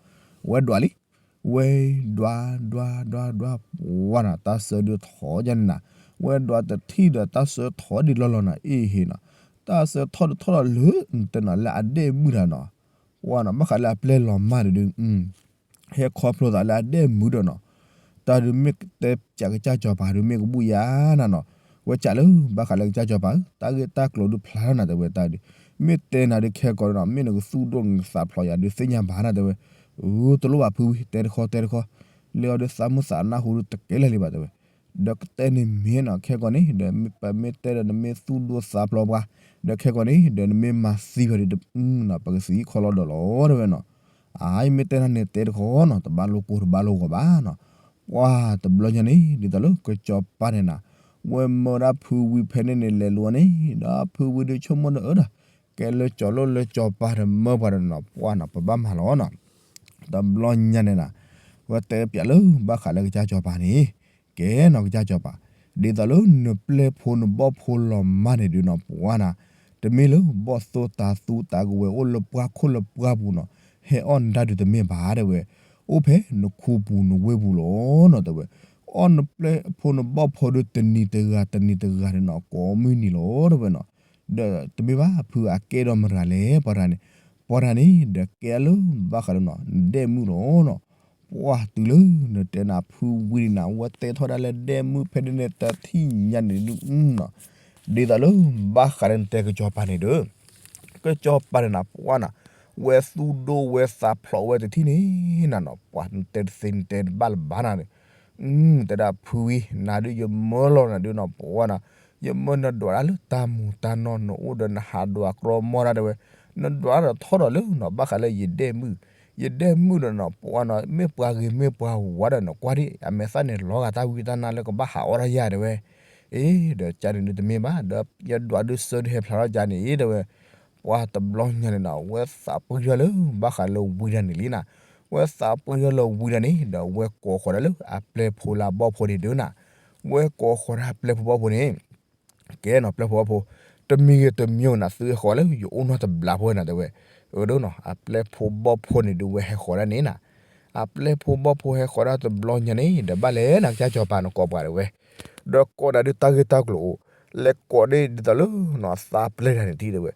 ဝဲဒွးလံ ဝဲဒွးဒွးဒွးဒွး ပှၤနၤ တၢ်ဆၢဒုးထီၣ်ယါန့ၣ်နၤ, ဝဲဒွးတထံၣ်ဒီးတၢ်ဆၢထီၣ်ဒံးလီၤလီၤနၤ အ့ဟ့နီၤ, တၢ်ဆၢထီၣ်တထီၣ်ဒီးလၢ နတဲနၤလၢအဒဲၣ်မုၣ်တၢ်နီၤ, ပှၤနၤ ဘၣ်ဃးလၢအပျဲၢ်လီၤမၢ်ဒုး ဟဲခီဖျိသးလၢအဒဲၣ်မုၣ်ဒီးနီၤ, တၢ်ဒုးမ့ၢ်တဲပၠးကစၢ်စီၤပၤဒုးမ့ၢ်ကဘူၣ်ယါနၤနီၤ, ဝဲစံးလၢ ဘၣ်ဃးလၢကစၢ်စီၤပၤဧၢ တၢ်ဂ့ၢ်တၢ်ကျိၤဒုးဖျါထီၣ်နၤတဲဝဲတၢ်ဒုး, မ့ၢ်တဲနၤဒုးခဲကိာ်နီၤ မ့ၢ်နကသူၣ်ဒိၣ်နကသးဖျိးယၤဒုးသ့ၣ်ညါဘၣ်နၤတဲဝဲ, အၢ တလိၣ်ဘၣ်ဖုဝံ တဲတခီတဲတခီ, လၢအီၤဒုးသးမုၢ်သးနၢ်ဟူဒုးတကဲလၢာ်လံဘၣ်တဲဝဲ, ဒီးကတဲန့ၣ်မ့ၢ်နီၤ ခဲကိာ်န့ၣ် ဒီးပမ့ၢ်တဲဒီးနမ့ၢ်သူၣ်ဒိၣ်သးဖျိးပှၤ, ဒီးခဲကိာ်န့ၣ် ဒီးနမ့ၢ်မၤသံဖဲဒုးတအုၣ်နီၤ ပကသံခီလီၤဒီးလီၤတဲဝဲနီၤ, အါ ယမ့ၢ်တဲနၤန့ၣ်တဲတခီနီၤ တဘၣ်လိာ်ကိၢ်တဘၣ်လိာ်ဂီၤဘၣ်နီၤ, ပှၤတဘျီညါန့ၣ် ဒ်သိးလၢကစီၤပၤန့ၣ်နၤ, ဝဲမၢဒၣ်ဖုဝံဖဲန့ၣ်န့ၣ်လဲၤလိၤန့ၣ် ဒီးဖုဝံဒုးဆိကမိၣ်ဒီးအၢဒီး, ကဲလၢကၠီၤလိၣ်လၢကၠီၤပၤဒီးမၢပှၤဒီးနီၤ ပှၤနီၤ ပဘၣ်မၤလီၤနီၤ တဘျီညါန့ၣ်နၤ, ဝဲတဲပၠးလၢဘၣ်ဃးလၢကစၢ်စီၤပၤန့ၣ်, ကဲနီၤကစၢ်စီၤပၤ, ဒ်သိးလၢနပျဲၢ်ဖိနဘီၣ်ဖိလီၤမၢ်န့ၣ်ဒုးနီၤ ပှၤနၤ, တမ့ၢ်လၢဘီၣ်သိတၤသူတၤကဝဲၤအိၣ်လၢပှၢ်ခိၣ်လၢပှၢ်ပူၤနီၤ, ဟဲအီၣ်နတၢ်ဒုးတမ့ၢ်ဘၣ်တဲဝဲ, အိၣ်ဖဲနခူပူၤနဝ့ၢ်ပူၤလီၤနီၤတဲဝဲ, အီၣ်နပျဲၢ်ဖိနဘီၣ်ဖိဒုးတနံၤတဂၤတနံၤတဂၤန့ၣ်နီၤ ကိးမုၢ်နံၤလီၤတဲဝဲနီၤ ဒီးတမ့ၢ်ဘၣ်ဖုအကဲဒီးမတၤလဲၣ် ပှၤတဂၤန့ၣ်, ပှၤတဂၤန့ၣ် ဒီးကဲအလၢဘၣ်ဃးဒီးနီၤ နဒဲၣ်မုၣ်လီၤနီၤ, ပှၤတုၤလၢနတဲနၤဖုဝံန့ၣ်နၤ ဝဲတဲထီၣ်ဒၣ်လၢဒဲၣ်မုၣ်ဖဲန့ၣ်န့ၣ် တထံၣ်ညါန့ၣ်ဒုးနီၤ, ဒ်သိးလၢဘၣ်ဃးဒီးနတဲကစီၤပၤန့ၣ်ဒီး ကစီၤပၤန့ၣ်နၤ ပှၤနၤ, ဝဲသူၣ်ဒိၣ်ဝဲသးဖျိးဝဲတထံၣ်န့ၣ်နၤနီၤ ပှၤနတဲတသ့နတဲတဘၣ်လၢၤဘၣ်နၤန့ၣ် တဲဒၣ်ဖုဝံ နၤဒုးယမၢလီၤနၤဒုးနီၤ ပှၤနၤ, ယမၢနဒွးတၢ်လၢတၢ်မူးတၢ်နီၢ် နအိၣ်ဒီးနဟးဒွးကြီမီၢ်တၢ်တဲဝဲ, နဒွးတၢ်ထီၣ်ဒီးလၢနီၤ ဘၣ်ဃးလၢယဒဲၣ်မုၣ်, ယဒဲၣ်မုၣ်ဒီးနီၤ ပှၤနီၤ မ့ၢ်ပှၤဂ့ၤမ့ၢ်ပှၤဝါဒီးနကွၢ်ဒံး အမဲာ်သၣ်န့ၣ်လီၤဂာ်တၢ်ဝံတၢ်နါလၢကဘၣ်ဟးအီၣ်တၢ်ယၤတဲဝဲ, အ့ ဒီးကန့ၣ်ဒုးတမ့ၢ်ဘၣ် ဒီးယဒွးဒုးဆၢဒုးဟဲဖျါထီၣ်ကန့ၣ်တဲဝဲ, ပှၤတဘျီညါန့ၣ်နၤ ဝဲသးပှ့ၤထီၣ်လၢဘၣ်ဃးလၢဝံတၢ်န့ၣ်လံနၤ, ဝဲသးပှ့ၤထီၣ်လၢဝံတၢ်န့ၣ် ဒီးဝဲကိးဃီၤဒၣ်လၢအပျဲၢ်ဖိလၢအဘီၣ်ဖိန့ၣ်ဒုးနၤ, ဝဲကိးဃီၤဒၣ်အပျဲၢ်ဖိဘီၣ်ဖိန့ၣ် ကဲနီၤ ပျဲၢ်ဖိဘီၣ်ဖိ, တမံၤဂ့ၤတမံၤဂ့ၤနၤ သုဟဲဃီၤလၢယအိၣ်နီၢ်တဘျးဖိနၤတဲဝဲ, အၢဒိနီၤ အပျဲၢ်ဖိဘီၣ်ဖိန့ၣ်ဒုးဝဲဟဲဃီၤဒၣ်န့ၣ်နၤ, အပျဲၢ်ဖိဘီၣ်ဖိဟဲဃီၤဒၣ်တဘျီညါန့ၣ် ဒီးဘၣ်လဲၣ်နၤ ကစၢ်စီၤပၤနကိးပှၤတဲဝဲ, ဒီးကိးနၤဒုးတၢ်ဂ့ၢ်တၢ်ကျိၤအိၣ်, လဲၤကိးန့ၣ်ဒ်သိးလၢနီၤ သးပျဲၢ်တဂၤန့ၣ်ထံၣ်တဲဝဲ,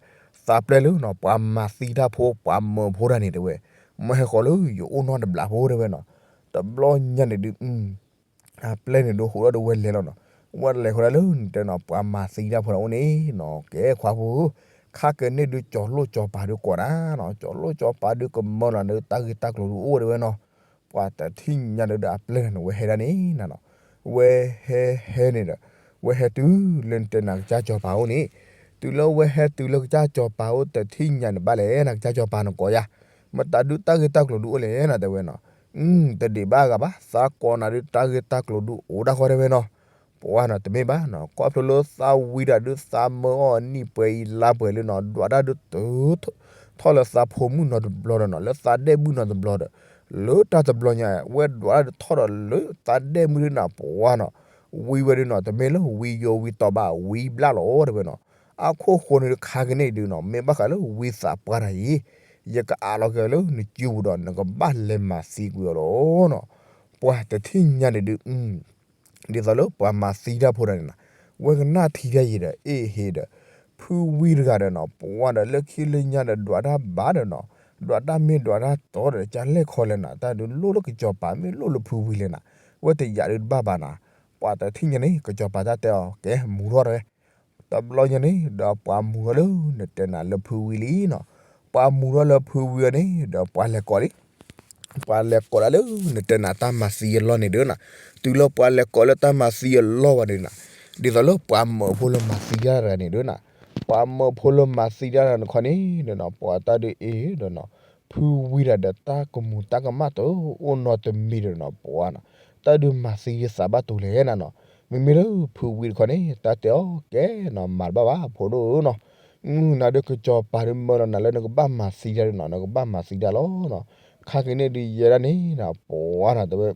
သးပျဲၢ်လၢနီၤ ပှၤမၤသံတၢ်ဖိ ပှၤမၢဖိတၢ်န့ၣ်တဲဝဲ, မၢဟဲဃီၤလၢယအိၣ်နီၢ်တဘျးဖိတဲဝဲနီၤ, တဘျီညါန့ၣ်ဒုး အပျဲၢ်န့ၣ်ဒုးဟူးထီၣ်ဒီးဝဲလဲၤလီၤနီၤ, ဝဲလဲၤဃီၤဒၣ်လၢနတဲနီၤ ပှၤမၤသံတၢ်ဖိတၢ်အိၣ်န့ၣ်နီၤ, ကဲခွါဖိဧၢ, ခါကဲန့ၣ်ဒုး ကၠီၤလိၣ်ကၠီၤပၤဒုးကိးနၤနီၤ, ကၠီၤလိၣ်ကၠီၤပၤဒုးကမၢလီၤနၤဒုး တၢ်ဂ့ၢ်တၢ်ကျိၤဒုးအိၣ်တဲဝဲနီၤ, ပှၤတထံၣ်ညါဒုးဒီးအပျဲၢ်န့ၣ် ဝဲဟဲဒၣ်န့ၣ်နၤနီၤ, ဝဲဟဲဟဲန့ၣ်ဒီး ဝဲဟဲတုၤလၢနတဲနၤကစၢ်စီၤပၤအိၣ်န့ၣ်, တုၤလၢဝဲဟဲတုၤလၢကစၢ်စီၤပၤအိၣ်တထံၣ်ညါန့ၣ် ဘၣ်လဲၣ်နၤ ကစၢ်စီၤပၤနကိးယၤ, မတၤဒုးတၢ်ဂ့ၢ်တၢ်ကျိၤဒုးအိၣ်လဲၣ်နၤတဲဝဲနီၤ, တဒံးဘၣ်အဂၤဘၣ် သးကိးနၤဒုးတၢ်ဂ့ၢ်တၢ်ကျိၤဒုးအိၣ်ဒၣ်ဃီတဲဝဲနီၤ, ပှၤနီၤ တမ့ၢ်ဘၣ်နီၤ ခီဖျိလၢသးဝံတၢ်ဒုးသးမၢအီၤနံၣ်ပှဲၤအံၤလါပှဲၤလၢနီၤ ဒွးတၢ်ဒုးတုၤ ထီၣ်လၢသးဖိမုၣ်နီတဘျီဒီးနီၤ လၢသးဒဲၣ်မုၣ်နီတဘျီဒီး လၢတၢ်တဘျီညါ ဝဲဒွးတၢ်ဒုးထီၣ်ဒီးလၢသးဒဲၣ်မုၣ်ဒုးနီၤ ပှၤနီၤ ဝံဝဲဒုးနီၤ တမ့ၢ်လၢဝံယိၤဝံတီၤဘၣ် ဝံဘျၣ်လီၤတဲဝဲနီၤ, အခိၣ်ဃိန့ၣ်ဒုးခါကန့ၣ်ဒုးနီၤ မ့ၢ်ဘၣ်ဃးလၢဝံသးပှၢ်တၢ်အံၤ ယကအးလီၤက့ၤလၢနစုပူၤဒီး နကဘၣ်လဲၤမၤသံကွံာ်အီၤလီၤနီၤ, ပှၤတထံၣ်ညါန့ၣ်ဒုး ဒ်သိးလၢပှၤမၤသံတၢ်ဖိတၢ်န့ၣ်နီၤ, ဝဲကနၣ်ထံတၢ်ယံၤဒီး အ့ၣ်ဟ့ဒီး ဖုဝံတဂၤဒီးနီၤ ပှၤဒီးလၢခံလၢညါဒီး ဒွးတၢ်ဘၣ်ဒီးနီၤ, ဒွးတၢ်မ့ၢ်ဒွးတၢ်တီဒီး ကလဲၣ်ခီလဲၣ်နီၤ, တၢ်ဒုးလိၣ်လၢကစီၤပၤ မ့ၢ်လိၣ်လၢဖုဝံလဲၣ်နီၤ, ဝဲတယာ်ဒုးတဘၣ်ဘၣ်နီၤ, ပှၤတထံၣ်ညါန့ၣ် ကစီၤပၤတၢ်တဲအီၤ ကဲမူၤထီၣ်တဝဲ, တဘျီညါန့ၣ် ဒီးပှၤမူၤထီၣ်လၢ နတဲနၤလၢဖုဝံလံနီၤ, ပှၤမူၤထီၣ်လၢဖုဝံအီၤန့ၣ် ဒီးပှၤလဲၤကိးလံ ပှၤလဲၤကိးဒၣ်လၢ နတဲနၤတၢ်မၤသံအလီၢ်န့ၣ်ဒုးနီၤ, တုၤလၢပှၤလဲၤကိးလၢတၢ်မၤသံအလီၢ်ဝဲဒုးနီၤ, ဒ်သိးလၢပှၤမၢဖိလၢမၤသံတၢ်တဂၤန့ၣ်ဒုးနီၤ, ပှၤမၢဖိလၢမၤသံတၢ်တဂၤန့ၣ်ခီန့ၣ်ဒီးနီၤ ပှၤတၢ်ဒုးအ့ၣ်ဒီးနီၤ, ဖုဝံတၢ်ဒီးတၢ်ကမူၤတၢ်ကမၣ်တအိၣ်နီတမံၤဒီးနီၤ ပှၤနီၤ, တၢ်ဒုးမၤသံယသးဘၣ်တူၢ်လဲၣ်နၤနီၤ, မ့မ့ၢ်လၢဖုဝံတခီန့ၣ် တၢ်တဲအီၤကဲနီၤ မၤတဘၣ်ဘၣ်ဖိဒိၣ်နီၤ နၤဒုးကစီၤပၤဒုးမၢလီၤနၤလၢနကဘၣ်မၤသံတၢ်ဒုးနီၤ နကဘၣ်မၤသံတၢ်လီၤနီၤ, ခါက့ၤန့ၣ်ဒုးယဲဒၣ်န့ၣ်နီၤ ပှၤနီၤ တဲဝဲ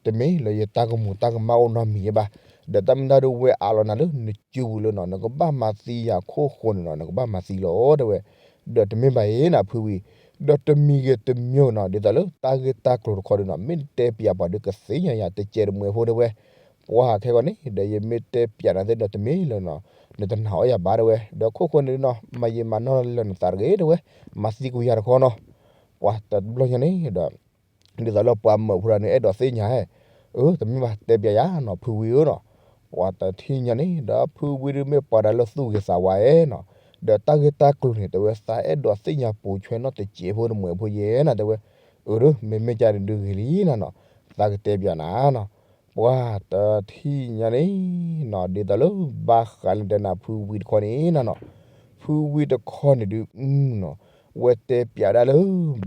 တမ့ၢ်လၢယတၢ်ကမူၤတၢ်ကမၣ်အိၣ်နီတမံၤဘၣ်, ဒီးတၢ်မ့ၢ်တၢ်ဒုးဝဲအးလီၤနၤလၢနစုပူၤလၢနီၤ နကဘၣ်မၤသံယၤခိၣ်ဃိန့ၣ်နီၤ နကဘၣ်မၤသံလီၤတဲဝဲ, ဒီးတမ့ၢ်ဘၣ်အံၤနၤဖုဝံ, ဒီးတမံၤဂ့ၤတမံၤနီၤ ဒ်သိးလၢတၢ်ဂ့ၢ်တၢ်ကျိၤတခီဒုးနီၤ မ့ၢ်တဲပၠးပှၤဒုးကသ့ၣ်ညါယၤတကဲးတမှဲၤဖိတဲဝဲ ပှၤခဲကီန့ၣ် ဒီးယမ့ၢ်တဲပၠးနၤသ့ၣ်ဒီးတမ့ၢ်လၢနီၤ နတနာ်အီၣ်ယၤဘၣ်တဲဝဲ, ဒီးခိၣ်ဃိန့ၣ်နီၤ မၤယံာ်မၤနီၢ်လၢနသးတဂ့ၤတဲဝဲ, မၤသံကွံာ်ယၤတခီနီၤ, ပှၤတဘျီညါန့ၣ်ဒီး ဒ်သိးလၢပှၤမၢဖိတဂၤန့ၣ် အဲၣ်ဒိးသ့ၣ်ညါဟဲ, အၢ တမ့ၢ်ဘၣ်တဲပၠးယၤနီၤ ဖုဝံဧၢနီၤ, ပှၤတထံၣ်ညါန့ၣ် ဒီးဖုဝံဒုးမ့ၢ်ပှၤဒၣ်လၢသူၣ်ဂ့ၤသးဝါဧဲနီၤ, ဒီးတၢ်ဂ့ၢ်တၢ်ကျိၤန့ၣ် တဲဝဲသးအဲၣ်ဒိးသ့ၣ်ညါပိာ်ဆွဲနီတစဲးဖိတမှဲၤဖိယဲနီၤ တဲဝဲ, အၢ မ့မ့ၢ်ကဒုးဂ့ၤလံနၤနီၤ, သးကတဲပၠးနၤနီၤ, ပှၤတထံၣ်ညါန့ၣ်နီၤ ဒ်သိးလၢဘၣ်ဃးလၢတဲနၤဖုဝံတခီန့ၣ်နၤနီၤ, ဖုဝံတခီန့ၣ်ဒုး နီၤ ဝဲတဲပၠးဒၣ်လၢ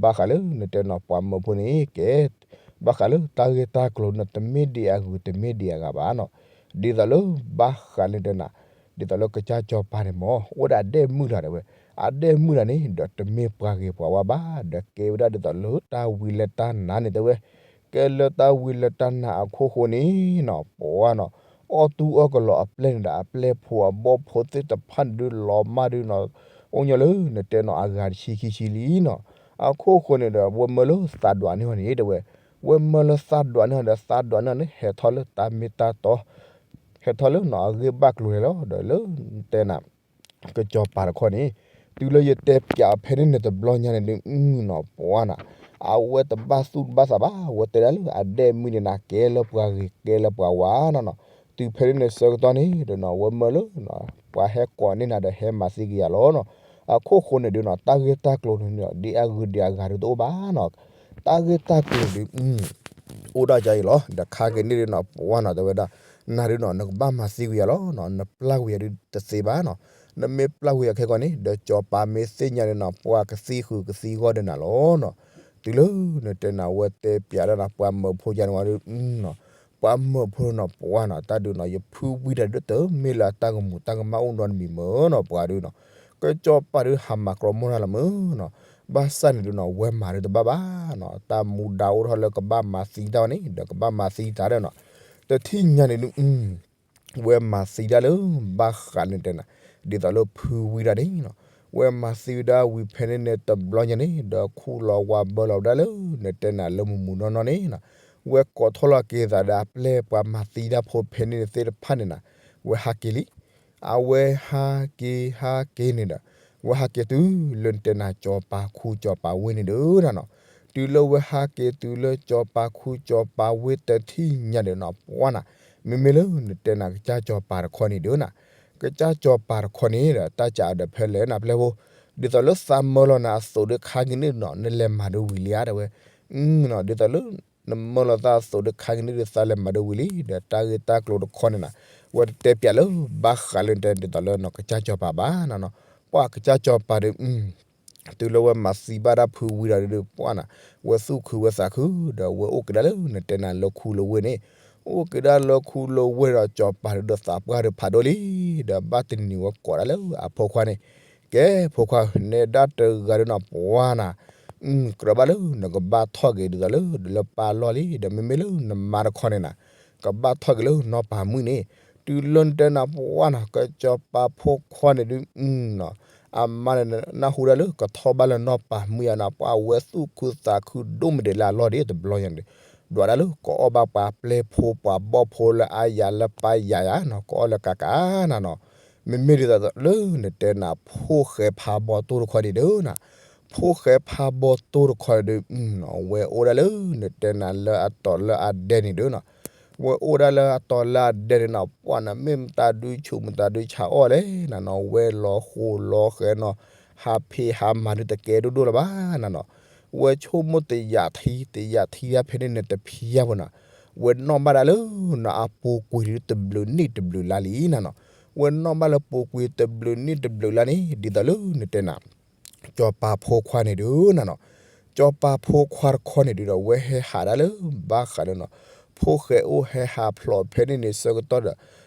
ဘၣ်ဃးလၢနတဲနီၤ ပှၤမၢဖိန့ၣ် ကဲ ဘၣ်ဃးလၢတၢ်ဂ့ၢ်တၢ်ကျိၤနီၤ တမ့ၢ်ဒံးအဂုၤ တမ့ၢ်ဒံးအဂၤဘၣ်နီၤ, ဒ်သိးလၢဘၣ်ဃးလၢတဲနၤ ဒ်သိးလၢကစၢ်စီၤပၤန့ၣ်မ့ၢ် အိၣ်ဒၣ်အဒဲၣ်မုၣ်တဂၤတဲဝဲ, အဒဲၣ်မုၣ်တဂၤန့ၣ် ဒီးတမ့ၢ်ပှၤဂ့ၤပှၤဝါဘၣ် ဒီးကဲဝဲဒၣ်ဒ်သိးလၢတၢ်ဝံလၢတၢ်နါန့ၣ်တဲဝဲ, ကဲလၢတၢ်ဝံလၢတၢ်နါအခိၣ်ဃိန့ၣ်နီၤ ပှၤနီၤ အီၣ်တူၢ်အီၣ်ကလီၤအပျဲၢ်န့ၣ်ဒီး အပျဲၢ်ဖိအဘီၣ်ဖိသ့ၣ်တဖၣ်န့ၣ်ဒုးလီၤမၢ်ဒုးနီၤ, အိၣ်ညီလၢနတဲနီၤ အဂၤတဆံခံဆံလံနီၤ, အခိၣ်ဃိန့ၣ်ဒီး ဝဲမၢလၢသးဒွးန့ၢ်အီၤန့ၣ်တဲဝဲ, ဝဲမၢလၢသးဒွးန့ၢ်အီၤဒီး သးဒွးန့ၢ်အီၤန့ၣ် ဟဲထီၣ်လၢတၢ်မ့ၢ်တၢ်တီ ဟဲထီၣ်လၢနီၤ အဂ့ၢ်ဘၣ်ကျိၤလဲၣ်လီၤ ဒီးလၢတဲနၤ ကစီၤပၤတခီန့ၣ်, တုၤလၢယတဲပၠးအီၤဖဲန့ၣ်န့ၣ်တဘျီညါန့ၣ်ဒုး နီၤ ပှၤနီၤ, အဝဲတဘၣ်သူၣ်တဘၣ်သးဘၣ်, အဝဲတဲဒၣ်လၢအဒဲၣ်မုၣ်န့ၣ်နၤ ကဲလၢပှၤဂ့ၤ ကဲလၢပှၤဝါနီၤနီၤ, တုၤဖဲန့ၣ်န့ၣ်ဆၢကတီၢ်န့ၣ်ဒီးနီၤ ဝဲမၢလၢ ပှၤဟဲကိးန့ၢ်နၤဒီးဟဲမၤသံက့ၤယၤလီၤနီၤ, အခိၣ်ဃိန့ၣ်ဒုးနီၤ တၢ်ဂ့ၢ်တၢ်ကျိၤန့ၣ်ဒီး ဒ်အဂုၤဒံးအဂၤဒုးတအိၣ်ဘၣ်နီၤ, တၢ်ဂ့ၢ်တၢ်ကျိၤဒုး အိၣ်ဒၣ်ကါအံၤလီၤ. ဒီးခါက့ၤန့ၣ်ဒုးနီၤ ပှၤနီၤ တဲဝဲဒၣ်, နၤဒုးနီၤ နကဘၣ်မၤသံကွံာ်ယၤလီၤနီၤ, နပျၢ်ကွံာ်ယၤဒုးတသ့ဘၣ်နီၤ, နမ့ၢ်ပျၢ်ကွံာ်ယၤခဲကီန့ၣ် ဒီးစီၤပၤမ့ၢ်သ့ၣ်ညါန့ၣ်နီၤ ပှၤကသံဃုာ်ကသံဂီၢ်ဒီးနၤလီၤနီၤ. တုၤလၢနတဲနၤ ဝဲတဲပၠးဒၣ်နၤ ပှၤမၢဖိယါန့ၣ်ဝဲဒုးနီၤ, ပှၤမၢဖိနီၤ ပှၤနီၤ တၢ်ဒုးနီၤ ယဖုဝံတၢ်ဒုးတမ့ၢ်လၢအတၢ်ကမူၤတၢ်ကမၣ်အိၣ်နီတမံၤမၢ်နီၤ ပှၤဒုးနီၤ, ကစီၤပၤဒုးဟးမၤကြီမီၢ်တၢ်လီၤမၢ်နီၤ, ဘၣ်ဆၣ်န့ၣ်ဒုးနီၤ ဝဲမၤဒုးတဘၣ်ဘၣ်နီၤ, တၢ်မူဒါအိၣ်ထီၣ်လၢကဘၣ်မၤသံတၢ်ဝဲန့ၣ် ဒီးကဘၣ်မၤသံတၢ်ဒီးနီၤ, တထံၣ်ညါန့ၣ်ဒုး ဝဲမၤသံဒၣ်လၢ ဘၣ်ဃးလၢနတဲနၤ ဒ်သိးလၢဖုဝံဒၣ်န့ၣ်နီၤ, ဝဲမၤသံဝဲဒၣ်ဝံၤဖဲန့ၣ်န့ၣ်တဘျီညါန့ၣ် ဒီးခူၣ်လီၤဝါဘၢလီၤဝဲဒၣ်လၢနတဲနၤလၢမူမူနီၢ်နီၢ်န့ၣ်နီၤ, ဝဲကိးထီၣ်လီၤက့ၤသးဒီးအပျဲၢ်ပှၤမၤသံတၢ်ဖိဖဲန့ၣ်န့ၣ်သ့ၣ်တဖၣ်န့ၣ်နီၤ, ဝဲဟးက့ၤလံ အဝဲဟးက့ၤဟးက့ၤန့ၣ်ဒီး ဝဲဟးက့ၤတုၤလၢနတဲနၤ စီၤပၤခူစီၤပၤဝ့ၢ်န့ၣ်ဒုးနီၤ, တုၤလၢဝဲဟးက့ၤတုၤလၢစီၤပၤခူစီၤပၤဝ့ၢ်တထံၣ်ညါဒီးနီၤ ပှၤနီၤ, မ့မ့ၢ်လၢနတဲနၤကစၢ်စီၤပၤတခီန့ၣ်ဒုးနီၤ, ကစၢ်စီၤပၤတခီန့ၣ်ဒီး တၢ်စးအီၤဒီးဖဲလဲၣ်နၤပျဲၢ်ဖိ, ဒ်သိးလၢသးမၢလီၤနၤအသိးဒီးခါက့ၤန့ၣ်နီၤ နလဲၤမၤဒုးဝံၤလံဧါတဲဝဲ, နီၤ ဒ်သိးလၢ နမၢလီၤသးအသိးဒီးခါက့ၤန့ၣ်ဒုးသးလဲၤမၤဒုးဝံၤလံ, ဒီးတၢ်ဂ့ၢ်တၢ်ကျိၤတခီန့ၣ်နီၤ, ဝဲတတဲပၠးလၢဘၣ်ဃးလၢနတဲဒ်သိးလၢနီၤ ကစၢ်စီၤပၤဘၣ်နီၤ, ပှၤကစၢ်စီၤပၤဒီး တုၤလၢဝဲမၤသံဘၣ်ဒၣ်ဖုဝံဒီးဒုးပှၤနီၤ, ဝဲသူၣ်ခုဝဲသးခု, ဒီးဝဲအိၣ်က့ၤဒၣ်လၢနတဲနၤလၢခူလၢဝ့ၢ်န့ၣ်, အိၣ်က့ၤဒၣ်လၢခူလၢဝ့ၢ်ဒီး စီၤပၤဒုးဒီးသးပှၢ်ဒုးဖးဒိၣ်လံ, ဒီးဘၣ်တနံၤဝဲကိးဒၣ်လၢအဖိခွါန့ၣ်, ကဲဖိခွါ နဲဒၣ်တဂၤဒုးနီၤ ပှၤနီၤ, ကြၢးဘၣ်လၢနကဘၣ်ထီၣ်က့ၤဒ်သိးလၢ လၢပၢ်လီၢ်လံ, ဒီးမ့မ့ၢ်လၢနမါတခီန့ၣ်နီၤ, ကဘၣ်ထီၣ်က့ၤလၢနီၢ်ပၤမုၣ်န့ၣ်, တုၤလၢနတဲနၤပှၤနီၤ ကစီၤပၤဖိခွါန့ၣ်ဒုး နီၤ, အမါန့ၣ် နၢ်ဟူဒၣ်လၢကထီၣ်ဘၣ်လၢနီၢ်ပၤမုၣ်ယါနီၤ, ပှၤဝဲသူၣ်ခုသးခုဒိၣ်မးဒဲးလၢအလီၢ်ဒ်တဘျီညါန့ၣ်, ဒွးဒၣ်လၢကအီၣ်ဘၣ်ပှၤပျဲၢ်ဖိပှၤဘီၣ်ဖိလၢအါယၤလၢပၢ်ယၤယၤနီၤ, ကအီၣ်လၢကးကးနၤနီၤ. မ့မ့ၢ်ဒ်သိးလၢနတဲနၤ ဖိၣ်ဃဲဖးဘီတိၢ်တခီန့ၣ်ဒုးနီၤ, ဖိၣ်ဃဲဖးဘီတိၢ်တခီန့ၣ်ဒုး အဝဲအိၣ်ဒၣ်လၢနတဲနၤလၢအတီၤလၢအဒဲန့ၣ်ဒုးနီၤ, ဝဲအိၣ်ဒၣ်လၢအတီၤလၢအဒဲန့ၣ်နီၤ, ပှၢ်နမ့ၢ်မတၤဒုးဆူးမတၤဒုးဆါအီၣ်လဲၣ်နၤနီၤ, ဝဲလီၤဃိလီၤဃဲနီၤ, ဟးဖံးဟးမၤဒုးတကဲဒိၣ်ဒိၣ်လၢၤဘၣ်နၤနီၤ. ဝဲဆိကမိၣ်တယာ်ထံ တယာ်ထံဒၣ်ဖဲန့ၣ်န့ၣ်တဖံးယါဖိနီၤ, ဝဲနီၣ်ဘၣ်ဒၣ်လၢနီၤ အပူၤကွံာ်ဒုးတဘျုးနံၣ်တဘျုးလါလံနၤနီၤ, ဝဲနီၣ်ဘၣ်လၢပူၤကွံာ်တဘျုးနံၣ်တဘျုးလါန့ၣ် ဒ်သိးလၢနတဲနၤ ကၠီၤပၤဖိခွါန့ၣ်ဒုးနၤနီၤ, ကၠီၤပၤဖိခွါတခီန့ၣ်ဒုးဒီး ဝဲဟဲဟးဒၣ်လၢဘၣ်ဃးလၢနီၤ, ဖိၣ်ဃဲအိၣ်ဟဲဟးဖျိးဖဲန့ၣ်န့ၣ်ဆၢကတီၢ်ဒီး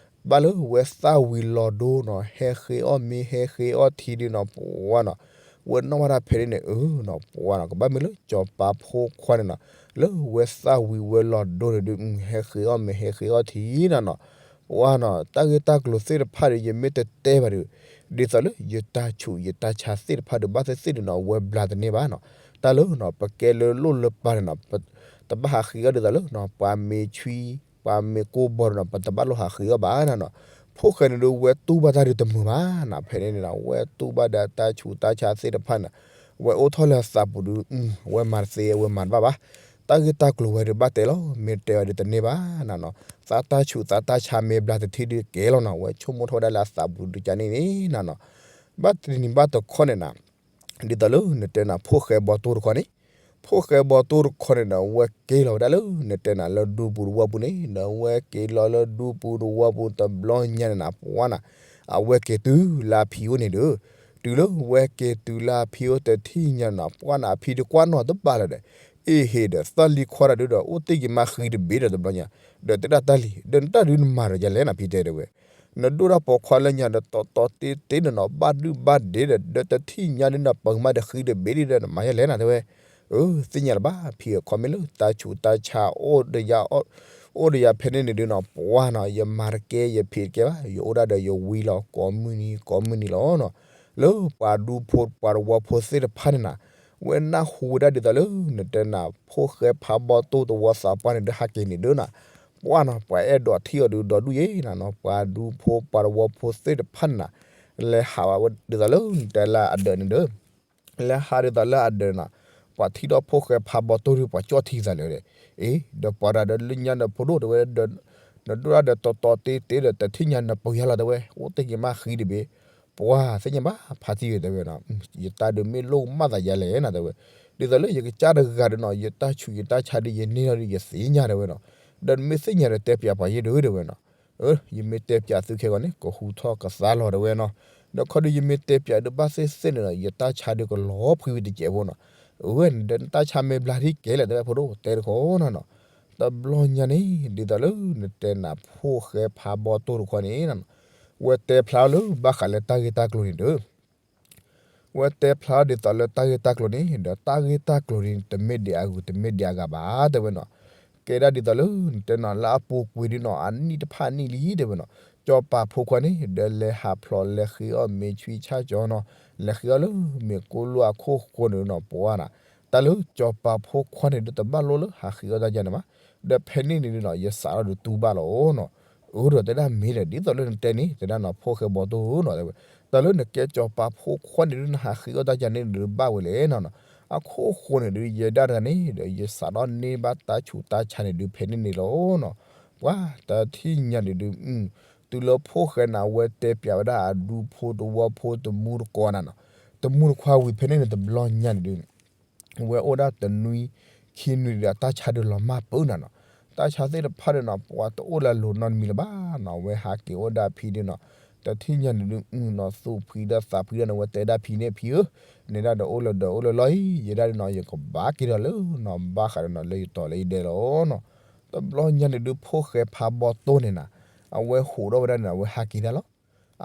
ဘၣ်လၢဝဲသၣ်ဝံၤလီၤဒိနီၤ, ဟဲဃ့အီၣ်မ့ၤဟဲဃ့အီၣ်ထံဒုးနီၤ ပှၢ်နီၤ, ဝဲနီၣ်ဘၣ်ဒၣ်ဖဲန့ၣ်န့ၣ် အၢနီၤ ပှၢ်နီၤ, ကဘၣ်မ့ၢ်လၢကၠီၤပၤဖိခွါန့ၣ်နီၤ, လၢဝဲသၣ်ဝံၤဝဲလီၤဒိန့ၣ်ဒုး ဟဲဃ့အီၣ်မ့ၤဟဲဃ့အီၣ်ထံနၤနီၤ, ပှၢ်နီၤ, တၢ်ဂ့ၢ်တၢ်ကျိၤသ့ၣ်တဖၣ်ဒီး ယမ့ၢ်တတဲဘၣ်ဒီး ဒ်သိးလၢယတၢ်ဆူးယတၢ်ဆါသ့ၣ်တဖၣ်ဒီး ဘၣ်သ့ၣ်သ့ၣ်န့ၣ်နီၤ ဝဲဘျါတန့ၢ်ဘၣ်နီၤ, တၢ်လၢနီၤ ပကဲလၢလိၣ်လၢပၤန့ၣ်နီၤ, တဘၣ်ဟးဃ့အီၣ်ဒ်သိးလၢနီၤ ပှၤမ့ၤဆွံ ပှၤမ့ၤကိၢ်ဘီဒီးနီၤ ပတဘၣ်လိၣ်ဟးဃ့အီၣ်ဘၣ်နၤနီၤ, ဖိၣ်ဃဲန့ၣ်ဒုး ဝဲတူၢ်ဘၣ်တၢ်ဒုးတမုာ်ဘၣ်နီၤ, ဖဲန့ၣ်န့ၣ်နီၤ ဝဲတူၢ်ဘၣ်ဒီးတၢ်ဆူးတၢ်ဆါသ့ၣ်တဖၣ်န့ၣ် ဝဲအိၣ်ထီၣ်လၢအသးပူၤဒုး ဝဲမၤတသ့ဝဲမၤတဘၣ်ဘၣ်, တၢ်ဂ့ၢ်တၢ်ကျိၤဝဲဒုးဘၣ်တဲလီၤ မ့ၢ်တဲဝဲဒုးတန့ၢ်ဘၣ်နၤနီၤ, သးတၢ်ဆူးသးတၢ်ဆါမ့ၢ်ဘျါတထံၣ်ဒုးကဲလီၤနီၤ, ဝဲဆိကမိၣ်ထီၣ်ဝဲဒၣ်လၢအသးပူၤဒုးကန့ၣ်န့ၣ်နၤနီၤ, ဘၣ်တနံၤဘၣ်တခီန့ၣ်နၤ ဒ်သိးလၢနတဲနၤ ဖိၣ်ဃဲဘီတိၢ်တခီန့ၣ်, ဖိၣ်ဃဲဘီတိၢ်တခီန့ၣ်ဒီး အဝဲက့ၤလီၤဝဲဒၣ်လၢနတဲနၤလၢဒူပူၤတဝီပူၤန့ၣ် ဒီးအဝဲက့ၤလီၤလၢဒူပူၤတဝီပူၤတဘျီညါန့ၣ်နၤ ပှၢ်နၤ, အဝဲက့ၤတုၤလၢအဖံအိၣ်န့ၣ်ဒီး, တုၤလၢဝဲက့ၤတုၤလၢအဖံအိၣ်တထံၣ်ညါန့ၣ်နၤ ပှၢ်နၤ အဖံဒုးကွၢ်နီၣ်တဘၣ်လၢၤဒီး, အ့ဟ့ၣ်ဒီးသၣ်လံၤခွါတၢ်ဒုးဒီး အိၣ်သ့ၣ်က့ၤမးဃံတဘ့ၣ်ဒီးတဘျီညါ, ဒီးတဲဒၣ်တၢ်လံၤ ဒီးနတၢ်ဒုးနမၤဒီးယၤလဲၣ်နၤ ဖံတဲတဲဝဲ နဒိၣ်ဒၣ်ပိာ်ခွါလၢညါဒီးတီတီတ့တ့န့ၣ်နီၤ ဘၣ်ဒုၣ်ဘၣ်ဒ့ဒီး ဒီးတထံၣ်ညါဒုးနၤ ပၢၤကမၣ်ဒီးဃံတဘ့ၣ်ဒုးဒီး နမၤယၤလဲၣ်နၤတဲဝဲ, အၢ သ့ၣ်ညါလၢၤဘၣ် ဖံဧၢ ခီမ့ၢ်လၢတၢ်ဆူးတၢ်ဆါ အိၣ်ဒီးယၤဖဲန့ၣ်န့ၣ်ဒုးနီၤ ပှၢ်နီၤ ယမၤတကဲယဖံးတကဲဘၣ် ယအိၣ်ဒၣ်ဒီးယဝံလီၤ ကိးမုၢ်နံၤကိးမုၢ်နံၤလီၤနီၤ, လၢပှၤဒူဖိပှၤတဝီဖိသ့ၣ်တဖၣ်န့ၣ်နၤ ဝဲနၢ်ဟူဝဲဒၣ်ဒ်သိးလၢ နတဲနၤ ဖိၣ်ဃဲဖးဘီတိၢ်တဝီသးပှၢ်န့ၣ်ဒုး ဟးက့ၤန့ၣ်ဒုးနၤ, ပှၢ်နီၤ ပှၤအဲၣ်ဒိးထံၣ်အီၤဒုးဒီဒူၣ်ယဲနၤနီၤ ပှၤဒူဖိပှၤတဝီဖိသ့ၣ်တဖၣ်န့ၣ်နၤ, လဲၤဟးဝဲဒ်သိးလၢနတဲလၢအဒၢးန့ၣ်ဒီး လဲၤဟးဒ်သိးလၢအဒၢးန့ၣ်နၤ, ပှၤထံၣ်ဒီးဖိၣ်ဃဲဖးဘီတိၢ်ဒုး ပှၤကၠီၣ်ထံသးလၢၤဒီး, အ့ ဒီးပှၤတဂၤဒီးလၢညါဒီးဖိဒိၣ်တဲဝဲဒီး, နဒိၣ်ဒၣ်ဒီးတီတီတ့တ့ဒီး တထံၣ်ညါနပၢၤယၤလီၤတဲဝဲ အိၣ်သ့ၣ်က့ၤမးဃံတဘ့ၣ်, ပှၢ်သ့ၣ်ညါဘၣ်ဖါတံၢ်တဲဝဲနီၤ, ယတၢ်ဒုးမ့ၢ်လိၣ်ကမၣ်သးယၤလဲၣ်နၤတဲဝဲ, ဒ်သိးလၢယကစၢ်တဂၤဒီးနီၤ ယတၢ်ဆူးယတၢ်ဆါဒုး ယန့ၢ်ထီၣ်ဒုး ယသ့ၣ်ညါတဲဝဲနီၤ, ဒီးနမ့ၢ်သ့ၣ်ညါဒီးတဲပၠးပှၤယဲၢ်ဒုးတဲဝဲနီၤ, အၢ ယမ့ၢ်တဲပၠးသုခဲဂီၤန့ၣ် ကဟူထီၣ်ကသါလီၤတဲဝဲနီၤ, ဒီးခီဒုးယမ့ၢ်တဲပၠးဒုးဘၣ်သ့ၣ်သ့ၣ်န့ၣ်ဒီး ယတၢ်ဆါဒုးကလီၤဖှံဝံၤတစဲးဖိနီၤ, အဝဲန့ၣ်ဒီးနတၢ်ဆါမ့ၢ်ဘျါထံၣ်ကဲလဲၣ်တဲဝဲဖိဒိၣ်တဲတခီနီၤနီၤ, တဘျီညါန့ၣ် ဒ်သိးလၢနတဲနၤ ဖိၣ်ဃဲဖးဘီတိၢ်တခီန့ၣ်, ဝဲတဲဖျါလၢဘၣ်ဃးလၢတၢ်ဂ့ၢ်တၢ်ကျိၤန့ၣ်ဒီး ဝဲတဲဖျါဒ်သိးလၢတၢ်ဂ့ၢ်တၢ်ကျိၤန့ၣ် ဒီးတၢ်ဂ့ၢ်တၢ်ကျိၤန့ၣ် တမ့ၢ်ဒံးအဂုၤ တမ့ၢ်ဒံးအဂၤဘၣ် တဲဝဲနီၤ, ကဲဒၣ်ဒ်သိးလၢနတဲနီၤ လၢအပူၤကွံာ်ဒုးနီၤ အနံၣ်တဖၣ်နံၣ်လံ တဲဝဲနီၤ, ကၠီၤပၤဖိခွါန့ၣ် ဒီးလဲၤဟးဖျိး လဲၤဃ့အီၣ်မ့ၤဆွံဆၣ်ကၠီနီၤ, လဲၤဃ့အီၣ်လၢမ့ၤကိၢ်လိၣ်အခိၣ်ဃိန့ၣ်နီၤ ပှၢ်နၤ, တၢ်လၢကၠီၤပၤဖိခွါန့ၣ်ဒီး တဘၣ်လိၣ်လၢဟးဃ့အီၣ်တၢ်ယၤန့ၣ်ဘၣ်, ဒီးဖဲန့ၣ်န့ၣ်နီၤ ယစးထီၣ်ဒုးတူၢ်ဘၣ်လီၤနီၤ, အၢ ဒီးတဲဒၣ်မ့ၢ်ဒီး ဒ်သိးလၢနတဲန့ၣ် တဲဒၣ်နီၤ ဖိၣ်ဃဲဘီတိၢ်နီၤ တဲဝဲ, တၢ်လၢနကဲကၠီၤပၤဖိခွါန့ၣ်ဒုး နဟးဃ့အီၣ်တၢ်ယၤန့ၣ်ဒုးဘၣ်ဝဲလဲၣ်နီၤ, အခိၣ်ဃိန့ၣ်ဒုး ယဲဒၣ်တဂၤန့ၣ်ဒီး ယစးထီၣ်န့ၢ်ဘၣ်တၢ်ဆူးတၢ်ဆါန့ၣ်ဒုး ဖဲန့ၣ်န့ၣ်လီၤနီၤ, ပှၤတထံၣ်ညါန့ၣ်ဒုး တုၤလၢဖိၣ်ဃဲန့ၣ် အဝဲတဲပၠးဝဲဒၣ်အဒူဖိတဝီဖိတမူတကိးနၤနီၤ, တမူတခွါဝံၤဖဲန့ၣ်န့ၣ် တဘျီညါန့ၣ်ဒုး ဝဲအိၣ်ဒၣ်တနွံခံနွံဒီး အတၢ်ဆါဒုးလီၤမၢ်ပၢၢ်နၤနီၤ, တၢ်ဆါသ့ၣ်တဖၣ်ဒီးနီၤ ပှၤတအိၣ်လၢအလိၤနီတမံၤလၢၤဘၣ်နီၤ, ဝဲဟးက့ၤအိၣ်ဒၣ်ဖံဒုးနီၤ, တထံၣ်ညါန့ၣ်ဒုး နီၤသူၣ်ဖှံဒီးသးဖှံဒီးန့ၣ် ဝဲတဲဒၣ်ဖံန့ၣ် ဖံဧၢ, နဲဒၣ်ဒီးအိၣ်လၢဒီးအိၣ်လၢလီၢ်အံၤ ယဲဒၣ်ဒုးနီၤ ယကဘၣ်က့ၤဒီးလၢနီၤ ဘၣ်ဃးဒီးနီၤ လၢယတီၤလၢယဒဲလီၤနီၤ, တဘျီညါန့ၣ်ဒုး ဖိၣ်ဃဲဖးဘီတိၢ်န့ၣ်နၤ, အဝဲဟူးထီၣ်ဝဲဒၣ်န့ၣ် အဝဲဟးက့ၤဒၣ်လီၤ.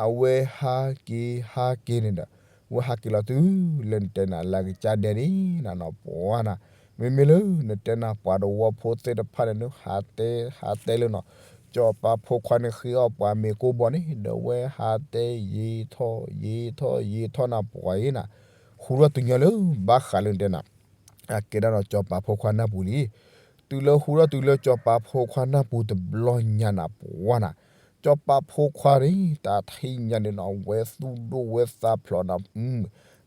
အဝဲဟးက့ၤဟးက့ၤန့ၣ်ဒီး ဝဲဟးက့ၤလီၤတုၤလၢနတဲနၤလၢအကစၢ်ဒဲန့ၣ်နၤနီၤ ပှၤနၤ, မ့မ့ၢ်လၢနတဲနၤပှၤတဝီဖိသ့ၣ်တဖၣ်န့ၣ် ဟးတဲဟးတဲလၢနီၤ, ကၠီၤပၤဖိခွါန့ၣ်ဃ့အီၣ်ပှၤမ့ၤကိၢ်ဘီန့ၣ် ဒီးဝဲဟးတဲယံာ်ထီၣ်ယံာ်ထီၣ်ယံာ်ထီၣ်နၤ ပှၤအံၤနၤ, ဟူထီၣ်တုၤညီလၢဘၣ်ဃးလၢနတဲနၤ, အကဲဒၣ်နီၤ ကၠီၤပၤဖိခွါနၢ်ပူၤလံ တုၤလၢဟူထီၣ်တုၤလၢစီၤပၤဖိခွါနၢ်ပူၤတဘျီညါနၤ ပှၤနၤ, စီၤပၤဖိခွါန့ၣ် တၢ်ထံၣ်ညါန့ၣ်နီၤ ဝဲသူၣ်ဒိၣ်ဝဲသးဖျိးနၤ,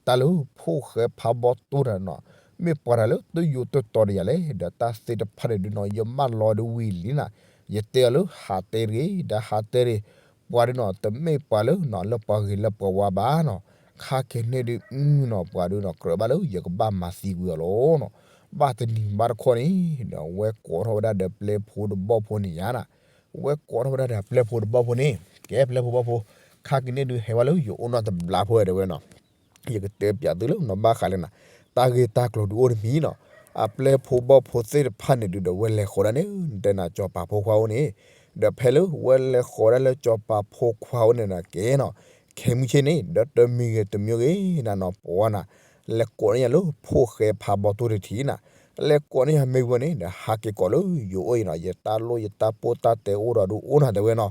တၢ်လၢဖိၣ်ဃဲဖးဘီတိၢ်တၢ်နီၤ, မ့ၢ်ပှၤတၢ်လၢတယိာ်တတီၤတယၤလဲၣ်, ဒီးတၢ်သ့ၣ်တဖၣ်န့ၣ်ဒုးနီၤ ယမၢလီၤဒုးဝံၤလံနၤ, ယတဲအီၤလၢဟးတဲတဂ့ၤ, ဒီးဟးတဲတဂ့ၤ, ပှၤဒုးနီၤ တမ့ၢ်ပှၤလၢနီၤ လၢပှၤဂ့ၤလၢပှၤဝါဘၣ်နီၤ, ခါကန့ၣ်ဒုးနီၤ ပှၤဒုးနီၤ ကြၢးဘၣ်လၢယကဘၣ်မၤသံကွံာ်အီၤလီၤနီၤ, ဘၣ်တနံၤဘၣ်တခီန့ၣ် ဒီးဝဲကိးထီၣ်ဝဲဒၣ်ဒီးပျဲၢ်ဖိတဘီၣ်ဖိန့ၣ်ယါနၤ, ဝဲကိးထီၣ်ဝဲဒၣ်ဒီးပျဲၢ်ဖိတဘီၣ်ဖိန့ၣ်, ကဲပျဲၢ်ဖိဘီၣ်ဖိ, ခါကန့ၣ်ဒုးဟဲဝဲလၢယအိၣ်နီၢ်တဘျီဖိတဲဝဲနီၤ ယကတဲပၠးသုလၢနီၤ ဘၣ်ဃးလၢနၤ, တၢ်ဂ့ၢ်တၢ်ကျိၤဒုးအိၣ်တမံၤနီၤ, အပျဲၢ်ဖိဘီၣ်ဖိသ့ၣ်တဖၣ်န့ၣ်ဒုးဒီးဝဲလဲၤဃီၤဒၣ်န့ၣ် နတဲနၤစီၤပၤဖိခွါအိၣ်န့ၣ်, ဒီးဖဲလၢဝဲလဲၤဃီၤဒၣ်လၢစီၤပၤဖိခွါအိၣ်န့ၣ်နၤကဲနီၤ, ခဲမုၢ်ဆ့ၣ်န့ၣ် ဒီးတမံၤဂ့ၤတမံၤဂ့ၤနၤနီၤ ပှၤနၤ, လဲၤကိးန့ၢ်ယၤလၢဖိၣ်ဃဲဖးဘီတိၢ်တထံးနၤ, လဲၤကိးန့ၢ်ယၤမ့ၢ်ဝဲန့ၣ် ဒီးဟးက့ၤကိးလၢယအိၣ်အံၤနီၤ, ယတၢ်လိၣ်ယတၢ်ပိၢ်တၢ်တဲအိၣ်ဒီးဒုးအိၣ်နၤတဲဝဲနီၤ,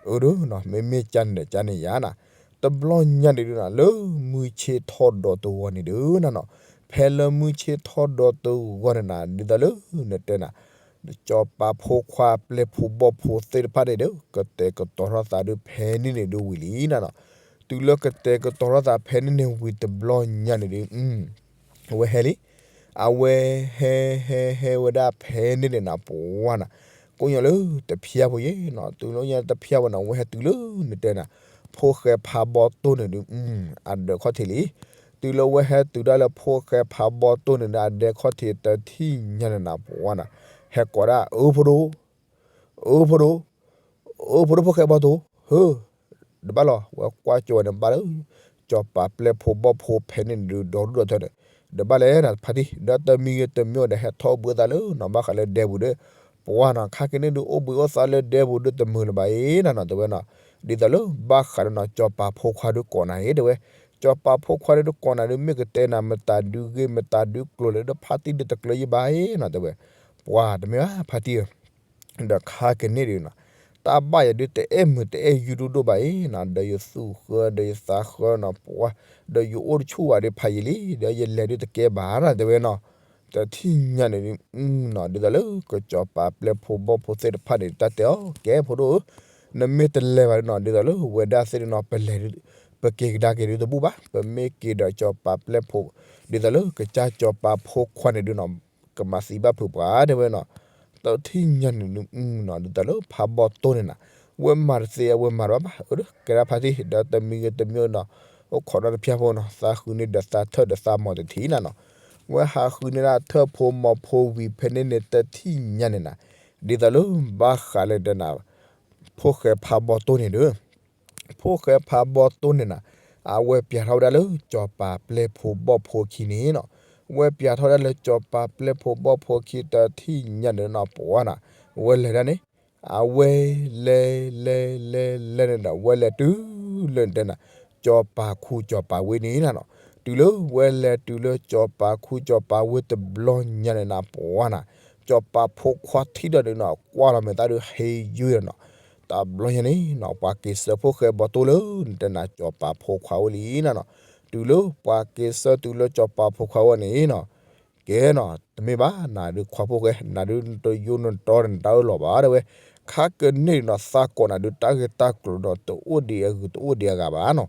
အၢဒုးနီၤ မ့မ့ၢ်ကန့ၣ်ဒီးကန့ၣ်ယါနၤ တဘျီညါန့ၣ်ဒုးနၤ လၢမုၢ်ဆ့ၣ်ထီၣ်ဒီးတဂီၤန့ၣ်ဒုးနၤနီၤ, ဖဲလၢမုၢ်ဆ့ၣ်ထီၣ်ဒီးတဂီၤန့ၣ်နၤ ဒ်သိးလၢနတဲနၤ, စီၤပၤဖိခွါပျဲၢ်ဖိဘီၣ်ဖိသ့ၣ်တဖၣ်န့ၣ်ဒီး ကတဲာ်ကတီၤထီၣ်သးဒုးဖဲန့ၣ်န့ၣ်ဒုးဝံၤလံနၤနီၤ, တုၤလၢကတဲာ်ကတီၤထီၣ်သးဖဲန့ၣ်န့ၣ်ဝံၤတဘျီညါန့ၣ်ဒုး အဝဲဟဲလံ, အဝဲဟဲဟဲဟဲဝဲဒၣ်ဖဲန့ၣ်န့ၣ်နၤ ပှၤနၤ, ကိးညါလၢတဖျါဖိယဲနီၤ, တုၤလၢညါတဖျါဖိနၤ အဝဲဟဲတုၤလၢနတဲနၤ, ဖိၣ်ဃဲဖးဘီတိၢ်န့ၣ်ဒုး အဒၢးခီၣ်ထံးလံ, တုၤလၢဝဲဟဲတုၤဒၣ်လၢဖိၣ်ဃဲဖးဘီတိၢ်န့ၣ်ဒီး အဒဲခီၣ်ထံးတထံၣ်ညါန့ၣ်နၤ ပှၤနၤ, ဟဲကိးဒၣ် အၢဖိဒိၣ် အၢဖိဒိၣ်, အၢဖိဒိၣ်ဖိၣ်ဃဲဘီတိၢ်ဧၢ, ဒီးဘၣ်လီၤ ဝဲကွၢ်ကၠီဝဲန့ၣ်ဘၣ်လၢ စီၤပၤပျဲၢ်ဖိဘီၣ်ဖိဖဲန့ၣ်န့ၣ်ဒုး ဒီဒူၣ်ဒီထၢန့ၣ်, ဒီးဘၣ်လဲၣ်နၤဖါတံၢ် ဒီးတမံၤဂ့ၤတမံၤဂ့ၤဒီး ဟဲထီၣ်ဘှံးသးလၢနီၤ ဘၣ်ဃးလၢဒဲပူၤဒီး, ပှၤနီၤ ခါက့ၤန့ၣ်ဒုး အိၣ်ဘှံးအိၣ်သါလၢဒဲပူၤဒုးတမုာ်လၢၤဘၣ်အံၤနၤနီၤ တဲဝဲနီၤ, ဒ်သိးလၢဘၣ်ဃးဒီးနီၤ စီၤပၤဖိခွါဒုးကိးနၤအံၤတဲဝဲ, စီၤပၤဖိခွါဒုးကိးနၤဒုး မ့ၢ်ကတဲနၤ မတၤဒုးဂ့ၢ် မတၤဒုးကျိၤလဲၣ်ဒီး ဖါတံၢ်ဒုးတကျၢၤယဘၣ်အံၤနီၤ တဲဝဲ, ပှၤတမ့ၢ်ဘၣ်ဖါတံၢ်ဧၢ ဒီးခါကန့ၣ်ဒုးနီၤ, တၢ်ဘၣ်ယၤဒုး တအဲၣ်မုာ်တအဲၣ်ယူဒိၣ်ဒိၣ်ဘၣ်အံၤနီၤ, ဒီးယသူၣ်ဃၢ ဒီးယသးဃၢနီၤ ပှၤ, ဒီးယအိၣ်တဆူၣ်ဘၣ်ဒီးဖးယံာ်လံ, ဒီးယလဲၤဒုးတကဲဘၣ်နီၤ တဲဝဲနီၤ, တထံၣ်ညါန့ၣ်ဒုးနီၤ ဒ်သိးလၢကစီၤပၤပျဲၢ်ဖိဘီၣ်ဖိသ့ၣ်တဖၣ်န့ၣ် တၢ်တဲအီၤ ကဲဖိဒိၣ်ဧၢ, နမ့ၢ်တလဲၤဘၣ်ဒုးနီၤ ဒ်သိးလၢဝဲဒၣ်သ့ၣ်ဒုးနီၤ ပလဲၤဒုး, ပက့ၤကဒါက့ၤဒုးတဘူၣ်ဘၣ်, ပမ့ၢ်က့ၤဒီးစီၤပၤပျဲၢ်ဖိ, ဒ်သိးလၢကစၢ်စီၤပၤဖိခွါန့ၣ်ဒုးနီၤ ကမၤသံဘၣ်ဖုးပှၤတဲဝဲနီၤ, တထံၣ်ညါန့ၣ်ဒုးနီၤ ဒ်သိးလၢဖးဘီၣ်တိၢ်န့ၣ်နၤ, ဝဲမၤတသ့အဝဲမၤတဘၣ်ဘၣ်, အၢ ကဲဒၣ်ဖါတံၢ် ဒီးတမံၤဂ့ၤတမံၤနီၤ, အိၣ်ခိးဒီးတဖျါဖိနီၤ သးဃုန့ၢ်ဒီးသးထၢၣ်ဒီးသးမီၤတထံၣ်နၤနီၤ, ဝဲဟးဃုန့ၢ်ဒၣ်ထၢၣ်ဖိမီၤဖိဝံၤဖဲန့ၣ်န့ၣ် တထံၣ်ညါန့ၣ်နၤ, ဒ်သိးလၢဘၣ်ဃးလၢတဲနၤ ဖိၣ်ဃဲဖးဘီၣ်တိၢ်န့ၣ်ဒီး ဖိၣ်ဃဲဖးဘီၣ်တိၢ်န့ၣ်နၤ, အဝဲပျးထီၣ်ဝဲဒၣ်လၢစီၤပၤပျဲၢ်ဖိဘီၣ်ဖိခံန့ၣ်နီၤ, ဝဲပျးထီၣ်ဝဲဒၣ်လၢစီၤပၤပျဲၢ်ဖိဘီၣ်ဖိခံတထံၣ်ညါန့ၣ်နီၤ ပှၤနၤ, ဝဲလဲၤဒၣ်န့ၣ်, အဝဲလဲၤ လဲၤ လဲၤ လဲၤန့ၣ်ဒီး ဝဲလဲၤတုၤလၢတဲနၤ စီၤပၤခူစီၤပၤဝ့ၢ်န့ၣ်နၤနီၤ, တုၤလၢဝဲလဲၤတုၤလၢစီၤပၤခူစီၤပၤဝ့ၢ်တဘျီညါန့ၣ်နၤ ပှၤနၤ, စီၤပၤဖိခွါထံၣ်ဒီးန့ၣ်နီၤ ကွၢ်လီၤမဲာ်သၣ်ဒုးဟ့ယုၢ်ဒီးနီၤ, တဘျီညါန့ၣ်နီၤ ပှၤက့ၤဆှၢဖိၣ်ဃဲဘီၣ်တိၢ်လၢနတဲနၤစီၤပၤဖိခွါဝ့ၢ်လံနၤနီၤ, တုၤလၢပှၤက့ၤဆှၢတုၤလၢစီၤပၤဖိခွါဝ့ၢ်န့ၣ်နီၤ ကဲနီၤ တမ့ၢ်ဘၣ် နၤဒုးခွါဖိၣ်ဃဲ နၤဒုးတယိနတီနတၢ်အၢၣ်လီၤဘၣ်တဲဝဲ, ခါကန့ၣ်နီၤ သးကိးနၤဒုးတၢ်ဂ့ၢ်တၢ်ကျိၤဒီးတအိၣ်ဒံးအဂုၤတအိၣ်ဒံးအဂၤဘၣ်နီၤ,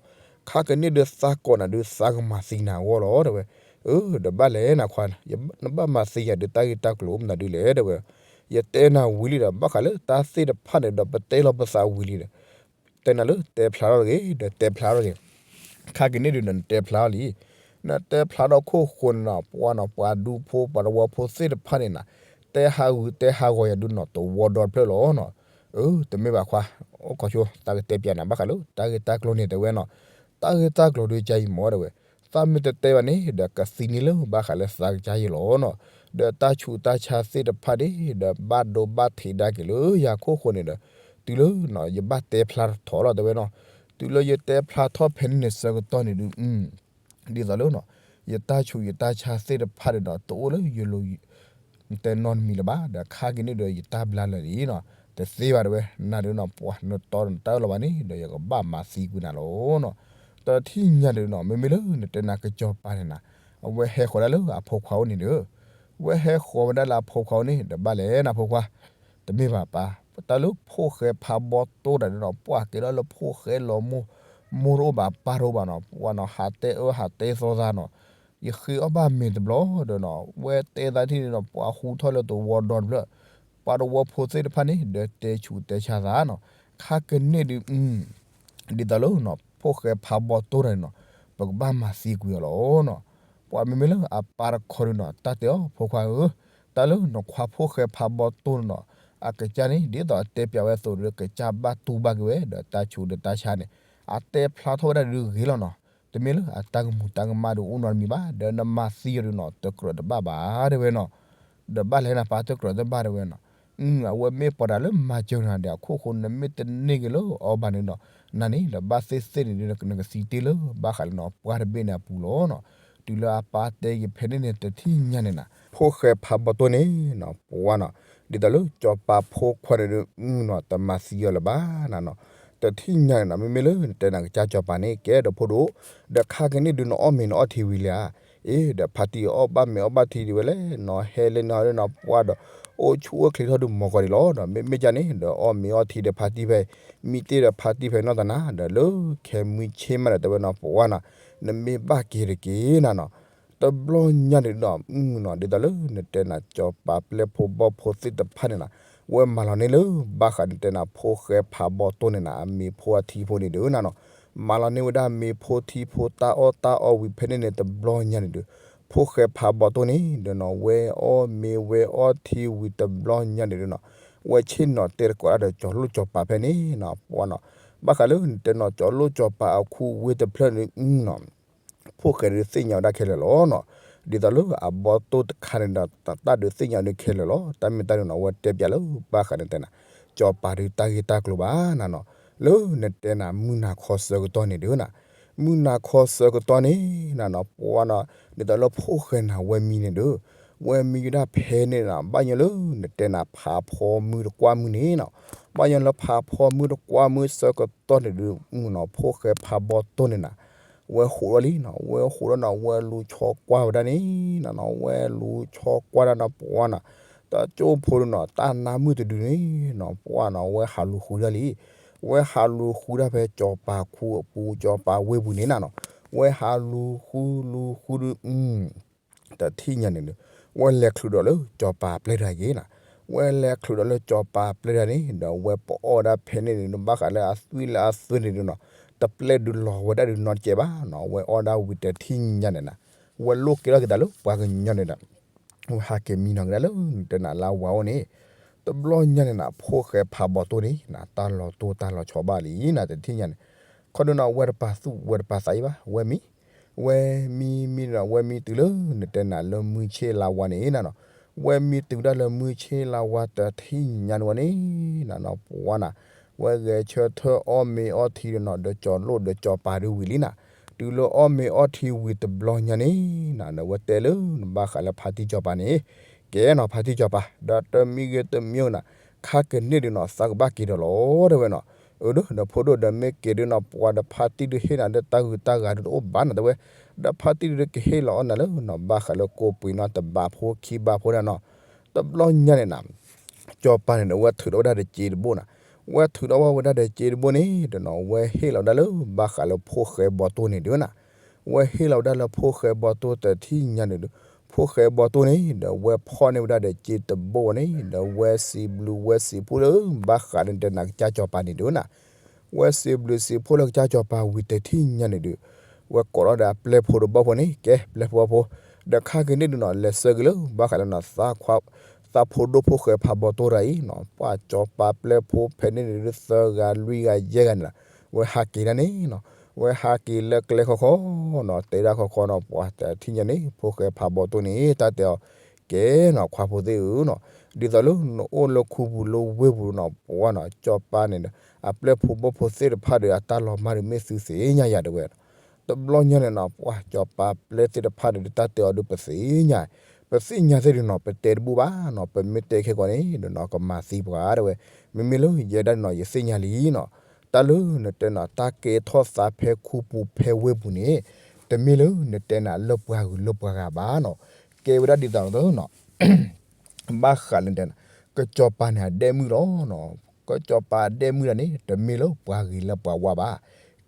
ခါကန့ၣ်ဒုးသးကိးနၤဒုးသးကမၤသံနၤအဂီၢ်လီၤတဲဝဲ, အၢ ဒီးဘၣ်လဲၣ်နၤခွါ, နဘၣ်မၤသံယၤဒုးတၢ်ဂ့ၢ်တၢ်ကျိၤအိၣ်မနုၤဒုလဲၣ်တဲဝဲ, ယတဲနၤဝံၤလံဒီး ဘၣ်ဃးလၢတၢ်သ့ၣ်တဖၣ်န့ၣ်ဒီး ပတဲလီၤပသးဝံၤလံဒီး တဲနၤလၢတဲဖျါထီၣ်တဂ့ၤ ဒီးတဲဖျါထီၣ်တဂ့ၤ, ခါကန့ၣ်ဒုးနတဲဖျါထီၣ်လံ, နတဲဖျါထီၣ်ခိၣ်ဃိန့ၣ်နီၤ ပှၤနီၤ ပှၤဒူဖိပှၤတဝီဖိသ့ၣ်တဖၣ်န့ၣ်နၤ, တဲဟးဂူာ်တဲဟးဂီၤယၤဒုးနီၤ တဝီဒီတဖျၢၣ်လီၤနီၤ, အၢ တမ့ၢ်ဘၣ်ခွါ, အိၣ်ခိးဆိ သးကတဲပျးနၤဘၣ်ဃးလၢတၢ်ဂ့ၢ်တၢ်ကျိၤန့ၣ်တဲဝဲနီၤ, တၢ်ဂ့ၢ်တၢ်ကျိၤဒုးကါအံၤမ့ၢ်တဲဝဲ သးမ့ၢ်တတဲဘၣ်န့ၣ် ဒီးကသံန့ၢ်လၢဘၣ်ဃးလၢသးကစၢ်ယဲလီၤနီၤ, ဒီးတၢ်ဆူးတၢ်ဆါသ့ၣ်တဖၣ်န့ၣ် ဒီးဘၣ်ဒိဘၣ်ထံးဒါက့ၤလၢယၤခိၣ်ဃိန့ၣ်ဒီး တုၤလၢ ယဘၣ်တဲဖျါထီၣ်လီၤတဲဝဲနီၤ, တုၤလၢယတဲဖျါထီၣ်ဖဲန့ၣ်န့ၣ်ဆၢကတီၢ်န့ၣ်ဒုး ဒ်သိးလၢနီၤ ယတၢ်ဆူးယတၢ်ဆါသ့ၣ်တဖၣ်န့ၣ်ဒီး တအိၣ်လၢယလိၤ တဲနီတမံၤလၢၤဘၣ်, ဒီးခါက့ၤန့ၣ်ဒီးယတၢ်ဘျါလၢာ်လံနီၤ, တသ့ဘၣ်တဲဝဲ, နၤဒုးနီၤ ပှၤနတီနတၢ်အၢၣ်လီၤဘၣ်န့ၣ် ဒီးယကဘၣ်မၤသံကွံာ်နၤလီၤနီၤ, တထံၣ်ညါဒုးနီၤ မ့မ့ၢ်လၢနတဲနၤကစီၤပၤန့ၣ်နၤ, အဝဲဟဲဃီၤဒၣ်လၢအဖိခွါအိၣ်န့ၣ်ဒီး ဝဲဟဲဃီၤဝဲဒၣ်လၢအဖိခွါအအိၣ်န့ၣ် ဒီးဘၣ်လဲၣ်နၤဖိခွါ, တမ့ၢ်ဘၣ်ပၢ်, တၢ်လၢဖိၣ်ဃဲဖးဘီတိၢ်တၢ်န့ၣ်နီၤ ပှၤကဲထီၣ်လၢဖိၣ်ဃဲလီၤမိၢ်, မိၢ်တအိၣ်ဘၣ်ပၢ်တအိၣ်ဘၣ်နီၤ ပှၤနီၤ ဟးတဲအၢဟးတဲသီသးနီၤ, ယဃ့အီၣ်ဘၣ်မ့ၤတဘျီဒီးနီၤ ဝဲတဲသးထံၣ်န့ၣ်နီၤ ပှၤဟူထီၣ်လၢသဝီဒီတဖျၢၣ်, ပှၤသဝီဖိသ့ၣ်တဖၣ်န့ၣ် ဒီးတဲဆူးတဲဆါသးနီၤ, ခါကန့ၣ်ဒုး ဒ်သိးလၢ ဖိၣ်ဃဲဖးဘီတိၢ်တၢ်န့ၣ်နီၤ ပကဘၣ်မၤသံကွံာ်အီၤလီၤနီၤ, ပှၤမ့မ့ၢ်လၢအပၢ်တခီဒုးနီၤ တၢ်တဲအီၤ ဖိခွါဧၢ, တၢ်လၢနခွါဖိၣ်ဃဲဖးဘီတိၢ်န့ၣ်နီၤ အကစၢ်န့ၣ် ဒ်သိးအတဲပျးဝဲအသိးဒီး ကစၢ်ဘၣ်တူၢ်ဘၣ်က့ၤဝဲ ဒီးတၢ်ဆူးဒီးတၢ်ဆါန့ၣ် အတဲဖျါထီၣ်ဝဲဒၣ်ဒုးဂ့ၤလီၤနီၤ, တမ့ၢ်လၢအတၢ်ကမူၤတၢ်ကမၣ်ဒုးအိၣ်နီတမံၤဘၣ် ဒီးနမၤသံအီၤဒုးနီၤ တကြၢးတဘၣ်ဘၣ်တဲဝဲနီၤ ဒီးဘၣ်လဲၣ်နၤပၢ် တကြၢးတဘၣ်တဲဝဲနီၤ, အဝဲမ့ၢ်ပှၤတၢ်လၢမၤစၢၤနၤဒီး အခိၣ်ဃိနမ့ၢ်တန့ၢ်က့ၤလၢအီၤဘၣ်န့ၣ်ဒီး နၤန့ၣ်ဒီးဘၣ်သ့ၣ်သ့ၣ်န့ၣ်ဒုး နကသံတ့ၢ်လၢဘၣ်ဃးလၢနပှၢ်တဘ့ၣ်န့ၣ်အပူၤလီၤနီၤ, တုၤလၢအပၢ်တဲက့ၤဖဲန့ၣ်န့ၣ် တထံၣ်ညါန့ၣ်နၤ ဖိၣ်ဃဲဖးဘီတိၢ်န့ၣ်နီၤ ပှၤနီၤ, ဒ်သိးလၢစီၤပၤဖိခွါန့ၣ်ဒုးနီၤ တမၤသံအီၤလၢၤဘၣ်နၤနီၤ, တထံၣ်ညါန့ၣ်နီၤ မ့မ့ၢ်လၢနတဲနၤကစၢ်စီၤပၤန့ၣ် ကဲဒီးဖိဒိၣ်, ဒီးခါကန့ၣ်ဒုးနအီၣ်မ့ၤနအီထံဝံၤလံဧါ အ့ ဒီးဖါတံၢ်အီၣ်ဘၣ်မ့ၤအီဘၣ်ထံဒံးဝဲလဲၣ်နီၤ ဟဲလၢနဟီဒုးနီၤ ပှၤဒီး အိၣ်ဆူၣ်အိၣ်ချ့ထီၣ်ဒုးမီၤကီၢ်ဒံးလီၤနီၤ, မ့မ့ၢ်ကန့ၣ် ဒီးအီၣ်မ့ၤအီထံဒီးဖါတံၢ်ဖဲ မံတ့ၢ်ဒီးဖါတံၢ်ဖဲနီၢ်သနၤ ဒီးလၢခဲမုၢ်ဆ့ၣ်မးဒီးတဲဝဲနီၤ ပှၤနီၤ, နမ့ၢ်ဘၣ်က့ၤတက့ၢ်နၤနီၤ, တဘျီညါန့ၣ်နီၤ ဒ်သိးလၢနတဲနၤ စီၤပၤပျဲၢ်ဖိဘီၣ်ဖိသ့ၣ်တဖၣ်န့ၣ်နၤ, ဝဲမၤလီၤန့ၢ်လၢ ဘၣ်ဃးနတဲနၤ ဖိၣ်ဃဲဖးဘီတိၢ်န့ၣ်နၤ အမ့ၤဖိအထံဖိန့ၣ်ဒုးနၤနီၤ, မၤလီၤန့ၢ်ဝဲဒၣ်မ့ၤဖိထံဖိတၢ်အီၣ်တၢ်အီဝံၤဖဲန့ၣ်န့ၣ် တဘျီညါန့ၣ်ဒုး ဖိၣ်ဃဲဖးဘီတိၢ်န့ၣ်ဒီးနီၤ ဝဲအီၣ်မ့ၤဝဲအီထံဝံၤတဘျီညါန့ၣ်ဒုးနီၤ, ဝဲဆ့ၣ်နီၤတဲသကိးတၢ်ဒီးစီၤလိၣ်စီၤပၤဖဲန့ၣ်နီၤ ပှၤနီၤ, ဘၣ်ဃးလၢနတဲနီၤ စီၤလိၣ်စီၤပၤအခိၣ်ဝ့ၢ်တဖျၢၣ်န့ၣ်နီၤ ဖိၣ်ဃဲဒုးသ့ၣ်ညါဝဲဒၣ်ခဲလၢာ်လီၤနီၤ, ဒ်သိးလၢအဘီတိၢ်တခါန့ၣ်ဒီး တၢ်ဒုးသ့ၣ်ညါဒုးခဲလၢာ်လီၤ, တၢ်မ့ၢ်တၢ်ဒုးနီၤ အဝဲတဲပျးလၢဘၣ်ဃးန့ၣ်တဲနၤ, စီၤပၤဒုးတၢ်ဂ့ၢ်တၢ်ကျိၤဘၣ်နၤနီၤ, လၢနတဲနၤ မုၢ်နၤခီဆၢကတီၢ်န့ၣ်ဒုးနၤ, မုၢ်နၤခီဆၢကတီၢ်န့ၣ်နၤနီၤ ပှၤနီၤ, ဒ်သိးလၢဖိၣ်ဃဲနၤဝဲမံန့ၣ်ဒုး, ဝဲမံဝဲဒၣ်ဖဲန့ၣ်နၤ ဘၣ်ညီလၢနတဲနၤဖးဖီမုၢ်တကွၢ်မုၢ်န့ၣ်နီၤ, ဘၣ်ညီလၢဖးဖီမုၢ်တကွၢ်မုၢ်ဆၢကတီၢ်န့ၣ်ဒုးနီၤ ဖိၣ်ဃဲဖးဘီတိၢ်န့ၣ်နၤ ဝဲဟးထီၣ်လံနီၤ, ဝဲဟးထီၣ်နီၤ ဝဲလူၤဆီကွၢ်ဝဲဒၣ်န့ၣ်နီၤ, ဝဲလူၤဆီကွၢ်ဒၣ်နီၤ ပှၤနီၤ, တၢ်ကၠိဖိဒုးနီၤ တၢ်နါမုၢ်တဒုန့ၣ်နီၤ ပှၤနီၤ ဝဲဟးလူၤဃုဒၣ်လံ, ဝဲဟးလူၤဃုဒၣ်ဖဲစီၤပၤခူအပူၤ စီၤပၤဝ့ၢ်ပူၤန့ၣ်နၤနီၤ, ဝဲဟးလူၤဃုလူၤဃုဒုး တထံၣ်ညါန့ၣ်ဒီး ဝဲလဲၤချုးဒီးလၢစီၤပၤပျဲၢ်တဂၤက့ၤနၤ, ဝဲလဲၤချုးဒီးလၢစီၤပၤပျဲၢ်တဂၤန့ၣ် ဒီးဝဲပအီၣ်ဒၣ်ဖဲန့ၣ်န့ၣ် ဘၣ်ဃးလၢအသွံၣ်လၢအသွဲၣ်န့ၣ်ဒုးနီၤ, တပျဲၢ်ဒုးလီၤဝဲဒၣ်ဒုးနီတကဲးဘၣ်နီၤ, ဝဲအီၣ်ဒၣ်ဝံၤတထံၣ်ညါန့ၣ်နၤ, ဝဲလိၣ်ကဲထီၣ်က့ၤသးလၢပှၤကညီန့ၣ်ဒီး ဝဲဟးက့ၤမံနီၤကဒါလၢနတဲနၤလၢဝၤအိၣ်န့ၣ်, တဘျီညါန့ၣ်နၤ ဖိၣ်ဃဲဖးဘီတိၢ်န့ၣ်နၤ တၢ်လီၤတိၢ်တၢ်လီၤဆီဘၣ်လံနၤ တထံၣ်ညါန့ၣ်, ခီဒုးနီၤ ဝဲတပာ်သူၣ်ဝဲတပာ်သးအံၤဘၣ် ဝဲမံ ဝဲမံမံဒီး ဝဲမံတုၤလၢနတဲနၤလၢမုၢ်ဆ့ၣ်လါဝါန့ၣ်နၤနီၤ, ဝဲမံတုၤဒၣ်လၢမုၢ်ဆ့ၣ်လါဝါတထံၣ်ညါန့ၣ်ဝဲန့ၣ်နၤနီၤ ပှၤနၤ, ဝဲဂဲၤဆၢထၢၣ်အီၣ်မ့ၤအီထံဒီးနီၤ ဒီးစီၤလိၣ်ဒီးစီၤပၤဒုးဝံၤလံနၤ, တုၤလၢအီၣ်မ့ၤအီထံဝံၤတဘျီညါန့ၣ်နၤ ဒီးဝဲတဲလၢနဘၣ်ဃးလၢဖါတံၢ်စီၤပၤန့ၣ်, ကဲနီၤ ဖါတံၢ်စီၤပၤ ဒီးတမံၤဂ့ၤတမံၤနၤ, ခါကန့ၣ်ဒုးနီၤ သးကဘၣ်က့ၤဒီးလီၤတဲဝဲနီၤ, အၢ ဒီးဖိဒိၣ်ဒီးမ့ၢ်က့ၤဒုးနီၤ ပှၤဒီးဖါတံၢ်ဒုးဟ့ၣ်နၤဒီးတၢ်ဂုၤတၢ်ဂၤဒုးတအိၣ်ဘၣ်နၤတဲဝဲ, ဒီးဖါတံၢ်ဒုးကဟ့ၣ်လီၤအီၣ်နၤလၢနီၤ ဘၣ်ဃးလၢကိးပှ့ၤနီၤ တဘးဖိခံဘးဖိဒၣ်နီၤ, တဘျီညါန့ၣ်နၤ စီၤပၤန့ၣ်ဒီး ဝဲထုးထီၣ်ဝဲဒၣ်ဒီးစ့တဘိနၤ, ဝဲထုးထီၣ်ဝဲဒၣ်ဒီးစ့တဘိန့ၣ်ဒီးနီၤ ဝဲဟ့ၣ်လီၤဝဲဒၣ်လၢဘၣ်ဃးလၢဖိၣ်ဃဲဘီတိၢ်န့ၣ်ဒုးနၤ, ဝဲဟ့ၣ်လီၤဝဲဒၣ်လၢဖိၣ်ဃဲဘီတိၢ်တထံၣ်ညါန့ၣ်ဒီး, ဖိၣ်ဃဲဘီတိၢ်န့ၣ်ဒီး ဝဲဖီၣ်န့ၢ်ဝဲဒၣ်ဒီးစ့တဘိဝဲန့ၣ်ဒီး ဝဲစံးဘျုးဝဲစံးဖှိၣ်လၢဘၣ်ဃးန့ၣ်တဲနၤကစၢ်စီၤပၤန့ၣ်ဒုးနၤ ဝဲစံးဘျုးစံးဖှိၣ်လၢကစၢ်စီၤပၤဝံၤတထံၣ်ညါန့ၣ်ဒီး, ဝဲကိးထီၣ်ဒီးအပျဲၢ်ဖိဒီးဘီၣ်ဖိန့ၣ် ကဲပျဲၢ်ဖိဘီၣ်ဖိ, ဒီးခါက့ၤန့ၣ်ဒုးနီၤ လဲၤဆၢက့ၤလၢဘၣ်ဃးလၢနီၤ သးဖိဒိၣ်ဖိၣ်ဃဲဖးဘီတိၢ်တဂၤအံၤနီၤ ပှၤစီၤပၤပျဲၢ်ဖိဖဲန့ၣ်န့ၣ်ဒုး သၢဂၤလွံၢ်ဂၤယဲၢ်ဂၤန့ၣ်လီၤ, ဝဲဟးက့ၤဒၣ်န့ၣ်နီၤ, ဝဲဟးက့ၤလၢကျဲခီခီနီၤ တဲဒၣ်ခီခီနီၤ ပှၤတထံၣ်ညါန့ၣ် ဖိၣ်ဃဲဖးဘီတိၢ်န့ၣ် တၢ်တဲအီၤ ကဲနီၤ ခွါဖိသ့ၣ်ဧၢနီၤ, ဒ်သိးလၢနအိၣ်လၢခူပူၤလၢဝ့ၢ်ပူၤနီၤ ပှၤနီၤ စီၤပၤန့ၣ်ဒီး အပျဲၢ်ဖိဘီၣ်ဖိသ့ၣ်တဖၣ်ဒီး အတၢ်လီၤမၢ်ဒီးမ့ၢ်သုသ့ၣ်ညါယၤတဲဝဲ, တဘျီညါန့ၣ်နီၤ ပှၤစီၤပၤပျဲၢ်သ့ၣ်တဖၣ်ဒီး တၢ်တဲအီၤဒုးပသ့ၣ်ညါ, ပသ့ၣ်ညါသ့ၣ်ဒုးနီၤ ပတဲတဘူၣ်ဘၣ်နီၤ ပမ့ၢ်တဲခဲကီးန့ၣ်ဒီးနီၤ ကမၤသံပှၤတဲဝဲ, မ့မ့ၢ်လၢယဲဒၣ်န့ၣ်နီၤ ယသ့ၣ်ညါလံနီၤ, တၢ်လၢနတဲနီၤ တၢ်ကဲထီၣ်သးဖဲခူပူၤဖဲဝ့ၢ်ပူၤန့ၣ် တမ့ၢ်လၢနတဲနၤလၢပှၤဂုၤလၢပှၤဂၤဘၣ်နီၤ, ကဲဝဲဒၣ်ဒ်သိးနီၤ ဘၣ်ဃးလၢတဲနၤ ကစီၤပၤန့ၣ်အဒဲၣ်မုၣ်လီၤ. ကစီၤပၤအဒဲၣ်မုၣ်ဒၣ်န့ၣ် တမ့ၢ်လၢပှၤဂ့ၤလၢပှၤဝါဘၣ်,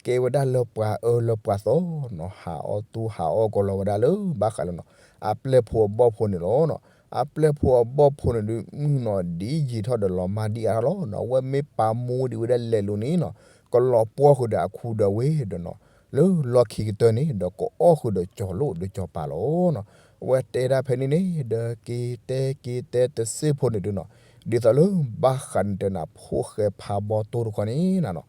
ကဲဝဲဒၣ်လၢပှၤအၢလၢပှၤသီနီၤ, ဟးအီၣ်သူၣ်ဟးအီၣ်ကလီဝဲဒၣ်လၢဘၣ်ဃးလၢနီၤ အပျဲၢ်ဖိအဘီၣ်ဖိန့ၣ်လီၤ. အပျဲၢ်ဖိအဘီၣ်ဖိန့ၣ်ဒုး မုၢ်နီၤဒ်ယံာ်ထီၣ်ဒီးလီၤမၢ်ဒံၣ်အါထီၣ်လီၤ. အဝဲမ့ၢ်ပာ်မူဒံးဝဲဒၣ်လဲၤလိၤန့ၣ်နီၤ ကလီၤပှီၢ်ဃုာ်ဒီးအခူဒီးဝ့ၢ်ဒီးနီၤ လၢလီၢ်ခံကတၢၢ်န့ၣ် ဒီးကအီၣ်ဃုာ်ဒီးကၠီၤလိၣ်ဒီးကၠီၤပၤလီၤ. အဝဲတဲဒၣ်ဖဲန့ၣ်န့ၣ် ဒီးက့ၤတဲက့ၤတဲတစ့ၢ်ဖိန့ၣ်ဒုးနီၤ ဒ်သိးလၢဘၣ်ဃးနတဲနၤ ဖိၣ်ဃဲဖးဘီတိၢ်တခီန့ၣ်နနီၤ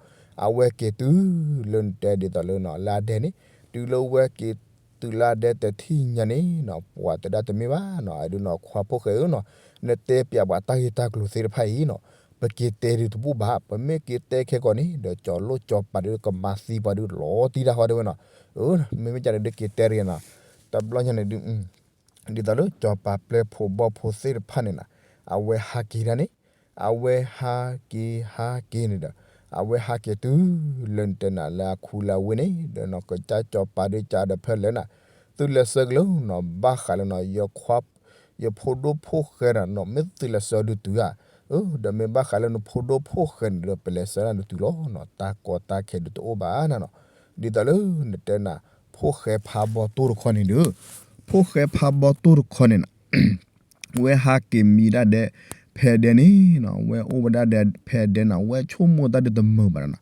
အဝဲက့ၤတုၤလၢနတဲဒ်သိးလၢနီၤ လၢအဒဲန့ၣ် တုၤလၢဝဲက့ၤတုၤလၢအဒဲတထံၣ်ညါန့ၣ်နီၤ ပှၤတဲဒၣ်တမ့ၢ်ဘၣ်နီၤ အဒုးနီၤ ခွါဖိၣ်ဃဲဧၢနီၤ နတဲပျးပှၤတၢ်ဂ့ၢ်တၢ်ကျိၤသ့ၣ်တဖၣ်အံၤနီၤ ပက့ၤတဲဒုးတဘူၣ်ဘၣ် ပမ့ၢ်က့ၤတဲခဲကီးန့ၣ် ဒီးကၠီၤလိၣ်ကၠီၤပၤဒုးကမၤသံပှၤဒုးလီၤတံၢ်တၢ်ဃီတဲဝဲနီၤ မ့မ့ၢ်ကန့ၣ်ဒုးက့ၤတဲတဂ့ၤနီၤ တဘျီညါန့ၣ်ဒုး ဒ်သိးလၢကၠီၤပၤပျဲၢ်ဖိဘီၣ်ဖိသ့ၣ်တဖၣ်န့ၣ်နီၤ အဝဲဟးက့ၤဒၣ်န့ၣ် အဝဲဟးက့ၤဟးက့ၤန့ၣ်ဒီး အဝဲဟးက့ၤတုၤလၢနတဲနၤလၢအခူလၢအဝ့ၢ်န့ၣ် ဒီးနီၤကစၢ်ကၠီၤပၤဒုးကဒီးဖဲလဲၣ်နၤ သုလဲၤဆှၢက့ၤလၢနီၤ ဘၣ်ဃးလၢနီၤ ယခွါ ယဖိဒိၣ်ဖိၣ်ဃဲနၤနီၤ မ့ၢ်သုလဲၤဆှၢဒုးတုၤဧါ အၢ ဒီးမ့ၢ်ဘၣ်ဃးလၢနဖိဒိၣ်ဖိၣ်ဃဲန့ၣ်ဒီး ပလဲၤဆှၢနၤဒုးတုၤလီၤနီၤ တၢ်ကီတၢ်ခဲဒုးတအိၣ်ဘၣ်နၤနီၤ ဒ်သိးလၢနတဲနၤ ဖိၣ်ဃဲဖးဘီတိၢ်တခီန့ၣ်ဒီး ဖိၣ်ဃဲဖးဘီတိၢ်တခီန့ၣ်နီၤ ဝဲဟးက့ၤမံဒၣ်ဒဲး ဖဲဒဲးန့ၣ်နီၤ ဝဲအိၣ်ဝဲဒၣ်ဒဲးဖဲဒဲးနီၤ ဝဲဆိကမိၣ်တၢ်ဒုးတမုာ်ဘၣ်နီၤ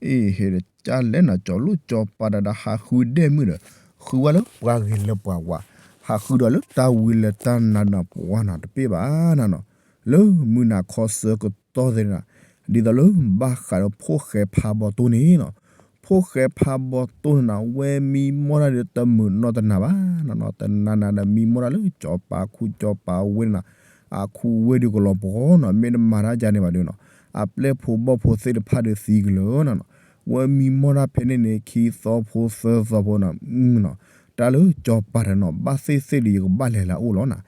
အ့ၣ် ဟ့ၣ်ဒီးကၢ်လဲၣ်နီၤ ကၠီၤလိၣ်ကၠီၤပၤဒီးဟးဃုဒဲးမုၣ်ဒီး ဃုဝဲလၢပှၤဂ့ၤလၢပှၤဝါ ဟးဃုဒီးလၢတၢ်ဝံလၢတၢ်နါနီၤ ပှၤနီၤတပ့ၢ်ဘၣ်နၤနီၤ လၢမုၢ်နၤခီဆၢကတီၢ်သ့ၣ်နီၤ ဒ်သိးလၢဘၣ်ဃးလၢဖိၣ်ဃဲဖးဘီတိၢ်န့ၣ်နီၤ ဖိၣ်ဃဲဖးဘီတိၢ်န့ၣ်နီၤ ဝဲမံမီၢ်တၢ်ဒီးတမုာ်နီၢ်တနၤဘၣ်နီၤ တနၤနၤဒီးမံမီၢ်တၢ်လၢ ကၠီၤပၤခူကၠီၤပၤဝ့ၢ်န့ၣ်နီၤ အခူဝ့ၢ်ဒုးကလီၤပှီၢ်နီၤ မ့ၢ်တမၤတၢ်ကန့ၣ်ဘၣ်ဒုးနီၤ အပျဲၢ်ဖိဘီၣ်ဖိသ့ၣ်တဖၣ်ဒီးသံကလၢာ်နီၤ ဝဲမံမီၢ်တၢ်ဖဲန့ၣ်န့ၣ် ခံသီဖိသၢသီဖိနီၤ တၢ်လၢကၠီၤပၤတနီၤ ဘၣ်သ့ၣ်သ့ၣ်ဒီး ယကဘၣ်လဲၤလၢအအိၣ်လီၤနီၤ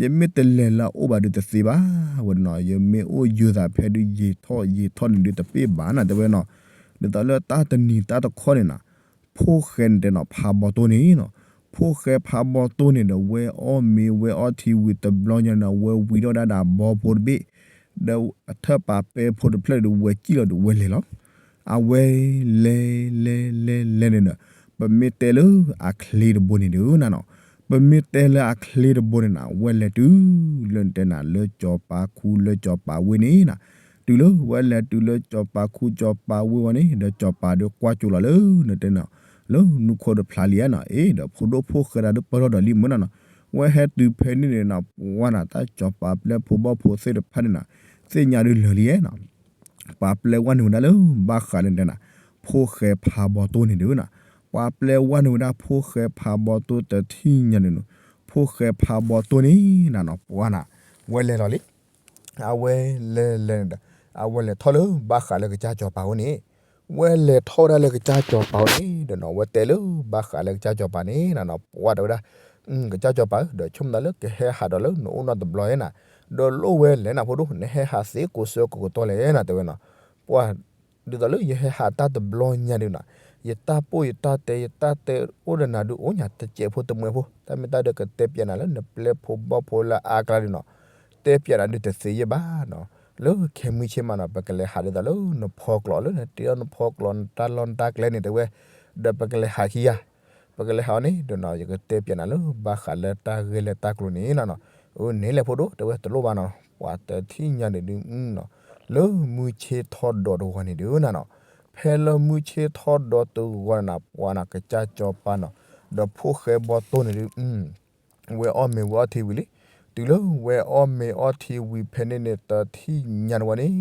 ယမ့ၢ်တလဲၤလၢအအိၣ်ဘၣ်ဒုးတသ့ဘၣ်ဝဲဒၣ်နီၤ ယမ့ၢ်အိၣ်ယုာ်သးဖဲဒုး ယံာ်ထီၣ်ယံာ်ထီၣ်န့ၣ်ဒုးတပ့ၢ်ဘၣ်နၤ တဲဝဲနီၤ ဒ်သိးလၢတၢ်တနံၤတၢ်တခီန့ၣ်နီၤ ဖိၣ်ဃဲန့ၣ်တဲနီၤ ဖးဘီတိၢ်န့ၣ်နီၤ ဖိၣ်ဃဲဖးဘီတိၢ်န့ၣ်ဒီး ဝဲအီၣ်မ့ၤဝဲအီထံဝံၤတဘျီညါန့ၣ် ဝဲဝံၤထီၣ်ဒၣ်ဒီးအဘီဖိတဘ့ၣ် ဒီးအထၢၣ်ပာ်ပဲဖိတဖျၢၣ်ဒီး ဝဲစံၣ်လီၤဒီးဝဲလဲၤလီၤ အဝဲလဲၤလဲၤလဲၤလဲၤန့ၣ်ဒီး ပမ့ၢ်တဲလၢအချ့တဘိန့ၣ်ဒုးနၤနီၤ ပမ့ၢ်တဲလၢအချ့တဘိန့ၣ်နီၤ ဝဲလဲၤတုၤလၢနတဲနၤလၢကၠီၤပၤခူလၢကၠီၤပၤဝ့ၢ်န့ၣ်နီၤ တုၤလၢဝဲလဲၤတုၤလၢကၠီၤပၤခူကၠီၤပၤဝ့ၢ်ဝဲန့ၣ် ဒီးကၠီၤပၤဒီးကွၢ်ကၠိလီၤလၢနတဲနၤ လၢနူခိၣ်တဖျါလံနီၤ အ့ၣ် ဒီးဖိဒိၣ်ဖိၣ်ဃဲတၢ်ဒီးပၢၢ်ထီၣ်ဒီးလံမုၢ်နၤနီၤ ဝဲဟဲတုၤဖဲန့ၣ်န့ၣ်နီၤ ပှၤနၤတၢ်ကၠီၤပၤပျဲၢ်ဖိဘီၣ်ဖိသ့ၣ်တဖၣ်န့ၣ်နီၤ သ့ၣ်ညါဒုးလၢာ်လံနီၤ ပှၤပျဲဝဲန့ၣ်ဝဲဒၣ်လၢ ဘၣ်ဃးလၢနတဲနၤ ဖိၣ်ဃဲဖးဘီတိၢ်န့ၣ်ဒုးနၤ ပှၤပျဲဝဲန့ၣ်ဝဲဒၣ်ဖိၣ်ဃဲဖးဘီတိၢ်တထံၣ်ညါန့ၣ်နီၤ ဖိၣ်ဃဲဖးဘီတိၢ်န့ၣ်နၤနီၤ ပှၤနၤ ဝဲလဲၤလီၤလံ အဝဲလဲၤလဲၤန့ၣ်ဒီး အဝဲလဲၤထီၣ်လၢဘၣ်ဃးလၢကစၢ်ကၠီၤပၤဝဲန့ၣ် ဝဲလဲၤထီၣ်ဝဲဒၣ်လၢကစၢ်ကၠီၤပၤဝဲန့ၣ်ဒီးနီၤ ဝဲတဲလၢဘၣ်ဃးလၢကစၢ်ကၠီၤပၤန့ၣ်နၤနီၤ ပှၤတဲဝဲဒၣ် ကစၢ်ကၠီၤပၤဧၢ ဒီးဆိကမိၣ်သးလၢကဟဲဟးဒီးလၢနအိၣ်နီတဘျီဧါနၤ ဒီးလိၣ်ဝဲလဲၣ်နၤဖိဒိၣ် နဟဲဟးသ့ကိးဆၢကိးကတီၢ်လဲၣ်နၤ တဲဝဲနီၤ ပှၤ ဒ်သိးလၢယဟဲဟးတၢ်တဘျီညါဒုးနီၤ ယတၢ်ပိၢ်ယတၢ်တဲ ယတၢ်တဲအိၣ်ဒီးနၤဒုးအိၣ်ညါတစဲးဖိတမှဲးဖိ တၢ်မ့ၢ်တၢ်ဒီးကတဲပျးနၤလၢနပျဲၢ်ဖိဘီၣ်ဖိလၢအါကျါဒုးနီၤ တဲပျးနၤဒုးတသ့ယဲၢ်ဘၣ်နီၤ လၢခဲမုၢ်ဆ့ၣ်မးနီၤ ပကလဲၤဟးဒ်သိးလၢနဖီကျိးလၢနတ့ထီၣ်နဖီကျိးနတၢ်လီၢ်နတၢ်ကျဲန့ၣ်တဲဝဲ ဒီးပကလဲၤဟးခံဂၤ ပကလဲၤဟးအီၤန့ၣ်ဒီးနီၤ ယကတဲပျးနၤလၢဘၣ်ဃးလၢတၢ်ဂ့ၢ်လၢတၢ်ကျိၤန့ၣ်နီၤနီၤ အၢ န့ၣ်လဲၣ်ဖိဒိၣ် တဲဝဲတလိၣ်ဘၣ်နီၤ ပှၤတထံၣ်ညါန့ၣ်ဒုးနီၤ လၢမုၢ်ဆ့ၣ်ထီၣ်ဒီးတဂီၤန့ၣ်ဒုးနၤနီၤ ဖဲလၢမုၢ်ဆ့ၣ်ထီၣ်ဒီးတဂီၤနၤနီၤ ပှၤနၤကစၢ်ကၠီၤပၤနီၤ ဒီးဖိၣ်ဃဲဘီတိၢ်န့ၣ်ဒုး ဝဲအီၣ်မ့ၤဝဲအီထံဝံၤလံ တုၤလၢဝဲအီၣ်မ့ၤအီထံဝံၤဖဲန့ၣ်န့ၣ် တထံၣ်ညါတဝဲန့ၣ်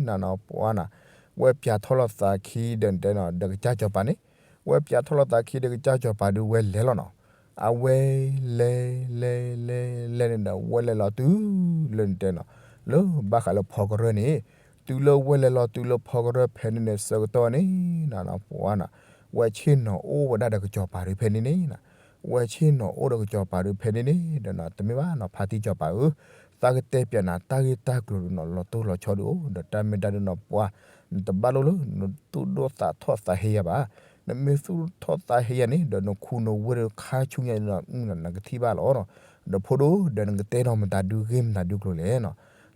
နၤနီၤ ပှၤနၤ ဝဲပျးထီၣ်လိာ်သးခံဒီးတဲနီၤ ဒီးကစၢ်ကၠီၤပၤန့ၣ် ဝဲပျးထီၣ်လိာ်သးခံဒီးကစၢ်ကၠီၤပၤဒုးဝဲလဲၤလီၤနီၤ အဝဲလဲၤလဲၤလဲၤလဲၤန့ၣ်ဒီး ဝဲလဲၤလီၤတုၤလၢနတဲနီၤ လၢဘၣ်ဃးလၢဖီကရၢၢ်န့ၣ် တုၤလၢဝဲလဲၤလီၤတုၤလၢဖီကရၢၢ်ဖဲန့ၣ်န့ၣ် ဆၢကတီၢ်န့ၣ်နၤနီၤ ပှၤနၤ ဝဲဆ့ၣ်နီၤအိၣ်ဝဲဒၣ်ဒီးကစၢ်ကၠီၤပၤဒုးဖဲန့ၣ်န့ၣ် ဝဲဆ့ၣ်နီၤအိၣ်ဒီးကစၢ်ကၠီၤပၤဒုးဖဲန့ၣ်န့ၣ်ဒီးနီၤ တမ့ၢ်ဘၣ်နီၤ ဖါတံၢ်ကစၢ်ကၠီၤပၤဧၢ သးကတဲပျးနၤ တၢ်ဂ့ၢ်တၢ်ကျိၤဒုးနီၤ လီၤတိၢ်လီၤဆီဒုးအိၣ် ဒီးတၢ်မ့ၢ်တၢ်ဒုးနီၤ ပှၤ နတဘၣ်လိၣ်လၢ နသူၣ်ဒိၣ်သးထီၣ်သးဟ့ယၤဘၣ် နမ့ၢ်သူၣ်ထီၣ်သးဟ့ယၤန့ၣ် ဒီးနခူနဝ့ၢ်ဒီးခါဆူညါန့ၣ် နကထံၣ်ဘၣ်လီၤနီၤ. ဒီးဖိဒိၣ် ဒီးနကတဲဒီးမတၤဒုဂ့ၢ်မတၤဒုကျိၤလဲၣ်နီၤ.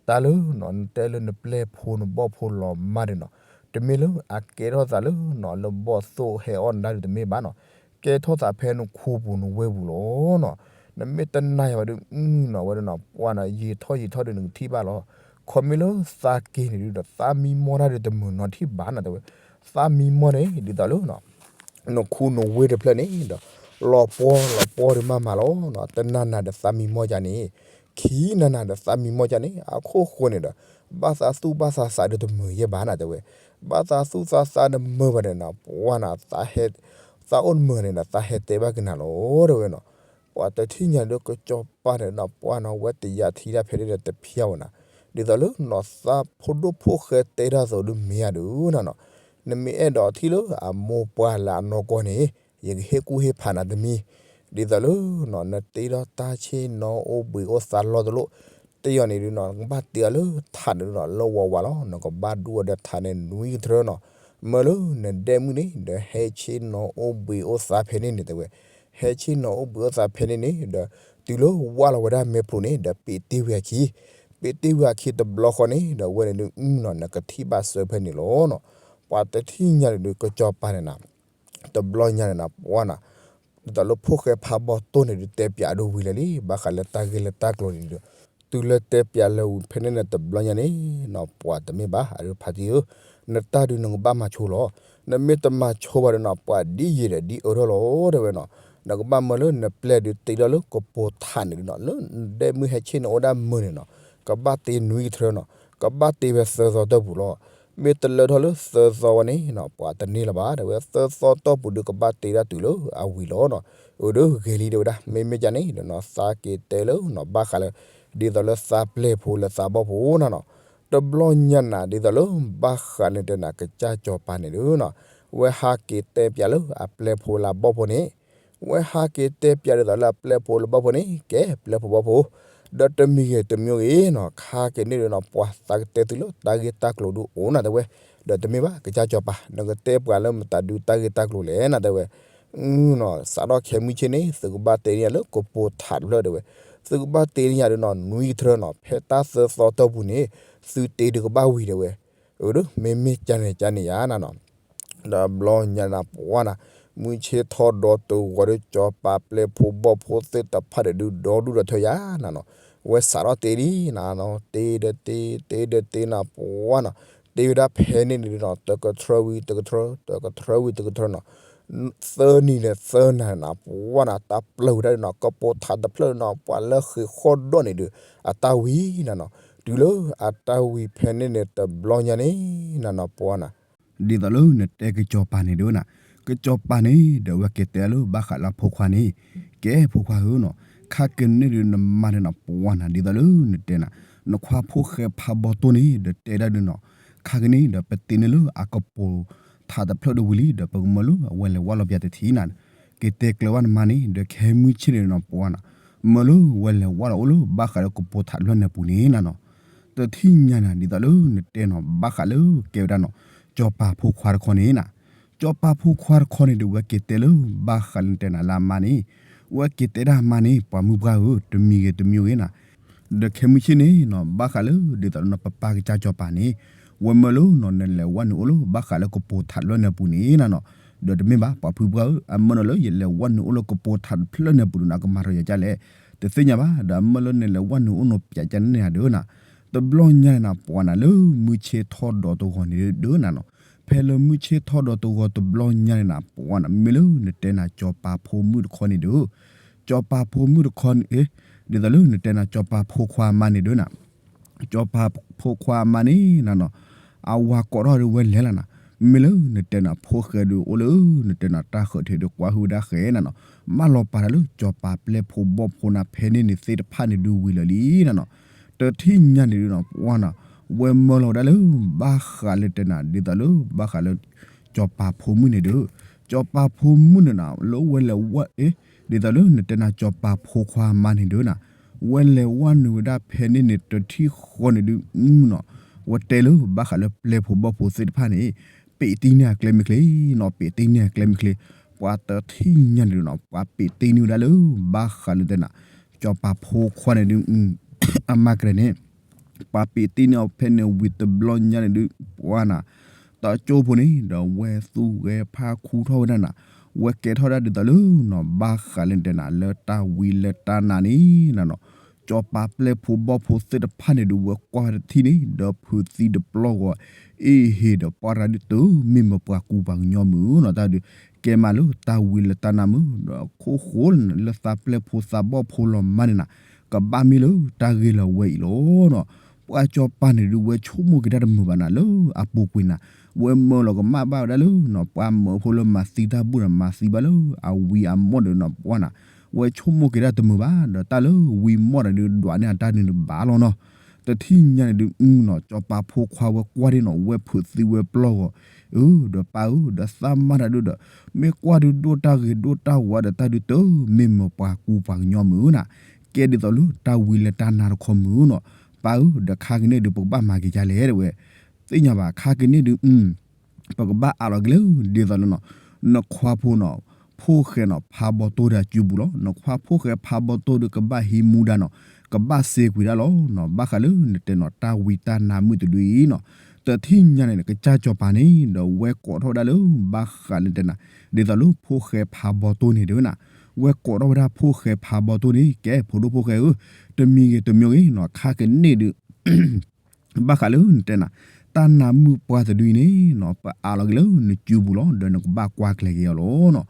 တၢ်လၢ နတဲလၢနပျဲၢ်ဖိနဘီၣ်ဖိလီၤမၢ်ဒီးနီၤ, တမ့ၢ်လၢအကဲထီၣ်သးလၢနီၤ လၢဘီၣ်သိၣ်ဟဲအီၣ်နဒါဒုးတမ့ၢ်ဘၣ်နီၤ. ကဲထီၣ်သးဖဲနခူပူၤနဝ့ၢ်ပူၤလီၤနီၤ. နမ့ၢ်တနာ်ယၤဘၣ်ဒုး နီၤ ဝဲဒၣ်နီၤ ပှၤနီၤ ယံာ်ထီၣ်ယံာ်ထီၣ်ဒီးနကထံၣ်ဘၣ်လီၤ. ခီမ့ၢ်လၢသးက့ၤန့ၣ်ဒုးဒီး သးမံမီၢ်တၢ်ဒုးတမုာ်နီတထံၣ်ဘၣ်နီၤ တဲဝဲ. သးမံမီၢ်န့ၣ် ဒ်သိးလၢနီၤ နခူနဝ့ၢ်တဖျၢၣ်န့ၣ်ဒီး လီၤပှီၢ်လီၤပှီၢ်ဒုးမးမးလီၤနီၤ. တနၤနၤဒီးသးမံမီၢ်ကန့ၣ်, ခံနၤနၤဒီးသးမံမီၢ်ကန့ၣ် အခိၣ်ဃိန့ၣ်ဒီး ဘၣ်သးသူၣ်ဘၣ်သးသးဒုးတမုာ်ယဲၢ်ဘၣ်နီၤ တဲဝဲ. ဘၣ်သးသူၣ်သးသးတမုာ်ဘၣ်ဒီးနီၤ ပှၤနီၤ သးဟဲ သးအိၣ်တမုာ်န့ၣ်ဒီး သးဟဲတဲဘၣ်က့ၤနၤလီၤ တဲဝဲနီၤ. ပှၤတထံၣ်ညါဒုး ကစီၤပၤန့ၣ်နီၤ ပှၤနီၤ ဝဲတယာ်ထံတၢ်ဖဲန့ၣ်ဒီးတဖျါဝဲနီၤ. ဒ်သိးလၢနီၤ သးဖိဒိၣ်ဖိၣ်ဃဲတဲတၢ်သိးဒုးမ့ၢ်ဧါဒုးနီၤနီၤ. နမ့ၢ်အဲၣ်ဒိးထံၣ်လၢအမိၢ်ပှၢ်လၢအနီၢ်ကီၢ်န့ၣ် ယကဟ့ၣ်ကူၣ်ဟ့ၣ်ဖးနၤတမံၤ. ဒ်သိးလၢနီၤ နတ့ထီၣ်တၢ်ဆ့ၣ်နီၤအိၣ်ဘှံးအိၣ်သါလီၢ်တလီၢ် တ့ၢ်အီၤန့ၣ်ဒုးနီၤ နကဘၣ်တ့အီၤလၢထးန့ၣ်နီၤ လၢဝးဝးလီၤ. နကဘၣ်ဒူအီၤဒီးထးန့ၣ်နွံကထြၢနီၤ. မၢလၢနဒဲမုၣ်န့ၣ် ဒီးဟဲဆ့ၣ်နီၤအိၣ်ဘှံးအိၣ်သါဖဲန့ၣ်န့ၣ် တဲဝဲ. ဟဲဆ့ၣ်နီၤအိၣ်ဘှံးအိၣ်သါဖဲန့ၣ်န့ၣ် ဒီးတုၤလၢဝးလီၤဝဲဒၣ်မဲာ်ဖျိးန့ၣ် ဒီးပ့းတ့ၢ်ဝံၤအခံ, ပ့းတ့ၢ်ဝံၤအခံတဘျီဃီန့ၣ် ဒီးဝဲန့ၣ်ဒုးနီၤ နကထံၣ်ဘၣ်စၢၤဖဲန့ၣ်လီၤနီၤ. ပှၤတထံၣ်ညါန့ၣ်ဒုး ကစီၤပၤန့ၣ်နီၤ တဘျီညါန့ၣ်နီၤ ပှၤနီၤ ဒ်သိးလၢဖိၣ်ဃဲဖးဘီၣ်တိၢ်န့ၣ်ဒုး တဲပၠးဒိၣ်ဝံၤလၢာ်လံ ဘၣ်ဃးလၢတၢ်ဂ့ၢ်လၢတၢ်ကျိၤန့ၣ်ဒုး, တုၤလၢတဲပၠးလၢာ်ဝံၤဖဲန့ၣ်န့ၣ် တဘျီညါန့ၣ်နီၤ ပှၤတမ့ၢ်ဘၣ် အဒုးဖးတံၢ်ဧၢ, နတၢ်ဒုးနကဘၣ်မၤဆိလီၤ. နမ့ၢ်တမၤဆိဘၣ်ဒီးနီၤ ပှၤဒ်ယံာ်ဒီးဒ်အၢထီၣ်လီၤ တဲဝဲနီၤ. နကဘၣ်မၢလၢနပျဲၢ်ဒုးတ့ထီၣ်လၢကပိာ်ထးန့ၣ်ဒုးနီၤ လၢနဒဲမုၣ်ဟဲဆ့ၣ်နီၤအိၣ်ဒၣ်မုာ်န့ၣ်နီၤ ကဘၣ်တ့နွံကထြၢနီၤ, ကဘၣ်တ့ဝဲသၢသီတၢၢ်ပူၤလီၤ. မ့ၢ်တလၢထီၣ်လၢသၢသီဝဲန့ၣ်နီၤ ပှၤတန့ၢ်လၢၤဘၣ် တဲဝဲ. သၢသီတၢၢ်ပူၤဒုးကဘၣ်တ့ဒၣ်တုၤလၢအဝံၤလီၤနီၤ. အဒုးဂ့ၤလံတဲဝဲဒၣ်. မ့မ့ၢ်ကန့ၣ်ဒီးနီၤ သးက့ၤတဲလၢနီၤ ဘၣ်ဃးလၢ ဒ်သိးလၢသးပျဲၢ်ဖိလၢသးဘီၣ်ဖိနီၤနီၤ. တဘျီညါနၤ ဒ်သိးလၢဘၣ်ဃးလၢတဲနၤ ကစၢ်စီၤပၤန့ၣ်ဒုးနီၤ ဝဲဟးက့ၤတဲပၠးလၢအပျဲၢ်ဖိလၢအဘီၣ်ဖိန့ၣ် ဝဲဟးက့ၤတဲပၠးဒ်သိးလၢအပျဲၢ်ဖိလၢဘီၣ်ဖိန့ၣ် ကဲပျဲၢ်ဖိဘီၣ်ဖိ, ဒီးတမံၤဂ့ၤတမံၤဂ့ၤနီၤ ခါက့ၤန့ၣ်ဒုးနီၤ ပှၤသးကတဲသုလၢတၢ်ဂ့ၢ်တၢ်ကျိၤဒုးအိၣ်နၤ တဲဝဲ. ဒီးတမ့ၢ်ဘၣ် ကစၢ်စီၤပၤ နကတဲပှၤလၢမတၤဒုးတၢ်ဂ့ၢ်တၢ်ကျိၤလဲၣ်နၤ တဲဝဲ. နီၤ စးထီၣ်ခဲမုၢ်ဆ့ၣ်န့ၣ် သုကဘၣ်တ့န့ၢ်ယၤလၢကပိာ်ထးတဖျၢၣ် တဲဝဲ. သုကဘၣ်တ့န့ၢ်ယၤဒုးနီၤ နွံကထြၢနီၤ ဖဲတၢ်သၢသီတၢၢ်ပူၤန့ၣ် သုတ့ဒုးကဘၣ်ဝံၤ တဲဝဲ. အဒုး မ့မ့ၢ်ကန့ၣ်ကန့ၣ်ယါနၤနီၤ ဒီးဘျီညါနၤပှၤနၤ မုၢ်ဆ့ၣ်ထီၣ်ဒီးတဂီၤဒီးစီၤပၤပျဲၢ်ဖိဘီၣ်ဖိသ့ၣ်တဖၣ်ဒီးဒုးဒီဒူၣ်ဒီထၢယါနၤနီၤ. ဝဲစးထီၣ်တ့လံနၤနီၤ တ့ဒီးတ့ တ့ဒီးတ့နၤပှၤနီၤ တ့ဝဲဒၣ်ဖဲန့ၣ်န့ၣ်နီၤ တကထြၢဝံၤတကထြၢ တကထြၢဝံၤတကထြၢနီၤ သၢနံၤဒီးသၢနၤနၤပှၤနၤ တၢ်ပျၢၤဝဲဒၣ်နီၤ ကပိာ်ထးတဖျၢၣ်နီၤ ပှၤလၢဃ့ၢ်ဃီၣ်ဒီးန့ၣ်ဒုး အတၢ်ဝံၤနၤနီၤ. တုၤလၢအတၢ်ဝံၤဖဲန့ၣ်န့ၣ် တဘျီညါန့ၣ်နၤနီၤပှၤနၤ ဒ်သိးလၢနတဲကစီၤပၤန့ၣ်ဒုးနၤ ကစီၤပၤန့ၣ် ဒီးဝဲက့ၤတဲလၢဘၣ်ဃးလၢအဖိခွါန့ၣ် ကဲဖိခွါဧၢနီၤ ခါက့ၤန့ၣ်ဒုးနမါန့ၣ်နီၤ ပှၤနၤ ဒ်သိးလၢနတဲနၤ နခွါဖိၣ်ဃဲဖးဘီၣ်တိၢ်န့ၣ် ဒီးတဲဒၣ်ဒုးနီၤ ခါက့ၤန့ၣ်ဒီးပတ့န့ၢ်လၢအကပိာ်ထးတဖျၢၣ်ဒုးဝံၤလံ ဒီးပကမၢလၢအဝဲလဲၤဝၢ်လီၤပယၤတထံၣ်နၤ က့ၤတဲကျၢၤဘၣ်နမါန့ၣ် ဒီးခဲမုၢ်ဆ့ၣ်န့ၣ်နီၤပှၤနၤ မၢလၢဝဲလဲၤဝၢ်လီၤအိၣ်လၢဘၣ်ဃးလၢကပိာ်ထးတဖျၢၣ်န့ၣ်ပူၤန့ၣ်နၤနီၤ တထံၣ်ညါနၤ ဒ်သိးလၢနတဲနီၤ ဘၣ်ဃးလၢကဲဝဲဒၣ်နီၤ စီၤပၤဖိခွါတခီန့ၣ်နၤ စီၤပၤဖိခွါတခီန့ၣ်ဒီး ဝဲက့ၤတဲလၢဘၣ်ဃးလၢနတဲနၤလၢအမါန့ၣ် ဝဲက့ၤတဲဒၣ်အမါန့ၣ် ပှၤမုၢ်ပှၢ်ဧၢ တမံၤဂ့ၤတမံၤဂ့ၤနၤ ဒီးခဲမုၢ်ဆ့ၣ်န့ၣ်နီၤ ဘၣ်ဃးလၢဒ်သိးလၢနပပၢ်ကစၢ်စီၤပၤန့ၣ် ဝဲမၢလၢနီၤ နလဲၤဝၢ်နုာ်အိၣ်လၢဘၣ်ဃးလၢကပိာ်ထးတဖျၢၣ်န့ၣ်ပူၤန့ၣ်နၤနီၤ ဒီးတမ့ၢ်ဘၣ် ပှၤဖုပှၢ်ဧၢ အမၢနီၤလၢယလဲၤဝၢ်နုာ်အိၣ်လၢကပိာ်ထးတဖျၢၣ်န့ၣ်ပူၤဒီးနၤ ကမၤထီၣ်ယၤကလဲၣ် တသ့ၣ်ညါဘၣ် ဒီးအမၢလၢနလဲၤဝၢ်နုာ်အိၣ်နီၤပယၤကန့ၣ်နၤဒုးနၤ တဘျီညါန့ၣ်နၤ ပှၤနၤလၢမုၢ်ဆ့ၣ်ထီၣ်ဒီးတဂီၤန့ၣ်ဒုးနၤနီၤ ဖဲလၢမုၢ်ဆ့ၣ်ထီၣ်ဒီးတဂီၤတဘျီညါန့ၣ်နၤ ပှၤနၤ မ့ၢ်လၢနတဲနၤစီၤပၤဖိမုၣ်တခီန့ၣ်ဒုး စီၤပၤဖိမုၣ်တခီန့ၣ် ဒ်သိးလၢနတဲနၤစီၤပၤဖိခွါအမါန့ၣ်ဒုးနၤ စီၤပၤဖိခွါအမါန့ၣ်နၤနီၤ အဝၤကိးထီၣ်ဒုးဝဲလဲၤလီၤနၤ မ့ၢ်လၢနတဲနၤဖိၣ်ဃဲဒုးအိၣ်လၢ နတဲနၤတၢ်ဃၢၤထံးဒုးကွၢ်ဟုၣ်ဝဲဒၣ်ဃဲနၤနီၤ မၢလီၤပာ်တၢ်လၢစီၤပၤပျဲၢ်ဖိဘီၣ်ဖိနၤဖဲန့ၣ်န့ၣ်သ့ၣ်တဖၣ်န့ၣ်ဒုးဝံၤလၢာ်လံနၤနီၤ တထံၣ်ညါန့ၣ်ဒုးနီၤ ပှၤနၤ ဝဲမၢလီၤဝဲဒၣ်လၢ ဘၣ်ဃးလၢတဲနၤ ဒ်သိးလၢ ဘၣ်ဃးလၢ စီၤပၤဖိမုၣ်န့ၣ်ဒုး စီၤပၤဖိမုၣ်န့ၣ်နၤ လၢဝဲလဲၤဝၢ်အ့ ဒ်သိးလၢနတဲနၤ စီၤပၤဖိခွါမါန့ၣ်ဒုးနၤ ဝဲလဲၤဝၢ်နုာ်ဝဲဒၣ်ဖဲန့ၣ်န့ၣ် တထံၣ်ဃီန့ၣ်ဒုးနီၤ ဝဲတဲလၢ ဘၣ်ဃးလၢပျဲၢ်ဖိဘီၣ်ဖိသ့ၣ်တဖၣ်န့ၣ် ပှၤပ့းတ့ၢ်န့ၢ်အကျဲမ့ၢ်ချ့နီၤ, ပ့းတ့ၢ်န့ၢ်အကျဲမ့ၢ်ချ့, ပှၤတထံၣ်ညါန့ၣ်ဒုးနီၤ ပှၤပ့းတ့ၢ်န့ၢ်ဝဲဒၣ်လၢ ဘၣ်ဃးလၢတဲနၤ စီၤပၤဖိခွါန့ၣ်ဒုး အမၤကရဲၤန့ၣ် ပှၤပ့းတ့ၢ်န့ၢ်အီၤဖဲန့ၣ်ဝံၤတဘျီညါန့ၣ်ဒုး ပှၤနၤ တၢ်ကၠိဖိန့ၣ် ဒီးဝဲသူၣ်ဂဲၤဖးခူထီၣ်ဝဲဒၣ်နၤ, ဝဲကဲထီၣ်ဒၣ်ဒ်သိးလၢနီၤ ဘၣ်ဃးလၢတဲနၤ လၢတၢ်ဝံလၢတၢ်နါန့ၣ်နၤနီၤ, စီၤပၤပျဲၢ်ဖိဘီၣ်ဖိသ့ၣ်တဖၣ်န့ၣ်ဒုး ဝဲကွၢ်ဝဲတထံၣ်န့ၣ် ဒီးဖုးသံတပျီၢ်ဂီၤ အ့ဟ့ၣ်ဒီးပှၤတၢ်ဒုးတမ့ၢ်မ့ၢ်ပှၤကူပှၤကညီမုၢ်နီၤ, တၢ်ဒုး ကဲမးလၢတၢ်ဝံလၢတၢ်နါမုၢ် ဒီးခိၣ်ဃိလၢသးပျဲၢ်ဖိသးဘီၣ်ဖိလီၤမၢ်န့ၣ်နၤ, ကဘၣ်မ့ၢ်လၢတၢ်ဂ့ၤလၢအဝဲအံၤလီၤနီၤ. ပှၤစီၤပၤန့ၣ်ဒုး ဝဲဆိကမိၣ်က့ၤတၢ်တမုာ်ဘၣ်နၤလၢအပူၤကွံာ်နၤ, ဝဲမၢလီၤကမၣ်ဘၣ်ဝဲဒၣ်လၢနီၤ ပှၤမၢဖိလၢမၤသံတၢ်ဘူၣ်ဒီး မၤသံဘၣ်လၢအဝံအမီၢ်ဒီးနီၤ ပှၤနၤ ဝဲဆိကမိၣ်က့ၤတၢ်တမုာ်ဘၣ် ဒီးတၢ်လၢဝံမီၢ်တၢ်ဒုးဒွးန့ၢ်အတၢ်ဒုးန့ၣ်ဘၣ်လီၤနီၤ. တထံၣ်ညါန့ၣ်ဒုးနီၤ စီၤပၤဖိခွါဝဲကွၢ်ဒၣ်နီၤ ဝဲဖုးသံဝဲပျီၢ်ဂီၤ အၢ ဒီးပၢ်ဧၢ ဒီးသးမါတၢ်ဒုးဒီး မ့ၢ်ကွၢ်ဒုးဒိၣ်တၢ်ဂ့ၤဒိၣ်တၢ်ဝါဒီးတၢ်ဒုးတမ့ၢ်မ့ၢ်ပှၤကူပှၤကညီမုၢ်နၤ, ကဲဒ်သိးလၢတၢ်ဝံလၢတၢ်နါတခီမုၢ်နီၤ. ပၢ်ဧၢ ဒီးခါကန့ၣ်ဒုး ပကဘၣ်မၤက့ၤဒ်လဲၣ်တဲဝဲ သ့ၣ်ညါဘၣ် ခါကန့ၣ်ဒုး ပကဘၣ်အးလီၤက့ၤလၢ ဒ်သိးလၢနီၤ နခွါဖိနီၤ ဖိၣ်ဃဲနီၤ ဖးဘီတိၢ်ဒီးအစုပူၤလီၤ. နခွါဖိၣ်ဃဲဖးဘီတိၢ်ဒုး ကဘၣ်ဟံးမူဒါနီၤ ကဘၣ်စ့ကွံာ်ဒၣ်လီၤနီၤ. ဘၣ်ဃးလၢနတဲနီၤ တၢ်ဝံတၢ်နါမုၢ်တဒုအံၤနီၤ တထံၣ်ညါန့ၣ် ကစၢ်စီၤပၤန့ၣ် ဒီးဝဲကိးထီၣ်ဝဲဒၣ်လၢ ဘၣ်ဃးလၢနတဲနၤ ဒ်သိးလၢဖိၣ်ဃဲဖးဘီတိၢ်န့ၣ်တဲဝဲနၤ, ဝဲကိးထီၣ်ဝဲဒၣ်ဖိၣ်ဃဲဖးဘီတိၢ်န့ၣ် ကဲဖိဒိၣ်ဖိၣ်ဃဲဧၢ, တမံၤဂ့ၤတမံၤဂ့ၤနီၤ ခါကန့ၣ်ဒုး ဘၣ်ဃးလၢနတဲနၤ တၢ်နါမုၢ်ပှၢ်တဒုအံၤန့ၣ်နီၤ ပအးလီၤက့ၤလၢနစုပူၤလီၤ ဒီးနကဘၣ်ကွၢ်ကျဲၤက့ၤအီၤလီၤနီၤ.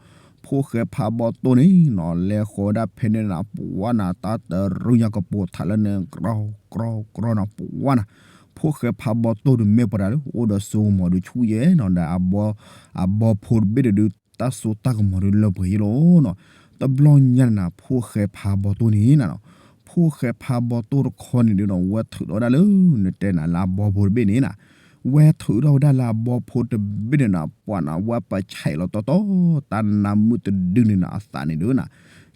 ဖိၣ်ဃဲဖးဘီတိၢ်န့ၣ်နီၤ လဲၤဃီၤဝဲဒၣ်ဖဲန့ၣ်နၤ ပှၤနၤ တၢ်တရူၢ်ညါကပိာ်ထးလၢန့ၣ် ကြီကြီကြီနီၤ ပှၤနၤ ဖိၣ်ဃဲဖးဘီတိၢ်ဒုး မ့ၢ်ပှၤတၢ်လၢ အိၣ်ဒီးစိကမီၤဒုးဆူၣ်ယဲနီၤ ဒီး အဘီဖိတဘ့ၣ်ဒုး တၢ်စိတၢ်ကမီၤဒုးလၢပှဲၤယ့လီၤနီၤ. တဘျီညါန့ၣ်နၤ ဖိၣ်ဃဲဖးဘီတိၢ်န့ၣ်နၤနီၤ ဖိၣ်ဃဲဖးဘီတိၢ်တခီန့ၣ်ဒုးနီၤ ဝဲထုးထီၣ်ဝဲဒၣ်လၢ နတဲနၤလၢအဘီဖိတဘ့ၣ်န့ၣ်နၤ ဝဲထုးထီၣ်ဝဲဒၣ်လၢအဘီဖိတဘ့ၣ်န့ၣ်နၤ ပှၤနၤ ဝဲပဆဲးလီၤတီတီ တၢ်နါမုၢ်တဒုန့ၣ်နၤ အသးန့ၣ်ဒုးနၤ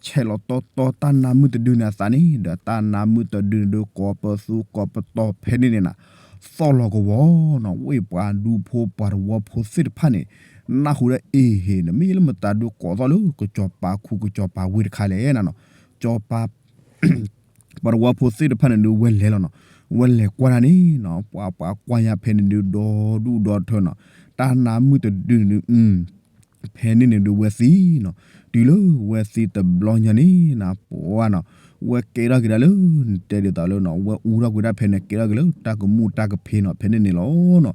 ဆဲးလီၤတီတီ တၢ်နါမုၢ်တဒုန့ၣ်အသးန့ၣ် ဒီးတၢ်နါမုၢ်တဒုန့ၣ်ဒုး ကိးပသူကိးပတီၤဖဲန့ၣ်န့ၣ်နၤ သီၣ်လီၤကဝီၤနီၤ ဝ့ၢ်ပှၤဒူဖိပှၤတဝီဖိသ့ၣ်တဖၣ်န့ၣ် နၢ်ဟူဒၣ်အ့ဟ့ၣ်န့ၣ် မ့ၢ်လၢမတၤဒုးကိးသီၣ်လၢ ကစီၤပၤခူကစီၤပၤဝ့ၢ်တခါလဲၣ်နၤနီၤ စီၤပၤ ပှၤတဝီဖိသ့ၣ်တဖၣ်န့ၣ်ဒုး ဝဲလဲၤလီၤနီၤ ဝဲလဲၤကွၢ်ဒၣ်န့ၣ်နီၤ ပှၤပှၤကွၢ်ညါဖဲန့ၣ်ဒုး ဒီဒူၣ်ဒီထၢနီၤ တၢ်နါမုၢ်တဒုန့ၣ်ဒုး ဖဲန့ၣ်န့ၣ်ဒုးဝဲသံနီၤ တုၤလၢဝဲသံတဘျီညါန့ၣ်နၤ ပှၤနီၤ ဝဲကဲထီၣ်က့ၤဒၣ်လၢ နတဲဒ်သိးလၢနီၤ ဝဲအူထီၣ်ကွံာ်ဒၣ်ဖဲန့ၣ် ကဲထီၣ်က့ၤလၢတၢ်ကမူၣ်တၢ်ကဖ့းနီၤ ဖဲန့ၣ်န့ၣ်လီၤနီၤ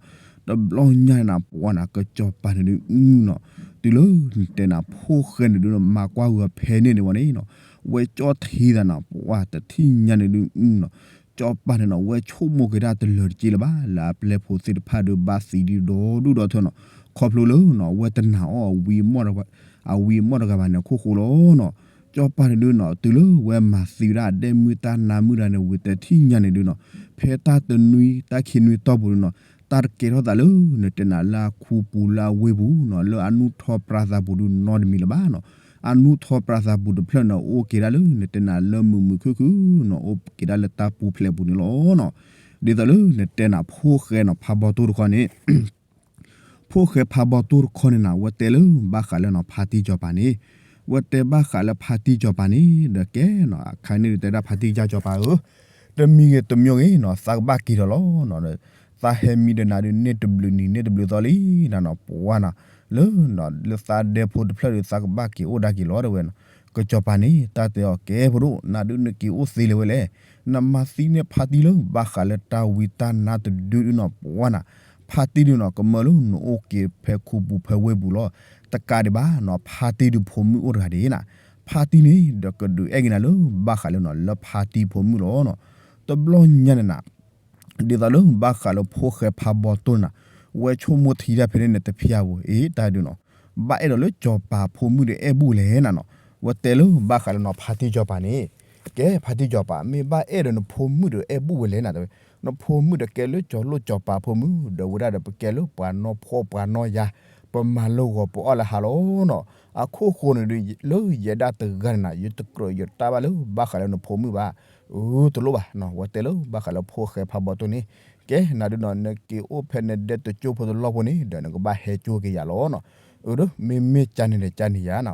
တဘျီညါန့ၣ်နၤ ပှၤနၤ ကစီၤပၤန့ၣ်ဒုးနီၤ တုၤလၢနတဲနၤ ဖိၣ်ဃဲန့ၣ်ဒုး မၤကွၢ်ဂီၤဖဲန့ၣ်န့ၣ်ဝဲန့ၣ်နီၤ ဝဲကၠီထံသးနၤ ပှၤတထံၣ်ညါန့ၣ်ဒုးနီၤ စီၤပၤန့ၣ်နီၤ ဝဲဆိကမိၣ်က့ၤဒၣ်တလၢာ်တက့ၢ်လၢၤဘၣ် လၢအပျဲၢ်ဖိသ့ၣ်တဖၣ်ဒုးဘၣ်သံဒုးဒီဒူၣ်ဒီထၢနီၤ ခီဖျိလၢနီၤ ဝဲတနာ်အီၤ အဝံအမီၢ်တဂၤဘၣ်န့ၣ် ခိၣ်ဃိလီၤနီၤ စီၤပၤန့ၣ်ဒုးနီၤ တုၤလၢဝဲမၤသံဝဲဒၣ်အဒဲၣ်မုၢ်တၢ်နါမုၢ်တဂၤန့ၣ် ဝံၤတထံၣ်ညါန့ၣ်ဒုးနီၤ ဖဲတၢ်တနွံတၢ်ခံနွံတီၢ်ပူၤဒုးနီၤ တၢ်တကဲထီၣ်သးလၢ နတဲနၤလၢအခူပူၤလၢအဝ့ၢ်ပူၤနီၤ လၢအနူၢ်ထီၣ်ပြးသးပူၤဒုးနီတမံၤလၢၤဘၣ်နီၤ အနူၢ်ထီၣ်ပြးသးပူၤတဖျၢၣ်န့ၣ် အိၣ်က့ၤဒၣ်လၢ နတဲနၤလၢမုာ်မုာ်ခုၣ်ခုၣ်နီၤ အိၣ်က့ၤဒၣ်လၢတၢ်ပူၤဖျဲးပူၤန့ၣ်လီၤနီၤ ဒ်သိးလၢနတဲနၤ ဖိၣ်ဃဲနီၤ ဖးဘီတိၢ်တခီန့ၣ် ဖိၣ်ဃဲဖးဘီတိၢ်တခီန့ၣ်နၤ ဝဲတဲလၢဘၣ်ဃးလၢနီၤ ဖါတံၢ်စီၤပၤန့ၣ် ဝဲတဲဘၣ်ဃးလၢဖါတံၢ်စီၤပၤန့ၣ် ဒီးကဲနီၤ အခါန့ၣ်ဒုးတဲဒၣ်ဖါတံၢ်စီၤပၤဧၢ တမံၤဂ့ၤတမံၤဂ့ၤနီၤ သးကဘၣ်က့ၤဒီးလီၤနီၤ သးဟဲမံဒီးနၤဒုး န့ၢ်တဘျုးနံၤ န့ၢ်တဘျုးသီလံ နၤနီၤ ပှၤနီၤ လၢ လၢသးဒဲဖိတဖျၢၣ်ဒုး သးကဘၣ်က့ၤအိၣ်ဒၣ်က့ၤလီၤတဲဝဲနီၤ ကစီၤပၤန့ၣ် တၢ်တဲအီၤ ကဲဖိဒိၣ် နၤဒုးနက့ၤအိၣ်သ့လၢၤဝဲလဲၣ် နမၤသံန့ၢ်ဖါတံၢ်လၢ ဘၣ်ဃးလၢတၢ်ဝံတၢ်နါတဒုဒုးနီၤ ပှၤနီၤ ဖါတံၢ်ဒုးနီၤ ကမၢလၢနအိၣ်က့ၤဖဲခူပူၤဖဲဝ့ၢ်ပူၤလီၤ တကးဒံးဘၣ်နီၤ ဖါတံၢ်ဒုးဖိမုၣ်အိၣ်တဂၤဒၣ်နၤ ဖါတံၢ်န့ၣ် ဒီးကဒုးအဲၣ်က့ၤနၤလၢ ဘၣ်ဃးလၢနီၤ လၢဖါတံၢ်ဖိမုၣ်လီၤနီၤ တဘျီညါန့ၣ်နၤ ဒ်သိးလၢဘၣ်ဃးလၢဖိၣ်ဃဲဖးဘီတိၢ်န့ၣ်နၤ ဝဲဆိကမိၣ်ထံတၢ်ဖဲန့ၣ်န့ၣ် တဖျါဝဲ အ့ တၢ်ဒုးနီၤ ဘၣ်အဲၣ်ဒိးလၢစီၤပၤဖိမုၣ်ဒီးအဲၣ်ဘူၣ်ဝဲလဲၣ်နၤနီၤ ဝဲတဲလၢဘၣ်ဃးလၢနီၤ ဖါတံၢ်စီၤပၤန့ၣ် ကဲ ဖါတံၢ်စီၤပၤ မ့ၢ်ဘၣ်အဲၣ်ဒိးနဖိမုၣ်ဒီးအဲၣ်ဘူၣ်ဝဲလဲၣ်နၤတဲဝဲ နဖိမုၣ်ဒီးကဲလၢစီၤလိၣ်စီၤပၤဖိမုၣ် ဒီးဝဲဒၣ်ဒီးပကဲလၢပှၤနီၢ်ဖှီၣ်ပှၤနီၢ်ယာ် ပမၤလိာ်ဂီၤပအီၣ်လၢဟါလီၤနီၤ အခိၣ်ဃိန့ၣ်ဒုး လၢယဲဒၣ်တဂၤန့ၣ်နၤ ယတကြၢးယတၢ်ဘၣ်လၢဘၣ်ဃးလၢနဖိမုၣ်ဘၣ် အၢ တလိၣ်ဘၣ်နီၤ ဝဲတဲလၢဘၣ်ဃးလၢဖိၣ်ဃဲဖးဘီတိၢ်န့ၣ် ကဲနၤဒုးနီၤ နက့ၤအိၣ်ဖဲနဒဲတကၠိဖိတလီၢ်ဖိန့ၣ် ဒီးနကဘၣ်ဟဲကၠိက့ၤယၤလီၤနီၤ. အၢ ဒီးမ့မ့ၢ်ကန့ၣ်ဒီးကန့ၣ်ယၤနီၤ.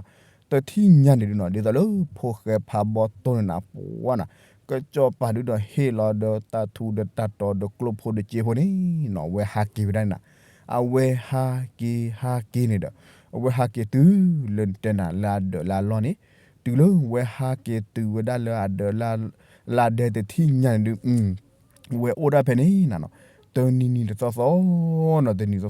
တထံၣ်ညါန့ၣ်ဒုးနီၤ ဒ်သိးလၢဖိၣ်ဃဲဖးဘီတိၢ်န့ၣ်နၤ ပှၤနီၤ ကစီၤပၤဒုးဒီးဟ့ၣ်လီၤဒီးတၢ်ထူးဒီးတၢ်တီၤဒီးကျိၣ်ဖိဒီးစ့ဖိန့ၣ်နီၤ အဝဲဟးက့ၤဝဲဒၣ်န့ၣ်နၤ. အဝဲဟးက့ၤဟးက့ၤန့ၣ်ဒီး အဝဲဟးက့ၤတုၤလၢနတဲနၤလၢအဒၢးလၢအလီၢ်န့ၣ် တုၤလၢဝဲဟးက့ၤတုၤဝဲဒၣ်လၢအဒၢးလၢ လၢအဒဲတထံၣ်ညါန့ၣ်ဒုး ဝဲအိၣ်ဒၣ်ဖဲန့ၣ်နၤနီၤ တနံၤနံၤတသီသီနီၤ တနံၤသီသီပှ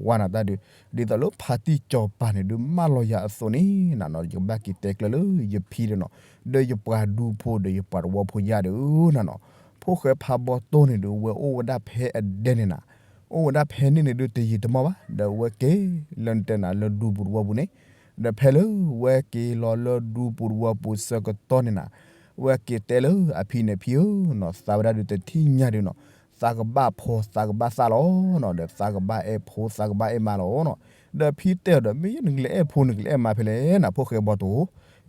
ၤနၤတၢ်ဒုး ဒ်သိးလၢဖါတံၢ်စီၤပၤန့ၣ်ဒုးမၢလီၤယၤအသိးန့ၣ်နၤနီၤ ယကဘၣ်က့ၤတဲကျၢၤလၢယဖံဒီးနီၤ ဒီးယပှၤဒူဖိဒီးယပှၤတဝီဖိယါဒီးနၤနီၤ ဖိၣ်ဃဲဖးဘီတိၢ်န့ၣ်ဒုး ဝဲအိၣ်ဝဲဒၣ်ဖဲအဒဲန့ၣ်နၤ အိၣ်ဝဲဒၣ်ဖဲန့ၣ်န့ၣ်ဒုးတယံာ်တမီၢ်ဘၣ် ဒီးဝဲက့ၤလၢနတဲနၤလၢဒူပူၤတဝီပူၤန့ၣ် ဒီးဖဲလၢဝဲက့ၤလီၤလၢဒူပူၤတဝီပူၤဆၢကတီၢ်န့ၣ်နၤ ဝဲက့ၤတဲလၢအဖံန့ၣ် ဖံဧၢနီၤ သးဝဲဒၣ်ဒုးတထံၣ်ညါဒုးနီၤ သးကဘၣ်ဖိသးကဘၣ်သၣ်လီၤနီၤ ဒီးသးကဘၣ်အဲၣ်ဖိသးကဘၣ်အဲၣ်မါလီၤနီၤ ဒီးဖံတဲအီၤဒီး မ့ၢ်နကလဲၤအဲၣ်ဖိနကလဲၤအဲၣ်မါဖဲလဲၣ်နၤ ဖိၣ်ဃဲဘီတိၢ်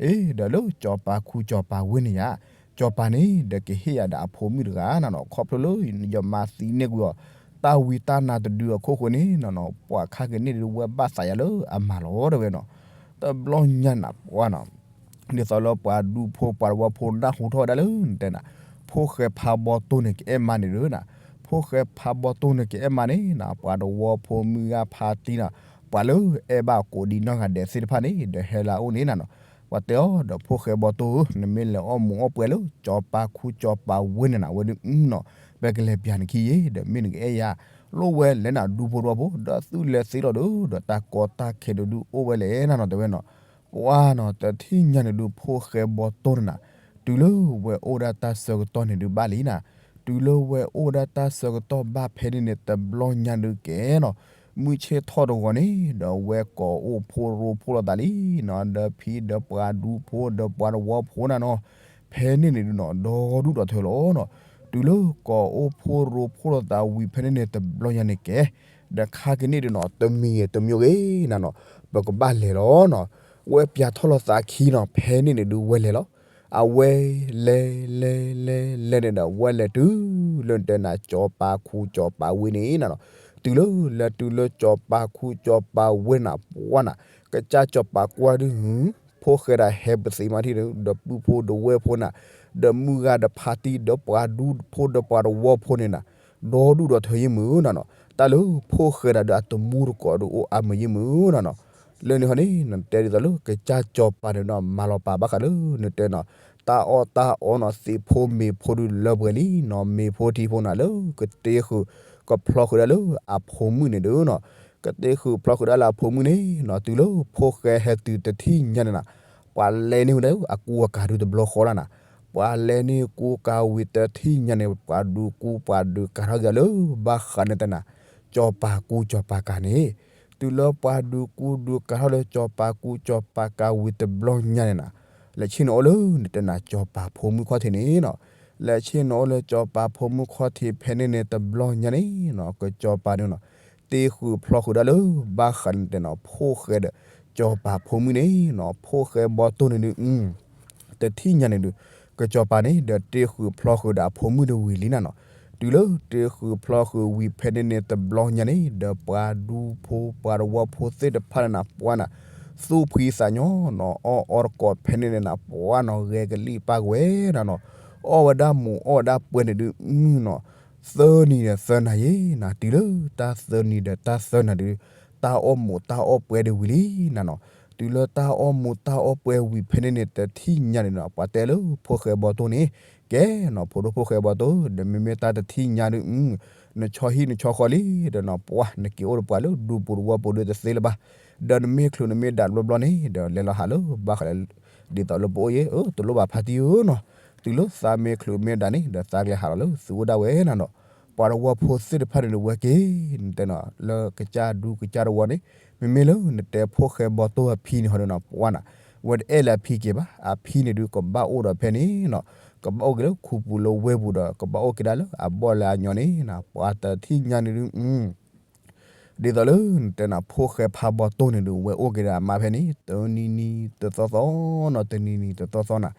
ဧၢ ဒီးလၢစီၤပၤခူစီၤပၤဝ့ၢ်န့ၣ်ယါ စီၤပၤန့ၣ် ဒီးကဟ့ၣ်ယၤဒီးအဖိမုၣ်တဂၤနၤနီၤ ခီဖျိလၢယမါသံန့ၢ်ကွံာ်အီၤ တၢ်ဝံတၢ်နါတဒုအခိၣ်ဃိန့ၣ်နၤနီၤ ပှၤခါက့ၤန့ၢ်ဒုးဝဲဘၣ်သးယၤလၢအမါလီၤတဲဝဲနီၤ တဘျီညါနၤပှၤနီၤ ဒ်သိးလၢပှၤဒူဖိပှၤတဝီဖိနၢ်ဟူထီၣ်ဝဲဒၣ်လၢနတဲနၤ ဖိၣ်ဃဲဖးဘီတိၢ်န့ၣ်ကအဲၣ်မါန့ၣ်ဒုးနၤ ဖိၣ်ဃဲဖးဘီတိၢ်န့ၣ်ကအဲၣ်မါန့ၣ်နၤ ပှၤတဝီဖိမုၢ်ဂၤဖါတံၢ်နၤ ပှၤလၢအဲၣ်ဘၣ်ကိးဒံနီၢ်ဂၤဒဲးသ့ၣ်တဖၣ်န့ၣ် ဒီးဟဲလၢအအိၣ်န့ၣ်နၤနီၤ ပှၤတဲအီၤဒီးဖိၣ်ဃဲဘီတိၢ်ဧၢ နမ့ၢ်လဲၤအီၣ်မူးအီၣ်ပွဲလၢစီၤပၤခူစီၤပၤဝ့ၢ်န့ၣ်နၤ ဝဲဒုးနီၤ ပကလဲၤပျးနခံယ့ၣ် ဒီးမ့ၢ်နကအဲၣ်ယၤ လိၣ်ဝဲလဲၤနၤဒူဖိတဝီဖိ ဒီးသုလဲၤသ့လီၤဒီး ဒီးတၢ်ကီတၢ်ခဲဒုးဒုးအိၣ်ဝဲလဲၣ်နၤနီၤ တဲဝဲနီၤ ပှၤနီၤ တထံၣ်ညါန့ၣ်ဒုးဖိၣ်ဃဲဘီတိၢ်န့ၣ်နၤ တုၤလၢဝဲအိၣ်ဒၣ်တၢ်ဆၢကတီၢ်န့ၣ်ဒုးဘၣ်လံနၤ တုၤလၢဝဲအိၣ်ဒၣ်တၢ်ဆၢကတီၢ်ဘၣ်ဖဲန့ၣ်န့ၣ် တဘျီညါဒုးကဲနီၤ မုၢ်ဆ့ၣ်ထီၣ်တဂီၤန့ၣ် ဒီးဝဲကိးအိၣ်ဖိရိဖိလိာ်သးလံနီၤ ဒီးဖံဒီးပှၤဒူဖိဒီးပှၤတဝီဖိနၤနီၤ ဖဲန့ၣ်န့ၣ်ဒုးနီၤ ဒီဒူၣ်ဒီထၢလီၤနီၤ တုၤလၢကိးအိၣ်ဖိရိဖိလိာ်သးဝံၤဖဲန့ၣ်န့ၣ် တဘျီညါန့ၣ်ကဲ ဒီးခါက့ၤန့ၢ်ဒုးနီၤ တမံၤတမံၤဂ့ၤနၤနီၤ ပကဘၣ်လဲၤလီၤနီၤ ဝဲပျးထီၣ်လိာ်သးခံနီၤ ဖဲန့ၣ်န့ၣ်ဒုးဝဲလဲၤလီၤ အဝဲလဲၤလဲၤလဲၤလဲၤန့ၣ်ဒီး ဝဲလဲၤတုၤလၢနတဲနၤ စီၤပၤခူစီၤပၤဝ့ၢ်န့ၣ်နၤနီၤ တုၤလၢလဲၤတုၤလၢစီၤပၤခူစီၤပၤဝ့ၢ်နၤ ပှၤနၤ ကစၢ်စီၤပၤကွၢ်ဒုး ဖိၣ်ဃဲဒၣ်ဟဲပသ့မၤထံၣ်ဒီး ဒီးပုၢ်ဖိဒီးဝဲၢ်ဖိနၤ ဒီးမုၢ်ဂၤဒီးဖါတံၢ်ဒီးပှၤဒူဖိဒီးပှၤတဝီဖိန့ၣ်နၤ ဒီဒူၣ်ဒီထၢယ့ၢ်မုၢ်နၤနီၤ တၢ်လၢဖိၣ်ဃဲဒၣ်ဒီးအတမူတကိးဒီးအိၣ်အါမးယ့ၢ်မုၢ်နၤနီၤ လၢန့ၣ်ဟီန့ၣ် နတဲဒ်သိးလၢကစၢ်စီၤပၤန့ၣ်နီၤ မၤလီၤပာ်ဘၣ်ဃးလၢနတဲနီၤ တၢ်အီၣ်တၢ်အီနီၤ သ့ၣ်ဖိမ့ၤဖိဒုးလၢပှဲၤလံနီၤ မ့ၤဖိထံဖိနၤလၢကတ့ဃုာ် ကဖျီဃုာ်ဒၣ်လၢအဖိမုၣ်န့ၣ်ဒီးနီၤ ကတ့ဃုာ်ဖျီဃုာ်ဒၣ်လၢအဖိမုၣ်န့ၣ်နီၤ တုၤလၢဖိၣ်ဃဲဟဲတုၤတထံၣ်ညါန့ၣ်နၤ ပှၤလဲၤန့ၢ်ဝဲဒၣ်အကူအကၤဒုးတဘျီဃီလီၤနၤ ပှၤလဲၤန့ၢ်ကူကၤဝံၤတထံၣ်ညါန့ၣ် ပှၤဒုးကူပှၤဒုးကၤထီၣ်က့ၤလၢ ဘၣ်ဃးန့ၣ်တဲနၤ စီၤပၤကူစီၤပၤကၤန့ၣ် တုၤလၢပှၤဒုးကူဒုးကၤထီၣ်လၢစီၤပၤကူစီၤပၤကၤဝံၤတဘျီညါန့ၣ်နၤ လဲၤဆ့ၣ်နီၤအိၣ်လၢနတဲနၤစီၤပၤဖိမုၣ်ခီၣ်ထံးန့ၣ်နီၤ လဲၤဆ့ၣ်နီၤအိၣ်လၢစီၤပၤဖိမုၣ်ခီၣ်ထံးဖဲန့ၣ်န့ၣ်တဘျီညါန့ၣ်နီၤ ကစီၤပၤန့ၣ်နီၤ တ့ဃုာ်ဖျီဃုာ်ဒၣ်လၢ ဘၣ်ဃးန့ၣ်တဲနၤ ဖိၣ်ဃဲဒီး စီၤပၤဖိမုၣ်န့ၣ်နီၤ ဖိၣ်ဃဲဘီတိၢ်န့ၣ်ဒုး တထံၣ်ညါန့ၣ်ဒုး ကစီၤပၤန့ၣ် ဒီးတ့ဃုာ်ဖျီဃုာ်ဒီးအဖိမုၣ်တဝံၤလံနၤနီၤ တုၤလၢတ့ဃုာ်ဖျီဃုာ်ဝံၤဖဲန့ၣ်န့ၣ်တဘျီညါန့ၣ် ဒီးပှၤဒူဖိပှၤတဝီဖိသ့ၣ်တဖၣ်န့ၣ်နၤ ပှၤနၤ သူၣ်ဖှံသးညီနီၤ အီၣ်အီတကိးဖဲန့ၣ်န့ၣ်နၤ ပှၤနီၤ ဂဲၤကလံၣ်ပၢ်ကဝဲၤနၤနီၤ အီၣ်ဝဲဒၣ်မူးအီၣ်ဝဲဒၣ်ပွဲန့ၣ်ဒုး မုၢ်နီၤ သၢနံၤဒီးသၢနၤယ့ၣ်နၤ တုၤလၢတၢ်သၢနံၤဒီးတၢ်သၢနၤဒုး တၢ်အီၣ်မူးတၢ်အီၣ်ပွဲဒုးဝံၤလံနၤနီၤ တုၤလၢတၢ်အီၣ်မူးတၢ်အီၣ်ပွဲဝံၤဖဲန့ၣ်န့ၣ် တထံၣ်ညါန့ၣ်နီၤ ပှၤတဲလၢဖိၣ်ဃဲဘီတိၢ်န့ၣ် ကဲနီၤ ဖိဒိၣ်ဖိၣ်ဃဲဘီတိၢ် ဒီးမ့မ့ၢ်တၢ်တထံၣ်ညါဒုး နဆီဟံၣ်နဆီဃီလံ ဒီးနီၤ ပှၤနက့ၤအိၣ်ဒီးပှၤလၢဒူပူၤတဝီပူၤဒုးတသ့လၢၤဘၣ် ဒီးနမ့ၢ်ချုးနမ့ၢ်ဒၣ်တဘျီဘျီန့ၣ် ဒီးလဲၤလီၤဟးလၢဘၣ်ဃးလၢ ဒ်သိးလၢပအိၣ်ယ့ၣ် အၢ တလိၣ်ဘၣ်ဖါတံၢ်ဧၢနီၤ တုၤလၢသးမ့ၢ်ချုးမ့ၢ်ဒၣ်န့ၣ် ဒီးသးကလဲၤဟးလီၤလၢသုအိၣ်ဒၣ်ဝဲနၤနီၤ ပှၤတဝီဖိသ့ၣ်တဖၣ်န့ၣ်ဒုးဝဲက့ၤ နတဲနီၤ လၢကစၢ်ဒူကစၢ်တဝီန့ၣ် မ့မ့ၢ်လၢနတဲဖိၣ်ဃဲဘီတိၢ်အဖံန့ၣ်ဟီဒုးနီၤ ပှၤနၤ ဝဲတအဲၣ်လၢအဖံက့ၤဘၣ် အဖံန့ၣ်ဒုးကဘၣ်အိၣ်ဒီးဖဲန့ၣ်နီၤ ကဘၣ်အိၣ်က့ၤလၢခူပူၤလၢဝ့ၢ်ပူၤဒီး ကဘၣ်အိၣ်က့ၤဒၣ်လၢအဘီၣ်လၢအညီန့ၣ်နၤ ပှၤတထံၣ်ညါန့ၣ်ဒုး ဒ်သိးလၢနတဲနၤ ဖိၣ်ဃဲဖးဘီတိၢ်န့ၣ်ဒုး ဝဲအိၣ်က့ၤဒီးအမါဖဲန့ၣ် တနံၤနံၤတသီသီနီၤ တနံၤနံၤတသီသီနၤ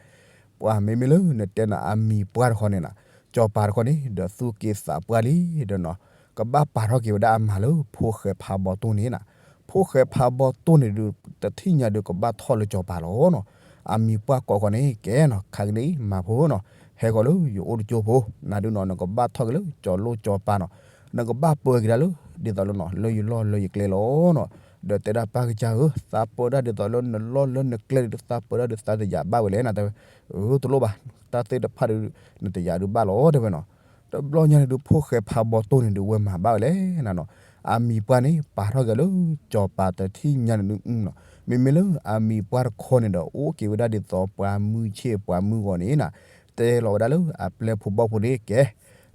ပှၤမ့မ့ၢ်လၢနတဲနၤအမံၤပှၢ်တခီန့ၣ်နၤ စီၤပၤတခီန့ၣ် ဒီးသူၣ်က့သးပှၢ်လံဒီးနီၤ, ကဘၣ်ပာ်ထီၣ်က့ၤဝဲဒၣ်အမၤလၢဖိၣ်ဃဲဖးဘီတိၢ်န့ၣ်နီၤ. ဖိၣ်ဃဲဖးဘီတိၢ်န့ၣ်ဒုး တထံၣ်ညါဒုး ကဘၣ်ထီၣ်လၢစီၤပၤလီၤနီၤ. အမံၤပှၢ်ကိးခီန့ၣ် ကဲနီၤ ခါကနံၣ်မၤဖိနီၤ, ဟဲဃီၤလၢယအိၣ်တကၠိဖိ, နၤဒုးနီၤ နကဘၣ်ထီၣ်က့ၤလၢစီၤလိၣ်စီၤပၤနီၤ, နကဘၣ်ပၢက့ၤဒၣ်လၢ ဒ်သိးလၢနီၤ လၢယလီၢ်လၢယကျဲလီၤနီၤ. ဒီးတဲဒၣ်ပၢ်ကစၢ်ဧၢ, သးပၢဒၣ်ဒ်သိးလၢနလီၢ်လၢနကျဲဒုး သးပၢဒၣ်ဒုး သးတယာ်ဘၣ်ဝဲလဲၣ်နၤ တဲဝဲ. အၢ တလိၣ်ဘၣ်, တၢ်သ့ၣ်တဖၣ်ဒုး နတယာ်ဒုးဘၣ်လီၤ တဲဝဲနီၤ. တဘျီညါန့ၣ်ဒုး ဖိၣ်ဃဲဖးဘီတိၢ်န့ၣ်ဒုး ဝဲမၤဘၣ်ဝဲလဲၣ်နၤနီၤ. အမံၤပှၢ်န့ၣ် ပာ်ထီၣ်က့ၤလၢစီၤပၤတထံၣ်ညါန့ၣ်ဒုးနီၤ, မ့မ့ၢ်လၢအမံၤပှၢ်တခီန့ၣ်ဒီး အိၣ်က့ၤဝဲဒၣ်ဒ်သိးပှၤမုၢ်ဆ့ၣ်ပှၤမုၢ်ဂီၤန့ၣ်နီၤ, တဲလီၤဝဲဒၣ်လၢအပျဲၢ်ဖိဘီၣ်ဖိန့ၣ် ကဲ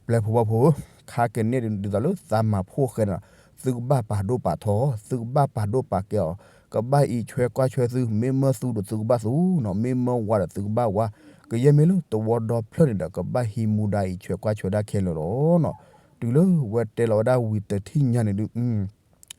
ပျဲၢ်ဖိဘီၣ်ဖိဧၢ, ခါကနံၣ်ဒ်သိးလၢသးမၤဖိၣ်ဃဲန့ၣ်နီၤ, သုကဘၣ်ပာ်ဒိၣ်ပာ်ထီ, သုကဘၣ်ပာ်ဒိၣ်ပာ်ကဲအီၤ, ကဘၣ်အံးဆွဲကွၢ်ဆွဲသု, မ့ၢ်မၢသုဒီးသုကဘၣ်သူနီၤ, မ့ၢ်မၢဝၤဒီးသုကဘၣ်ဝၤ, ကယဲၢ်မ့ၢ်လၢသဝီဒီဖျၢၣ်န့ၣ်ဒီး ကဘၣ်ဟံးမူဒါအံးဆွဲကွၢ်ဆွဲဒၣ်ခဲလၢာ်လီၤနီၤ. တုၤလၢဝဲတဲလီၤဝဲဒၣ်ဝံၤတထံၣ်ညါန့ၣ်ဒုး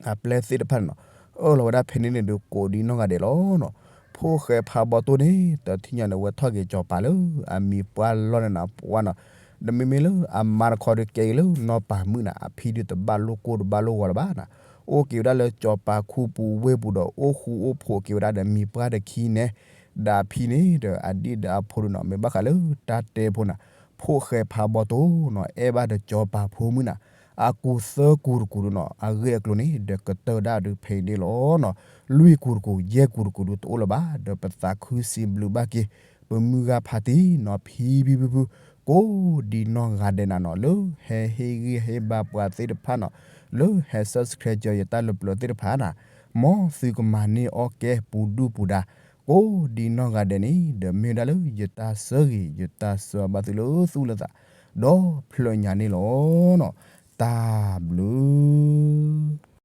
အပျဲၢ်သ့ၣ်တဖၣ်န့ၣ်နီၤ, အၢၣ်လီၤဝဲဒၣ်ဖဲန့ၣ်န့ၣ်ဒုး ကိးဒံနီၢ်ဂၤဒဲးလီၤနီၤ. ဖိၣ်ဃဲဖးဘီတိၢ်န့ၣ် တထံၣ်ညါန့ၣ် ဝဲထီၣ်က့ၤစီၤပၤလၢအမံၤပှၢ်လီၢ်န့ၣ်နၤ ပှၢ်နီၤ, ဒီးမ့မ့ၢ်လၢအမါတခီဒုးကဲအံၤလၢနီၢ်ပၤမုၣ်နၤ, အဖံဒုးတဘၣ်လိၣ်ကိၢ်တဘၣ်လိၣ်ဂီၤလၢၤဘၣ်နၤ, အိၣ်က့ၤဝဲဒၣ်လၢစီၤပၤခူပူၤဝ့ၢ်ပူၤဒီး အိၣ်ဃူအိၣ်ဖိးက့ၤဝဲဒၣ်ဒီးမံၤပှၢ်တခံန့ၣ်, ဒီးအဖံန့ၣ်ဒီးအဒံၣ်ဒီးအဖိဒုးနီၤ, မ့ၢ်ဘၣ်ဃးလၢတၢ်တဲဖိနၤ, ဖိၣ်ဃဲဖးဘီတိၢ်နီၤ အဲၣ်ဘၣ်ဒီးစီၤပၤဖိမုၣ်နၤ, အကူသၢကူတကူဒုးနီၤ, အဂ့ၢ်အကျိၤန့ၣ် ဒီးကတၢၢ်ဒၣ်ဒုးဖဲအံၤန့ၣ်လီၤနီၤ. လွံၢ်ကူတကူ ယဲၢ်ကူတကူဒုးတအိၣ်လၢၤဘၣ်, ဒီးပသးခုစံးဘျုးဘၣ်က့ၤ ပမုၢ်ဂၤဖးတံၢ်နီၤ ဖံဖံဖုဖု ကိးဒံနီၢ်ဂၤဒဲးနၤနီၤ, လၢဟဲဟ့ၣ်ဂံၢ်ဟ့ၣ်ဘါပှၤသ့ၣ်တဖၣ်နီၤ, လၢဟဲ subscribe ကၢၤယတၢ်လၢပျၢၤသ့ၣ်တဖၣ်နၤ, မ်သုကမၤန့ၢ်အီၣ်ကဲပူၤဒုၣ်ပူၤဒါ ကိးဒံနီၢ်ဂၤဒဲးန့ၣ် ဒီးမ့ၢ်ဝဲဒၣ်လၢယတၢ်ဆၢဂ့ၤ ယတၢ်ဆၢဘၣ်သုလၢသူၣ်လၢသး ဒီဖျၢၣ်ညါန့ၣ်လီၤနီၤ. တၢ်ဘျုး